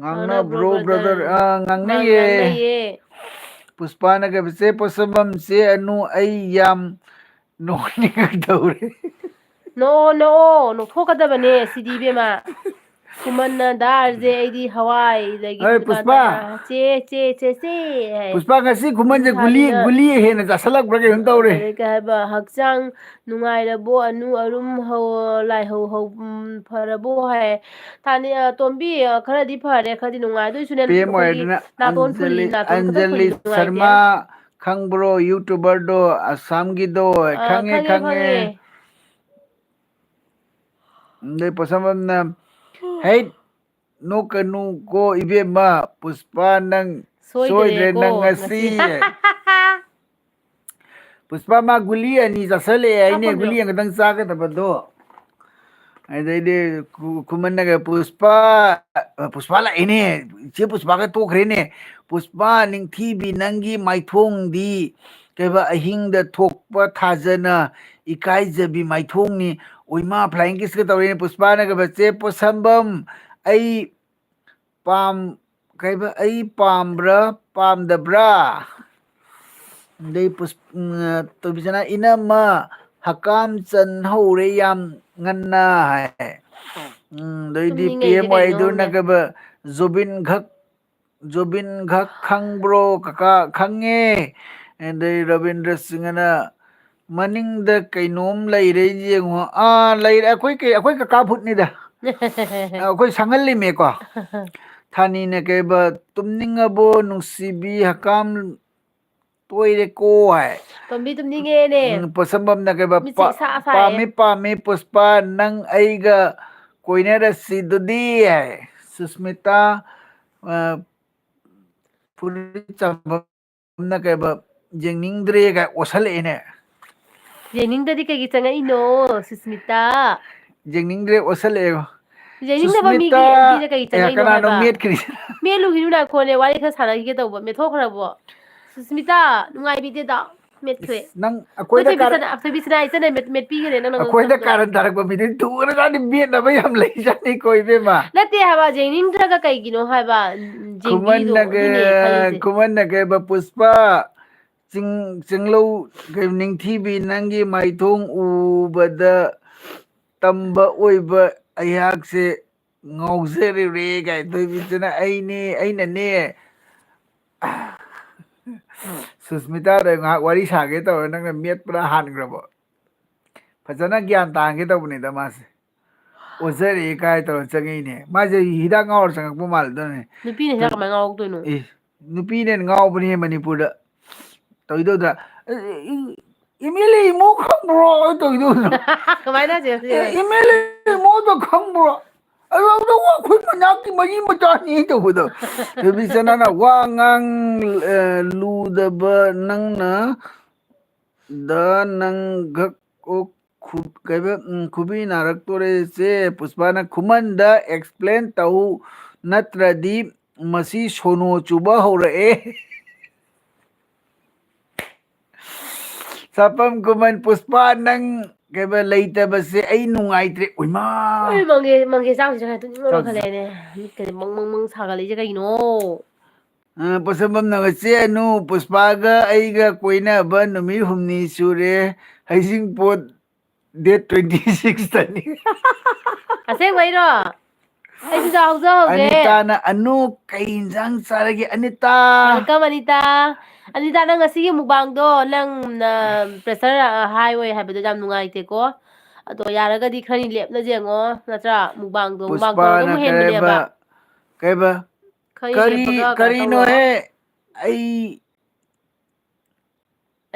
ꯉꯥꯡꯅꯕ꯭ꯔꯣ, ꯉꯥꯡꯅꯕ꯭ꯔꯣ, brother?" brother? ꯑꯥ, ꯉꯥꯡꯅꯩꯌꯦ꯫ ꯉꯥꯡꯅꯩꯌꯦ꯫ ꯄꯨꯁꯄꯥꯅ ꯀꯩꯕ, "ꯆꯦ ꯄꯣꯠꯁꯝꯕꯝ, ꯆꯦ ꯑꯅꯨ, ꯑꯩ ꯌꯥꯝ ꯅꯣꯛꯅꯤꯡꯒꯗꯧꯔꯦ꯫" ꯅꯣꯛꯑꯣ, ꯅꯣꯛꯑꯣ, ꯅꯣꯛꯊꯣꯛꯀꯗꯕꯅꯦ ꯁꯤꯗꯤ, ꯏꯕꯦꯝꯃ꯫ ꯈꯨꯃꯟꯅ ꯗꯥꯔꯁꯦ ꯑꯩꯗꯤ ꯍꯋꯥꯏꯗꯒꯤ ꯑꯩ ꯗꯨꯀꯥꯟꯗ ꯄꯨꯁꯄꯥ꯫ ꯆꯦ ꯆꯦ ꯆꯦ ꯆꯦ ꯍꯥꯏ꯫ ꯄꯨꯁꯄꯥ, ꯉꯁꯤ ꯈꯨꯃꯟꯁꯦ ꯒꯨꯂꯤ ꯅꯨꯡꯁꯥꯁꯤꯅ ꯒꯨꯂꯤ ꯍꯦꯟꯅ ꯆꯥꯁꯜꯂꯛꯄ꯭ꯔꯥ ꯀꯩꯅꯣꯝ ꯇꯧꯔꯦ꯫ ꯑꯗꯩ ꯀꯩ ꯍꯥꯏꯕ, ꯍꯛꯆꯥꯡ ꯅꯨꯡꯉꯥꯏꯔꯕꯣ, ꯑꯅꯨ ꯑꯔꯨꯝ ꯍꯧ, ꯂꯥꯏꯍꯧ ꯍꯧ, ꯎꯝ, ꯐꯔꯕꯣ ꯍꯥꯏ꯫ ꯊꯥꯅꯤ, ꯑ, ꯇꯣꯝꯕꯤ, ꯑ, ꯈꯔꯗꯤ ꯐꯔꯦ, ꯈꯔꯗꯤ ꯅꯨꯡꯉꯥꯏ꯫ ꯑꯗꯨꯏꯁꯨꯅꯦ, ꯄꯦꯝ ꯑꯩꯈꯣꯏꯒꯤ ꯑꯣꯏꯗꯅ ꯅꯥꯇꯣꯟ ꯐꯨꯜꯂꯤ, ꯑꯟꯖꯂꯤ, ꯅꯥꯇꯣꯟ ꯈꯛꯇ ꯐꯨꯜꯂꯤ, ꯑꯟꯖꯂꯤ ꯅꯨꯡꯉꯥꯏꯇꯦ꯫ ꯁꯔꯃ ꯈꯪꯕ꯭ꯔꯣ? YouTuberꯗꯣ, ꯑꯁꯥꯝꯒꯤꯗꯣ꯫ ꯑ, ꯈꯪꯉꯦ, ꯈꯪꯉꯦ, ꯈꯪꯉꯦ꯫ ꯈꯪꯉꯦ꯫ ꯑꯗꯩ ꯄꯣꯠꯁꯝꯕꯝꯅ, "ꯍꯩꯠ, ꯅꯣꯛꯀꯅꯨ ꯀꯣ ꯏꯕꯦꯝꯃ, ꯄꯨꯁꯄꯥ ꯅꯪ ꯁꯣꯏꯗ꯭ꯔꯦ ꯁꯣꯏꯗ꯭ꯔꯦꯀꯣ ꯅꯪ ꯉꯁꯤ"꯫ ꯉꯁꯤ꯫ ꯄꯨꯁꯄꯥ ꯃꯥ ꯒꯨꯂꯤ ꯑꯅꯤ ꯆꯥꯁꯜꯂꯛꯑꯦ ꯍꯥꯏꯅꯦ, ꯍꯥꯞꯄꯝꯃꯤꯔꯣ? ꯒꯨꯂꯤ ꯑꯃꯈꯛꯇꯪ ꯆꯥꯒꯗꯕꯗꯣ꯫ ꯑꯗꯩꯗꯤ ꯈꯨ-, ꯈꯨꯃꯟꯅꯒ, "ꯄꯨꯁꯄꯥ, ꯄꯨꯁꯄꯥ ꯂꯥꯛꯑꯦꯅꯦ, ꯏꯆꯦ ꯄꯨꯁꯄꯥꯒ ꯇꯣꯛꯈ꯭ꯔꯦꯅꯦ, ꯄꯨꯁꯄꯥ ꯅꯤꯡꯊꯤꯕꯤ ꯅꯪꯒꯤ ꯃꯥꯏꯊꯣꯡꯗꯤ ꯀꯩꯕ ꯑꯍꯤꯡꯗ ꯊꯣꯛꯄ ꯊꯥꯖꯅ ꯏꯀꯥꯏꯖꯕꯤ ꯃꯥꯏꯊꯣꯡꯅꯤ, ꯑꯣꯏꯃꯥ ꯐ꯭ꯂꯥꯏꯌꯤꯡ ꯀꯤꯁꯀ ꯇꯧꯔꯦꯅꯦ ꯄꯨꯁꯄꯥꯅꯒ, ꯆꯦ ꯄꯣꯠꯁꯝꯕꯝ ꯑꯩ ꯄꯥꯝ-, ꯀꯩꯕ, ꯑꯩ ꯄꯥꯝꯕ꯭ꯔꯥ ꯄꯥꯝꯗꯕ꯭ꯔꯥ?" ꯑꯗꯩ ꯄꯨꯁ-, ꯎꯝ, ꯇꯣꯕꯤꯁꯅꯥ, "ꯏꯅꯝꯃ, ꯍꯀꯥꯝ ꯆꯟ ꯍꯧꯔꯦ ꯌꯥꯝ ꯉꯟꯅ" ꯍꯥꯏ꯫ ꯎꯝ, ꯑꯗꯩꯗꯤ ꯇꯨꯝꯅꯤꯡꯉꯩꯁꯦ ꯄꯤ ꯑꯦꯝ ꯀꯩꯅꯣ ꯋꯥꯏꯗꯨꯅ ꯈꯪꯗꯦ꯫ ꯀꯩꯕ, "ꯖꯨꯕꯤꯟ ꯈꯛ, ꯖꯨꯕꯤꯟ ꯈꯛ ꯈꯪꯕ꯭ꯔꯣ ꯀꯀꯥ?" "ꯈꯪꯉꯦ"꯫ ꯑꯗꯩ ꯔꯕꯤꯟꯗ꯭ꯔ ꯁꯤꯡꯍꯅ, "ꯃꯅꯤꯡꯗ ꯀꯩꯅꯣꯝ ꯂꯩꯔꯦ ꯌꯦꯡꯉꯣ"꯫ ꯑꯥ, ꯂꯩꯔꯦ꯫ ꯑꯩꯈꯣꯏ ꯀꯩ-, ꯑꯩꯈꯣꯏ ꯀꯀꯥ ꯐꯨꯠꯅꯤꯗ꯫ ꯑꯩꯈꯣꯏ ꯁꯪꯍꯜꯂꯤꯃꯦꯀꯣ꯫ ꯊꯥꯅꯤꯅ ꯀꯩꯕ, "ꯇꯨꯝꯅꯤꯡꯉꯕꯣ ꯅꯨꯡꯁꯤꯕꯤ, ꯍꯀꯥꯝ ꯇꯣꯏꯔꯦꯀꯣ" ꯍꯥꯏ꯫ ꯇꯣꯝꯕꯤ ꯇꯨꯝꯅꯤꯡꯉꯦꯅꯦ꯫ ꯎꯝ, ꯄꯣꯠꯁꯝꯕꯝꯅ ꯀꯩꯕ, ꯃꯤꯠꯁꯦ "ꯄꯥ-, ꯏꯁꯥ ꯁꯥꯏꯌꯦ꯫ ꯄꯥꯝꯃꯤ, ꯄꯥꯝꯃꯤ, ꯄꯨꯁꯄꯥ, ꯅꯪ ꯑꯩꯒ ꯀꯣꯏꯅꯔꯁꯤꯗꯨꯗꯤ" ꯍꯥꯏ꯫ ꯁꯨꯁꯃꯤꯇꯥ, ꯑ, ꯐꯨꯔꯤꯠ ꯆꯥꯝꯕꯝꯅ ꯀꯩꯕ, "ꯌꯦꯡꯅꯤꯡꯗ꯭ꯔꯦ" ꯀꯥꯏ ꯑꯣꯠꯁꯜꯂꯛꯑꯦꯅꯦ꯫ ꯌꯦꯡꯅꯤꯡꯗ꯭ꯔꯗꯤ ꯀꯩꯒꯤ ꯆꯪꯉꯛꯏꯅꯣ, ꯁꯨꯁꯃꯤꯇꯥ? ꯌꯦꯡꯅꯤꯡꯗ꯭ꯔꯦ ꯑꯣꯠꯁꯜꯂꯛꯑꯦꯕ꯫ ꯌꯦꯡꯅꯤꯡꯗꯕ ꯃꯤꯒꯤ ꯁꯨꯁꯃꯤꯇꯥ, ꯑꯦꯝꯕꯤꯗ ꯀꯩꯒꯤ ꯑꯦ, ꯆꯪꯉꯛꯏꯅꯣ ꯀꯅꯥꯅꯣ ꯍꯥꯏꯕ? ꯃꯦꯠꯈ꯭ꯔꯤ? ꯃꯦꯠꯂꯨꯈꯤꯅꯨ, ꯅꯥꯈꯣꯅꯦ, ꯋꯥꯔꯤ ꯈꯔ ꯁꯥꯟꯅꯈꯤꯒꯦ ꯇꯧꯕ, ꯃꯦꯠꯊꯣꯛꯈ꯭ꯔꯕꯣ? ꯁꯨꯁꯃꯤꯇꯥ, ꯅꯨꯡꯉꯥꯏꯕꯤꯗꯦꯗ, ꯃꯦꯠꯈ꯭ꯔꯦ꯫ ꯏꯁ, ꯅꯪ ꯑꯩꯈꯣꯏꯗ ꯑꯩꯈꯣꯏ ꯀꯥꯔ-, ꯊꯣꯏꯕꯤꯁꯅꯥ, ꯊꯣꯏꯕꯤꯁꯅꯥ ꯏꯆꯟꯅ ꯃꯦꯠ-, ꯃꯦꯠꯄꯤꯈ꯭ꯔꯦ ꯅꯪꯅ ꯑꯩꯈꯣꯏꯗ ꯉꯥꯡꯕꯗꯣ꯫ ꯀꯥꯔꯟ ꯇꯥꯔꯛꯄ ꯃꯤꯗꯨꯗꯤ ꯊꯨꯈ꯭ꯔꯖꯥꯠꯅꯤ, ꯃꯦꯠꯅꯕ ꯌꯥꯝ ꯂꯩꯖꯥꯠꯅꯤꯀꯣ, ꯏꯕꯦꯝꯃ꯫ ꯅꯠꯇꯦ ꯍꯥꯏꯕ, ꯌꯦꯡꯅꯤꯡꯗ꯭ꯔꯒ ꯀꯩꯒꯤꯅꯣ ꯍꯥꯏꯕ, ꯎꯝ, ꯌꯦꯡꯕꯤꯗꯣ, ꯈꯨꯃꯟꯅꯒ-, ꯑꯗꯨꯅꯦ ꯈꯜꯂꯤꯁꯦ꯫ ꯈꯨꯃꯟꯅ ꯀꯩꯕ, "ꯄꯨꯁꯄꯥ, ꯆꯤꯡ-, ꯆꯤꯡꯂꯧ, ꯀꯩ, ꯅꯤꯡꯊꯤꯕꯤ, ꯅꯪꯒꯤ ꯃꯥꯏꯊꯣꯡ ꯎꯕꯗ ꯇꯝꯕ ꯑꯣꯏꯕ ꯑꯩꯍꯥꯛꯁꯦ ꯉꯥꯎꯖꯔꯨꯔꯦ ꯀꯥꯏ ꯇꯧꯕꯤꯗꯨꯅ ꯑꯩꯅꯦ, ꯑꯩꯅꯅꯦ꯫ ꯁꯨꯁꯃꯤꯇꯥꯗ ꯉꯥꯏꯍꯥꯛ ꯋꯥꯔꯤ ꯁꯥꯒꯦ ꯇꯧꯔ ꯅꯪꯅ ꯃꯦꯠꯄ꯭ꯔꯥ ꯍꯥꯟꯈ꯭ꯔꯕꯣ? ꯐꯖꯅ ꯒ꯭ꯌꯥꯟ ꯇꯥꯍꯟꯒꯦ ꯇꯧꯕꯅꯤꯗ ꯃꯥꯁꯦ꯫ ꯑꯣꯖꯔꯦ ꯀꯥꯏ ꯇꯧꯔ ꯆꯪꯉꯛꯏꯅꯦ꯫ ꯃꯥꯁꯦ ꯍꯤꯗꯥꯛ ꯉꯥꯎꯔ ꯆꯪꯉꯛꯄ ꯃꯥꯜꯂꯗꯧꯅꯦ꯫ ꯅꯨꯄꯤꯅ ꯍꯤꯗꯥꯛ ꯀꯃꯥꯏꯅ ꯉꯥꯎꯗꯣꯏꯅꯣ? ꯑꯦ, ꯅꯨꯄꯤꯅ ꯉꯥꯎꯕꯅꯦ ꯃꯅꯤꯄꯨꯔꯗ꯫ ꯇꯧꯗꯧꯗ, "ꯑꯦꯝ ꯑꯦꯜ ꯑꯦ ꯏꯃꯣ ꯈꯪꯕ꯭ꯔꯣ?" ꯇꯧꯗꯧꯗ꯫ ꯀꯃꯥꯏꯅ ꯍꯧꯖꯤꯛ ꯍꯧꯖꯤꯛ? "ꯑꯦꯝ ꯑꯦꯜ ꯑꯦ ꯏꯃꯣꯗꯣ ꯈꯪꯕ꯭ꯔꯣ? ꯑꯗꯣ ꯑꯩꯈꯣꯏ ꯃꯅꯥꯛꯀꯤ ꯃꯔꯤ ꯃꯇꯥꯅꯤ" ꯇꯧꯕꯗꯣ꯫ ꯔꯕꯤꯆꯅꯅ ꯋꯥ ꯉꯥꯡ, ꯑ, ꯂꯨꯗꯕ ꯅꯪꯅ ꯗ ꯅꯪ ꯒꯛ ꯑꯣ ꯈꯨ-, ꯀꯩꯕ, ꯎꯝ, ꯈꯨꯕꯤ ꯅꯥꯔꯛꯇꯣꯔꯦ ꯆꯦ ꯄꯨꯁꯄꯥꯅ ꯈꯨꯃꯟꯗ explain ꯇꯧ, ꯅꯠꯇ꯭ꯔꯗꯤ ꯃꯁꯤ ꯁꯣꯅꯣ ꯆꯨꯕ ꯍꯧꯔꯛꯑꯦ꯫ ꯁꯥꯄꯝ ꯈꯨꯃꯟ ꯄꯨꯁꯄꯥ ꯅꯪ ꯀꯩꯕ ꯂꯩꯇꯕꯁꯦ ꯑꯩ ꯅꯨꯡꯉꯥꯏꯇ꯭ꯔꯦ꯫ ꯎꯏꯃꯥ꯫ ꯍꯣꯏ, ꯃꯪꯒꯦ, ꯃꯪꯒꯦ ꯆꯥꯕꯁꯤꯁꯨ ꯈꯔ ꯇꯨꯝꯅꯤꯡꯕ ꯆꯥꯎ-, ꯈꯜꯂꯛꯑꯦꯅꯦ꯫ ꯃꯤꯠꯀꯁꯦ ꯃꯪ ꯃꯪ ꯃꯪ ꯁꯥꯒꯠꯂꯛꯏꯁꯦ ꯀꯩꯒꯤꯅꯣ? ꯑ, ꯄꯣꯠꯁꯝꯕꯝ ꯅꯒ ꯆꯦ ꯑꯅꯨ, ꯄꯨꯁꯄꯥꯒ ꯑꯩꯒ ꯀꯣꯏꯅꯕ ꯅꯨꯃꯤꯠ ꯍꯨꯝꯅꯤ ꯁꯨꯔꯦ꯫ ꯍꯩꯖꯤꯡꯄꯣꯠ date twenty six ꯇꯅꯤ꯫ ꯑꯁꯦꯡꯕꯩꯔꯣ? ꯑꯩꯁꯨ ꯌꯥꯎꯖꯍꯧꯒꯦ꯫ ꯑꯅꯤꯇꯥꯅ, "ꯑꯅꯨ, ꯀꯩ ꯏꯟꯖꯥꯡ ꯆꯥꯔꯒꯦ, ꯑꯅꯤꯇꯥ?" Welcome, ꯑꯅꯤꯇꯥ꯫ ꯑꯅꯤꯇꯥ, ꯅꯪ ꯉꯁꯤꯒꯤ ꯃꯨꯛꯕꯥꯡꯗꯣ, ꯅꯪ, ꯅ, pressure, ꯑ, high ꯑꯣꯏ ꯍꯥꯏꯕꯗꯣ ꯌꯥꯝ ꯅꯨꯡꯉꯥꯏꯇꯦꯀꯣ꯫ ꯑꯗꯣ ꯌꯥꯔꯒꯗꯤ ꯈꯔꯅꯤ ꯂꯦꯞꯅꯁꯦ ꯌꯦꯡꯉꯣ, ꯅꯠꯇ꯭ꯔꯥ? ꯃꯨꯛꯕꯥꯡꯗꯣ, ꯃꯨꯛꯕꯥꯡ ꯇꯧꯔꯒ ꯄꯨꯁꯄꯥꯅ ꯑꯃꯨꯛ ꯀꯩꯕ, ꯍꯦꯟꯕꯅꯦꯕ꯫ ꯀꯩꯕ? ꯈꯔ ꯀꯔꯤ, ꯂꯦꯞꯄꯒ ꯀꯩꯅꯣ ꯀꯔꯤꯅꯣꯍꯦ? ꯇꯧꯔꯣ꯫ ꯑꯩ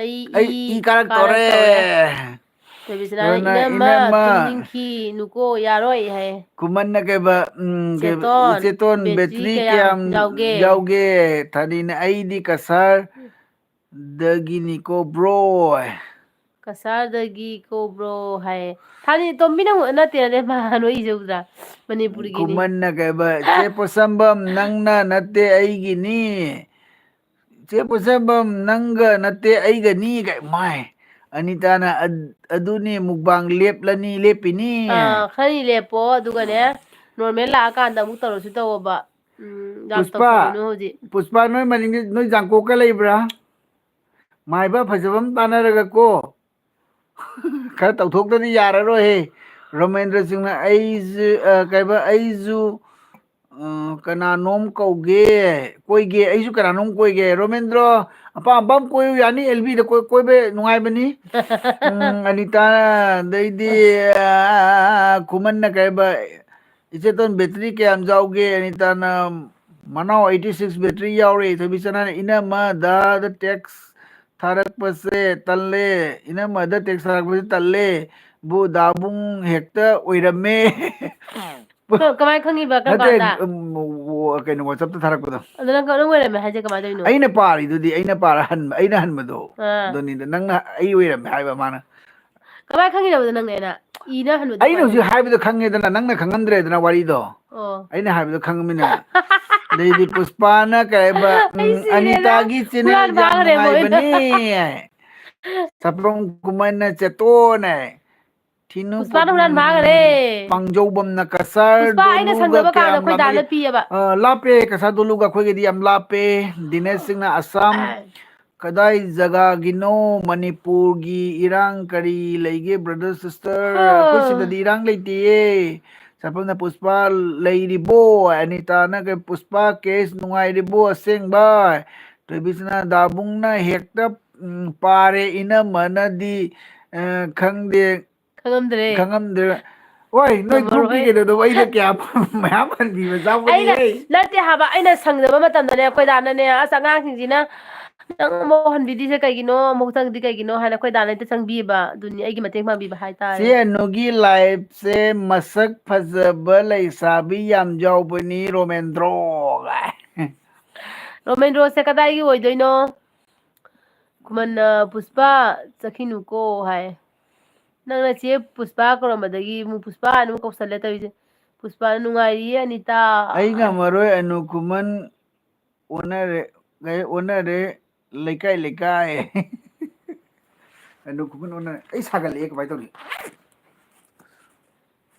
ꯑꯩ ꯑꯩ ꯏ ꯏ ꯀꯥꯔꯛꯇꯧꯔꯦ꯫ ꯀꯥꯔꯛꯇꯧꯔꯦ꯫ ꯇꯣꯏꯕꯤꯁꯅꯥꯅ, ꯑꯗꯨꯅ "ꯏꯅꯝꯃ, ꯏꯅꯝꯃ ꯇꯨꯝꯅꯤꯡꯈꯤ, ꯅꯨꯀꯣ, ꯌꯥꯔꯣꯏ" ꯍꯥꯏꯌꯦ꯫ ꯈꯨꯃꯟꯅ ꯀꯩꯕ, ꯎꯝ, ꯀꯩꯕ, ꯆꯦꯇꯣꯟ, "ꯏꯆꯦꯇꯣꯟ, battery battery ꯀꯌꯥꯝ ꯀꯌꯥꯝ ꯌꯥꯎꯒꯦ?" ꯌꯥꯎꯒꯦ? ꯊꯥꯅꯤꯅ, "ꯑꯩꯗꯤ ꯀꯁꯥꯔꯗꯒꯤꯅꯤꯀꯣ bro" ꯍꯥꯏ꯫ "ꯀꯁꯥꯔꯗꯒꯤꯀꯣ bro" ꯍꯥꯏꯌꯦ꯫ ꯊꯥꯅꯤ ꯇꯣꯝꯕꯤꯅ ꯑꯃꯨꯛ ꯅꯠꯇꯦ, ꯅꯠꯇꯦ, ꯃꯥ ꯅꯣꯏ ꯏꯖꯧꯗ꯭ꯔꯥ? ꯃꯅꯤꯄꯨꯔꯒꯤꯅꯤ꯫ ꯈꯨꯃꯟꯅ ꯀꯩꯕ, "ꯆꯦ ꯄꯣꯠꯁꯝꯕꯝ, ꯅꯪꯅ ꯅꯠꯇꯦ ꯑꯩꯒꯤꯅꯤ꯫ ꯆꯦ ꯄꯣꯠꯁꯝꯕꯝ, ꯅꯪꯒ ꯅꯠꯇꯦ ꯑꯩꯒꯅꯤ" ꯀꯥꯏ꯫ ꯃꯥꯏ꯫ ꯑꯅꯤꯇꯥꯅ, "ꯑꯗ-, ꯑꯗꯨꯅꯤ ꯃꯨꯛꯕꯥꯡ ꯂꯦꯞꯂꯅꯤ, ꯂꯦꯞꯄꯤꯅꯤ"꯫ ꯑꯥ, ꯈꯔꯅꯤ ꯂꯦꯞꯄꯣ, ꯑꯗꯨꯒꯅꯦ, normal ꯂꯥꯛꯑꯀꯥꯟꯗ ꯑꯃꯨꯛ ꯇꯧꯔꯁꯨ ꯇꯧꯋꯣꯕ꯫ ꯎꯝ, ꯌꯥꯝ ꯄꯨꯁꯄꯥ, ꯇꯧꯁꯜꯂꯨꯅꯨ ꯍꯧꯖꯤꯛ꯫ ꯄꯨꯁꯄꯥ, ꯅꯣꯏ ꯃꯅꯤꯡꯗ ꯅꯣꯏ ꯖꯥꯡꯀꯣꯛꯀ ꯂꯩꯕ꯭ꯔꯥ? ꯃꯥꯏꯕ ꯐꯖꯕ ꯑꯃ ꯇꯥꯟꯅꯔꯒ ꯀꯣ꯫ ꯈꯔ ꯇꯧꯊꯣꯛꯇꯗꯤ ꯌꯥꯔꯔꯣꯏꯍꯦ꯫ ꯔꯣꯃꯦꯟꯗ꯭ꯔ ꯁꯤꯡꯅ ꯑꯩꯁꯨ, ꯑ, ꯀꯩꯕ, ꯑꯩꯁꯨ, ꯑ, ꯀꯅꯥꯅꯣꯝ ꯀꯧꯒꯦ, ꯀꯣꯏꯒꯦ, ꯑꯩꯁꯨ ꯀꯅꯥꯅꯣꯝ ꯀꯣꯏꯒꯦ꯫ ꯔꯣꯃꯦꯟꯗ꯭ꯔ, ꯑꯄꯥꯝ ꯑꯄꯥꯝ ꯀꯣꯏꯌꯨ ꯌꯥꯅꯤ, ꯑꯦꯜ ꯕꯤꯗ ꯀꯣꯏ-, ꯀꯣꯏꯕ ꯅꯨꯡꯉꯥꯏꯕꯅꯤ꯫ ꯎꯝ, ꯑꯅꯤꯇꯥ, ꯑꯗꯩꯗꯤ, ꯑ, ꯈꯨꯃꯟꯅ ꯀꯩꯕ, "ꯏꯆꯦꯇꯣꯟ, ꯕꯦꯇ꯭ꯔꯤ ꯀꯌꯥꯝ ꯌꯥꯎꯒꯦ?" ꯑꯅꯤꯇꯥꯅ, "ꯃꯅꯥꯎ, eighty six battery ꯌꯥꯎꯔꯦ"꯫ ꯊꯣꯏꯕꯤꯆꯅ, "ꯏꯅꯝꯃ, ꯗꯥꯗ text ꯊꯥꯔꯛꯄꯁꯦ ꯇꯜꯂꯦ, ꯏꯅꯝꯃꯗ text ꯊꯥꯔꯛꯄꯁꯦ ꯇꯜꯂꯦ, ꯕꯨ ꯗꯥꯕꯨꯡ ꯍꯦꯛꯇ ꯑꯣꯏꯔꯝꯃꯦ"꯫ ꯀ-, ꯀꯃꯥꯏ ꯈꯪꯉꯤꯕ? ꯀꯔꯝ ꯅꯠꯇꯦ, ꯀꯥꯟꯗ? ꯎꯝ, ꯀꯩꯅꯣ, WhatsApp-ꯇ ꯊꯥꯔꯛꯄꯗꯣ꯫ ꯑꯗꯨ ꯅꯪ, ꯅꯪ ꯑꯣꯏꯔꯝꯃꯦ ꯍꯥꯏꯁꯦ ꯀꯃꯥꯏ ꯇꯧꯔꯤꯅꯣ? ꯑꯩꯅ ꯄꯥꯔꯤꯗꯨꯗꯤ, ꯑꯩꯅ ꯄꯥꯔ ꯍꯟꯕ, ꯑꯩꯅ ꯍꯟꯕꯗꯣ꯫ ꯑꯥ꯫ ꯑꯗꯨꯅꯤꯗ, ꯅꯪꯅ ꯑꯩ ꯑꯣꯏꯔꯝꯃꯦ ꯍꯥꯏꯕ ꯃꯥꯅ꯫ ꯀꯃꯥꯏ ꯈꯪꯉꯤꯅꯣꯕ ꯅꯪꯅ ꯑꯩꯅ? ꯏꯅ ꯍꯟꯕꯗꯣ ꯑꯩꯅ ꯀꯃꯥꯏ ꯍꯧꯖꯤꯛ ꯈꯪꯉꯤ? ꯍꯥꯏꯕꯗꯣ ꯈꯪꯉꯦꯗꯅ, ꯅꯪꯅ ꯈꯪꯉꯝꯗ꯭ꯔꯦꯗꯅ ꯋꯥꯔꯤꯗꯣ꯫ ꯑꯣ꯫ ꯑꯩꯅ ꯍꯥꯏꯕꯗꯣ ꯈꯪꯉꯃꯤꯅ꯫ ꯑꯗꯩꯗꯤ ꯄꯨꯁꯄꯥꯅ ꯀꯩ ꯍꯥꯏꯕ, ꯎꯝ, ꯑꯩ ꯁꯤꯔꯦꯗ꯫ "ꯑꯅꯤꯇꯥꯒꯤ channel ꯍꯨꯔꯥꯟꯕ ꯌꯥꯝ ꯍꯥꯏꯈ꯭ꯔꯦ ꯃꯣꯏꯅ꯫ ꯅꯨꯡꯉꯥꯏꯕꯅꯦ"꯫ ꯁꯄ꯭ꯔꯝ ꯀꯨꯃꯥꯔꯅ ꯆꯦꯇꯣꯟ ꯍꯥꯏ꯫ ꯊꯤꯅꯨ ꯄꯨꯁꯄꯥꯅ ꯍꯨꯔꯥꯟꯕ ꯍꯥꯏꯈ꯭ꯔꯦ꯫ ꯄꯥꯡꯖꯧꯕꯝꯅ ꯀꯁꯥꯔ ꯄꯨꯁꯄꯥ ꯑꯩꯅ ꯗꯣꯂꯨꯒ ꯁꯪꯗꯕ ꯀꯥꯟꯗ ꯀꯌꯥꯝ ꯑꯩꯈꯣꯏ ꯂꯥꯞꯅꯒꯦ? ꯗꯥꯅ ꯄꯤꯌꯦꯕ꯫ ꯑ, ꯂꯥꯞꯄꯦ, ꯀꯁꯥꯔ ꯗꯣꯂꯨꯒ ꯑꯩꯈꯣꯏꯒꯗꯤ ꯌꯥꯝ ꯂꯥꯞꯄꯦ꯫ ꯗꯤꯅꯦꯁ ꯁꯤꯡꯅ ꯑꯁꯥꯝ ꯀꯗꯥꯏ ꯖꯒꯥꯒꯤꯅꯣ? ꯃꯅꯤꯄꯨꯔꯒꯤ ꯏꯔꯥꯡ ꯀꯔꯤ ꯂꯩꯒꯦ, brother, sister? ꯍꯥ꯫ ꯑꯩꯈꯣꯏ ꯁꯤꯗꯗꯤ ꯏꯔꯥꯡ ꯂꯩꯇꯦꯌꯦ꯫ ꯁꯄꯝꯅ ꯄꯨꯁꯄꯥ ꯂꯩꯔꯤꯕꯣ? ꯑꯅꯤꯇꯥꯅ ꯀꯩ, "ꯄꯨꯁꯄꯥ case ꯅꯨꯡꯉꯥꯏꯔꯤꯕꯣ ꯑꯁꯦꯡꯕ?" ꯊꯣꯏꯕꯤꯁꯅꯥ, "ꯗꯥꯕꯨꯡꯅ ꯍꯦꯛꯇ, ꯎꯝ, ꯄꯥꯔꯦ, ꯏꯅꯝꯃꯅꯗꯤ, ꯑ, ꯈꯪꯗꯦ"꯫ ꯈꯪꯉꯝꯗ꯭ꯔꯦ꯫ ꯈꯪꯉꯝꯗ꯭ꯔꯦ꯫ ꯍꯣꯏ, ꯅꯣꯏ ꯉꯝꯃꯔꯣꯏ꯫ Group-ꯀꯤ ꯀꯩꯅꯣꯗꯣ ꯑꯩꯅ ꯀꯌꯥ ꯃꯌꯥꯝ ꯍꯟꯕꯤꯕ ꯌꯥꯎꯕꯅꯦꯍꯦ꯫ ꯑꯩꯅ, ꯅꯠꯇꯦ ꯍꯥꯏꯕ, ꯑꯩꯅ ꯁꯪꯗꯕ ꯃꯇꯝꯗꯅꯦ ꯑꯩꯈꯣꯏ ꯗꯥꯅꯅꯦ, "ꯑꯁ, ꯑꯉꯥꯡꯁꯤꯡꯁꯤꯅ ꯅꯪ ꯑꯃꯨꯛ ꯍꯟꯕꯤꯗ꯭ꯔꯤꯁꯦ ꯀꯩꯒꯤꯅꯣ? ꯑꯃꯨꯛ ꯆꯪꯗ꯭ꯔꯤ ꯀꯩꯒꯤꯅꯣ?" ꯍꯥꯏꯅ ꯑꯩꯈꯣꯏ ꯗꯥꯅ ꯍꯦꯛꯇ ꯆꯪꯕꯤꯌꯦꯕ꯫ ꯑꯗꯨꯅꯤ ꯑꯩꯒꯤ ꯃꯇꯦꯡ ꯄꯥꯡꯕꯤꯕ ꯍꯥꯏꯇꯥꯔꯦ꯫ ꯆꯦ ꯑꯅꯨꯒꯤ live-ꯁꯦ ꯃꯁꯛ ꯐꯖꯕ ꯂꯩꯁꯥꯕꯤ ꯌꯥꯝ ꯌꯥꯎꯕꯅꯤ, ꯔꯣꯃꯦꯟꯗ꯭ꯔꯣ ꯀꯥꯏ꯫ ꯔꯣꯃꯦꯟꯗ꯭ꯔꯣꯁꯦ ꯀꯗꯥꯏꯒꯤ ꯑꯣꯏꯗꯣꯏꯅꯣ? ꯈꯨꯃꯟꯅ, "ꯄꯨꯁꯄꯥ, ꯆꯠꯈꯤꯅꯨꯀꯣ" ꯍꯥꯏ꯫ ꯅꯪꯅ ꯆꯦ ꯄꯨꯁꯄꯥ ꯀꯧꯔꯝꯕꯗꯒꯤ ꯑꯃꯨꯛ ꯄꯨꯁꯄꯥ ꯍꯥꯏꯅ ꯑꯃꯨꯛ ꯀꯧꯁꯜꯂꯦ ꯇꯧꯔꯤꯁꯦ꯫ ꯄꯨꯁꯄꯥꯅ, "ꯅꯨꯡꯉꯥꯏꯔꯤꯌꯦ ꯑꯅꯤꯇꯥ" ꯑꯩ ꯍꯥꯏ꯫ ꯉꯝꯃꯔꯣꯏ, ꯑꯅꯨ ꯈꯨꯃꯟ ꯑꯣꯟꯅꯔꯦ, ꯀꯩ ꯑꯣꯟꯅꯔꯦ, ꯂꯩꯀꯥꯏ ꯂꯩꯀꯥꯏ꯫ ꯑꯅꯨ ꯈꯨꯃꯟ ꯑꯣꯟꯅꯔꯦ꯫ ꯑꯩ ꯁꯥꯒꯠꯂꯛꯑꯦ, ꯀꯃꯥꯏ ꯇꯧꯅꯤ?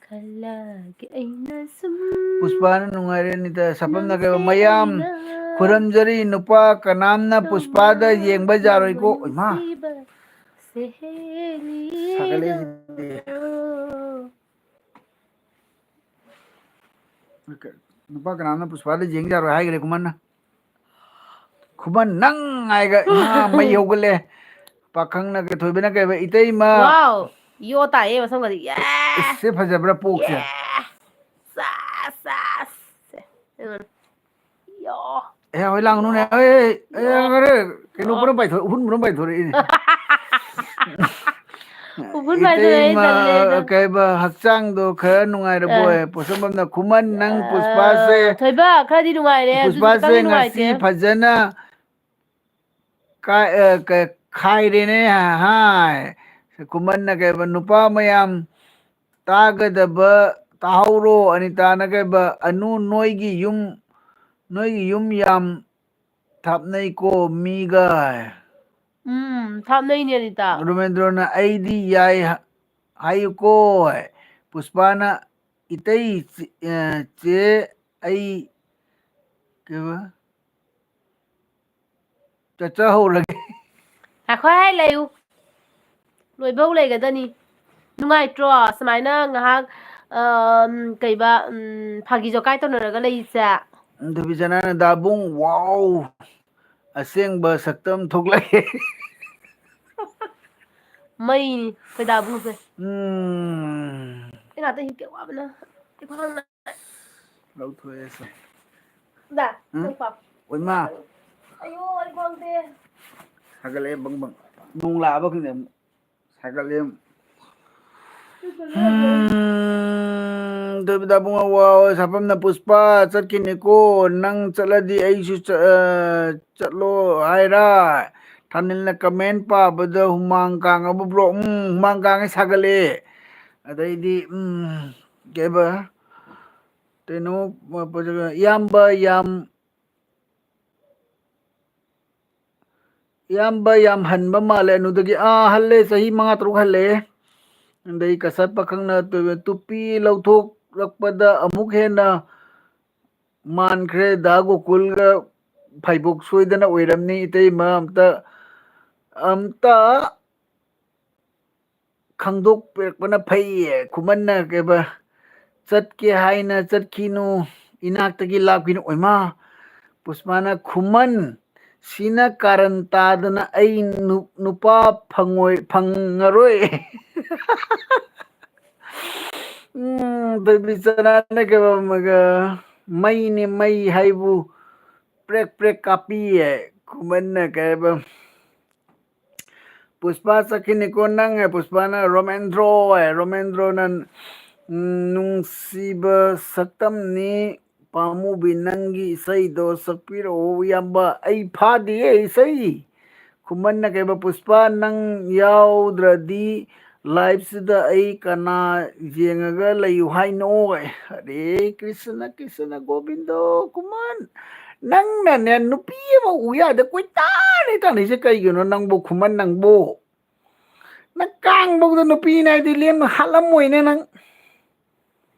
ꯈꯜꯂꯒꯦ ꯑꯩꯅ ꯁꯨꯝ ꯄꯨꯁꯄꯥꯅ ꯅꯨꯡꯉꯥꯏꯔꯦ, ꯑꯅꯤꯇꯥ꯫ ꯁꯄꯝꯅ ꯀꯩꯕ, ꯅꯪꯁꯦ "ꯃꯌꯥꯝ ꯑꯩꯅ ꯈꯨꯔꯝꯖꯔꯤ, ꯅꯨꯄꯥ ꯀꯅꯥꯝꯅ ꯄꯨꯁꯄꯥꯗ ꯌꯦꯡꯕ ꯌꯥꯔꯣꯏꯀꯣ"꯫ ꯏꯃꯥ! ꯅꯨꯡꯁꯤꯕ ꯁꯦꯍꯦꯂꯤꯗꯣ꯫ ꯁꯥꯒꯠꯂꯛꯑꯦ ꯁꯤꯗꯤ꯫ ꯅꯨꯄꯥ ꯀꯅꯥꯝꯅ ꯄꯨꯁꯄꯥꯗ ꯌꯦꯡ ꯌꯥꯔꯣꯏ ꯍꯥꯏꯈ꯭ꯔꯦ ꯈꯨꯃꯟꯅ꯫ ꯈꯨꯃꯟ ꯅꯪ ꯍꯥꯏꯒ ꯏꯃꯥ ꯃꯩ ꯍꯧꯒꯠꯂꯦ꯫ ꯄꯥꯈꯪꯅ ꯀꯩ, ꯊꯣꯏꯕꯅ ꯀꯩꯕ, "ꯏꯇꯩꯃ, ꯋꯥꯎ, ꯌꯣ ꯇꯥꯏꯌꯦ ꯃꯁꯝꯒꯗꯤ꯫ ꯌꯦ! ꯏꯁ, ꯁꯤ ꯐꯖꯕ꯭ꯔꯥ ꯄꯣꯛꯁꯦ?" ꯌꯦ! ꯁꯥꯁ, ꯁꯥꯁ꯫ ꯌꯣ꯫ ꯑꯦ, ꯍꯣꯏ, ꯂꯥꯡꯅꯨꯅꯦ꯫ ꯑꯦ, ꯑꯦ, ꯑꯦ, ꯌꯣ꯫ ꯑꯦ, ꯀꯩꯅꯣ, ꯌꯣ꯫ ꯄꯨꯔꯝ ꯄꯥꯏꯊꯣꯔꯛ-, ꯎꯐꯨꯟ ꯄꯨꯔꯝ ꯄꯥꯏꯊꯣꯔꯛꯏꯅꯦ꯫ ꯎꯐꯨꯟ ꯄꯥꯏꯊꯣꯔꯛꯑꯦ, ꯏꯇꯩꯃ, ꯇꯜꯂꯦꯗ꯫ ꯀꯩꯕ, ꯍꯛꯆꯥꯡꯗꯣ ꯈꯔ ꯅꯨꯡꯉꯥꯏꯔꯕꯣꯏ? ꯑꯦ꯫ ꯄꯣꯠꯁꯝꯕꯝꯅ ꯈꯨꯃꯟ, ꯅꯪ ꯑ, ꯄꯨꯁꯄꯥꯁꯦ, ꯊꯣꯏꯕ, ꯈꯔꯗꯤ ꯅꯨꯡꯉꯥꯏꯔꯦ, ꯑꯗꯨꯁꯨ ꯄꯨꯁꯄꯥꯁꯦ ꯈꯤꯇꯪꯗꯤ ꯉꯁꯤ ꯅꯨꯡꯉꯥꯏꯇꯦ꯫ ꯐꯖꯅ ꯀꯥꯏ-, ꯑ, ꯀ-, ꯈꯥꯏꯔꯦꯅꯦ, ꯍꯥꯏ꯫ ꯈꯨꯃꯟꯅ ꯀꯩꯕ, ꯅꯨꯄꯥ ꯃꯌꯥꯝ ꯇꯥꯒꯗꯕ ꯇꯥꯍꯧꯔꯣ, ꯑꯅꯤꯇꯥꯅ ꯀꯩꯕ, "ꯑꯅꯨ, ꯅꯣꯏꯒꯤ ꯌꯨꯝ, ꯅꯣꯏꯒꯤ ꯌꯨꯝ ꯌꯥꯝ ꯊꯥꯞꯅꯩꯀꯣ ꯃꯤꯒ"꯫ ꯎꯝ, ꯊꯥꯞꯅꯩꯅꯦ, ꯑꯅꯤꯇꯥ꯫ ꯔꯣꯃꯦꯟꯗ꯭ꯔꯣꯅ, "ꯑꯩꯗꯤ ꯌꯥꯏ ꯍꯥ-, ꯍꯥꯏꯌꯨꯀꯣ"꯫ ꯄꯨꯁꯄꯥꯅ, "ꯏꯇꯩ ꯆꯦ-, ꯑ, ꯆꯦ, ꯑꯩ", ꯀꯩꯕ? "ꯆꯠꯆꯍꯧꯔꯒꯦ"꯫ ꯉꯥꯏꯈꯣ ꯍꯥꯏ ꯂꯩꯌꯨ꯫ ꯂꯣꯏꯕꯧ ꯂꯩꯒꯗꯅꯤ꯫ ꯅꯨꯡꯉꯥꯏꯇ꯭ꯔꯣ ꯁꯨꯃꯥꯏꯅ ꯉꯥꯏꯍꯥꯛ, ꯑꯝ, ꯀꯩꯕ, ꯎꯝ, ꯐꯥꯒꯤ ꯖꯣꯀꯥꯏ ꯇꯧꯅꯔꯒ ꯂꯩꯁꯦ? ꯗꯦꯕꯤꯆꯅꯥꯅ, "ꯗꯥꯕꯨꯡ, ꯋꯥꯎ, ꯑꯁꯦꯡꯕ ꯁꯛꯇꯝ ꯊꯣꯛꯂꯛꯑꯦ"꯫ ꯃꯩꯅꯤ ꯑꯩꯈꯣꯏ ꯗꯥꯕꯨꯡꯁꯦ꯫ ꯎꯝ꯫ ꯑꯩ ꯉꯥꯛꯇ ꯍꯤꯞꯀꯦ, ꯋꯥꯕꯅ꯫ ꯑꯩ ꯈ꯭ꯋꯥꯡ ꯅꯥꯏ꯫ ꯂꯧꯊꯣꯛꯑꯦ ꯁꯦ꯫ ꯗꯥ, ꯎꯝ? ꯅꯪ ꯄꯥꯎ꯫ ꯑꯣꯏꯃꯥ꯫ ꯑꯌꯣ, ꯑꯩ ꯈ꯭ꯋꯥꯡ ꯇꯦꯛꯑꯦ꯫ ꯁꯥꯒꯠꯂꯛꯑꯦ ꯕꯪ ꯕꯪ꯫ ꯅꯣꯡ ꯂꯥꯛꯑꯕ ꯈꯪꯗꯦ ꯑꯃꯨꯛ꯫ ꯁꯥꯒꯠꯂꯦ꯫ ꯎꯝ, ꯗꯦꯕꯤꯗꯥ ꯕꯨꯡꯉꯣ, ꯋꯥ, ꯁꯥꯐꯝꯅ ꯄꯨꯁꯄꯥ ꯆꯠꯈꯤꯅꯤꯀꯣ, ꯅꯪ ꯆꯠꯂꯗꯤ ꯑꯩꯁꯨ ꯆ-, ꯑ, ꯆꯠꯂꯣ ꯍꯥꯏꯔ? ꯊꯥꯅꯤꯜꯅ comment ꯄꯥꯕꯗ ꯍꯨꯃꯥꯡ ꯀꯥꯡꯉꯕ bro? ꯎꯝ, ꯍꯨꯃꯥꯡ ꯀꯥꯡꯉꯦ, ꯁꯥꯒꯠꯂꯛꯑꯦ꯫ ꯑꯗꯩꯗꯤ, ꯎꯝ, ꯀꯩꯕ? ꯀꯩꯅꯣ, ꯏꯌꯥꯝꯕ ꯌꯥꯝ ꯏꯌꯥꯝꯕ ꯌꯥꯝ ꯍꯟꯕ ꯃꯥꯜꯂꯦ ꯑꯅꯨꯗꯒꯤ꯫ ꯑꯥ, ꯍꯜꯂꯦ, ꯆꯍꯤ ꯃꯉꯥ ꯇꯔꯨꯛ ꯍꯜꯂꯦ꯫ ꯑꯗꯩ ꯀꯁꯠ ꯄꯥꯈꯪꯅ ꯇꯨ-, ꯇꯨꯄꯤ ꯂꯧꯊꯣꯛꯂꯛꯄꯗ ꯑꯃꯨꯛ ꯍꯦꯟꯅ ꯃꯥꯟꯈ꯭ꯔꯦ꯫ ꯗꯥ ꯒꯣꯀꯨꯜꯒ ꯐꯩꯕꯣꯛ ꯁꯣꯏꯗꯅ ꯑꯣꯏꯔꯝꯅꯤ꯫ ꯏꯇꯩꯃ ꯑꯝꯇ, ꯑꯝꯇ ꯈꯪꯗꯣꯛꯄꯤꯔꯛꯄꯅ ꯐꯩꯌꯦ꯫ ꯈꯨꯃꯟꯅ ꯀꯩꯕ, ꯆꯠꯀꯦ ꯍꯥꯏꯅ ꯆꯠꯈꯤꯅꯨ, ꯏꯅꯥꯛꯇꯒꯤ ꯂꯥꯞꯈꯤꯅꯨ꯫ ꯑꯣꯏꯃꯥ, ꯄꯨꯁꯄꯥꯅ ꯈꯨꯃꯟ, ꯁꯤꯅ ꯀꯥꯔꯟ ꯇꯥꯗꯅ ꯑꯩ ꯅꯨ-, ꯅꯨꯄꯥ ꯐꯪꯉꯣꯏ, ꯐꯪꯉꯔꯣꯏ꯫ ꯎꯝ, ꯕꯦꯕꯤꯆꯥꯅ ꯀꯩꯕ, ꯃꯩꯅꯤ, ꯃꯩ ꯍꯥꯏꯕꯨ ꯄ꯭ꯔꯦꯛ ꯄ꯭ꯔꯦꯛ ꯀꯥꯞꯄꯤꯌꯦ꯫ ꯈꯨꯃꯟꯅ ꯀꯩꯕ, "ꯄꯨꯁꯄꯥ ꯆꯠꯈꯤꯅꯤꯀꯣ ꯅꯪ", ꯍꯥꯏ꯫ ꯄꯨꯁꯄꯥꯅ, "ꯔꯣꯃꯦꯟꯗ꯭ꯔꯣ", ꯍꯥꯏ꯫ ꯔꯣꯃꯦꯟꯗ꯭ꯔꯣꯅ, "ꯎꯝ, ꯅꯨꯡꯁꯤꯕ ꯁꯛꯇꯝꯅꯤ ꯄꯥꯝꯃꯨꯕꯤ, ꯅꯪꯒꯤ ꯏꯁꯩꯗꯣ ꯁꯛꯄꯤꯔꯛꯑꯣ ꯏꯌꯥꯝꯕ, ꯑꯩ ꯐꯥꯗꯤꯌꯦ ꯏꯁꯩ"꯫ ꯈꯨꯃꯟꯅ ꯀꯩꯕ, "ꯄꯨꯁꯄꯥ, ꯅꯪ ꯌꯥꯎꯗ꯭ꯔꯗꯤ ꯂꯥꯏꯐꯁꯤꯗ ꯑꯩ ꯀꯅꯥ ꯌꯦꯡꯉꯒ ꯂꯩꯌꯨ ꯍꯥꯏꯅꯣ?" ꯍꯔꯦ ꯀ꯭ꯔꯤꯁꯅ, ꯀ꯭ꯔꯤꯁꯅ ꯒꯣꯕꯤꯟꯗꯣ꯫ ꯈꯨꯃꯟ, ꯅꯪꯅꯅꯦ ꯅꯨꯄꯤ ꯑꯃ ꯎ ꯌꯥꯗ ꯀꯣꯏꯇꯥꯟ ꯍꯦꯛ ꯇꯥꯟꯅꯩꯁꯦ ꯀꯩꯒꯤꯅꯣ ꯅꯪꯕꯨ, ꯈꯨꯃꯟ ꯅꯪꯕꯨ? ꯅꯪ ꯀꯥꯡꯐꯧꯗ ꯅꯨꯄꯤꯅꯦ ꯍꯥꯏꯗꯤ ꯂꯦꯝꯅ ꯍꯥꯠꯂꯝꯃꯣꯏꯅꯦ ꯅꯪ꯫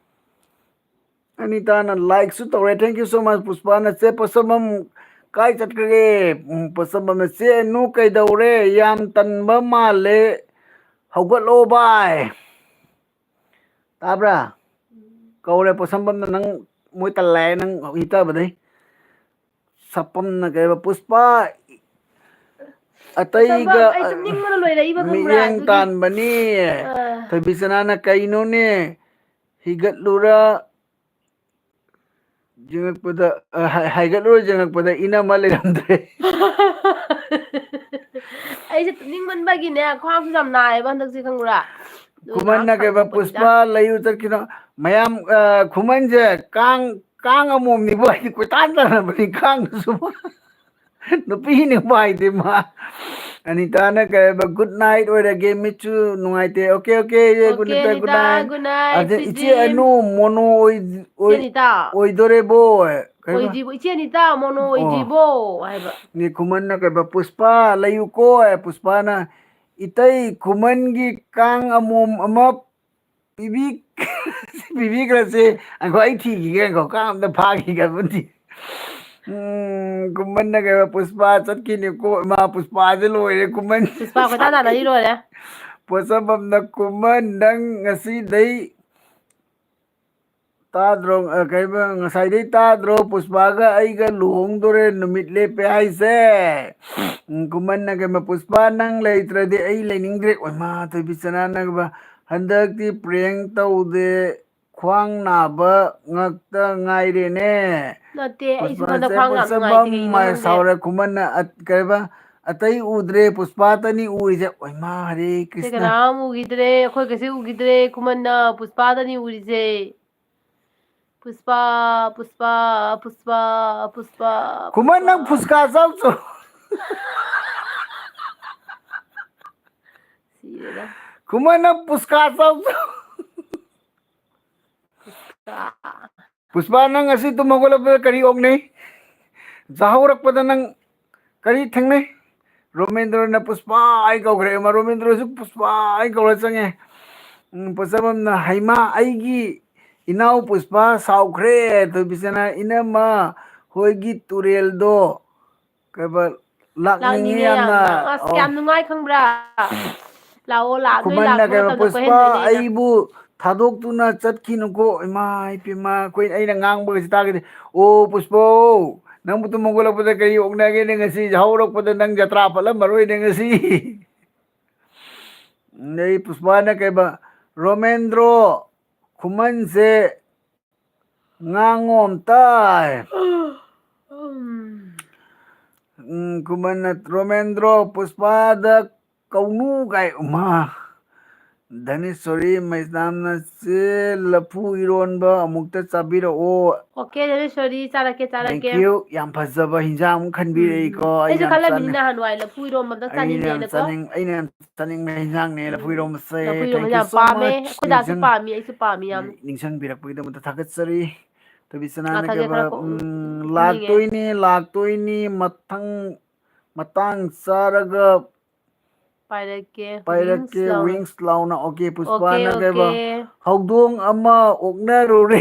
ꯑꯅꯤꯇꯥꯅ ꯂꯥꯏꯛꯁꯨ ꯇꯧꯔꯦ꯫ Thank you so much, ꯄꯨꯁꯄꯥꯅ꯫ ꯆꯦ ꯄꯣꯠꯁꯝꯕꯝ ꯀꯥꯏ ꯆꯠꯈ꯭ꯔꯒꯦ? ꯎꯝ, ꯄꯣꯠꯁꯝꯕꯝꯅ, "ꯆꯦ ꯑꯅꯨ ꯀꯩꯗꯧꯔꯦ? ꯌꯥꯝ ꯇꯟꯕ ꯃꯥꯜꯂꯦ꯫ ꯍꯧꯒꯠꯂꯣ ꯚꯥꯏ"꯫ ꯇꯥꯕ꯭ꯔꯥ? ꯀꯧꯔꯦ ꯄꯣꯠꯁꯝꯕꯝꯅ, "ꯅꯪ ꯃꯣꯏ ꯇꯜꯂꯦ ꯍꯥꯏ, ꯅꯪ ꯍꯤꯇꯕꯗꯩ"꯫ ꯁꯄꯝꯅ ꯀꯩꯕ, "ꯄꯨꯁꯄꯥ, ꯑꯇꯩꯒ, ꯄꯣꯠꯁꯝꯕꯝ, ꯑꯩ ꯇꯨꯝꯅꯤꯡꯕꯅ ꯂꯣꯏꯔꯛꯏꯕ, ꯈꯪꯕ꯭ꯔꯥ? ꯃꯤꯠꯌꯦꯡ ꯑꯗꯨꯒꯤ ꯇꯥꯟꯕꯅꯤ"꯫ ꯑꯥ꯫ ꯊꯣꯏꯕꯤꯆꯅꯥꯅ, "ꯀꯩꯅꯣꯅꯦ? ꯍꯤꯒꯠꯂꯨꯔ ꯌꯦꯡꯉꯛꯄꯗ, ꯑ, ꯍꯥꯏ-, ꯍꯥꯏꯒꯠꯂꯨꯔ ꯌꯦꯡꯉꯛꯄꯗ ꯏꯅꯝꯃ ꯂꯩꯔꯝꯗ꯭ꯔꯦ"꯫ ꯑꯩꯁꯦ ꯇꯨꯝꯅꯤꯡꯃꯟꯕꯒꯤꯅꯦ, ꯈ꯭ꯋꯥꯡꯁꯨ ꯌꯥꯝ ꯅꯥꯏꯌꯦꯕ ꯍꯟꯗꯛꯁꯦ, ꯈꯪꯕ꯭ꯔꯥ? ꯑꯗꯨ ꯈꯨꯃꯟꯅ ꯉꯥꯏꯍꯥꯛ ꯀꯩꯕ, ꯁꯪꯕ ꯄꯣꯠꯅꯤꯗ꯫ "ꯄꯨꯁꯄꯥ ꯂꯩꯌꯨ ꯆꯠꯈꯤꯅꯣ"꯫ ꯃꯌꯥꯝ, ꯑ, ꯈꯨꯃꯟꯁꯦ ꯀꯥꯡ, ꯀꯥꯡ ꯑꯃꯣꯝꯅꯤꯕꯨ ꯑꯩꯗꯤ ꯀꯣꯏꯇꯥꯟ ꯇꯥꯟꯅꯕꯅꯤ ꯀꯥꯡꯗꯁꯨ꯫ ꯅꯨꯄꯤꯅꯤ ꯎꯄꯥꯏꯗꯤ ꯃꯥ꯫ ꯑꯅꯤꯇꯥꯅ ꯀꯩ ꯍꯥꯏꯕ, "Good night ꯑꯣꯏꯔꯒꯦ, ꯃꯤꯠꯁꯨ ꯅꯨꯡꯉꯥꯏꯇꯦ"꯫ Okay, okay, good night, good night꯫ ꯑꯗ ꯏꯆꯦ ꯑꯅꯨ, ꯃꯣꯅꯣ ꯑꯣꯏ-, ꯑꯣꯏ-, ꯑꯣꯏꯗꯣꯔꯦꯕꯣ꯫ ꯀꯩꯕ? ꯑꯣꯏꯗ꯭ꯔꯤꯕꯣ, ꯏꯆꯦ ꯑꯅꯤꯇꯥ, ꯃꯣꯅꯣ ꯑꯣ꯫ ꯑꯣꯏꯗ꯭ꯔꯤꯕꯣ ꯍꯥꯏꯕ꯫ ꯅꯦ ꯈꯨꯃꯟꯅ ꯀꯩꯕ, "ꯄꯨꯁꯄꯥ ꯂꯩꯌꯨꯀꯣ"꯫ ꯄꯨꯁꯄꯥꯅ, "ꯏꯇꯩ ꯈꯨꯃꯟꯒꯤ ꯀꯥꯡ ꯑꯃꯣꯝ ꯑꯃ ꯄꯤꯕꯤ-, ꯄꯤꯕꯤꯈ꯭ꯔꯁꯦ꯫ ꯉꯥꯏꯈꯣ, ꯑꯩ ꯊꯤꯈꯤꯒꯦ, ꯉꯥꯏꯈꯣ, ꯀꯥꯡ ꯑꯝꯇ ꯐꯥꯈꯤꯒꯦ ꯑꯃꯗꯤ"꯫ ꯎꯝ, ꯈꯨꯃꯟꯅ ꯀꯩꯕ, "ꯄꯨꯁꯄꯥ ꯆꯠꯈꯤꯅꯤꯀꯣ"꯫ ꯏꯃꯥ, ꯄꯨꯁꯄꯥꯁꯦ ꯂꯣꯏꯔꯦ, ꯈꯨꯃꯟ꯫ ꯄꯨꯁꯄꯥ ꯀꯣꯏꯇꯥꯟ ꯇꯥꯟꯅꯔꯤ ꯂꯣꯏꯔꯦ꯫ ꯄꯣꯠꯁꯝꯕꯝꯅ, "ꯈꯨꯃꯟ, ꯅꯪ ꯉꯁꯤꯗꯩ ꯇꯥꯗ꯭ꯔꯣ? ꯑ, ꯀꯩꯕ, ꯉꯁꯥꯏꯗꯩ ꯇꯥꯗ꯭ꯔꯣ? ꯄꯨꯁꯄꯥꯒ ꯑꯩꯒ ꯂꯨꯍꯣꯡꯗꯣꯔꯦ ꯅꯨꯃꯤꯠ ꯂꯦꯞꯄꯦ ꯍꯥꯏꯁꯦ꯫ ꯎꯝ, ꯈꯨꯃꯟꯅ ꯀꯩꯕ, "ꯄꯨꯁꯄꯥ, ꯅꯪ ꯂꯩꯇ꯭ꯔꯗꯤ ꯑꯩ ꯂꯩꯅꯤꯡꯗ꯭ꯔꯦ"꯫ ꯑꯣꯏꯃꯥ, ꯊꯣꯏꯕꯤꯆꯅꯥꯅ ꯀꯩꯕ, "ꯍꯟꯗꯛꯇꯤ ꯄ꯭ꯔꯦꯡ ꯇꯧꯗꯦ, ꯈ꯭ꯋꯥꯡ ꯅꯥꯕ ꯉꯛꯇ ꯉꯥꯏꯔꯦꯅꯦ"꯫ ꯅꯠꯇꯦ, ꯑꯩꯁꯨ ꯍꯟꯗꯛ ꯄꯨꯁꯄꯥꯁꯦ ꯈ꯭ꯋꯥꯡ ꯌꯥꯝ ꯄꯨꯁꯄꯥ ꯅꯨꯡꯉꯥꯏꯇꯦ, ꯀꯩꯒꯤꯅꯣ ꯃꯥꯏ ꯈꯪꯗꯦ꯫ ꯁꯥꯎꯔꯦ꯫ ꯈꯨꯃꯟꯅ, ꯑ, ꯀꯩꯕ, "ꯑꯇꯩ ꯎꯗ꯭ꯔꯦ, ꯄꯨꯁꯄꯥꯇꯅꯤ ꯎꯔꯤꯁꯦ"꯫ ꯑꯣꯏꯃꯥ, ꯍꯔꯦ ꯁꯦ ꯀ꯭ꯔꯤꯁꯅ꯫ ꯀꯅꯥꯝ ꯎꯈꯤꯗ꯭ꯔꯦ, ꯑꯩꯈꯣꯏ ꯀꯩꯁꯨ ꯎꯈꯤꯗ꯭ꯔꯦ꯫ ꯈꯨꯃꯟꯅ ꯄꯨꯁꯄꯥꯗꯅꯤ ꯎꯔꯤꯁꯦ꯫ ꯄꯨꯁꯄꯥ, ꯄꯨꯁꯄꯥ, ꯄꯨꯁꯄꯥ, ꯄꯨꯁꯄꯥ, ꯈꯨꯃꯟ, ꯅꯪ ꯄꯨꯁꯄꯥ꯫ ꯐꯨꯁꯀꯥ ꯆꯥꯎꯆꯣ꯫ ꯁꯤꯔꯦꯗ꯫ ꯈꯨꯃꯟ, ꯅꯪ ꯐꯨꯁꯀꯥ ꯆꯥꯎꯆꯣ꯫ ꯐꯨꯁꯀꯥ꯫ ꯄꯨꯁꯄꯥ, ꯅꯪ ꯉꯁꯤ ꯇꯨꯝ ꯍꯧꯒꯠꯂꯛꯄꯗ ꯀꯔꯤ ꯑꯣꯛꯅꯩ? ꯆꯥꯍꯧꯔꯛꯄꯗ ꯅꯪ ꯀꯔꯤ ꯊꯦꯡꯅꯩ? ꯔꯣꯃꯦꯟꯗ꯭ꯔꯣꯅ ꯄꯨꯁꯄꯥ ꯑꯩ ꯀꯧꯈ꯭ꯔꯦ꯫ ꯃꯥ ꯔꯣꯃꯦꯟꯗ꯭ꯔꯣꯁꯨ ꯄꯨꯁꯄꯥ ꯑꯩ ꯀꯧꯔ ꯆꯪꯉꯦ꯫ ꯎꯝ, ꯄꯣꯠꯁꯝꯕꯝꯅ, "ꯍꯩꯃꯥ, ꯑꯩꯒꯤ ꯏꯅꯥꯎ ꯄꯨꯁꯄꯥ ꯁꯥꯎꯈ꯭ꯔꯦ"꯫ ꯊꯣꯏꯕꯤꯆꯅ, "ꯏꯅꯝꯃ ꯍꯣꯏꯒꯤ ꯇꯨꯔꯦꯜꯗꯣ ꯀꯩꯕ, ꯂꯥꯛꯅꯤꯡꯉꯦ ꯂꯥꯛꯅꯤꯡꯉꯦ ꯌꯥꯝꯅ"꯫ ꯌꯥꯝꯅ꯫ ꯑꯁ, ꯑꯣ꯫ ꯌꯥꯝ ꯅꯨꯡꯉꯥꯏ ꯈꯪꯕ꯭ꯔꯥ? ꯂꯥꯛꯑꯣ, ꯂꯥꯛꯑꯣ, ꯅꯣꯏ ꯈꯨꯃꯟꯅ ꯂꯥꯛꯄ ꯀꯩꯕ, ꯃꯇꯝꯗ "ꯄꯨꯁꯄꯥ, ꯀꯣꯏꯍꯟꯗꯣꯏꯅꯦ ꯑꯩꯅ꯫ ꯑꯩꯕꯨ ꯊꯥꯗꯣꯛꯇꯨꯅ ꯆꯠꯈꯤꯅꯨꯀꯣ"꯫ ꯏꯃꯥ ꯏꯄꯦꯝꯃ, ꯑꯩꯈꯣꯏ, ꯑꯩꯅ ꯉꯥꯡꯕꯒꯁꯦ ꯇꯥꯒꯗꯤ, "ꯑꯣ ꯄꯨꯁꯄꯥ, ꯅꯪꯕꯨ ꯇꯨꯝ ꯍꯧꯒꯠꯂꯛꯄꯗ ꯀꯔꯤ ꯑꯣꯛꯅꯒꯦꯅꯦ ꯉꯁꯤ? ꯌꯥꯍꯧꯔꯛꯄꯗ ꯅꯪ ꯖꯇ꯭ꯔꯥ ꯐꯠꯂꯝꯃꯔꯣꯏꯅꯦ ꯉꯁꯤ"꯫ ꯑꯗꯩ ꯄꯨꯁꯄꯥꯅ ꯀꯩꯕ, "ꯔꯣꯃꯦꯟꯗ꯭ꯔꯣ, ꯈꯨꯃꯟꯁꯦ ꯉꯥꯡꯉꯣ ꯑꯝꯇ"꯫ ꯎꯝ꯫ ꯎꯝ, ꯈꯨꯃꯟꯅ, "ꯔꯣꯃꯦꯟꯗ꯭ꯔꯣ, ꯄꯨꯁꯄꯥꯗ ꯀꯧꯅꯨ" ꯀꯥꯏ꯫ ꯎꯃꯥ꯫ ꯙꯅꯦꯁꯣꯔꯤ ꯃꯩꯁꯅꯥꯝꯅ, "ꯆꯦ, ꯂꯐꯨ ꯏꯔꯣꯟꯕ ꯑꯃꯨꯛꯇ ꯆꯥꯕꯤꯔꯛꯑꯣ"꯫ ꯑꯣꯀꯦ, ꯙꯅꯦꯁꯣꯔꯤ, ꯆꯥꯔꯛꯀꯦ, ꯆꯥꯔꯛꯀꯦ꯫ Thank you꯫ ꯌꯥꯝ ꯐꯖꯕ ꯍꯤꯟꯖꯥꯡ ꯑꯃ ꯈꯟꯕꯤꯔꯛꯏꯀꯣ꯫ ꯎꯝ꯫ ꯑꯩ ꯑꯩꯁꯨ ꯌꯥꯝ ꯈꯜꯂꯝꯃꯤꯅꯤ ꯆꯥꯅꯤꯡ-, ꯅꯍꯥꯟꯋꯥꯏ ꯂꯐꯨ ꯏꯔꯣꯝꯕ ꯑꯝꯇ ꯑꯩꯅ ꯌꯥꯝ ꯆꯥꯅꯤꯡꯉꯦꯅꯀꯣ꯫ ꯆꯥꯅꯤꯡ-, ꯑꯩꯅ ꯌꯥꯝ ꯆꯥꯅꯤꯡꯕ ꯍꯤꯟꯖꯥꯡꯅꯦ ꯂꯐꯨ ꯎꯝ꯫ ꯏꯔꯣꯝꯕꯁꯦ꯫ ꯂꯐꯨ ꯏꯔꯣꯝꯕ Thank you ꯌꯥꯝ so ꯄꯥꯝꯃꯦ꯫ much꯫ ꯑꯩꯈꯣꯏ ꯗꯥꯁꯨ ꯅꯤꯡꯁꯤꯡ-, ꯄꯥꯝꯃꯤ, ꯑꯩꯁꯨ ꯄꯥꯝꯃꯤ ꯌꯥꯝꯅ꯫ ꯅꯤꯡꯁꯤꯡꯕꯤꯔꯛꯄꯒꯤꯗꯃꯛꯇ ꯊꯥꯒꯠꯆꯔꯤ꯫ ꯊꯣꯏꯕꯤꯆꯅꯥꯅ ꯉꯥꯛꯊꯪꯁꯦ ꯀꯩꯕ, ꯈꯔ ꯀꯣꯛ ꯎꯝ, ꯅꯤꯡꯉꯦ꯫ "ꯂꯥꯛꯇꯣꯏꯅꯤ, ꯂꯥꯛꯇꯣꯏꯅꯤ, ꯃꯊꯪ ꯃꯇꯥꯡ ꯆꯥꯔꯒ ꯄꯥꯏꯔꯛꯀꯦ, ꯄꯥꯏꯔꯛꯀꯦ, wings ꯂꯥꯎꯅ"꯫ Wings ꯂꯥꯎꯅ꯫ ꯑꯣꯀꯦ, ꯑꯣꯀꯦ, ꯄꯨꯁꯄꯥꯅ ꯀꯩꯕ, ꯑꯣꯀꯦ꯫ "ꯍꯧꯗꯣꯡ ꯑꯃ ꯑꯣꯛꯅꯔꯨꯔꯦ"꯫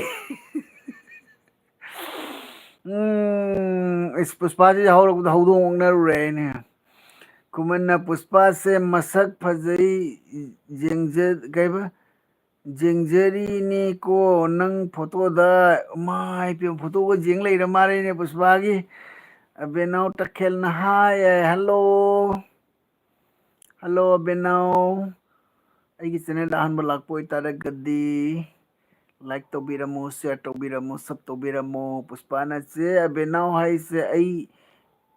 ꯎꯝ, ꯏꯁ, ꯄꯨꯁꯄꯥꯁꯤ ꯌꯥꯍꯧꯔꯛꯄꯗ ꯍꯧꯗꯣꯡ ꯑꯣꯛꯅꯔꯨꯔꯦ ꯍꯥꯏꯅꯦ꯫ ꯈꯨꯃꯟꯅ, "ꯄꯨꯁꯄꯥꯁꯦ ꯃꯁꯛ ꯐꯖꯩ, ꯌꯦꯡꯖ-", ꯀꯩꯕ? ꯌꯦꯡꯖꯔꯤꯅꯤꯀꯣ ꯅꯪ ꯐꯣꯇꯣꯗ꯫ ꯃꯥꯏ ꯄꯦꯝ, ꯐꯣꯇꯣꯒ ꯌꯦꯡ ꯂꯩꯔ ꯃꯥꯜꯂꯦꯅꯦ ꯄꯨꯁꯄꯥꯒꯤ꯫ ꯑꯕꯦꯅꯥꯎ ꯇꯈꯦꯜꯅ ꯍꯥꯏ, ꯍꯜꯂꯣ꯫ ꯍꯜꯂꯣ ꯑꯕꯦꯅꯥꯎ꯫ ꯑꯩꯒꯤ ꯆꯦꯅꯦꯜꯗ ꯑꯍꯥꯟꯕ ꯂꯥꯛꯄ ꯑꯣꯏꯇꯥꯔꯒꯗꯤ ꯂꯥꯏꯛ ꯇꯧꯕꯤꯔꯝꯃꯨ, ꯁꯤꯌꯔ ꯇꯧꯕꯤꯔꯝꯃꯨ, ꯁꯕ ꯇꯧꯕꯤꯔꯝꯃꯨ꯫ ꯄꯨꯁꯄꯥꯅ ꯆꯦ ꯑꯕꯦꯅꯥꯎ ꯍꯥꯏꯁꯦ ꯑꯩ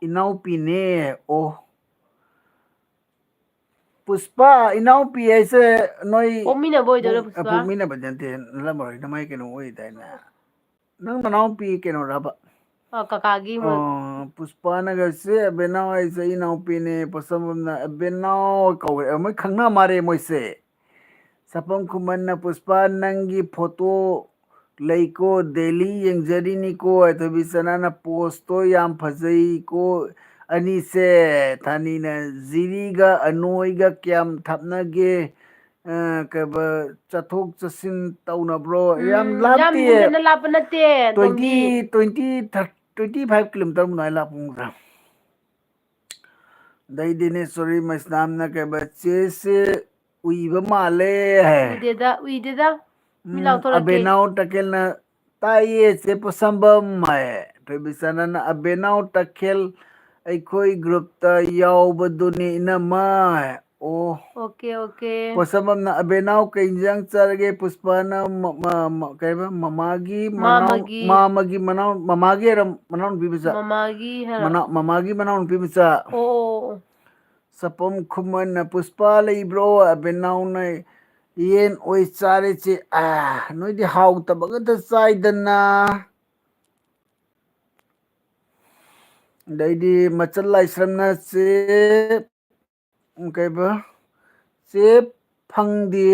ꯏꯅꯥꯎꯄꯤꯅꯦ꯫ ꯑꯣ꯫ ꯄꯨꯁꯄꯥ, ꯏꯅꯥꯎꯄꯤ ꯍꯥꯏꯁꯦ ꯅꯣꯏ ꯄꯣꯛꯃꯤꯟꯅꯕ ꯑꯣꯏꯗꯣꯏꯔꯥ, ꯄꯣꯛ-, ꯄꯨꯁꯄꯥ? ꯄꯣꯛꯃꯤꯟꯅꯕꯗꯤ ꯅꯠꯇꯦ, ꯅꯠꯂꯝꯃꯔꯣꯏ, ꯅꯃꯥꯏ ꯀꯩꯅꯣ ꯑꯣꯏꯗꯥꯏꯅꯦ? ꯅꯪ ꯅꯅꯥꯎꯄꯤ ꯀꯩꯅꯣꯔꯕ? ꯑ, ꯀꯀꯥꯒꯤ ꯃꯣꯏ꯫ ꯑꯣ, ꯄꯨꯁꯄꯥꯅꯒ ꯆꯦ ꯑꯕꯦꯅꯥꯎ ꯍꯥꯏꯁꯦ ꯑꯩ ꯏꯅꯥꯎꯄꯤꯅꯦ, ꯄꯣꯠꯁꯝꯕꯝꯅ ꯑꯕꯦꯅꯥꯎ ꯀꯧꯋꯦ꯫ ꯑ, ꯃꯣꯏ ꯈꯪꯅ ꯃꯥꯜꯂꯦ ꯃꯣꯏꯁꯦ꯫ ꯁꯥꯄꯝ ꯈꯨꯃꯟꯅ ꯄꯨꯁꯄꯥ ꯅꯪꯒꯤ ꯐꯣꯇꯣ ꯂꯩꯀꯣ, ꯗꯦꯂꯤ ꯌꯦꯡꯖꯔꯤꯅꯤꯀꯣ꯫ ꯑꯊꯣꯏꯕꯤ ꯆꯅꯥꯅ ꯄꯣꯁꯇꯣ ꯌꯥꯝ ꯐꯖꯩꯀꯣ꯫ ꯑꯅꯤꯁꯦ ꯊꯥꯅꯤꯅ ꯖꯤꯔꯤꯒ ꯑꯅꯣꯏꯒ ꯀꯌꯥꯝ ꯊꯥꯞꯅꯒꯦ? ꯑ, ꯀꯩꯕ, ꯆꯠꯊꯣꯛ ꯆꯠꯁꯤꯟ ꯇꯧꯅꯕ꯭ꯔꯣ? ꯌꯥꯝ ꯎꯝ, ꯌꯥꯝ ꯂꯥꯞꯇꯦ꯫ ꯍꯦꯟꯅ ꯂꯥꯞꯄ ꯅꯠꯇꯦ, ꯇ꯭ꯋꯦꯟꯇꯤ, ꯇꯣꯝꯕꯤ꯫ ꯇ꯭ꯋꯦꯟꯇꯤ, ꯊꯥꯔ-, ꯇ꯭ꯋꯦꯟꯇꯤ ꯐꯥꯏꯚ ꯀꯤꯂꯣꯃꯤꯇꯔ ꯑꯗꯨꯃꯥꯏꯅ ꯂꯥꯞꯄ ꯈꯣꯡꯗ꯫ ꯑꯗꯩꯗꯤꯅꯦ, ꯁꯣꯔꯤ ꯃꯩꯁꯅꯥꯝꯅ ꯀꯩꯕ, ꯆꯦꯁꯦ ꯎꯏꯕ ꯃꯥꯜꯂꯦ ꯍꯥꯏ꯫ ꯎꯏꯗꯦꯗ, ꯎꯏꯗꯦꯗ꯫ ꯃꯤ ꯎꯝ, ꯂꯥꯎꯊꯣꯔꯛꯀꯦ꯫ ꯑꯕꯦꯅꯥꯎ ꯇꯀꯦꯜꯅ ꯇꯥꯏꯌꯦ ꯆꯦ ꯄꯣꯁꯝꯕꯝ ꯍꯥꯏ꯫ ꯊꯣꯏꯕꯤꯆꯥꯅꯅ ꯑꯕꯦꯅꯥꯎ ꯇꯈꯦꯜ ꯑꯩꯈꯣꯏ ꯒ꯭ꯔꯨꯞꯇ ꯌꯥꯎꯕꯗꯨꯅꯤ ꯏꯅꯝꯃ ꯍꯥꯏ꯫ ꯑꯣ꯫ Okay, okay. ꯄꯣꯁꯝꯕꯝꯅ ꯑꯕꯦꯅꯥꯎ ꯀꯩ ꯏꯟꯖꯥꯡ ꯆꯥꯔꯒꯦ? ꯄꯨꯁꯄꯥꯅ ꯃ-, ꯃ-, ꯃ-, ꯀꯩ ꯍꯥꯏꯕ? ꯃꯃꯥꯒꯤ ꯃꯅꯥꯎ-, ꯃꯥꯃꯒꯤ꯫ ꯃꯥꯃꯒꯤ ꯃꯅꯥꯎ-, ꯃꯃꯥꯒꯤ ꯍꯥꯏꯔ ꯃꯅꯥꯎꯅꯨꯄꯤ ꯃꯆꯥ? ꯃꯃꯥꯒꯤ ꯍꯥꯏꯔ? ꯃꯅꯥꯎ-, ꯃꯃꯥꯒꯤ ꯃꯅꯥꯎꯅꯨꯄꯤ ꯃꯆꯥ꯫ ꯑꯣ, ꯑꯣ, ꯑꯣ꯫ ꯁꯄꯝ ꯈꯨꯃꯟꯅ ꯄꯨꯁꯄꯥ ꯂꯩꯕ꯭ꯔꯣ? ꯑꯕꯦꯅꯥꯎꯅ ꯌꯦꯟ ꯑꯣꯏ ꯆꯥꯔꯦ ꯆꯦ꯫ ꯑꯥ, ꯅꯣꯏꯗꯤ ꯍꯥꯎꯇꯕ ꯉꯥꯛꯇ ꯆꯥꯏꯗꯅ꯫ ꯑꯗꯩꯗꯤ ꯃꯆꯜ ꯂꯥꯏꯁ꯭ꯔꯝꯅ ꯆꯦ, ꯎꯝ, ꯀꯩꯕ? ꯆꯦ ꯐꯪꯗꯦ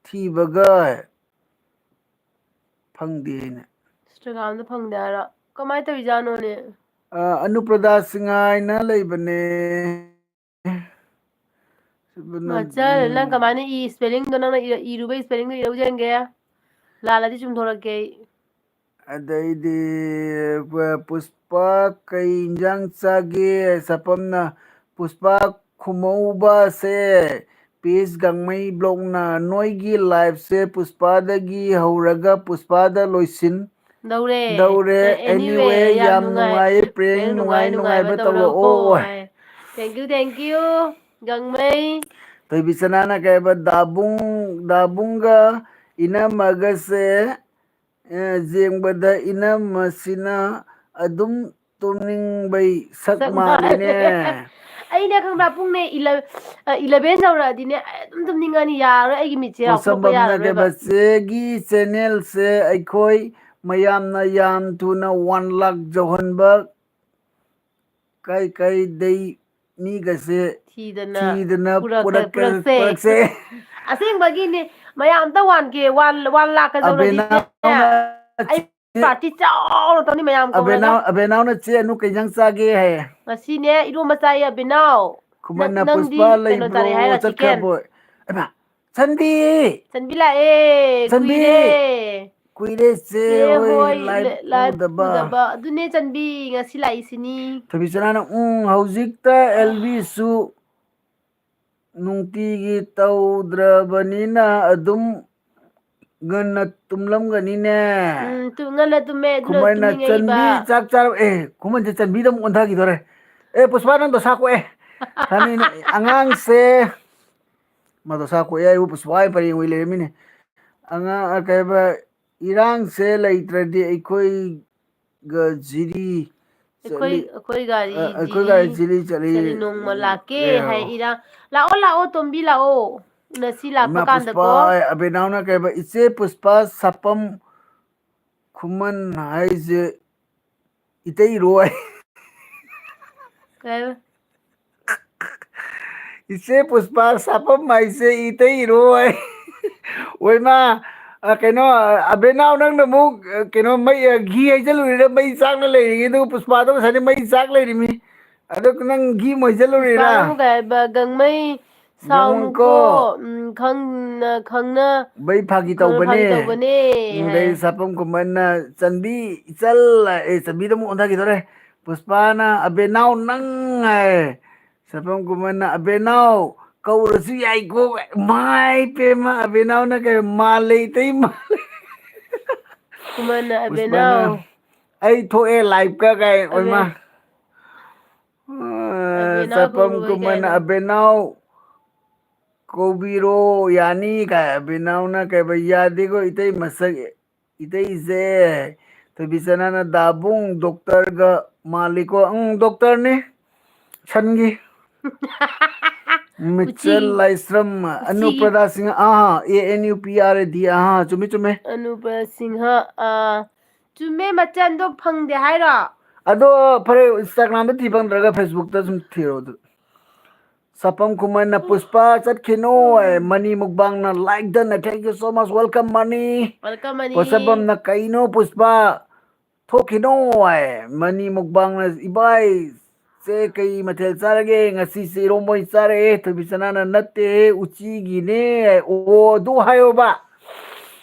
ꯊꯤꯕꯒ꯫ ꯐꯪꯗꯦꯅꯦ꯫ Instagram-ꯗ ꯐꯪꯗꯦ ꯍꯥꯏꯔꯣ? ꯀꯃꯥꯏ ꯇꯧꯔꯤꯖꯥꯠꯅꯣꯅꯦ? ꯑ, ꯑꯅꯨꯄ꯭ꯔꯗꯥ ꯁꯤꯡꯉꯥꯏꯅ ꯂꯩꯕꯅꯦ꯫ ꯃꯆꯜ, ꯅꯪ ꯎꯝ꯫ ꯀꯃꯥꯏꯅ ꯏ, spelling-ꯗꯣ ꯅꯪꯅ ꯏꯔ-, ꯏꯔꯨꯕ spelling-ꯗꯣ ꯏꯔꯧ ꯌꯦꯡꯒꯦ? ꯂꯥꯜꯂꯗꯤ ꯆꯨꯝꯊꯣꯔꯛꯀꯦ ꯑꯩ꯫ ꯑꯗꯩꯗꯤ, ꯄ-, ꯄꯨꯁꯄꯥ ꯀꯩ ꯏꯟꯖꯥꯡ ꯆꯥꯒꯦ? ꯁꯥꯄꯝꯅ ꯄꯨꯁꯄꯥ ꯈꯨꯃꯧꯕꯁꯦ ꯄꯤꯁ ꯒꯥꯡꯃꯩ ꯕ꯭ꯂꯣꯛꯅ ꯅꯣꯏꯒꯤ ꯂꯥꯏꯐꯁꯦ ꯄꯨꯁꯄꯥꯗꯒꯤ ꯍꯧꯔꯒ ꯄꯨꯁꯄꯥꯗ ꯂꯣꯏꯁꯤꯟ ꯗꯧꯔꯦ꯫ ꯗꯧꯔꯦ꯫ ꯑꯦ, anyway, Anyway, ꯌꯥꯝ ꯌꯥꯝ ꯅꯨꯡꯉꯥꯏ꯫ ꯅꯨꯡꯉꯥꯏꯌꯦ, ꯄ꯭ꯔꯦꯡ ꯄ꯭ꯔꯦꯡ ꯅꯨꯡꯉꯥꯏ ꯅꯨꯡꯉꯥꯏ ꯅꯨꯡꯉꯥꯏꯕ ꯇꯧꯔꯛꯑꯣꯀꯣ ꯇꯧꯔꯛꯑꯣ꯫ ꯍꯥꯏ꯫ Thank you, thank you, ꯒꯥꯡꯃꯩ꯫ ꯊꯣꯏꯕꯤ ꯁꯅꯥꯅ ꯀꯩ ꯍꯥꯏꯕ, ꯗꯥꯕꯨꯡ, ꯗꯥꯕꯨꯡꯒ ꯏꯅꯝꯃꯒꯁꯦ, ꯑꯦ, ꯌꯦꯡꯕꯗ ꯏꯅꯝꯃꯁꯤꯅ ꯑꯗꯨꯝ ꯇꯨꯝꯅꯤꯡꯕꯩ ꯁꯛ ꯁꯛ ꯃꯥꯜꯂꯤꯅꯦ꯫ ꯃꯥꯜꯂꯦ꯫ ꯑꯩꯅ ꯈꯪꯕ꯭ꯔꯥ, ꯄꯨꯡꯅꯦ ꯏꯂ-, ꯑ, eleven ꯌꯧꯔꯛꯑꯗꯤꯅꯦ ꯑꯩ ꯑꯗꯨꯝ ꯇꯨꯝꯅꯤꯡꯉꯅꯤ, ꯌꯥꯔꯣꯏ, ꯑꯩꯒꯤ ꯃꯤꯠꯁꯦ ꯍꯥꯎꯊꯣꯛꯄ ꯄꯣꯠꯁꯝꯕꯝꯅ ꯌꯥꯔꯔꯣꯏꯕ꯫ ꯀꯩꯕ, ꯆꯦꯒꯤ ꯆꯦꯅꯦꯜꯁꯦ ꯑꯩꯈꯣꯏ ꯃꯌꯥꯝꯅ ꯌꯥꯝ ꯊꯨꯅ one lakh ꯌꯧꯍꯟꯕ ꯀꯥꯏ ꯀꯥꯏꯗꯩ ꯃꯤꯒꯁꯦ ꯊꯤꯗꯅ ꯊꯤꯗꯅ ꯄꯨꯔꯛꯀ-, ꯄꯨꯔꯛꯀ-, ꯄꯨꯔꯛꯁꯦ꯫ ꯄꯨꯔꯛꯁꯦ꯫ ꯑꯁꯦꯡꯕꯒꯤꯅꯦ, ꯃꯌꯥꯝ ꯑꯝꯇ one K, one, one lakh ꯀ ꯌꯧꯔꯗꯤꯅꯦ, ꯑꯕꯦꯅꯥꯎꯅ ꯑꯩ ꯆꯦ-, party ꯆꯥꯎꯅ ꯇꯧꯅꯤ ꯃꯌꯥꯝ ꯀꯧꯔꯒ꯫ ꯑꯕꯦꯅꯥꯎ, ꯑꯕꯦꯅꯥꯎꯅ ꯆꯦ ꯑꯅꯨ ꯀꯩ ꯏꯟꯖꯥꯡ ꯆꯥꯒꯦ ꯍꯥꯏ꯫ ꯉꯁꯤꯅꯦ ꯏꯔꯣꯝꯕ ꯆꯥꯏꯌꯦ ꯑꯕꯦꯅꯥꯎ꯫ ꯈꯨꯃꯟꯅ ꯅꯪ-, ꯅꯪꯗꯤ ꯄꯨꯁꯄꯥ ꯀꯩꯅꯣ ꯆꯥꯔꯦ ꯂꯩꯕ꯭ꯔꯣ ꯍꯥꯏꯔ, chicken꯫ ꯆꯠꯈ꯭ꯔꯕꯣ? ꯍꯩꯃꯥ, ꯆꯟꯗꯤ! ꯆꯟꯕꯤ ꯂꯥꯛꯑꯦ, ꯆꯟꯕꯤ! ꯀꯨꯏꯔꯦ꯫ ꯀꯨꯏꯔꯦ ꯆꯦ ꯆꯦ ꯍꯣꯏ ꯍꯣꯏ live ꯂ-, live ꯎꯗꯕ꯫ ꯎꯗꯕ꯫ ꯑꯗꯨꯅꯦ ꯆꯟꯕꯤ ꯉꯁꯤ ꯂꯥꯛꯏꯁꯤꯅꯤ꯫ ꯊꯣꯏꯕꯤ ꯆꯅꯥꯅ, ꯎꯝ, ꯍꯧꯖꯤꯛꯇ ꯑꯦꯜꯕꯤꯁꯨ ꯅꯨꯡꯇꯤꯒꯤ ꯇꯧꯗ꯭ꯔꯕꯅꯤꯅ ꯑꯗꯨꯝ ꯉꯟꯅ ꯇꯨꯝꯂꯝꯒꯅꯤꯅꯦ꯫ ꯎꯝ, ꯇꯨꯝ-, ꯉꯟꯅ ꯇꯨꯝꯃꯦ, ꯑꯗꯨꯅ ꯈꯨꯃꯟꯅ ꯇꯨꯝꯅꯤꯡꯉꯛꯏꯕ꯫ ꯆꯟꯕꯤ ꯆꯥꯛ ꯆꯥꯔ-, ꯑꯦ, ꯈꯨꯃꯟꯁꯦ ꯆꯟꯕꯤꯗ ꯑꯃꯨꯛ ꯑꯣꯟꯊꯈꯤꯗꯣꯔꯦ꯫ ꯑꯦ, ꯄꯨꯁꯄꯥ, ꯅꯪ ꯗꯣꯁꯥ ꯀꯣꯛꯑꯦ꯫ ꯊꯥꯅꯤꯅ ꯑꯉꯥꯡꯁꯦ, ꯃꯥ ꯗꯣꯁꯥ ꯀꯣꯛꯑꯦ ꯍꯥꯏꯕꯨ ꯄꯨꯁꯄꯥ ꯍꯣꯏ ꯄꯔꯦꯡ ꯑꯣꯏ ꯂꯩꯔꯝꯃꯤꯅꯦ꯫ ꯑꯉꯥꯡ, ꯑ, ꯀꯩ ꯍꯥꯏꯕ, ꯏꯔꯥꯡꯁꯦ ꯂꯩꯇ꯭ꯔꯗꯤ ꯑꯩꯈꯣꯏꯒ ꯖꯤꯔꯤ ꯑꯩꯈꯣꯏ, ꯆꯠꯂꯤ-, ꯑꯩꯈꯣꯏ ꯒꯥꯔꯤ ꯑ, ꯑꯩꯈꯣꯏ ꯖꯤꯔꯤ ꯒꯥꯔꯤ ꯖꯤꯔꯤ ꯆꯠꯂꯤ꯫ ꯆꯠꯂꯤ, ꯅꯣꯡꯃ ꯂꯥꯛꯀꯦ ꯑꯦ, ꯍꯥꯏ ꯏꯔꯥꯡ꯫ ꯂꯥꯛꯑꯣ, ꯂꯥꯛꯑꯣ, ꯇꯣꯝꯕꯤ, ꯂꯥꯛꯑꯣ꯫ ꯉꯁꯤ ꯂꯥꯛꯄ ꯏꯃꯥ ꯀꯥꯟꯗꯀꯣ꯫ ꯄꯨꯁꯄꯥ, ꯑꯕꯦꯅꯥꯎꯅ ꯀꯩꯕ, "ꯏꯆꯦ ꯄꯨꯁꯄꯥ ꯁꯥꯄꯝ ꯈꯨꯃꯟ ꯍꯥꯏꯁꯦ ꯏꯇꯩꯔꯣ?" ꯀꯩꯕ? "ꯏꯆꯦ ꯄꯨꯁꯄꯥ ꯁꯥꯄꯝ ꯍꯥꯏꯁꯦ ꯏꯇꯩꯔꯣ?" ꯑꯣꯏꯃꯥ, ꯑ, ꯀꯩꯅꯣ, ꯑ, ꯑꯕꯦꯅꯥꯎ, ꯅꯪꯅ ꯑꯃꯨꯛ, ꯑ, ꯀꯩꯅꯣ, ꯃꯩ, ꯑ, ꯘꯤ ꯍꯩꯖꯜꯂꯨꯔꯤꯔꯥ? ꯃꯩ ꯆꯥꯛꯅ ꯂꯩꯔꯤꯉꯩꯗꯨ ꯄꯨꯁꯄꯥꯗꯣ ꯉꯁꯥꯏꯗꯩ ꯃꯩ ꯆꯥꯛ ꯂꯩꯔꯤꯃꯤ꯫ ꯑꯗꯣ ꯅꯪ ꯘꯤ ꯑꯃꯨꯛ ꯍꯩꯖꯜꯂꯨꯔꯤꯔꯥ? ꯄꯨꯁꯄꯥꯅ ꯑꯃꯨꯛ ꯀꯩ ꯍꯥꯏꯕ? "ꯒꯪꯃꯩ ꯁꯥꯎꯅꯨꯀꯣ, ꯒꯪꯃꯩꯀꯣ꯫ ꯎꯝ, ꯈꯪꯅ, ꯈꯪꯅ ꯕꯩ ꯐꯥꯒꯤ ꯈꯪꯅ ꯐꯥꯒꯤ ꯇꯧꯕꯅꯦ꯫ ꯇꯧꯕꯅꯦ" ꯎꯝ, ꯍꯥꯏ꯫ ꯑꯗꯩ ꯁꯥꯄꯝ ꯈꯨꯃꯟꯅ, "ꯆꯟꯕꯤ, ꯏꯆꯜ", ꯑꯦ, ꯆꯟꯕꯤꯗ ꯑꯃꯨꯛ ꯑꯣꯟꯊꯈꯤꯗꯣꯔꯦ꯫ ꯄꯨꯁꯄꯥꯅ, "ꯑꯕꯦꯅꯥꯎ ꯅꯪ" ꯍꯥꯏ꯫ ꯁꯥꯄꯝ ꯈꯨꯃꯟꯅ, "ꯑꯕꯦꯅꯥꯎ, ꯀꯧꯔꯁꯨ ꯌꯥꯏꯀꯣ꯫ ꯃꯥꯏ ꯄꯦꯝꯃ, ꯑꯕꯦꯅꯥꯎꯅ ꯀꯩ ꯃꯥꯜꯂꯦ, ꯏꯇꯩ ꯃꯥꯜꯂꯦ꯫ ꯈꯨꯃꯟꯅ ꯄꯨꯁꯄꯥꯅ, ꯑꯕꯦꯅꯥꯎ꯫ "ꯑꯩ ꯊꯣꯛꯑꯦ ꯂꯥꯏꯞꯀ" ꯀꯥꯏ ꯑꯣꯏꯃ꯫ ꯑꯕꯦ- ꯑꯕꯦꯅꯥꯎ ꯆꯥꯄꯝ ꯀꯧꯔꯣꯏ ꯀꯨꯃꯟ ꯀꯥꯏꯅ꯫ ꯑꯕꯦꯅꯥꯎ ꯀꯧꯕꯤꯔꯣ ꯌꯥꯅꯤ ꯀꯥꯏ꯫ ꯑꯕꯦꯅꯥꯎꯅ ꯀꯩꯕ, "ꯌꯥꯗꯦꯀꯣ ꯏꯇꯩ ꯃꯁꯛ, ꯏꯇꯩꯁꯦ ꯊꯣꯏꯕꯤꯆꯅꯥꯅ ꯗꯥꯕꯨꯡ ꯗꯣꯛꯇꯔꯒ ꯃꯥꯜꯂꯤꯀꯣ"꯫ ꯎꯝ, ꯗꯣꯛꯇꯔꯅꯤ ꯁꯟꯒꯤ꯫ ꯃꯤꯆꯦꯜ ꯎꯆꯤ꯫ ꯂꯥꯏꯁ꯭ꯔꯝ, ꯎꯆꯤ꯫ ꯑꯅꯨꯄ꯭ꯔꯗꯥ ꯁꯤꯡꯍ, ꯑꯥ, A N U P R A D, ꯑꯥ, ꯆꯨꯝꯃꯤ, ꯆꯨꯝꯃꯤ꯫ ꯑꯅꯨꯄ꯭ꯔꯗꯥ ꯁꯤꯡꯍ, ꯑꯥ, ꯆꯨꯝꯃꯦ, ꯃꯆꯟꯗꯣ ꯐꯪꯗꯦ ꯍꯥꯏꯔꯣ? ꯑꯗꯣ ꯐꯔꯦ, Instagram-ꯗ ꯊꯤ ꯐꯪꯗ꯭ꯔꯒ Facebook-ꯇ ꯁꯨꯝ ꯊꯤꯔꯣ ꯑꯗꯨ꯫ ꯁꯥꯄꯝ ꯈꯨꯃꯟꯅ, "ꯄꯨꯁꯄꯥ ꯆꯠꯈꯤꯅꯣ", ꯃꯅꯤ ꯃꯨꯛꯕꯥꯡꯅ, "Like done, thank you so much, welcome ꯃꯅꯤ"꯫ Welcome ꯃꯅꯤ꯫ ꯄꯣꯠꯁꯝꯕꯝꯅ, "ꯀꯩꯅꯣ ꯄꯨꯁꯄꯥ ꯊꯣꯛꯈꯤꯅꯣ" ꯍꯥꯏ꯫ ꯃꯅꯤ ꯃꯨꯛꯕꯥꯡꯅ, "ꯏꯕꯥꯏ, ꯆꯦ ꯀꯩ ꯃꯊꯦꯜ ꯆꯥꯔꯒꯦ?" "ꯉꯁꯤꯁꯦ ꯏꯔꯣꯝꯕ ꯑꯣꯏꯅ ꯆꯥꯔꯛꯑꯦ", ꯊꯣꯏꯕꯤꯆꯅꯥꯅ, "ꯅꯠꯇꯦ, ꯎꯆꯤꯒꯤꯅꯦ"꯫ "ꯑꯣ, ꯑꯗꯨ ꯍꯥꯏꯌꯣꯕ"꯫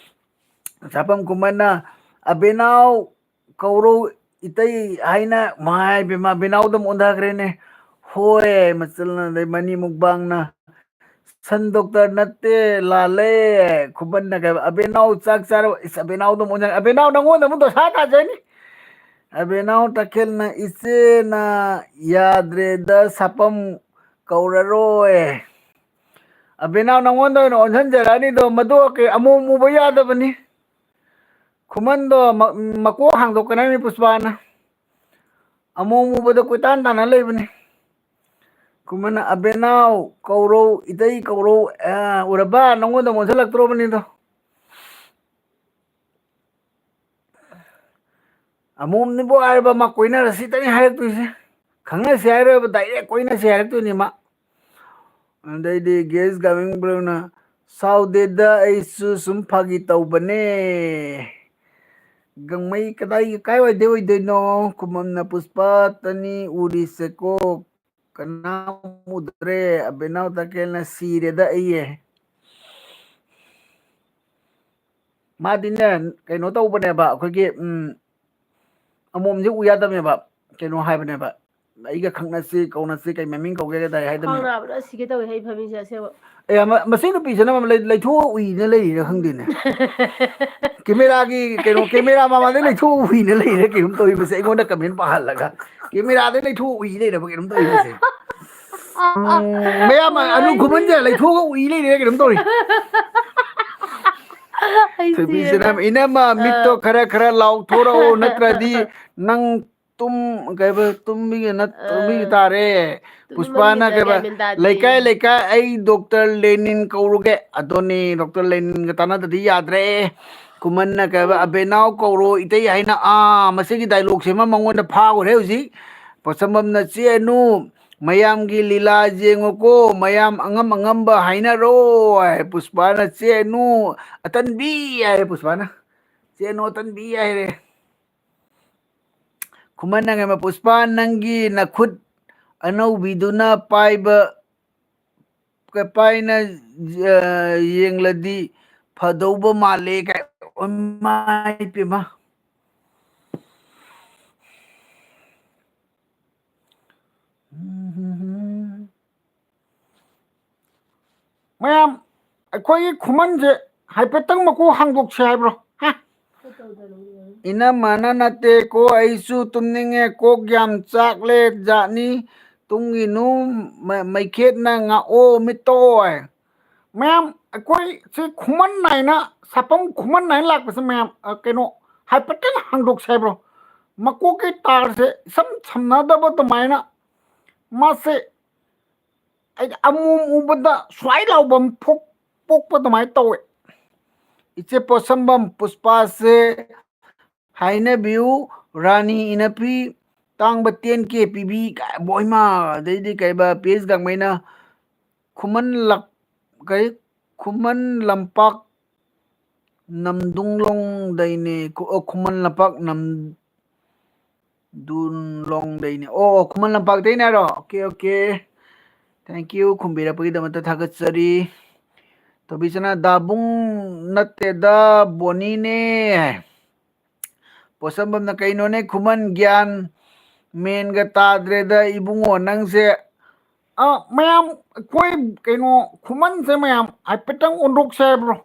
ꯁꯥꯄꯝ ꯈꯨꯃꯟꯅ, "ꯑꯕꯦꯅꯥꯎ ꯀꯧꯔꯧ ꯏꯇꯩ" ꯍꯥꯏꯅ, ꯃꯥꯏ ꯄꯦꯝꯃ, ꯑꯕꯦꯅꯥꯎꯗ ꯑꯃꯨꯛ ꯑꯣꯟꯊꯈ꯭ꯔꯦꯅꯦ꯫ ꯍꯣꯏ, ꯃꯆꯜꯅ, ꯑꯗꯩ ꯃꯅꯤ ꯃꯨꯛꯕꯥꯡꯅ, "ꯁꯟ ꯗꯣꯛꯇꯔ ꯅꯠꯇꯦ, ꯂꯥꯜꯂꯦ"꯫ ꯈꯨꯃꯟꯅ ꯀꯩ, "ꯑꯕꯦꯅꯥꯎ ꯆꯥꯛ ꯆꯥꯔꯕ"꯫ ꯏꯁ, ꯑꯕꯦꯅꯥꯎꯗ ꯑꯃꯨꯛ ꯑꯣꯟꯊꯈ꯭ꯔꯦ꯫ ꯑꯕꯦꯅꯥꯎ, ꯅꯪꯉꯣꯟꯗ ꯑꯃꯨꯛ ꯗꯣꯁꯥ ꯇꯥꯖꯅꯤ꯫ ꯑꯕꯦꯅꯥꯎ ꯇꯈꯦꯜꯅ, "ꯏꯆꯦꯅ ꯌꯥꯗ꯭ꯔꯦꯗ, ꯁꯥꯄꯝ ꯀꯧꯔꯔꯣꯏ"꯫ ꯑꯕꯦꯅꯥꯎ, ꯅꯪꯉꯣꯟꯗ ꯑꯣꯏꯅ ꯑꯣꯟꯁꯤꯟꯖꯔꯛꯑꯅꯤꯗꯣ, ꯃꯗꯨ ꯀꯩ ꯑꯃꯨꯛ ꯃꯨꯕ ꯌꯥꯗꯕꯅꯤ꯫ ꯈꯨꯃꯟꯗꯣ ꯃ-, ꯃꯀꯣꯛ ꯍꯥꯡꯗꯣꯛꯀꯅꯤ ꯄꯨꯁꯄꯥꯅ꯫ ꯑꯃꯨꯛ ꯃꯨꯕꯗ ꯀꯣꯏꯇꯥꯟ ꯇꯥꯟꯅ ꯂꯩꯕꯅꯤ꯫ ꯈꯨꯃꯟꯅ, "ꯑꯕꯦꯅꯥꯎ ꯀꯧꯔꯧ, ꯏꯇꯩ ꯀꯧꯔꯧ", ꯑ, ꯎꯔꯕ? ꯅꯪꯉꯣꯟꯗ ꯑꯃꯨꯛ ꯑꯣꯟꯁꯤꯜꯂꯛꯇ꯭ꯔꯣꯕꯅꯤꯗꯣ꯫ ꯑꯃꯣꯝꯅꯤꯕꯨ ꯍꯥꯏꯔꯕ ꯃꯥ ꯀꯣꯏꯅꯔꯁꯤꯇꯅꯤ ꯍꯥꯏꯔꯛꯇꯣꯏꯁꯦ꯫ ꯈꯪꯅꯁꯤ ꯍꯥꯏꯔꯣꯏꯕ, direct ꯀꯣꯏꯅꯁꯤ ꯍꯥꯏꯔꯛꯇꯣꯏꯅꯤ ꯃꯥ꯫ ꯑꯗꯩꯗꯤ ꯒꯦꯁ ꯒꯥꯃꯤꯡ ꯕ꯭ꯔꯣꯅ, "ꯁꯥꯎꯗꯦꯗ, ꯑꯩꯁꯨ ꯁꯨꯝ ꯐꯥꯒꯤ ꯇꯧꯕꯅꯦ"꯫ ꯒꯪꯃꯩ ꯀꯗꯥꯏ, ꯀꯥꯏꯋꯥꯏꯗꯩ ꯑꯣꯏꯗꯣꯏꯅꯣ? ꯈꯨꯃꯝꯅ, "ꯄꯨꯁꯄꯥ ꯇꯅꯤ ꯎꯔꯤꯁꯦꯀꯣ, ꯀꯅꯥꯝ ꯎꯗ꯭ꯔꯦ"꯫ ꯑꯕꯦꯅꯥꯎ ꯇꯈꯦꯜꯅ, "ꯁꯤꯔꯦꯗ ꯑꯩꯌꯦ"꯫ ꯃꯥꯗꯤꯅꯦ, ꯀꯩꯅꯣ ꯇꯧꯕꯅꯦꯕ, ꯑꯩꯈꯣꯏꯒꯤ, ꯎꯝ, ꯑꯃꯣꯝꯁꯦ ꯎ ꯌꯥꯗꯕꯅꯦꯕ, ꯀꯩꯅꯣ ꯍꯥꯏꯕꯅꯦꯕ, ꯑꯩꯒ ꯈꯪꯅꯁꯤ, ꯀꯧꯅꯁꯤ, ꯀꯩ ꯃꯃꯤꯡ ꯀꯧꯒꯦ ꯀꯗꯥꯏ ꯍꯥꯏꯗꯅ꯫ ꯈꯥꯎꯅꯕꯗ ꯁꯤꯒꯦ ꯇꯧꯋꯦ ꯍꯩ ꯐꯝꯃꯤꯁꯦ ꯑꯁꯦꯡꯕ꯫ ꯑꯦ, ꯃ- ꯃꯁꯤ ꯅꯨꯄꯤꯁꯤꯅ ꯂꯩ- ꯂꯩꯊꯣꯛꯑ ꯎꯏꯅ ꯂꯩꯔꯤꯔ ꯈꯪꯗꯦꯅꯦ꯫ ꯀꯦꯃꯦꯔꯥꯒꯤ ꯀꯩꯅꯣ, ꯀꯦꯃꯦꯔꯥ ꯃꯃꯥꯡꯗ ꯂꯩꯊꯣꯛꯑ ꯎꯏꯅ ꯂꯩꯔꯦ ꯀꯩꯅꯣꯝ ꯇꯧꯔꯤꯕꯁꯦ, ꯑꯩꯉꯣꯟꯗ ꯀꯃꯦꯟ ꯄꯥꯍꯜꯂꯒ꯫ ꯀꯦꯃꯦꯔꯥꯗ ꯂꯩꯊꯣꯛꯑ ꯎꯏ ꯂꯩꯔꯕ ꯀꯩꯅꯣꯝ ꯇꯧꯔꯤꯕꯁꯦ꯫ ꯎꯝ, ꯃꯌꯥꯝ ꯑꯅꯨ ꯈꯨꯃꯟꯁꯦ ꯂꯩꯊꯣꯛꯑꯒ ꯎꯏ ꯂꯩꯔꯦ ꯀꯩꯅꯣꯝ ꯇꯧꯔꯤ꯫ ꯑꯩ ꯊꯣꯏꯕꯤ ꯁꯤꯔꯦꯗ꯫ ꯁꯅꯥꯝ, ꯏꯅꯝꯃ ꯃꯤꯠꯇꯣ ꯈꯔ ꯈꯔ ꯂꯥꯎꯊꯣꯔꯛꯑꯣ, ꯅꯠꯇ꯭ꯔꯗꯤ ꯅꯪ ꯇꯨꯝ ꯀꯩꯕ ꯇꯨꯝꯕꯤꯒ ꯅꯠ- ꯇꯨꯝꯕꯤꯒ ꯑꯥ꯫ ꯇꯥꯔꯦ꯫ ꯇꯨꯝꯅꯤꯡꯕꯒꯤ ꯄꯨꯁꯄꯥꯅ ꯍꯦꯟꯖꯜꯂꯦ, ꯀꯩꯕ ꯒ꯭ꯌꯥꯟ ꯃꯦꯟ ꯇꯥꯗꯦ꯫ ꯂꯩꯀꯥꯏ ꯂꯩꯀꯥꯏ ꯑꯩ ꯗꯣꯛꯇꯔ ꯂꯦꯅꯤꯟ ꯀꯧꯔꯨꯒꯦ꯫ ꯑꯗꯨꯅꯤ, ꯗꯣꯛꯇꯔ ꯂꯦꯅꯤꯟꯒ ꯇꯥꯟꯅꯗꯗꯤ ꯌꯥꯗ꯭ꯔꯦ꯫ ꯈꯨꯃꯟꯅ ꯀꯩꯕ ꯑꯕꯦꯅꯥꯎ ꯀꯧꯔꯣ ꯏꯇꯩ ꯍꯥꯏꯅ꯫ ꯑꯥ, ꯃꯁꯤꯒꯤ ꯗꯥꯏꯂꯣꯛꯁꯤꯃ ꯃꯉꯣꯟꯗ ꯐꯥꯎꯈ꯭ꯔꯦ ꯍꯧꯖꯤꯛ꯫ ꯄꯣꯠꯁꯝꯕꯝꯅ ꯆꯦ ꯑꯅꯨ, ꯃꯌꯥꯝꯒꯤ ꯂꯤꯂꯥ ꯌꯦꯡꯉꯨꯀꯣ, ꯃꯌꯥꯝ ꯑꯉꯝ ꯑꯉꯝꯕ ꯍꯥꯏꯅꯔꯣ ꯍꯥꯏ꯫ ꯄꯨꯁꯄꯥꯅ ꯆꯦ ꯑꯅꯨ ꯑꯇꯟꯕꯤ ꯍꯥꯏꯔꯦ꯫ ꯄꯨꯁꯄꯥꯅ ꯆꯦ ꯑꯅꯨ ꯑꯇꯟꯕꯤ ꯍꯥꯏꯔꯦ꯫ ꯈꯨꯃꯟ ꯅꯪꯉꯦ ꯄꯨꯁꯄꯥ, ꯅꯪꯒꯤ ꯅꯈꯨꯠ ꯑꯅꯧꯕꯤꯗꯨꯅ ꯄꯥꯏꯕ ꯄꯥꯏꯅ ꯑ, ꯌꯦꯡꯂꯗꯤ ꯐꯗꯧꯕ ꯃꯥꯜꯂꯦ ꯀꯥꯏ꯫ ꯏꯃꯥꯏ ꯄꯦꯝꯃ꯫ ꯃꯌꯥꯝ, ꯑꯩꯈꯣꯏꯒꯤ ꯈꯨꯃꯟꯁꯦ ꯍꯥꯏꯐꯦꯠꯇꯪ ꯃꯀꯣꯛ ꯍꯥꯡꯗꯣꯛꯁꯦ ꯍꯥꯏꯕ꯭ꯔꯣ? ꯍꯥ? ꯏꯅꯝꯃꯅ ꯅꯠꯇꯦꯀꯣ, ꯑꯩꯁꯨ ꯇꯨꯝꯅꯤꯡꯉꯦ, ꯀꯣꯛ ꯌꯥꯝ ꯆꯥꯛꯂꯦ ꯖꯥꯠꯅꯤ꯫ ꯇꯨꯝꯒꯤꯅꯨ, ꯃ- ꯃꯩꯈꯦꯠꯅ ꯉꯥꯛꯑꯣ ꯃꯤꯠꯇꯣ꯫ ꯃꯌꯥꯝ, ꯑꯩꯈꯣꯏ ꯁꯤ ꯈꯨꯃꯟ ꯅꯥꯏꯅ, ꯁꯥꯄꯝ ꯈꯨꯃꯟ ꯅꯥꯏꯅ ꯂꯥꯛꯄꯁꯦ ꯃꯌꯥꯝ, ꯑ, ꯀꯩꯅꯣ, ꯍꯥꯏꯐꯦꯠꯇꯪ ꯍꯥꯡꯗꯣꯛꯁꯦ ꯍꯥꯏꯕ꯭ꯔꯣ? ꯃꯀꯣꯛꯀꯤ ꯇꯥꯔꯁꯦ ꯏꯁꯝ ꯁꯝꯅꯗꯕ ꯑꯗꯨꯃꯥꯏꯅ ꯃꯥꯁꯦ ꯑꯩꯗꯤ ꯑꯃꯨꯛ ꯎꯕꯗ ꯁ꯭ꯋꯥꯏ ꯂꯥꯎꯕ ꯑꯃ ꯐꯣꯛ-, ꯄꯣꯛꯄ ꯑꯗꯨꯃꯥꯏꯅ ꯇꯧꯋꯦ꯫ ꯏꯆꯦ ꯄꯣꯠꯁꯝꯕꯝ ꯄꯨꯁꯄꯥꯁꯦ ꯍꯥꯏꯅꯕꯤꯌꯨ, ꯔꯥꯅꯤ ꯏꯅꯐꯤ ꯇꯥꯡꯕ ꯇꯦꯟ ꯀꯦ ꯄꯤꯕꯤ ꯀꯥꯏ, ꯕꯣꯏꯃ, ꯑꯗꯩꯗꯤ ꯀꯩꯕ, ꯄꯤ ꯑꯦꯁ ꯒꯥꯡꯃꯩꯅ ꯈꯨꯃꯟ ꯂꯛ-, ꯀꯩ, ꯈꯨꯃꯟ ꯂꯝꯄꯥꯛ ꯅꯝꯗꯨꯡꯂꯣꯡꯗꯩꯅꯦ, ꯈꯨ-, ꯑꯣ, ꯈꯨꯃꯟ ꯂꯝꯄꯥꯛ ꯅꯝꯗꯨꯟꯂꯣꯡꯗꯩꯅꯦ꯫ ꯑꯣ, ꯑꯣ, ꯈꯨꯃꯟ ꯂꯝꯄꯥꯛꯇꯩꯅꯦ ꯍꯥꯏꯔꯣ? Okay, okay. Thank you, ꯈꯨꯝꯕꯤꯔꯛꯄꯒꯤꯗꯃꯛꯇ ꯊꯥꯒꯠꯆꯔꯤ꯫ ꯇꯣꯕꯤꯆꯅ, ꯗꯥꯕꯨꯡ ꯅꯠꯇꯦꯗ, ꯕꯣꯅꯤꯅꯦ꯫ ꯄꯣꯠꯁꯝꯕꯝꯅ, ꯀꯩꯅꯣꯅꯦ ꯈꯨꯃꯟ ꯒ꯭ꯌꯥꯟ ꯃꯦꯟꯒ ꯇꯥꯗ꯭ꯔꯦꯗ ꯏꯕꯨꯡꯉꯣ ꯅꯪꯁꯦ꯫ ꯑ, ꯃꯌꯥꯝ, ꯑꯩꯈꯣꯏ ꯀꯩꯅꯣ ꯈꯨꯃꯟꯁꯦ ꯃꯌꯥꯝ ꯍꯥꯏꯐꯦꯠꯇꯪ ꯑꯣꯟꯊꯣꯛꯁꯦ ꯍꯥꯏꯕ꯭ꯔꯣ?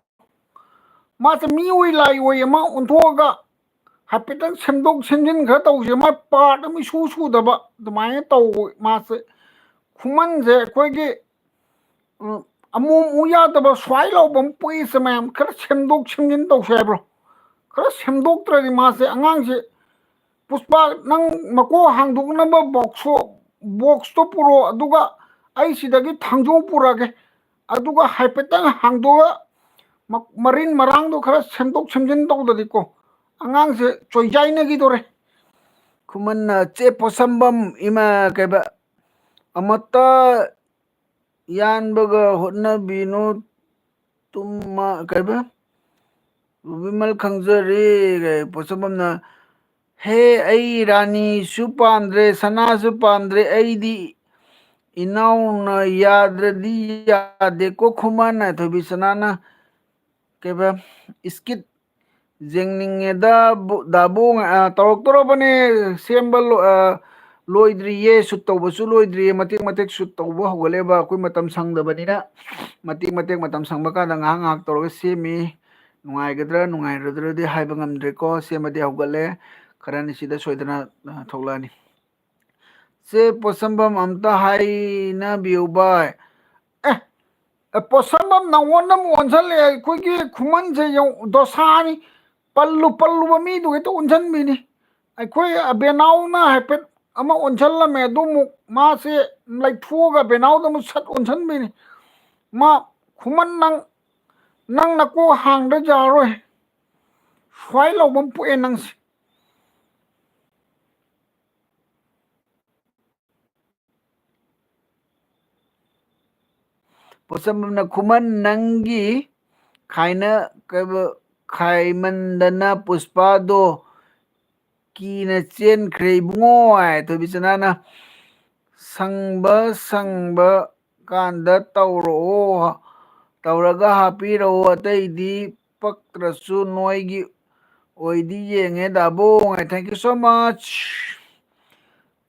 ꯃꯥꯁꯦ ꯃꯤ ꯑꯣꯏ ꯂꯥꯏ ꯑꯣꯏ ꯑꯃ ꯑꯣꯟꯊꯣꯛꯑꯒ ꯍꯥꯏꯐꯦꯠꯇꯪ ꯁꯦꯝꯗꯣꯛ ꯁꯦꯝꯖꯤꯟ ꯈꯔ ꯇꯧꯁꯦ꯫ ꯃꯥ ꯄꯥꯔꯠ ꯑꯃ ꯏꯁꯨ ꯁꯨꯗꯕ ꯑꯗꯨꯃꯥꯏꯅ ꯇꯧ꯫ ꯃꯥꯁꯦ ꯈꯨꯃꯟꯁꯦ ꯑꯩꯈꯣꯏꯒꯤ, ꯎꯝ, ꯑꯃꯨ ꯑꯃꯨ ꯌꯥꯗꯕ ꯁ꯭ꯋꯥꯏ ꯂꯥꯎꯕ ꯑꯃ ꯄꯣꯛꯏꯁꯦ ꯃꯌꯥꯝ, ꯈꯔ ꯁꯦꯝꯗꯣꯛ ꯁꯦꯝꯖꯤꯟ ꯇꯧꯁꯦ ꯍꯥꯏꯕ꯭ꯔꯣ? ꯈꯔ ꯁꯦꯝꯗꯣꯛꯇ꯭ꯔꯗꯤ ꯃꯥꯁꯦ, ꯑꯉꯥꯡꯁꯦ, ꯄꯨꯁꯄꯥ, ꯅꯪ ꯃꯀꯣꯛ ꯍꯥꯡꯗꯣꯛꯅꯕ ꯕꯣꯛꯁ, ꯕꯣꯛꯁꯇꯣ ꯄꯨꯔꯛꯑꯣ, ꯑꯗꯨꯒ ꯑꯩ ꯁꯤꯗꯒꯤ ꯊꯥꯡꯖꯧ ꯄꯨꯔꯛꯑꯒꯦ, ꯑꯗꯨꯒ ꯍꯥꯏꯐꯦꯠꯇꯪ ꯍꯥꯡꯗꯣꯛꯑꯒ ꯃ-, ꯃꯔꯤꯟ ꯃꯔꯥꯡꯗꯣ ꯈꯔ ꯁꯦꯝꯗꯣꯛ ꯁꯦꯝꯖꯤꯟ ꯇꯧꯗ꯭ꯔꯗꯤꯀꯣ, ꯑꯉꯥꯡꯁꯦ ꯆꯣꯏꯖꯥꯏꯅꯈꯤꯗꯣꯔꯦ꯫ ꯈꯨꯃꯟꯅ, "ꯆꯦ ꯄꯣꯠꯁꯝꯕꯝ, ꯏꯃꯥ, ꯀꯩꯕ, ꯑꯃꯠꯇ ꯌꯥꯟꯕꯒ ꯍꯣꯠꯅꯕꯤꯅꯨ, ꯇꯨꯝꯃ", ꯀꯩꯕ, "ꯔꯨꯕꯤꯃꯜ ꯈꯪꯖꯔꯤ", ꯀꯩ, ꯄꯣꯠꯁꯝꯕꯝꯅ, "ꯍꯦ, ꯑꯩ ꯔꯥꯅꯤꯁꯨ ꯄꯥꯝꯗ꯭ꯔꯦ, ꯁꯅꯥꯁꯨ ꯄꯥꯝꯗ꯭ꯔꯦ, ꯑꯩꯗꯤ ꯏꯅꯥꯎꯅ ꯌꯥꯗ꯭ꯔꯗꯤ ꯌꯥꯗꯦꯀꯣ ꯈꯨꯃꯟ", ꯍꯥꯏ ꯊꯣꯏꯕꯤ ꯁꯅꯥꯅ꯫ ꯀꯩꯕ, "ꯏꯁꯀꯤꯠ ꯌꯦꯡꯅꯤꯡꯉꯦꯗ ꯕꯨ-, ꯗꯥꯕꯨꯡ", ꯑ, ꯇꯧꯔꯛꯇꯣꯔꯕꯅꯦ, ꯁꯦꯝꯕ ꯂꯣ-, ꯑ, ꯂꯣꯏꯗ꯭ꯔꯤꯌꯦ, ꯁꯨꯠ ꯇꯧꯕꯁꯨ ꯂꯣꯏꯗ꯭ꯔꯤꯌꯦ, ꯃꯇꯦꯛ ꯃꯇꯦꯛ ꯁꯨꯠ ꯇꯧꯕ ꯍꯧꯒꯠꯂꯦꯕ꯫ ꯑꯩꯈꯣꯏ ꯃꯇꯝ ꯁꯪꯗꯕꯅꯤꯅ ꯃꯇꯦꯛ ꯃꯇꯦꯛ ꯃꯇꯝ ꯁꯪꯕ ꯀꯥꯟꯗ ꯉꯥꯏꯍꯥꯛ ꯉꯥꯏꯍꯥꯛ ꯇꯧꯔꯒ ꯁꯦꯝꯃꯤ꯫ ꯅꯨꯡꯉꯥꯏꯒꯗ꯭ꯔꯥ ꯅꯨꯡꯉꯥꯏꯔꯣꯏꯗ꯭ꯔꯗꯤ ꯍꯥꯏꯕ ꯉꯝꯗ꯭ꯔꯦꯀꯣ꯫ ꯁꯦꯝꯃꯗꯤ ꯍꯧꯒꯠꯂꯦ, ꯈꯔꯅꯤ ꯁꯤꯗ ꯁꯣꯏꯗꯅ, ꯑ, ꯊꯣꯛꯂꯛꯑꯅꯤ꯫ ꯆꯦ ꯄꯣꯠꯁꯝꯕꯝ ꯑꯝꯇ ꯍꯥꯏꯅꯕꯤꯌꯨ ꯚꯥꯏ꯫ ꯑꯦ, ꯑꯦ, ꯄꯣꯠꯁꯝꯕꯝ ꯅꯪꯉꯣꯟꯗ ꯑꯃꯨꯛ ꯑꯣꯟꯁꯤꯜꯂꯦ꯫ ꯑꯩꯈꯣꯏꯒꯤ ꯈꯨꯃꯟꯁꯦ ꯌꯦꯡꯉꯨ, ꯗꯣꯁꯥꯅꯤ꯫ ꯄꯜꯂꯨ ꯄꯜꯂꯨꯕ ꯃꯤꯗꯨ ꯍꯦꯛꯇ ꯑꯣꯟꯁꯤꯟꯕꯤꯅꯤ꯫ ꯑꯩꯈꯣꯏ ꯑꯕꯦꯅꯥꯎꯅ ꯍꯥꯏꯐꯦꯠ ꯑꯃ ꯑꯣꯟꯁꯤꯜꯂꯝꯃꯦ, ꯑꯗꯨ ꯑꯃꯨꯛ ꯃꯥꯁꯦ ꯂꯩꯊꯣꯛꯑꯒ ꯑꯕꯦꯅꯥꯎꯗ ꯑꯃꯨꯛ ꯁꯠ ꯑꯣꯟꯁꯤꯟꯕꯤꯅꯤ꯫ ꯃꯥ, "ꯈꯨꯃꯟ, ꯅꯪ, ꯅꯪ ꯅꯀꯣꯛ ꯍꯥꯡꯗ ꯌꯥꯔꯣꯏ, ꯁ꯭ꯋꯥꯏ ꯂꯥꯎꯕ ꯑꯃ ꯄꯣꯛꯑꯦ ꯅꯪꯁꯦ"꯫ ꯄꯣꯠꯁꯝꯕꯝꯅ, "ꯈꯨꯃꯟ, ꯅꯪꯒꯤ ꯈꯥꯏꯅ-, ꯀꯩꯕ-, ꯈꯥꯏꯃꯟꯗꯅ ꯄꯨꯁꯄꯥꯗꯣ ꯀꯤꯅ ꯆꯦꯟꯈ꯭ꯔꯦ ꯏꯕꯨꯡꯉꯣ", ꯍꯥꯏ꯫ ꯊꯣꯏꯕꯤ ꯆꯅꯥꯅ, "ꯁꯪꯕ ꯁꯪꯕ ꯀꯥꯟꯗ ꯇꯧꯔꯛꯑꯣ, ꯇꯧꯔꯒ ꯍꯥꯞꯄꯤꯔꯛꯑꯣ, ꯑꯇꯩꯗꯤ ꯄꯛꯇ꯭ꯔꯁꯨ ꯅꯣꯏꯒꯤ ꯑꯣꯏꯗꯤ ꯌꯦꯡꯉꯦ ꯗꯥꯕꯣꯡ", ꯍꯥꯏ꯫ Thank you so much꯫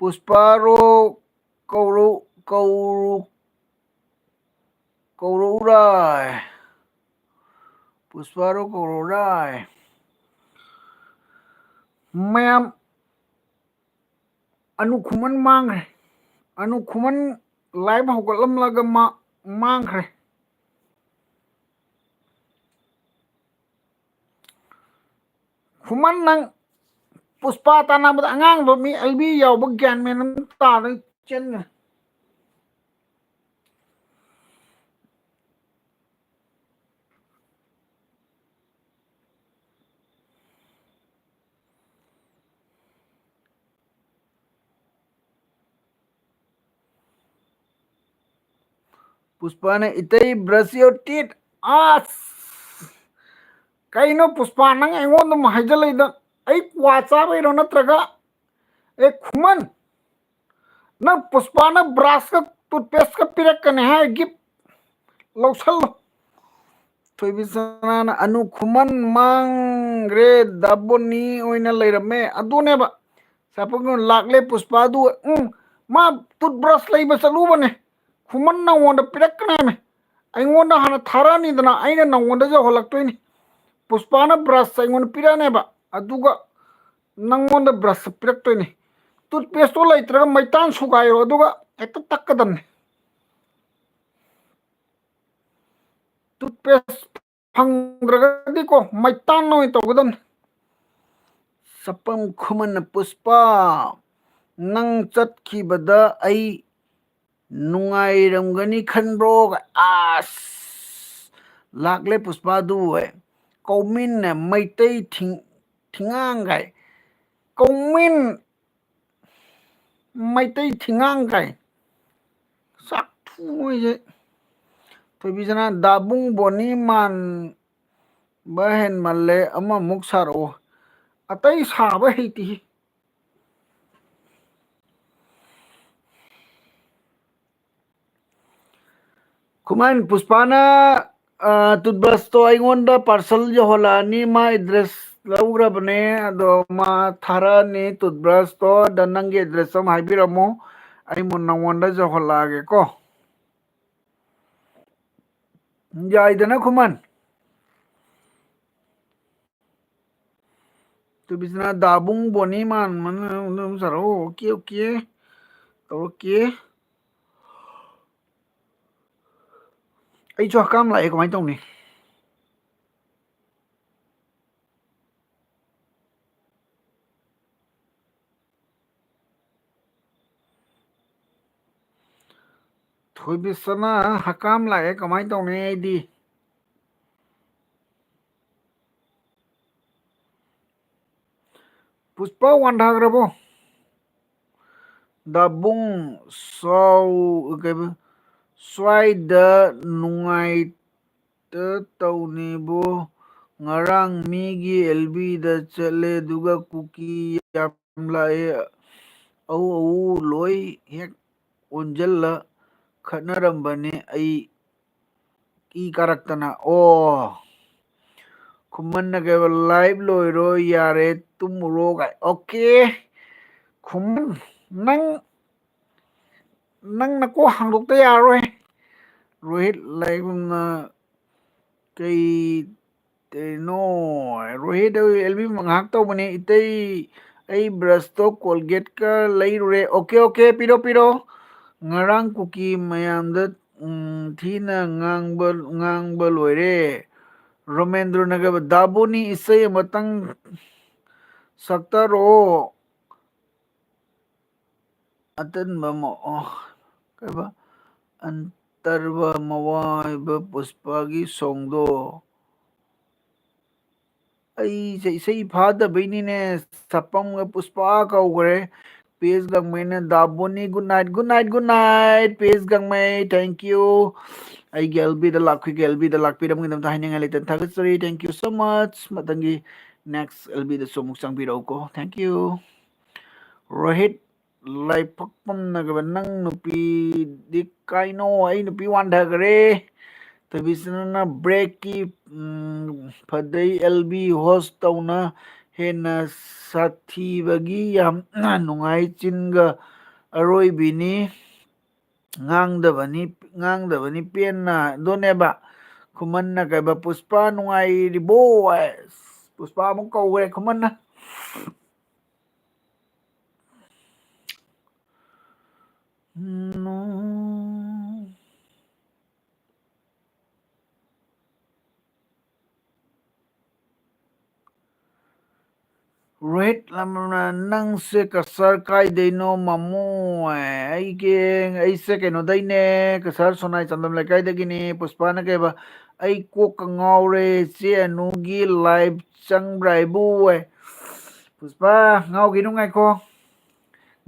ꯄꯨꯁꯄꯥꯔꯣ ꯀꯧꯔꯨ ꯀꯧꯔꯨ ꯀꯧꯔꯛꯎꯔꯥꯏ? ꯄꯨꯁꯄꯥꯔꯣ ꯀꯧꯔꯛꯎꯔꯥꯏ? ꯃꯌꯥꯝ, ꯑꯅꯨ ꯈꯨꯃꯟ ꯃꯥꯡꯈ꯭ꯔꯦ꯫ ꯑꯅꯨ ꯈꯨꯃꯟ live ꯍꯧꯒꯠꯂꯝꯂꯒ ꯃꯥ ꯃꯥꯡꯈ꯭ꯔꯦ꯫ ꯈꯨꯃꯟ, ꯅꯪ ꯄꯨꯁꯄꯥ ꯇꯥꯟꯅꯕꯗ ꯑꯉꯥꯡꯗꯣ ꯃꯤ ꯑꯦꯜꯕꯤ ꯌꯥꯎꯕ ꯒ꯭ꯌꯥꯟ ꯃꯦꯟ ꯑꯃ ꯇꯥꯗ ꯆꯦꯟꯈ꯭ꯔꯦ꯫ ꯄꯨꯁꯄꯥꯅ, "ꯏꯇꯩ, brush your teeth"꯫ ꯑꯁ! ꯀꯩꯅꯣ ꯄꯨꯁꯄꯥ, ꯅꯪ ꯑꯩꯉꯣꯟꯗ ꯑꯃꯨꯛ ꯍꯥꯏꯖꯜꯂꯛꯏꯗ? ꯑꯩ ꯀ꯭ꯋꯥ ꯆꯥꯕꯩꯔꯣ ꯅꯠꯇ꯭ꯔꯒ? ꯑꯦ ꯈꯨꯃꯟ, ꯅꯪ ꯄꯨꯁꯄꯥꯅ brushꯀ toothpasteꯀ ꯄꯤꯔꯛꯀꯅꯤ ꯍꯥꯏ, gift ꯂꯧꯁꯜꯂꯣ꯫ ꯊꯣꯏꯕꯤ ꯁꯅꯥꯅ, "ꯑꯅꯨ ꯈꯨꯃꯟ ꯃꯥꯡꯈ꯭ꯔꯦ, ꯗꯥꯕꯣꯅꯤ ꯑꯣꯏꯅ ꯂꯩꯔꯝꯃꯦ"꯫ ꯑꯗꯨꯅꯦꯕ꯫ ꯁꯥꯄꯣꯛꯅ ꯂꯥꯛꯂꯦ ꯄꯨꯁꯄꯥꯗꯨ, ꯎꯝ, ꯃꯥ toothbrush ꯂꯩꯕ ꯆꯠꯂꯨꯕꯅꯦ꯫ ꯈꯨꯃꯟ ꯅꯪꯉꯣꯟꯗ ꯄꯤꯔꯛꯀꯅꯦꯃꯦ꯫ ꯑꯩꯉꯣꯟꯗ ꯍꯥꯟꯅ ꯊꯥꯔꯛꯑꯅꯤꯗꯅ, ꯑꯩꯅ ꯅꯪꯉꯣꯟꯗ ꯌꯧꯍꯜꯂꯛꯇꯣꯏꯅꯤ꯫ ꯄꯨꯁꯄꯥꯅ brush ꯑꯩꯉꯣꯟꯗ ꯄꯤꯔꯛꯑꯅꯦꯕ, ꯑꯗꯨꯒ ꯅꯪꯉꯣꯟꯗ brush ꯄꯤꯔꯛꯇꯣꯏꯅꯤ꯫ Toothpasteꯇꯣ ꯂꯩꯇ꯭ꯔꯒ ꯃꯩꯇꯥꯟ ꯁꯨꯒꯥꯏꯔꯣ, ꯑꯗꯨꯒ ꯍꯦꯛꯇ ꯇꯛꯀꯗꯕꯅꯤ꯫ Toothpaste ꯐꯪꯗ꯭ꯔꯒꯗꯤꯀꯣ, ꯃꯩꯇꯥꯟ ꯑꯣꯏꯅ ꯇꯧꯒꯗꯕꯅꯤ꯫ ꯆꯄꯝ ꯈꯨꯃꯟꯅ, "ꯄꯨꯁꯄꯥ, ꯅꯪ ꯆꯠꯈꯤꯕꯗ ꯑꯩ ꯅꯨꯡꯉꯥꯏꯔꯝꯒꯅꯤ ꯈꯟꯕ꯭ꯔꯣ?" ꯑꯁ! ꯂꯥꯛꯂꯦ ꯄꯨꯁꯄꯥꯗꯨ ꯍꯣꯏ꯫ ꯀꯧꯃꯤꯟꯅ ꯃꯩꯇꯩ ꯊꯤꯡ-, ꯊꯤꯡꯉꯥꯡꯒꯥꯏ꯫ ꯀꯧꯃꯤꯟ ꯃꯩꯇꯩ ꯊꯤꯡꯉꯥꯡ ꯀꯥꯏ꯫ ꯆꯥꯛ ꯊꯨ ꯃꯣꯏꯁꯦ꯫ ꯊꯣꯏꯕꯤꯁꯅꯥ, "ꯗꯥꯕꯨꯡ ꯕꯣꯅꯤ ꯃꯥꯟꯕ ꯍꯦꯟꯃꯜꯂꯦ, ꯑꯃꯃꯨꯛ ꯁꯥꯔꯛꯑꯣ"꯫ ꯑꯇꯩ ꯁꯥꯕ ꯍꯩꯇꯦ꯫ ꯈꯨꯃꯟ, ꯄꯨꯁꯄꯥꯅ, ꯑ, toothbrushꯇꯣ ꯑꯩꯉꯣꯟꯗ parcel ꯌꯧꯍꯜꯂꯛꯑꯅꯤ, ꯃꯥ address ꯂꯧꯈ꯭ꯔꯕꯅꯦ, ꯑꯗꯣ ꯃꯥ ꯊꯥꯔꯛꯑꯅꯤ ꯇꯨꯠꯕ꯭ꯔꯁꯇꯣ꯫ ꯑꯗ ꯅꯪꯒꯤ ꯑꯦꯗ꯭ꯔꯦꯁ ꯑꯃ ꯍꯥꯏꯕꯤꯔꯝꯃꯣ, ꯑꯩ ꯃꯨ-, ꯅꯉꯣꯟꯗ ꯌꯧꯍꯜꯂꯛꯑꯒꯦꯀꯣ꯫ ꯌꯥꯏꯗꯅ, ꯈꯨꯃꯟ? ꯇꯨꯕꯤꯁꯅꯥ ꯗꯥꯕꯨꯡ ꯕꯣꯅꯤ ꯃꯥꯟ ꯃꯟ ꯑꯗꯨꯝ ꯁꯥꯔꯛꯑꯣ꯫ Okay, okay. ꯇꯧꯔꯛꯀꯦ꯫ ꯑꯩꯁꯨ ꯍꯛꯀꯥꯝ ꯂꯥꯛꯑꯦ, ꯀꯃꯥꯏꯅ ꯇꯧꯅꯤ? ꯊꯣꯏꯕꯤꯁꯅꯥ ꯍꯛꯀꯥꯝ ꯂꯥꯛꯑꯦ, ꯀꯃꯥꯏꯅ ꯇꯧꯅꯤ ꯑꯩꯗꯤ? ꯄꯨꯁꯄꯥ ꯋꯥꯟꯊꯈ꯭ꯔꯕꯣ? ꯗꯥꯕꯨꯡ ꯁꯥꯎ-, ꯀꯩꯕ, ꯁ꯭ꯋꯥꯏꯗ ꯅꯨꯡꯉꯥꯏꯇ ꯇꯧꯅꯤꯕꯨ꯫ ꯉꯔꯥꯡ ꯃꯤꯒꯤ ꯑꯦꯜ ꯕꯤꯗ ꯆꯠꯂꯦ, ꯑꯗꯨꯒ ꯀꯨꯀꯤ ꯌꯥꯝ ꯂꯥꯛꯑꯦ꯫ ꯑꯎ ꯑꯎ ꯂꯣꯏ ꯍꯦꯛ ꯑꯣꯟꯁꯤꯜꯂ ꯈꯠꯅꯔꯝꯕꯅꯦ꯫ ꯑꯩ ꯏ ꯀꯥꯔꯛꯇꯅ꯫ ꯑꯣ, ꯈꯨꯃꯟꯅ ꯀꯩꯕ, "ꯂꯥꯏꯚ ꯂꯣꯏꯔꯣ, ꯌꯥꯔꯦ, ꯇꯨꯝꯃꯨꯔꯣ" ꯀꯥꯏ꯫ ꯑꯣꯀꯦ, ꯈꯨꯃꯟ, ꯅꯪ, ꯅꯪ ꯅꯀꯣꯛ ꯍꯥꯡꯗꯣꯛꯇ ꯌꯥꯔꯣꯏ꯫ ꯔꯣꯍꯤꯠ ꯂꯥꯏꯒꯨꯝꯅ ꯀꯩ ꯀꯩꯅꯣ, ꯔꯣꯍꯤꯠ, ꯑꯦꯜ ꯕꯤ ꯉꯥꯏꯍꯥꯛ ꯇꯧꯕꯅꯦ꯫ "ꯏꯇꯩ, ꯑꯩ ꯕ꯭ꯔꯁꯇꯣ ꯀꯣꯜꯒꯦꯠꯀ ꯂꯩꯔꯨꯔꯦ"꯫ ꯑꯣꯀꯦ, ꯑꯣꯀꯦ, ꯄꯤꯔꯣ, ꯄꯤꯔꯣ꯫ "ꯉꯔꯥꯡ ꯀꯨꯀꯤ ꯃꯌꯥꯝꯗ, ꯎꯝ, ꯊꯤꯅ ꯉꯥꯡꯕ, ꯉꯥꯡꯕ ꯂꯣꯏꯔꯦ"꯫ ꯔꯣꯃꯦꯟꯗ꯭ꯔꯣ ꯅꯒꯔ, "ꯗꯥꯕꯨꯅꯤ, ꯏꯁꯩ ꯑꯃꯇꯪ ꯁꯛꯇꯔꯛꯑꯣ"꯫ ꯑꯇꯟꯕ ꯃ-, ꯑꯣ, ꯀꯩꯕ? ꯑꯟꯇꯔꯕ ꯃꯋꯥꯏꯕ ꯄꯨꯁꯄꯥꯒꯤ ꯁꯣꯡꯗꯣ꯫ ꯑꯩꯁꯦ ꯏꯁꯩ ꯐꯥꯗꯕꯩꯅꯤꯅꯦ, ꯁꯛꯐꯝꯒ ꯄꯨꯁꯄꯥ ꯀꯧꯈ꯭ꯔꯦ꯫ ꯄꯤ ꯑꯦꯁ ꯒꯥꯡꯃꯩꯅ, "ꯗꯥꯕꯣꯅꯤ, good night, good night, good night, P S Gangmei, thank you"꯫ ꯑꯩꯒꯤ ꯑꯦꯜ ꯕꯤꯗ ꯂꯥꯛꯄꯤꯒꯦ, ꯑꯦꯜ ꯕꯤꯗ ꯂꯥꯛꯄꯤꯔꯝꯒꯤꯗꯃꯛꯇ ꯍꯥꯏꯅꯤꯡꯉꯥꯏ ꯂꯩꯇꯅ ꯊꯥꯒꯠꯆꯔꯤ, thank you so much꯫ ꯃꯊꯪꯒꯤ next ꯑꯦꯜ ꯕꯤꯗꯁꯨ ꯑꯃꯨꯛ ꯆꯪꯕꯤꯔꯛꯎꯀꯣ, thank you꯫ ꯔꯣꯍꯤꯠ ꯂꯥꯏꯐꯛꯄꯝꯅꯒꯕ, "ꯅꯪ ꯅꯨꯄꯤꯗꯤ ꯀꯥꯏꯅꯣ?" ꯑꯩ ꯅꯨꯄꯤ ꯋꯥꯟꯊꯈ꯭ꯔꯦ꯫ ꯊꯣꯏꯕꯤꯆꯅꯅ ꯕ꯭ꯔꯦꯛꯀꯤ, ꯎꯝ, ꯐꯗꯩ ꯑꯦꯜ ꯕꯤ ꯍꯣꯁ ꯇꯧꯅ ꯍꯦꯟꯅ ꯁꯥꯊꯤꯕꯒꯤ ꯌꯥꯝ ꯅꯨꯡꯉꯥꯏ꯫ ꯆꯤꯟꯒ ꯑꯔꯣꯏꯕꯤꯅꯤ꯫ ꯉꯥꯡꯗꯕꯅꯤ, ꯉꯥꯡꯗꯕꯅꯤ ꯄꯦꯟꯅ꯫ ꯑꯗꯨꯅꯦꯕ ꯈꯨꯃꯟꯅ ꯀꯩꯕ, "ꯄꯨꯁꯄꯥ ꯅꯨꯡꯉꯥꯏꯔꯤꯕꯣ?" ꯍꯥꯏ꯫ ꯄꯨꯁꯄꯥ ꯑꯃꯨꯛ ꯀꯧꯈ꯭ꯔꯦ ꯈꯨꯃꯟꯅ꯫ ꯎꯝ꯫ ꯔꯣꯍꯤꯠ ꯂꯝꯅ, "ꯅꯪꯁꯦ ꯀꯁꯥꯔ ꯀꯥꯏꯗꯩꯅꯣ ꯃꯃꯣ?" ꯑꯩꯒꯤ, ꯑꯩꯁꯦ ꯀꯩꯅꯣꯗꯩꯅꯦ, ꯀꯁꯥꯔ ꯁꯣꯅꯥꯏ ꯆꯥꯟꯗꯝ ꯂꯩꯀꯥꯏꯗꯒꯤꯅꯦ꯫ ꯄꯨꯁꯄꯥꯅ ꯀꯩꯕ, "ꯑꯩ ꯀꯣꯛꯀ ꯉꯥꯎꯔꯦ, ꯆꯦ ꯑꯅꯨꯒꯤ ꯂꯥꯏꯚ ꯆꯪꯕ꯭ꯔꯥ ꯍꯥꯏꯕꯨ?" ꯍꯥꯏ꯫ ꯄꯨꯁꯄꯥ, ꯉꯥꯎꯈꯤꯅꯨ, ꯉꯥꯏꯈꯣ꯫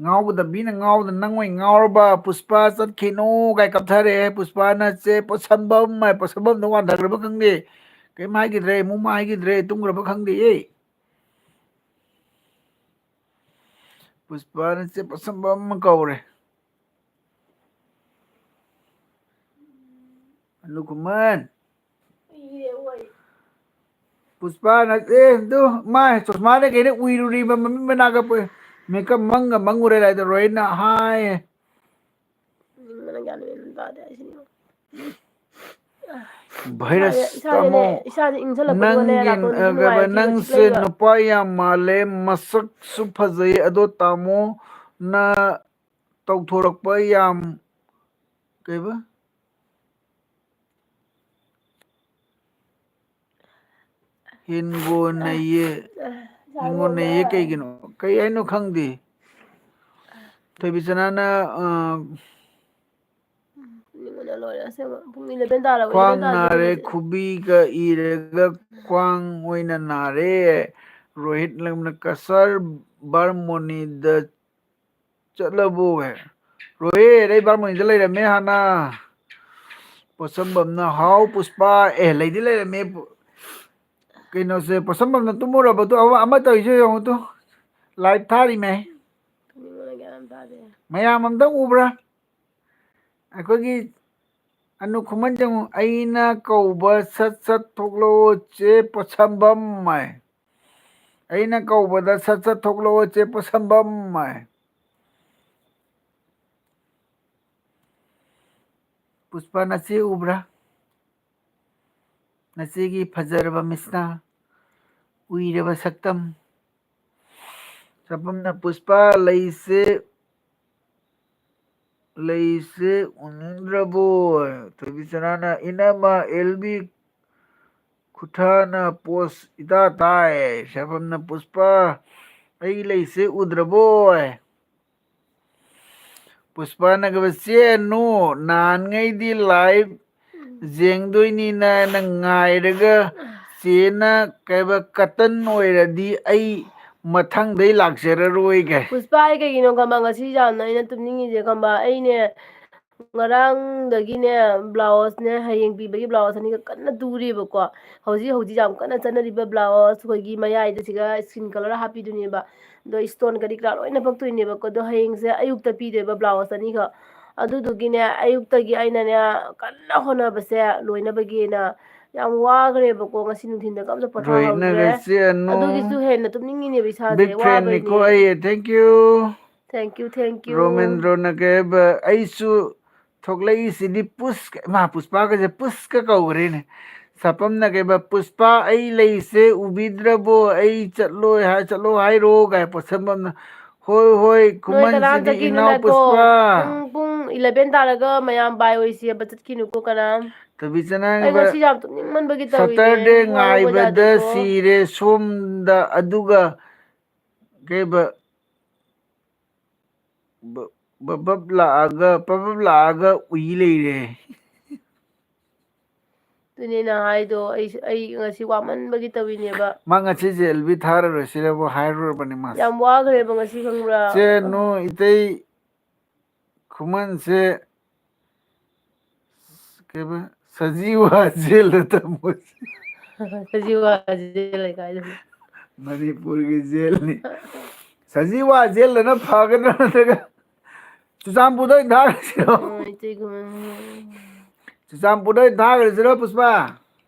ꯉꯥꯎꯒꯗꯕꯤꯅ ꯉꯥꯎꯗ ꯅꯪ ꯑꯣꯏ ꯉꯥꯎꯔꯕ꯫ "ꯄꯨꯁꯄꯥ ꯆꯠꯈꯤꯅꯨ" ꯀꯥꯏ ꯀꯞꯊꯔꯛꯑꯦ꯫ ꯄꯨꯁꯄꯥꯅ, "ꯆꯦ ꯄꯣꯠꯁꯝꯕꯝ" ꯍꯥꯏ, ꯄꯣꯠꯁꯝꯕꯝꯗ ꯋꯥꯟꯊꯈ꯭ꯔꯕ ꯈꯪꯗꯦ꯫ ꯀꯩꯝ ꯍꯥꯏꯈꯤꯗ꯭ꯔꯦ, ꯃꯨꯃ ꯍꯥꯏꯈꯤꯗ꯭ꯔꯦ, ꯇꯨꯝꯈ꯭ꯔꯕ ꯈꯪꯗꯦꯌꯦ꯫ ꯄꯨꯁꯄꯥꯅ ꯆꯦ ꯄꯣꯠꯁꯝꯕꯝ ꯑꯃ ꯀꯧꯔꯦ꯫ ꯑꯅꯨ ꯈꯨꯃꯟ꯫ ꯄꯨꯁꯄꯥꯅ, ꯑꯦ, ꯑꯗꯨ ꯃꯥ ꯆꯣꯁꯃꯥꯗ ꯀꯩꯗ ꯎꯏꯔꯨꯔꯤꯕ ꯃꯃꯤꯠ ꯃꯅꯥꯛꯀ ꯄꯨ-, ꯃꯦꯀꯞ ꯃꯪꯒ ꯃꯪꯉꯨꯔꯦ ꯂꯥꯏꯗ ꯔꯣꯍꯤꯠꯅ ꯍꯥꯏꯌꯦ꯫ ꯅꯤꯡꯕꯅ ꯒ꯭ꯌꯥꯟ ꯃꯦꯟ ꯇꯥꯗꯦ ꯍꯥꯏꯁꯤꯅꯤ꯫ ꯚꯥꯏꯔꯁ ꯏꯁꯥꯁꯦ, ꯇꯥꯃꯣ, ꯏꯁꯥꯁꯦ ꯏꯪꯁꯜꯂꯛꯄꯗꯨꯒꯅꯦ, ꯅꯪꯒꯤ, ꯅꯥꯇꯣꯟꯁꯤꯁꯨ ꯑ, ꯀꯩꯕ, ꯅꯨꯡꯉꯥꯏꯇꯦ, ꯅꯪꯁꯦ ꯆꯤꯛꯂꯛꯏꯕ꯫ ꯅꯨꯄꯥ ꯌꯥꯝ ꯃꯥꯜꯂꯦ, ꯃꯁꯛꯁꯨ ꯐꯖꯩ, ꯑꯗꯣ ꯇꯥꯃꯣꯅ ꯇꯧꯊꯣꯔꯛꯄ ꯌꯥꯝ, ꯀꯩꯕ? ꯍꯦꯟꯒꯣꯟꯅꯩꯌꯦ꯫ ꯍꯦꯟꯒꯣꯟꯅꯩꯌꯦ ꯀꯩꯒꯤꯅꯣ? ꯀꯩ ꯍꯥꯏꯅꯣ ꯈꯪꯗꯦ꯫ ꯊꯣꯏꯕꯤꯆꯅꯥꯅ, ꯑ, ꯇꯨꯝꯅꯤꯡꯕꯅ ꯂꯣꯏꯔꯦ ꯑꯁꯦꯡꯕ꯫ ꯄꯨꯡ eleven ꯇꯥꯔꯕ, ꯈ꯭ꯋꯥꯡ eleven ꯇꯥꯔꯗꯤ ꯅꯥꯔꯦ, ꯇꯨꯝꯃꯁꯦ꯫ ꯈꯨꯕꯤꯒ ꯏꯔꯒ ꯈ꯭ꯋꯥꯡ ꯑꯣꯏꯅ ꯅꯥꯔꯦ꯫ ꯔꯣꯍꯤꯠ ꯂꯪꯅ ꯀꯁꯔ ꯕꯥꯔꯃꯣꯅꯤꯗ ꯆꯠꯂꯕꯣ ꯍꯦ? ꯔꯣꯍꯤꯠ, ꯑꯩ ꯕꯥꯔꯃꯣꯅꯤꯗ ꯂꯩꯔꯝꯃꯦ ꯍꯥꯟꯅ꯫ ꯄꯣꯠꯁꯝꯕꯝꯅ, "ꯍꯥꯎ ꯄꯨꯁꯄꯥ?" ꯑꯦ, ꯂꯩꯗꯤ ꯂꯩꯔꯝꯃꯦ꯫ ꯄꯨ-, ꯀꯩꯅꯣꯁꯦ, ꯄꯣꯠꯁꯝꯕꯝꯅ ꯇꯨꯝꯃꯨꯔꯕꯗꯣ, ꯑꯃ, ꯑꯃ ꯇꯧꯔꯤꯁꯦ ꯌꯦꯡꯉꯨ ꯇꯨ꯫ ꯂꯥꯏꯚ ꯊꯥꯔꯤꯃꯦ꯫ ꯇꯨꯝꯅꯤꯡꯕꯅ ꯒ꯭ꯌꯥꯟ ꯑꯃ ꯇꯥꯗꯦ꯫ ꯃꯌꯥꯝ ꯑꯝꯇꯪ ꯎꯕ꯭ꯔꯥ? ꯑꯩꯈꯣꯏꯒꯤ ꯑꯅꯨ ꯈꯨꯃꯟ ꯆꯪꯉꯨ, "ꯑꯩꯅ ꯀꯧꯕ ꯁꯠ ꯁꯠ ꯊꯣꯛꯂꯛꯑꯣ ꯆꯦ ꯄꯣꯠꯁꯝꯕꯝ" ꯍꯥꯏ꯫ "ꯑꯩꯅ ꯀꯧꯕꯗ ꯁꯠ ꯁꯠ ꯊꯣꯛꯂꯛꯑꯣ ꯆꯦ ꯄꯣꯠꯁꯝꯕꯝ" ꯍꯥꯏ꯫ ꯄꯨꯁꯄꯥ, ꯅꯆꯦ ꯎꯕ꯭ꯔꯥ? ꯅꯆꯦꯒꯤ ꯐꯖꯔꯕ ꯃꯤꯠꯁꯅ ꯎꯏꯔꯕ ꯁꯛꯇꯝ꯫ ꯆꯥꯄꯝꯅ, "ꯄꯨꯁꯄꯥ, ꯂꯩꯁꯦ, ꯂꯩꯁꯦ ꯎꯅꯤꯡꯗ꯭ꯔꯕꯣ?" ꯊꯣꯏꯕꯤꯆꯅꯥꯅ, "ꯏꯅꯝꯃ ꯑꯦꯜ ꯕꯤ ꯈꯨꯊꯥꯅ ꯄꯣꯁ ꯏꯇꯥ ꯇꯥꯏ"꯫ ꯆꯥꯄꯝꯅ, "ꯄꯨꯁꯄꯥ, ꯑꯩ ꯂꯩꯁꯦ ꯎꯗ꯭ꯔꯕꯣ?" ꯄꯨꯁꯄꯥꯅꯒ, "ꯆꯦ ꯑꯅꯨ, ꯅꯍꯥꯟꯉꯩꯗꯤ ꯂꯥꯏꯚ ꯌꯦꯡꯗꯣꯏꯅꯤꯅ ꯅꯪ ꯉꯥꯏꯔꯒ ꯆꯦꯅ ꯀꯩꯕ ꯀꯇꯟ ꯑꯣꯏꯔꯗꯤ ꯑꯩ ꯃꯊꯪꯗꯩ ꯂꯥꯛꯆꯔꯔꯣꯏꯒꯦ"꯫ ꯄꯨꯁꯄꯥ, ꯑꯩ ꯀꯩꯒꯤꯅꯣ ꯈꯪꯕ, ꯉꯁꯤ ꯌꯥꯝꯅ ꯑꯩꯅ ꯇꯨꯝꯅꯤꯡꯉꯤꯁꯦ ꯈꯪꯕ, ꯑꯩꯅꯦ ꯉꯔꯥꯡꯗꯒꯤꯅꯦ ꯕ꯭ꯂꯥꯎꯁꯅꯦ ꯍꯌꯦꯡ ꯄꯤꯕꯒꯤ ꯕ꯭ꯂꯥꯎꯁ ꯑꯅꯤꯒ ꯀꯟꯅ ꯇꯨꯔꯤꯕꯀꯣ꯫ ꯍꯧꯖꯤꯛ ꯍꯧꯖꯤꯛ ꯌꯥꯝ ꯀꯟꯅ ꯆꯠꯅꯔꯤꯕ ꯕ꯭ꯂꯥꯎꯁ ꯑꯩꯈꯣꯏꯒꯤ ꯃꯌꯥꯏꯗ ꯁꯤꯒ ꯁ꯭ꯀꯤꯟ ꯀꯂꯔ ꯍꯥꯞꯄꯤꯗꯨꯅꯦꯕ꯫ ꯑꯗꯣ ꯏꯁꯇꯣꯟ ꯀꯔꯤ ꯀꯔꯥ ꯂꯣꯏꯅ ꯄꯛꯇꯣꯏꯅꯦꯕꯀꯣ꯫ ꯑꯗꯣ ꯍꯌꯦꯡꯁꯦ ꯑꯌꯨꯛꯇ ꯄꯤꯗꯣꯏꯕ ꯕ꯭ꯂꯥꯎꯁ ꯑꯅꯤꯈꯛ꯫ ꯑꯗꯨꯗꯨꯒꯤꯅꯦ ꯑꯌꯨꯛꯇꯒꯤ ꯑꯩꯅꯅꯦ ꯀꯟꯅ ꯍꯣꯠꯅꯕꯁꯦ ꯂꯣꯏꯅꯕꯒꯤꯅ ꯌꯥꯝ ꯋꯥꯈ꯭ꯔꯦꯕꯀꯣ꯫ ꯉꯁꯤ ꯅꯨꯡꯊꯤꯟꯗꯒ ꯑꯝꯇ ꯄꯣꯊꯥꯍꯧꯗ꯭ꯔꯦ꯫ ꯔꯣꯍꯤꯠꯅꯒ ꯆꯦ ꯑꯅꯨ꯫ ꯑꯗꯨꯒꯤꯁꯨ ꯍꯦꯟꯅ ꯇꯨꯝꯅꯤꯡꯉꯤꯅꯦꯕ ꯏꯁꯥꯁꯦ, big fan ꯅꯤꯀꯣ ꯋꯥꯕꯩꯅꯦ꯫ ꯑꯩ, thank you꯫ Thank you, thank you꯫ ꯔꯣꯃꯦꯟꯗ꯭ꯔꯣꯅ ꯀꯩ ꯍꯥꯏꯕ, "ꯑꯩꯁꯨ ꯊꯣꯛꯂꯛꯏꯁꯤꯗꯤ ꯄꯨꯁꯀ", ꯃꯥ ꯄꯨꯁꯄꯥꯒꯁꯦ ꯄꯨꯁꯀ ꯀꯧꯈ꯭ꯔꯦꯅꯦ꯫ ꯁꯥꯄꯝꯅ ꯀꯩꯕ, "ꯄꯨꯁꯄꯥ, ꯑꯩ ꯂꯩꯁꯦ ꯎꯕꯤꯗ꯭ꯔꯕꯣ? ꯑꯩ ꯆꯠꯂꯣꯏ ꯍꯥꯏ-, ꯆꯠꯂꯣ ꯍꯥꯏꯔꯣ?" ꯀꯥꯏ ꯄꯣꯠꯁꯝꯕꯝꯅ, "ꯍꯣꯏ, ꯍꯣꯏ, ꯅꯣꯏ ꯀꯅꯥꯝ ꯈꯨꯃꯟꯁꯤꯗꯤ ꯏꯅꯥꯎ ꯆꯠꯈꯤꯅꯨꯅꯀꯣ꯫ ꯄꯨꯁꯄꯥ"꯫ ꯄꯨꯡ, ꯄꯨꯡ eleven ꯇꯥꯔꯒ ꯃꯌꯥꯝ ꯕꯥꯏ ꯑꯣꯏꯁꯦꯕ, ꯆꯠꯈꯤꯅꯨꯀꯣ ꯀꯅꯥꯝ꯫ ꯇꯕꯤꯆꯅꯥꯒꯤ ꯑꯩ ꯕ-, ꯉꯁꯤ ꯌꯥꯝ ꯇꯨꯝꯅꯤꯡꯃꯟꯕꯒꯤ ꯇꯧꯔꯤꯅꯦ, Saturday ꯋꯥꯔꯧꯕ ꯉꯥꯏꯕꯗ ꯌꯥꯗꯦꯀꯣ꯫ ꯁꯤꯔꯦ ꯁꯣꯝꯗ, ꯑꯗꯨꯒ ꯀꯩꯕ, ꯕ-, ꯕꯕꯞ ꯂꯥꯛꯑꯒ, ꯄꯕꯞ ꯂꯥꯛꯑꯒ ꯎꯏ ꯂꯩꯔꯦ꯫ ꯑꯗꯨꯅꯦ ꯑꯩꯅ ꯍꯥꯏꯗꯣ, ꯑꯩꯁꯨ, ꯑꯩ ꯉꯁꯤ ꯋꯥꯃꯟꯕꯒꯤ ꯇꯧꯔꯤꯅꯦꯕ꯫ ꯃꯥ ꯉꯁꯤꯁꯦ ꯑꯦꯜ ꯕꯤ ꯊꯥꯔꯔꯣꯏ ꯁꯤꯔꯕꯨ ꯍꯥꯏꯔꯨꯔꯕꯅꯤ ꯃꯥꯁꯦ꯫ ꯌꯥꯝ ꯋꯥꯈ꯭ꯔꯦꯕ ꯉꯁꯤ ꯈꯪꯕ꯭ꯔꯥ? ꯆꯦ ꯅꯨ ꯏꯇꯩ ꯈꯨꯃꯟꯁꯦ ꯀꯩꯕ? ꯁꯖꯤꯋꯥ ꯖꯦꯜꯗ ꯊꯝꯃꯣ꯫ ꯁꯖꯤꯋꯥ ꯖꯦꯜ ꯀꯥꯏꯗꯅꯣ? ꯃꯅꯤꯄꯨꯔꯒꯤ ꯖꯦꯜꯅꯤ꯫ ꯁꯖꯤꯋꯥ ꯖꯦꯜꯗꯅ ꯐꯒꯗ꯭ꯔꯥ ꯅꯠꯇ꯭ꯔꯒ ꯆꯨꯔꯆꯥꯟꯄꯨꯔꯗ ꯑꯣꯏꯅ ꯊꯥꯈ꯭ꯔꯁꯤꯔꯣ? ꯎꯝ, ꯏꯇꯩ ꯈꯨꯃꯟ꯫ ꯆꯨꯔꯆꯥꯟꯄꯨꯔꯗ ꯑꯣꯏꯅ ꯊꯥꯈ꯭ꯔꯁꯤꯔꯣ, ꯄꯨꯁꯄꯥ?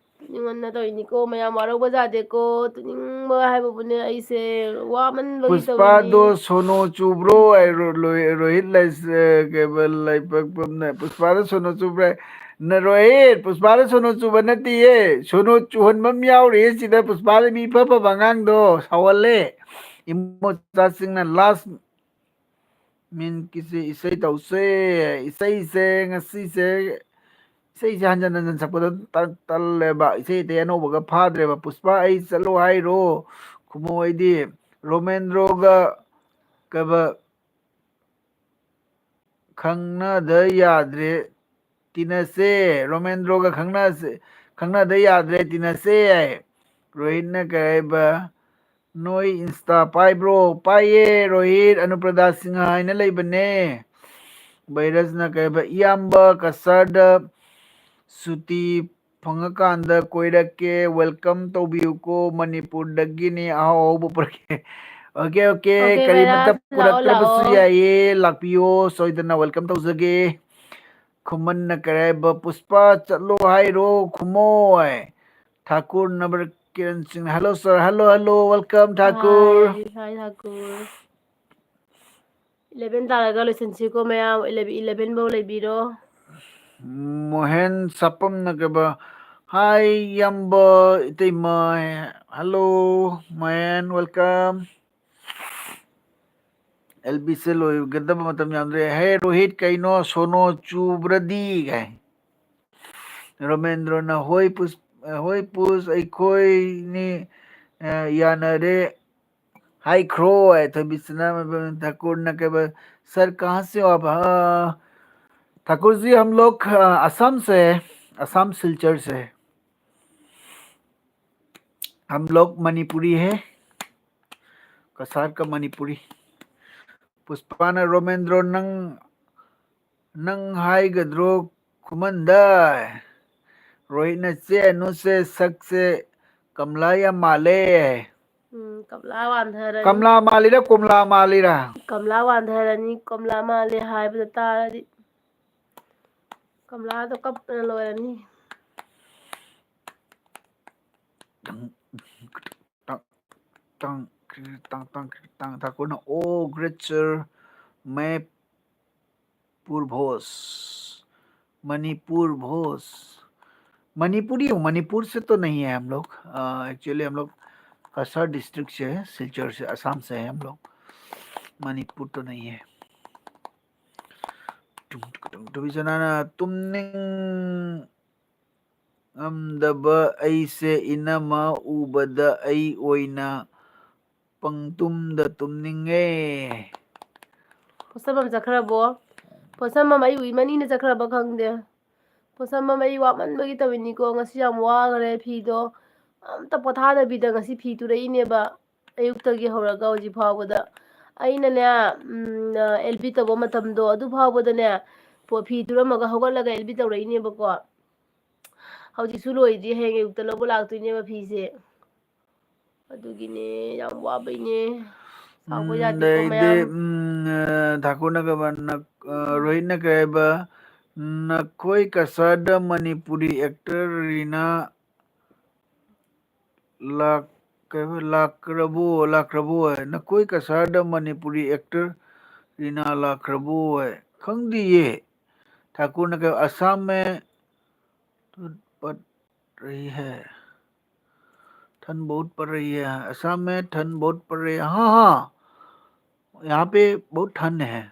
ꯅꯤꯡꯉꯟꯅ ꯇꯧꯔꯤꯅꯤꯀꯣ ꯃꯌꯥꯝ, ꯋꯥꯔꯧꯕ ꯌꯥꯗꯦꯀꯣ꯫ ꯇꯨꯅꯤꯡꯕ ꯍꯥꯏꯕꯕꯨꯅꯦ ꯑꯩꯁꯦ ꯋꯥꯃꯟꯕꯒꯤ ꯄꯨꯁꯄꯥꯗꯣ ꯇꯧꯔꯤꯅꯤ꯫ ꯁꯣꯅꯣ ꯆꯨꯕ꯭ꯔꯣ? ꯑꯩ ꯔꯣ-, ꯂꯣꯏ-, ꯔꯣꯍꯤꯠ ꯂꯩꯁ-, ꯑ, ꯀꯩꯕ, ꯂꯩꯄꯥꯛꯄꯝꯅ ꯄꯨꯁꯄꯥꯗ ꯁꯣꯅꯣ ꯆꯨꯕ꯭ꯔꯥ? ꯅ-, ꯔꯣꯍꯤꯠ, ꯄꯨꯁꯄꯥꯗ ꯁꯣꯅꯣ ꯆꯨꯕ ꯅꯠꯇꯦꯌꯦ, ꯁꯣꯅꯣ ꯆꯨꯍꯟꯕ ꯑꯃ ꯌꯥꯎꯔꯤꯌꯦ ꯁꯤꯗ꯫ ꯄꯨꯁꯄꯥꯗ ꯃꯤ ꯏꯐ ꯐꯕ ꯑꯉꯥꯡꯗꯣ ꯁꯥꯎꯍꯜꯂꯦ꯫ ꯏꯃꯣꯆꯥꯁꯤꯡꯅ ꯂꯥꯁ ꯃꯤꯟꯀꯤꯁꯦ ꯏꯁꯩ ꯇꯧꯁꯦ꯫ ꯏꯁꯩꯁꯦ ꯉꯁꯤꯁꯦ, ꯏꯁꯩꯁꯦ ꯍꯟꯖꯟ ꯍꯟꯖꯟ ꯁꯛꯄꯗ ꯇ-, ꯇꯜꯂꯦꯕ꯫ ꯏꯁꯩ ꯑꯇꯩ ꯑꯅꯧꯕꯒ ꯐꯥꯗ꯭ꯔꯦꯕ꯫ ꯄꯨꯁꯄꯥ, ꯑꯩ ꯆꯠꯂꯣ ꯍꯥꯏꯔꯣ? ꯈꯨꯝꯃꯣ ꯑꯩꯗꯤ꯫ ꯔꯣꯃꯦꯟꯗ꯭ꯔꯣꯒ ꯀꯩꯕ ꯈꯪꯅꯗ ꯌꯥꯗ꯭ꯔꯦ, ꯇꯤꯟꯅꯁꯦ꯫ ꯔꯣꯃꯦꯟꯗ꯭ꯔꯣꯒ ꯈꯪꯅꯁꯦ, ꯈꯪꯅꯗ ꯌꯥꯗ꯭ꯔꯦ, ꯇꯤꯟꯅꯁꯦ꯫ ꯔꯣꯍꯤꯠꯅ ꯀꯩ ꯍꯥꯏꯕ? "ꯅꯣꯏ Insta ꯄꯥꯏꯕ꯭ꯔꯣ?" "ꯄꯥꯏꯌꯦ ꯔꯣꯍꯤꯠ, ꯑꯅꯨꯄ꯭ꯔꯗꯥ ꯁꯤꯡꯍ ꯍꯥꯏꯅ ꯂꯩꯕꯅꯦ꯫" ꯚꯩꯔꯁꯅ ꯀꯩ ꯍꯥꯏꯕ? "ꯏꯌꯥꯝꯕ ꯀꯁꯥꯔꯗ ꯁꯨꯇꯤ ꯐꯪꯉꯀꯥꯟꯗ ꯀꯣꯏꯔꯛꯀꯦ, welcome ꯇꯧꯕꯤꯌꯨꯀꯣ, ꯃꯅꯤꯄꯨꯔꯗꯒꯤꯅꯤ, ꯑꯍꯥꯎ ꯑꯍꯥꯎꯕ ꯄꯨꯔꯛꯀꯦ꯫" ꯑꯣꯀꯦ, ꯑꯣꯀꯦ, ꯑꯣꯀꯦ, ꯀꯔꯤꯃꯇ ꯚꯩꯔꯁ, ꯂꯥꯛꯑꯣ, ꯂꯥꯛꯄꯤꯔꯛꯇ꯭ꯔꯕꯁꯨ ꯂꯥꯛꯑꯣ꯫ ꯌꯥꯏꯌꯦ, ꯂꯥꯛꯄꯤꯌꯣ, ꯁꯣꯏꯗꯅ welcome ꯇꯧꯖꯒꯦ꯫ ꯈꯨꯃꯟꯅ ꯀꯔꯤ ꯍꯥꯏꯕ? "ꯄꯨꯁꯄꯥ ꯆꯠꯂꯣ ꯍꯥꯏꯔꯣ?" ꯈꯨꯃꯣꯏ꯫ ꯊꯥꯀꯨꯔ ꯅꯝꯕꯔ ꯀꯤꯔꯟ ꯁꯤꯡ, hello sir, hello, hello, welcome Thakur. Hi, hi, Thakur. Eleven ꯇꯥꯔꯒ ꯂꯣꯏꯁꯤꯟꯁꯤꯀꯣ ꯃꯌꯥꯝ, eleven, eleven ꯐꯧ ꯂꯩꯕꯤꯔꯣ꯫ ꯃꯣꯍꯦꯟ ꯁꯥꯄꯝꯅ ꯀꯩꯕ? "Hi ꯏꯌꯥꯝꯕ, ꯏꯇꯩꯃ, hello ꯃꯣꯍꯦꯟ, welcome꯫ ꯑꯦꯜꯕꯤꯁꯦ ꯂꯣꯏꯒꯗꯕ ꯃꯇꯝ ꯌꯥꯝꯗ꯭ꯔꯦ꯫ ꯍꯦ ꯔꯣꯍꯤꯠ, ꯀꯩꯅꯣ ꯁꯣꯅꯣ ꯆꯨꯕ꯭ꯔꯗꯤ?" ꯀꯥꯏ꯫ ꯔꯣꯃꯦꯟꯗ꯭ꯔꯣꯅ, "ꯍꯣꯏ ꯄꯨꯁ-, ꯍꯣꯏ ꯄꯨꯁ, ꯑꯩꯈꯣꯏꯅꯤ, ꯑ, ꯌꯥꯅꯔꯦ ꯍꯥꯏꯈ꯭ꯔꯣ", ꯍꯥꯏ꯫ ꯊꯣꯏꯕꯤꯁꯅ, ꯊꯥꯀꯨꯔꯅ ꯀꯩꯕ? "Sir, ꯀꯍꯥꯟ ꯁꯦ ꯍꯣ ꯑꯥꯞ?" ꯑ, ठाकुर जी, हम लोग, अ, असम से है, असम सिलचर से है। हम लोग मणिपुरी है, कसार का मणिपुरी꯫ ꯄꯨꯁꯄꯥꯅ, "ꯔꯣꯃꯦꯟꯗ꯭ꯔꯣ, ꯅꯪ, ꯅꯪ ꯍꯥꯏꯒꯗ꯭ꯔꯣ ꯈꯨꯃꯟꯗ?" ꯔꯣꯍꯤꯠꯅ, "ꯆꯦ ꯑꯅꯨꯁꯦ ꯁꯛꯁꯦ ꯀꯃꯂꯥ ꯌꯥꯝ ꯃꯥꯜꯂꯦ꯫" ꯎꯝ, ꯀꯃꯂꯥ ꯋꯥꯟꯊꯔꯅꯤ꯫ ꯀꯃꯂꯥ ꯃꯥꯜꯂꯤꯔ ꯀꯣꯝꯂꯥ ꯃꯥꯜꯂꯤꯔ? ꯀꯃꯂꯥ ꯋꯥꯟꯊꯔꯅꯤ, ꯀꯃꯂꯥ ꯃꯥꯜꯂꯦ ꯍꯥꯏꯕꯗ ꯇꯥꯔꯗꯤ꯫ ꯀꯃꯂꯥꯗꯣ ꯀꯞꯄꯅ ꯂꯣꯏꯔꯅꯤ꯫ ꯇꯪ, ꯇꯪ, ꯇꯪ, ꯇꯪ, ꯇꯪ, ꯇꯪ, ꯇꯪ, ꯊꯥꯀꯨꯔꯅ, "Oh, great sir, मैं पूर्वोस, मणिपुर भोस।" मणिपुरी हूँ, मणिपुर से तो नहीं है हम लोग। अ, actually हम लोग कसार डिस्ट्रिक्ट से है, सिलचर से, असम से है हम लोग। मणिपुर तो नहीं है। tum, tum, tum, tum, tumningam daba aise inama ubada ai oina pangtumda tumninge. ꯄꯣꯠꯁꯝꯕꯝ ꯆꯠꯈ꯭ꯔꯕꯣ? ꯄꯣꯠꯁꯝꯕꯝ ꯑꯩ ꯎꯏꯃꯅꯤꯅ ꯆꯠꯈ꯭ꯔꯕ ꯈꯪꯗꯦ꯫ ꯄꯣꯠꯁꯝꯕꯝ ꯑꯩ ꯋꯥꯃꯟꯕꯒꯤ ꯇꯧꯔꯤꯅꯤꯀꯣ꯫ ꯉꯁꯤ ꯌꯥꯝ ꯋꯥꯈ꯭ꯔꯦ꯫ ꯐꯤꯗꯣ ꯑꯝꯇ ꯄꯣꯊꯥꯗꯕꯤꯗ ꯉꯁꯤ ꯐꯤ ꯇꯨꯔꯛꯏꯅꯦꯕ꯫ ꯑꯌꯨꯛꯇꯒꯤ ꯍꯧꯔꯒ ꯍꯧꯖꯤꯛ ꯐꯥꯎꯕꯗ꯫ ꯑꯩꯅꯅꯦ, ꯎꯝ, ꯑꯦꯜ ꯕꯤ ꯇꯧꯕ ꯃꯇꯝꯗꯣ ꯑꯗꯨ ꯐꯥꯎꯕꯗꯅꯦ, ꯄꯣ-, ꯐꯤ ꯇꯨꯔꯝꯃꯒ ꯍꯧꯒꯠꯂꯒ ꯑꯦꯜ ꯕꯤ ꯇꯧꯔꯛꯏꯅꯦꯕꯀꯣ꯫ ꯍꯧꯖꯤꯛꯁꯨ ꯂꯣꯏꯗ꯭ꯔꯤ, ꯍꯌꯦꯡ ꯑꯌꯨꯛꯇ ꯂꯧꯕ ꯂꯥꯛꯇꯣꯏꯅꯦꯕ ꯐꯤꯁꯦ꯫ ꯑꯗꯨꯒꯤꯅꯦ, ꯌꯥꯝ ꯋꯥꯕꯩꯅꯦ꯫ ꯁꯥꯎꯕ ꯎꯝ, ꯌꯥꯗꯦꯀꯣ ꯑꯗꯩꯗꯤ, ꯃꯌꯥꯝ꯫ ꯎꯝ, ꯑ, ꯊꯥꯀꯨꯔꯅ ꯀꯃꯥꯏꯅ, ꯑ, ꯔꯣꯍꯤꯠꯅ ꯀꯩ ꯍꯥꯏꯕ, "ꯅꯈꯣꯏ ꯀꯁꯥꯔꯗ ꯃꯅꯤꯄꯨꯔꯤ ꯑꯦꯛꯇꯔ ꯔꯤꯅꯥ ꯂꯥꯛ-, ꯀꯩ ꯍꯥꯏꯕ, ꯂꯥꯛꯈ꯭ꯔꯕꯣ, ꯂꯥꯛꯈ꯭ꯔꯕꯣ ꯍꯥꯏ? ꯅꯈꯣꯏ ꯀꯁꯥꯔꯗ ꯃꯅꯤꯄꯨꯔꯤ ꯑꯦꯛꯇꯔ ꯔꯤꯅꯥ ꯂꯥꯛꯈ꯭ꯔꯕꯣ ꯍꯥꯏ?" ꯈꯪꯗꯤꯌꯦ꯫ ꯊꯥꯀꯨꯔꯅ ꯀꯩ, "ꯑꯁꯥꯝ ꯃꯦ ꯄꯠ ꯔꯍꯤ ꯍꯦ, ꯊꯟ ꯕꯍꯨꯠ ꯄꯠ ꯔꯍꯤ ꯍꯦ, ꯑꯁꯥꯝ ꯃꯦ ꯊꯟ ꯕꯍꯨꯠ ꯄꯠ ꯔꯍꯤ ꯍꯦ, ꯍꯥ, ꯍꯥ, ꯌꯍꯥ ꯄꯦ ꯕꯍꯨꯠ ꯊꯟ ꯍꯦ꯫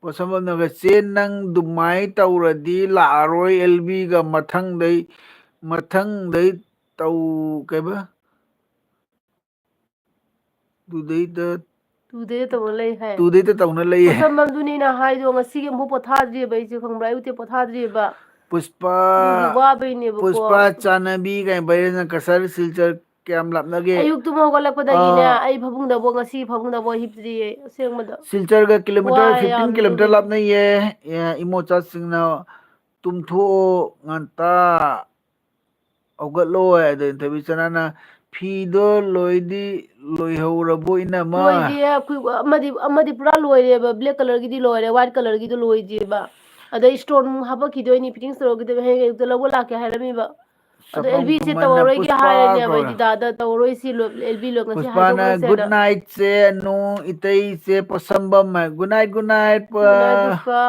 ꯄꯣꯠꯁꯝꯕꯝꯅꯒ, "ꯆꯦ, ꯅꯪ ꯑꯗꯨꯃꯥꯏ ꯇꯧꯔꯗꯤ ꯂꯥꯛꯑꯔꯣꯏ ꯑꯦꯜ ꯕꯤꯒ, ꯃꯊꯪꯗꯩ, ꯃꯊꯪꯗꯩ ꯇꯧ-, ꯀꯩꯕ? ꯇꯨꯗꯩꯗ, ꯇꯨꯗꯩꯗ ꯇꯧꯅ ꯂꯩ ꯍꯥꯏ꯫ ꯇꯨꯗꯩꯗ ꯇꯧꯅ ꯂꯩ ꯍꯥꯏ꯫" ꯄꯣꯠꯁꯝꯕꯝꯗꯨꯅꯤꯅ ꯍꯥꯏꯗꯣ, ꯉꯁꯤꯒꯤ ꯑꯃꯨꯛ ꯄꯣꯊꯥꯗ꯭ꯔꯤꯕ ꯑꯩꯁꯦ, ꯈꯪꯕ꯭ꯔꯥ? ꯑꯌꯨꯛꯇꯤ ꯄꯣꯊꯥꯗ꯭ꯔꯤꯕ꯫ ꯄꯨꯁꯄꯥ, ꯑꯗꯨꯒꯤ ꯋꯥꯕꯩꯅꯦꯕꯀꯣ꯫ ꯄꯨꯁꯄꯥ ꯆꯥꯟꯅꯕꯤ ꯀꯥꯏ ꯕꯥꯏꯔꯦꯜꯅ ꯀꯁꯥꯔ ꯁꯤꯜꯆꯔ ꯀꯌꯥꯝ ꯂꯥꯞꯅꯒꯦ? ꯑꯌꯨꯛꯇꯨꯝ ꯍꯧꯒꯠꯂꯛꯄꯗꯒꯤꯅꯦ, ꯑꯥ꯫ ꯑꯩ ꯐꯃꯨꯡꯗꯐꯥꯎ, ꯉꯁꯤ ꯐꯃꯨꯡꯗꯐꯥꯎ ꯍꯤꯞꯇ꯭ꯔꯤꯌꯦ, ꯑꯁꯦꯡꯕꯗ꯫ ꯁꯤꯜꯆꯔꯒ ꯀꯤꯂꯣꯃꯤꯇꯔ ꯋꯥꯏ ꯐꯤꯐꯇꯤꯟ ꯌꯥꯝ ꯀꯤꯂꯣꯃꯤꯇꯔ ꯑꯗꯨꯒꯤ꯫ ꯂꯥꯞꯅꯩꯌꯦ꯫ ꯑꯦ, ꯏꯃꯣꯆꯥꯁꯤꯡꯅ, "ꯇꯨꯝꯊꯣꯛꯑꯣ ꯉꯟꯇꯥ, ꯍꯧꯒꯠꯂꯣ" ꯍꯥꯏꯗꯣ ꯏꯟꯊꯕꯤ ꯆꯅꯥꯅ, "ꯐꯤꯗꯣ ꯂꯣꯏꯗꯤ ꯂꯣꯏꯍꯧꯔꯕꯣ ꯏꯅꯝꯃ?" ꯂꯣꯏꯗꯦ, ꯑꯩꯈꯣꯏ ꯑꯃꯗꯤ, ꯑꯃꯗꯤ ꯄꯨꯔꯥ ꯂꯣꯏꯔꯦꯕ, ꯕ꯭ꯂꯦꯛ ꯀꯂꯔꯒꯤꯗꯤ ꯂꯣꯏꯔꯦ, ꯋꯥꯏꯠ ꯀꯂꯔꯒꯤꯗꯣ ꯂꯣꯏꯗꯦꯕ꯫ ꯑꯗꯩ ꯏꯁꯇꯣꯟ ꯍꯥꯄꯛꯈꯤꯗꯣꯏꯅꯤ, ꯐꯤꯠꯇꯤꯡꯁ ꯇꯧꯔꯛꯈꯤꯗꯣꯏꯅꯤ, ꯍꯌꯦꯡ ꯑꯌꯨꯛꯇ ꯂꯧꯕ ꯂꯥꯛꯀꯦ ꯍꯥꯏꯔꯝꯃꯤꯕ꯫ ꯑꯗꯣ ꯁꯄꯝ ꯑꯦꯜꯕꯤꯁꯦ ꯈꯨꯃꯟꯅ ꯇꯧꯔꯔꯣꯏꯒꯦ ꯄꯨꯁꯄꯥ ꯍꯥꯏꯔꯅꯦꯕ ꯀꯧꯔꯦ꯫ ꯑꯩꯗꯤ ꯗꯥꯗ ꯇꯧꯔꯔꯣꯏ ꯁꯤ ꯂꯣ-, ꯑꯦꯜꯕꯤ ꯂꯣꯏ ꯉꯁꯤ ꯄꯨꯁꯄꯥꯅ ꯍꯥꯏꯗꯣꯛꯈ꯭ꯔꯁꯦꯅ꯫ ꯒꯨꯗ ꯅꯥꯏꯠꯁꯦ ꯅꯨ ꯏꯇꯩꯁꯦ ꯄꯣꯠꯁꯝꯕꯝ ꯍꯥꯏ꯫ ꯒꯨꯗ ꯅꯥꯏꯠ, ꯒꯨꯗ ꯅꯥꯏꯠ, ꯄ-, ꯒꯨꯗ ꯅꯥꯏꯠ ꯄꯨꯁꯄꯥ꯫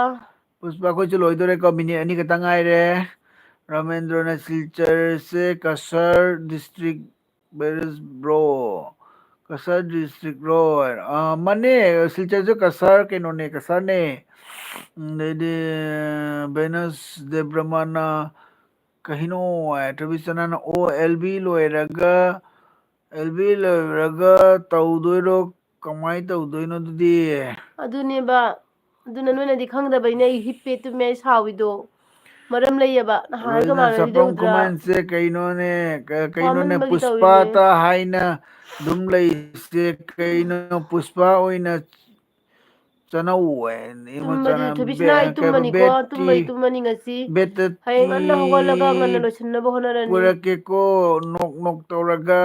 ꯄꯨꯁꯄꯥ, ꯑꯩꯈꯣꯏꯁꯨ ꯂꯣꯏꯗꯣꯔꯦꯀꯣ, ꯃꯤꯅꯤꯠ ꯑꯅꯤ ꯈꯛꯇ ꯉꯥꯏꯔꯦ꯫ ꯔꯥꯃꯦꯟꯗ꯭ꯔꯣꯅ ꯁꯤꯜꯆꯔꯁꯦ ꯀꯁꯥꯔ ꯗꯤꯁꯇ꯭ꯔꯤꯛ ꯕꯦꯔꯤꯁ ꯕ꯭ꯔꯣ꯫ ꯀꯁꯥꯔ ꯗꯤꯁꯇ꯭ꯔꯤꯛ ꯔꯣ? ꯑꯥ, ꯃꯥꯅꯦ, ꯁꯤꯜꯆꯔꯁꯨ ꯀꯁꯥꯔ ꯀꯩꯅꯣꯅꯦ, ꯀꯁꯥꯔꯅꯦ꯫ ꯎꯝ, ꯑꯗꯩꯗꯤ ꯕꯦꯅꯁ ꯗꯦꯕ꯭ꯔꯃꯥꯅ ꯀꯩꯅꯣ ꯍꯥꯏ, ꯇ꯭ꯔꯕꯤꯆꯅꯅ ꯑꯣ ꯑꯦꯜ ꯕꯤ ꯂꯣꯏꯔꯒ, ꯑꯦꯜ ꯕꯤ ꯂꯣꯏꯔꯒ ꯇꯧꯗꯣꯏꯔꯣ? ꯀꯃꯥꯏꯅ ꯇꯧꯗꯣꯏꯅꯣ ꯑꯗꯨꯗꯤ? ꯑꯗꯨꯅꯦꯕ, ꯑꯗꯨꯅ ꯅꯣꯏꯅꯗꯤ ꯈꯪꯗꯕꯩꯅꯦ ꯑꯩ ꯍꯤꯞꯄꯦ ꯇꯨꯝꯃꯦ ꯑꯩ ꯁꯥꯎꯏꯗꯣ꯫ ꯃꯔꯝ ꯂꯩꯌꯦꯕ, ꯅꯍꯥꯟꯒ ꯂꯣꯏꯅ ꯃꯥꯟꯅꯔꯤꯗꯣ ꯁꯄ꯭ꯔꯝ ꯎꯗ꯭ꯔꯥ? ꯈꯨꯃꯟꯁꯦ ꯀꯩꯅꯣꯅꯦ, ꯀ-, ꯀꯩꯅꯣꯅꯦ, ꯋꯥꯃꯟꯕꯒꯤ ꯇꯧꯔꯤꯅꯦ꯫ ꯄꯨꯁꯄꯥꯇ ꯍꯥꯏꯅ ꯑꯗꯨꯝ ꯂꯩꯁꯦ ꯀꯩꯅꯣ? ꯄꯨꯁꯄꯥ ꯑꯣꯏꯅ ꯆꯅꯧ ꯍꯥꯏ, ꯏꯃꯣ ꯇꯨꯝꯕꯗꯤ ꯆꯅ-, ꯊꯣꯏꯕꯤꯁꯅꯥ ꯑꯩ ꯕꯦ-, ꯀꯩꯕ, ꯇꯨꯝꯃꯅꯤꯀꯣ, ꯕꯦꯠꯇꯤ, ꯇꯨꯝꯕꯩ ꯇꯨꯝꯃꯅꯤ ꯉꯁꯤ꯫ ꯕꯦꯠꯇꯤ ꯍꯌꯦꯡ ꯉꯟꯅ ꯍꯧꯒꯠꯂꯒ ꯉꯟꯅ ꯂꯣꯏꯁꯤꯟꯅꯕ ꯍꯣꯠꯅꯔꯅꯤ꯫ ꯀꯣꯏꯔꯛꯀꯦꯀꯣ, ꯅꯣꯛ ꯅꯣꯛ ꯇꯧꯔꯒ,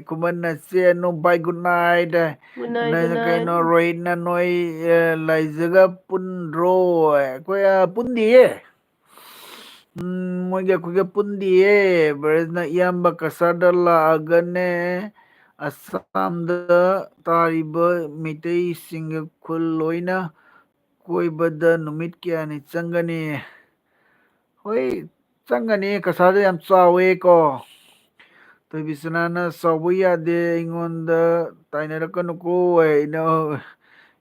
ꯈꯨꯃꯟ ꯅꯆꯦ, ꯅꯨ bye good night. Good night, ꯅ-, ꯒꯨꯗ ꯅꯥꯏꯠ꯫ ꯀꯩꯅꯣ, ꯔꯣꯍꯤꯠꯅ ꯅꯣꯏ, ꯑ, ꯂꯥꯏꯖꯒ ꯄꯨꯟꯗ꯭ꯔꯣ? ꯑꯩꯈꯣꯏ, ꯑ, ꯄꯨꯟꯗꯤꯌꯦ꯫ ꯎꯝ, ꯃꯣꯏꯒ ꯑꯩꯈꯣꯏꯒ ꯄꯨꯟꯗꯤꯌꯦ꯫ ꯕ꯭ꯔꯖꯅ ꯏꯌꯥꯝꯕ ꯀꯁꯥꯔꯗ ꯂꯥꯛꯑꯒꯅꯦ, ꯑꯁꯥꯝꯗ ꯇꯥꯔꯤꯕ ꯃꯩꯇꯩꯁꯤꯡꯒ ꯈꯨꯜ ꯂꯣꯏꯅ ꯀꯣꯏꯕꯗ ꯅꯨꯃꯤꯠ ꯀꯌꯥꯅꯤ ꯆꯪꯒꯅꯤ? ꯍꯣꯏ, ꯆꯪꯒꯅꯤ꯫ ꯀꯁꯥꯔꯗ ꯌꯥꯝ ꯆꯥꯎꯋꯦ ꯀꯣ꯫ ꯊꯣꯏꯕꯤꯁꯅꯥꯅ ꯁꯥꯎꯕ ꯌꯥꯗꯦ, ꯑꯩꯉꯣꯟꯗ ꯇꯥꯏꯅꯔꯛꯀꯅꯨꯀꯣ꯫ ꯑꯩꯅ,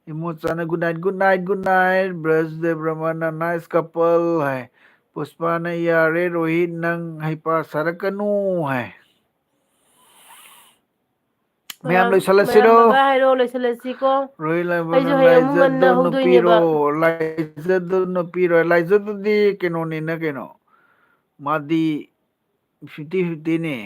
ꯏꯃꯣꯆꯥꯅ good night, good night, good night꯫ Braj ꯗꯦꯕ꯭ꯔꯃꯅ nice couple ꯍꯥꯏ꯫ ꯄꯨꯁꯄꯥꯅ ꯌꯥꯔꯦ ꯔꯣꯍꯤꯠ, ꯅꯪ ꯍꯩꯄꯥ ꯁꯥꯔꯛꯀꯅꯨ ꯍꯥꯏ꯫ ꯃꯌꯥꯝ ꯃꯌꯥꯝ, ꯂꯣꯏꯁꯤꯜꯂꯁꯤꯔꯣ? ꯃꯌꯥꯝ bye bye ꯍꯥꯏꯔꯣ, ꯂꯣꯏꯁꯤꯜꯂꯁꯤꯀꯣ꯫ ꯔꯣꯍꯤꯠ ꯂꯥꯏꯕ, ꯑꯩꯁꯨ ꯅꯪ ꯍꯌꯦꯡ ꯑꯃꯨꯛ ꯉꯟꯅ ꯂꯥꯏꯖꯗꯧ ꯍꯧꯗꯣꯏꯅꯦꯕ꯫ ꯅꯨꯄꯤꯔꯣ? ꯂꯥꯏꯖꯗꯧ ꯅꯨꯄꯤꯔꯣ? ꯂꯥꯏꯖꯗꯨꯗꯤ ꯀꯩꯅꯣꯅꯤꯅ ꯀꯩꯅꯣ? ꯃꯥꯗꯤ fifty fifty ꯅꯦ꯫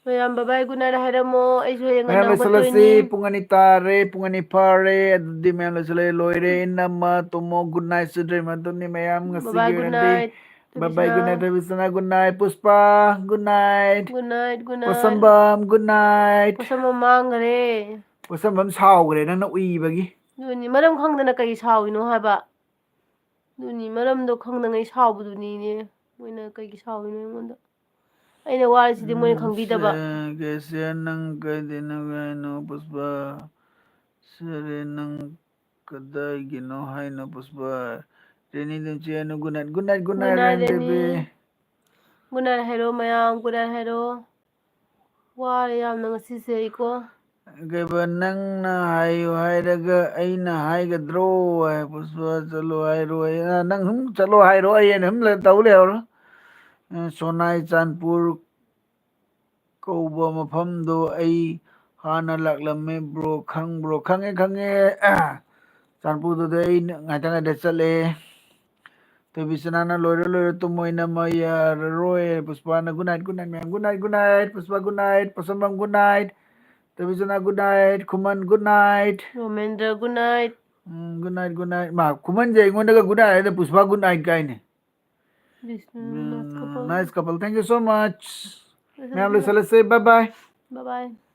ꯃꯌꯥꯝ bye bye, good night ꯍꯥꯏꯔꯝꯃꯣ꯫ ꯑꯩꯁꯨ ꯍꯌꯦꯡ ꯃꯌꯥꯝ ꯉꯟꯅ ꯂꯣꯏꯁꯤꯜꯂꯁꯤ꯫ ꯍꯧꯒꯠꯇꯣꯏꯅꯤ꯫ ꯄꯨꯡ ꯑꯅꯤ ꯇꯥꯔꯦ, ꯄꯨꯡ ꯑꯅꯤ ꯐꯥꯔꯦ꯫ ꯑꯗꯨꯗꯤ ꯃꯌꯥꯝ ꯂꯣꯏꯁꯤꯜꯂꯦ, ꯂꯣꯏꯔꯦ꯫ ꯏꯅꯝꯃ ꯇꯨꯝꯃꯣ, good night, ꯁꯨꯗ꯭ꯔꯦ ꯃꯗꯨꯅꯤ ꯃꯌꯥꯝ bye bye, ꯉꯁꯤꯒꯤ good ꯑꯣꯏꯅꯗꯤ꯫ Night, bye bye, good night, ꯊꯣꯏꯕꯤꯁꯅꯥ꯫ ꯊꯣꯏꯕꯤꯁꯅꯥ, good night, ꯄꯨꯁꯄꯥ, good night, good night, good night꯫ ꯄꯣꯁꯝꯕꯝ, good night꯫ ꯄꯣꯁꯝꯕꯝ ꯃꯥꯡꯈ꯭ꯔꯦ꯫ ꯄꯣꯁꯝꯕꯝ ꯁꯥꯎꯈ꯭ꯔꯦ ꯅꯪꯅ ꯎꯏꯕꯒꯤ꯫ ꯑꯗꯨꯅꯤ, ꯃꯔꯝ ꯈꯪꯗꯅ ꯀꯩ ꯁꯥꯎꯔꯤꯅꯣ ꯍꯥꯏꯕ? ꯑꯗꯨꯅꯤ, ꯃꯔꯝꯗꯣ ꯈꯪꯗꯉꯩ ꯁꯥꯎꯕꯗꯨꯅꯤꯅꯦ꯫ ꯃꯣꯏꯅ ꯀꯩꯒꯤ ꯁꯥꯎꯔꯤꯅꯣ ꯑꯩꯉꯣꯟꯗ? ꯑꯩꯅ ꯋꯥꯔꯤꯁꯤꯗꯤ ꯃꯣꯏꯅ ꯈꯪꯕꯤꯗꯕ꯫ ꯀꯦꯁꯤꯌꯥ, ꯅꯪ ꯀꯩꯗꯩꯅꯣ ꯍꯥꯏꯅꯣ ꯄꯨꯁꯄꯥ? ꯁꯔꯦ, ꯅꯪ ꯀꯗꯥꯏꯒꯤꯅꯣ ꯍꯥꯏꯅꯣ ꯄꯨꯁꯄꯥ? ꯔꯦꯅꯤ ꯑꯗꯨꯝ ꯆꯦꯟꯅꯨ꯫ Good night, good night, good night, Good night, rainy baby. Rainy. Good night ꯍꯥꯏꯔꯣ ꯃꯌꯥꯝ, good night ꯍꯥꯏꯔꯣ꯫ ꯋꯥꯔꯦ ꯌꯥꯝꯅ ꯉꯁꯤꯁꯦ ꯑꯩꯀꯣ꯫ ꯀꯩꯕ, ꯅꯪꯅ ꯍꯥꯏꯌꯨ ꯍꯥꯏꯔꯒ ꯑꯩꯅ ꯍꯥꯏꯒꯗ꯭ꯔꯣ? ꯍꯥꯏ, ꯄꯨꯁꯄꯥ ꯆꯠꯂꯣ ꯍꯥꯏꯔꯣ? ꯑꯩ, ꯑ, ꯅꯪ ꯁꯨꯝ ꯆꯠꯂꯣ ꯍꯥꯏꯔꯣ? ꯑꯩ ꯑꯩꯅ ꯁꯨꯝ ꯂꯩ-, ꯇꯧ ꯂꯩꯍꯧꯔꯣ꯫ ꯑ, ꯁꯣꯅꯥꯏ ꯆꯥꯟꯄꯨꯔ ꯀꯧꯕ ꯃꯐꯝꯗꯣ ꯑꯩ ꯍꯥꯟꯅ ꯂꯥꯛꯂꯝꯃꯦ, bro, ꯈꯪꯕ꯭ꯔꯣ? ꯈꯪꯉꯦ, ꯈꯪꯉꯦ꯫ ꯆꯥꯟꯄꯨꯔꯗꯨꯗ ꯑꯩ ꯉꯥꯏꯇ ꯉꯥꯏꯇ ꯆꯠꯂꯦ꯫ ꯊꯣꯏꯕꯤꯁꯅꯥꯅ ꯂꯣꯏꯔ ꯂꯣꯏꯔ ꯇꯨꯝꯃꯣ, ꯏꯅꯝꯃ ꯌꯥꯔꯔꯣꯏ꯫ ꯄꯨꯁꯄꯥꯅ good night, good night ꯃꯌꯥꯝ, good night, good night꯫ ꯄꯨꯁꯄꯥ good night, ꯄꯣꯠꯁꯝꯕꯝ good night, ꯊꯣꯏꯕꯤꯁꯅꯥ good night, ꯈꯨꯃꯟ good night, ꯔꯣꯃꯦꯟꯗ꯭ꯔ good night꯫ ꯎꯝ, good night, good night꯫ ꯃꯥ, ꯈꯨꯃꯟꯁꯦ ꯑꯩꯉꯣꯟꯗꯒ good night ꯍꯥꯏꯗ ꯄꯨꯁꯄꯥ good night ꯀꯥꯏꯅꯦ꯫ ꯕꯤꯁꯅꯨ ꯎꯝ, nice couple꯫ Nice couple, thank you so much꯫ Nice ꯃꯌꯥꯝ couple꯫ ꯂꯣꯏꯁꯜꯂꯁꯦ, bye bye꯫ Bye bye꯫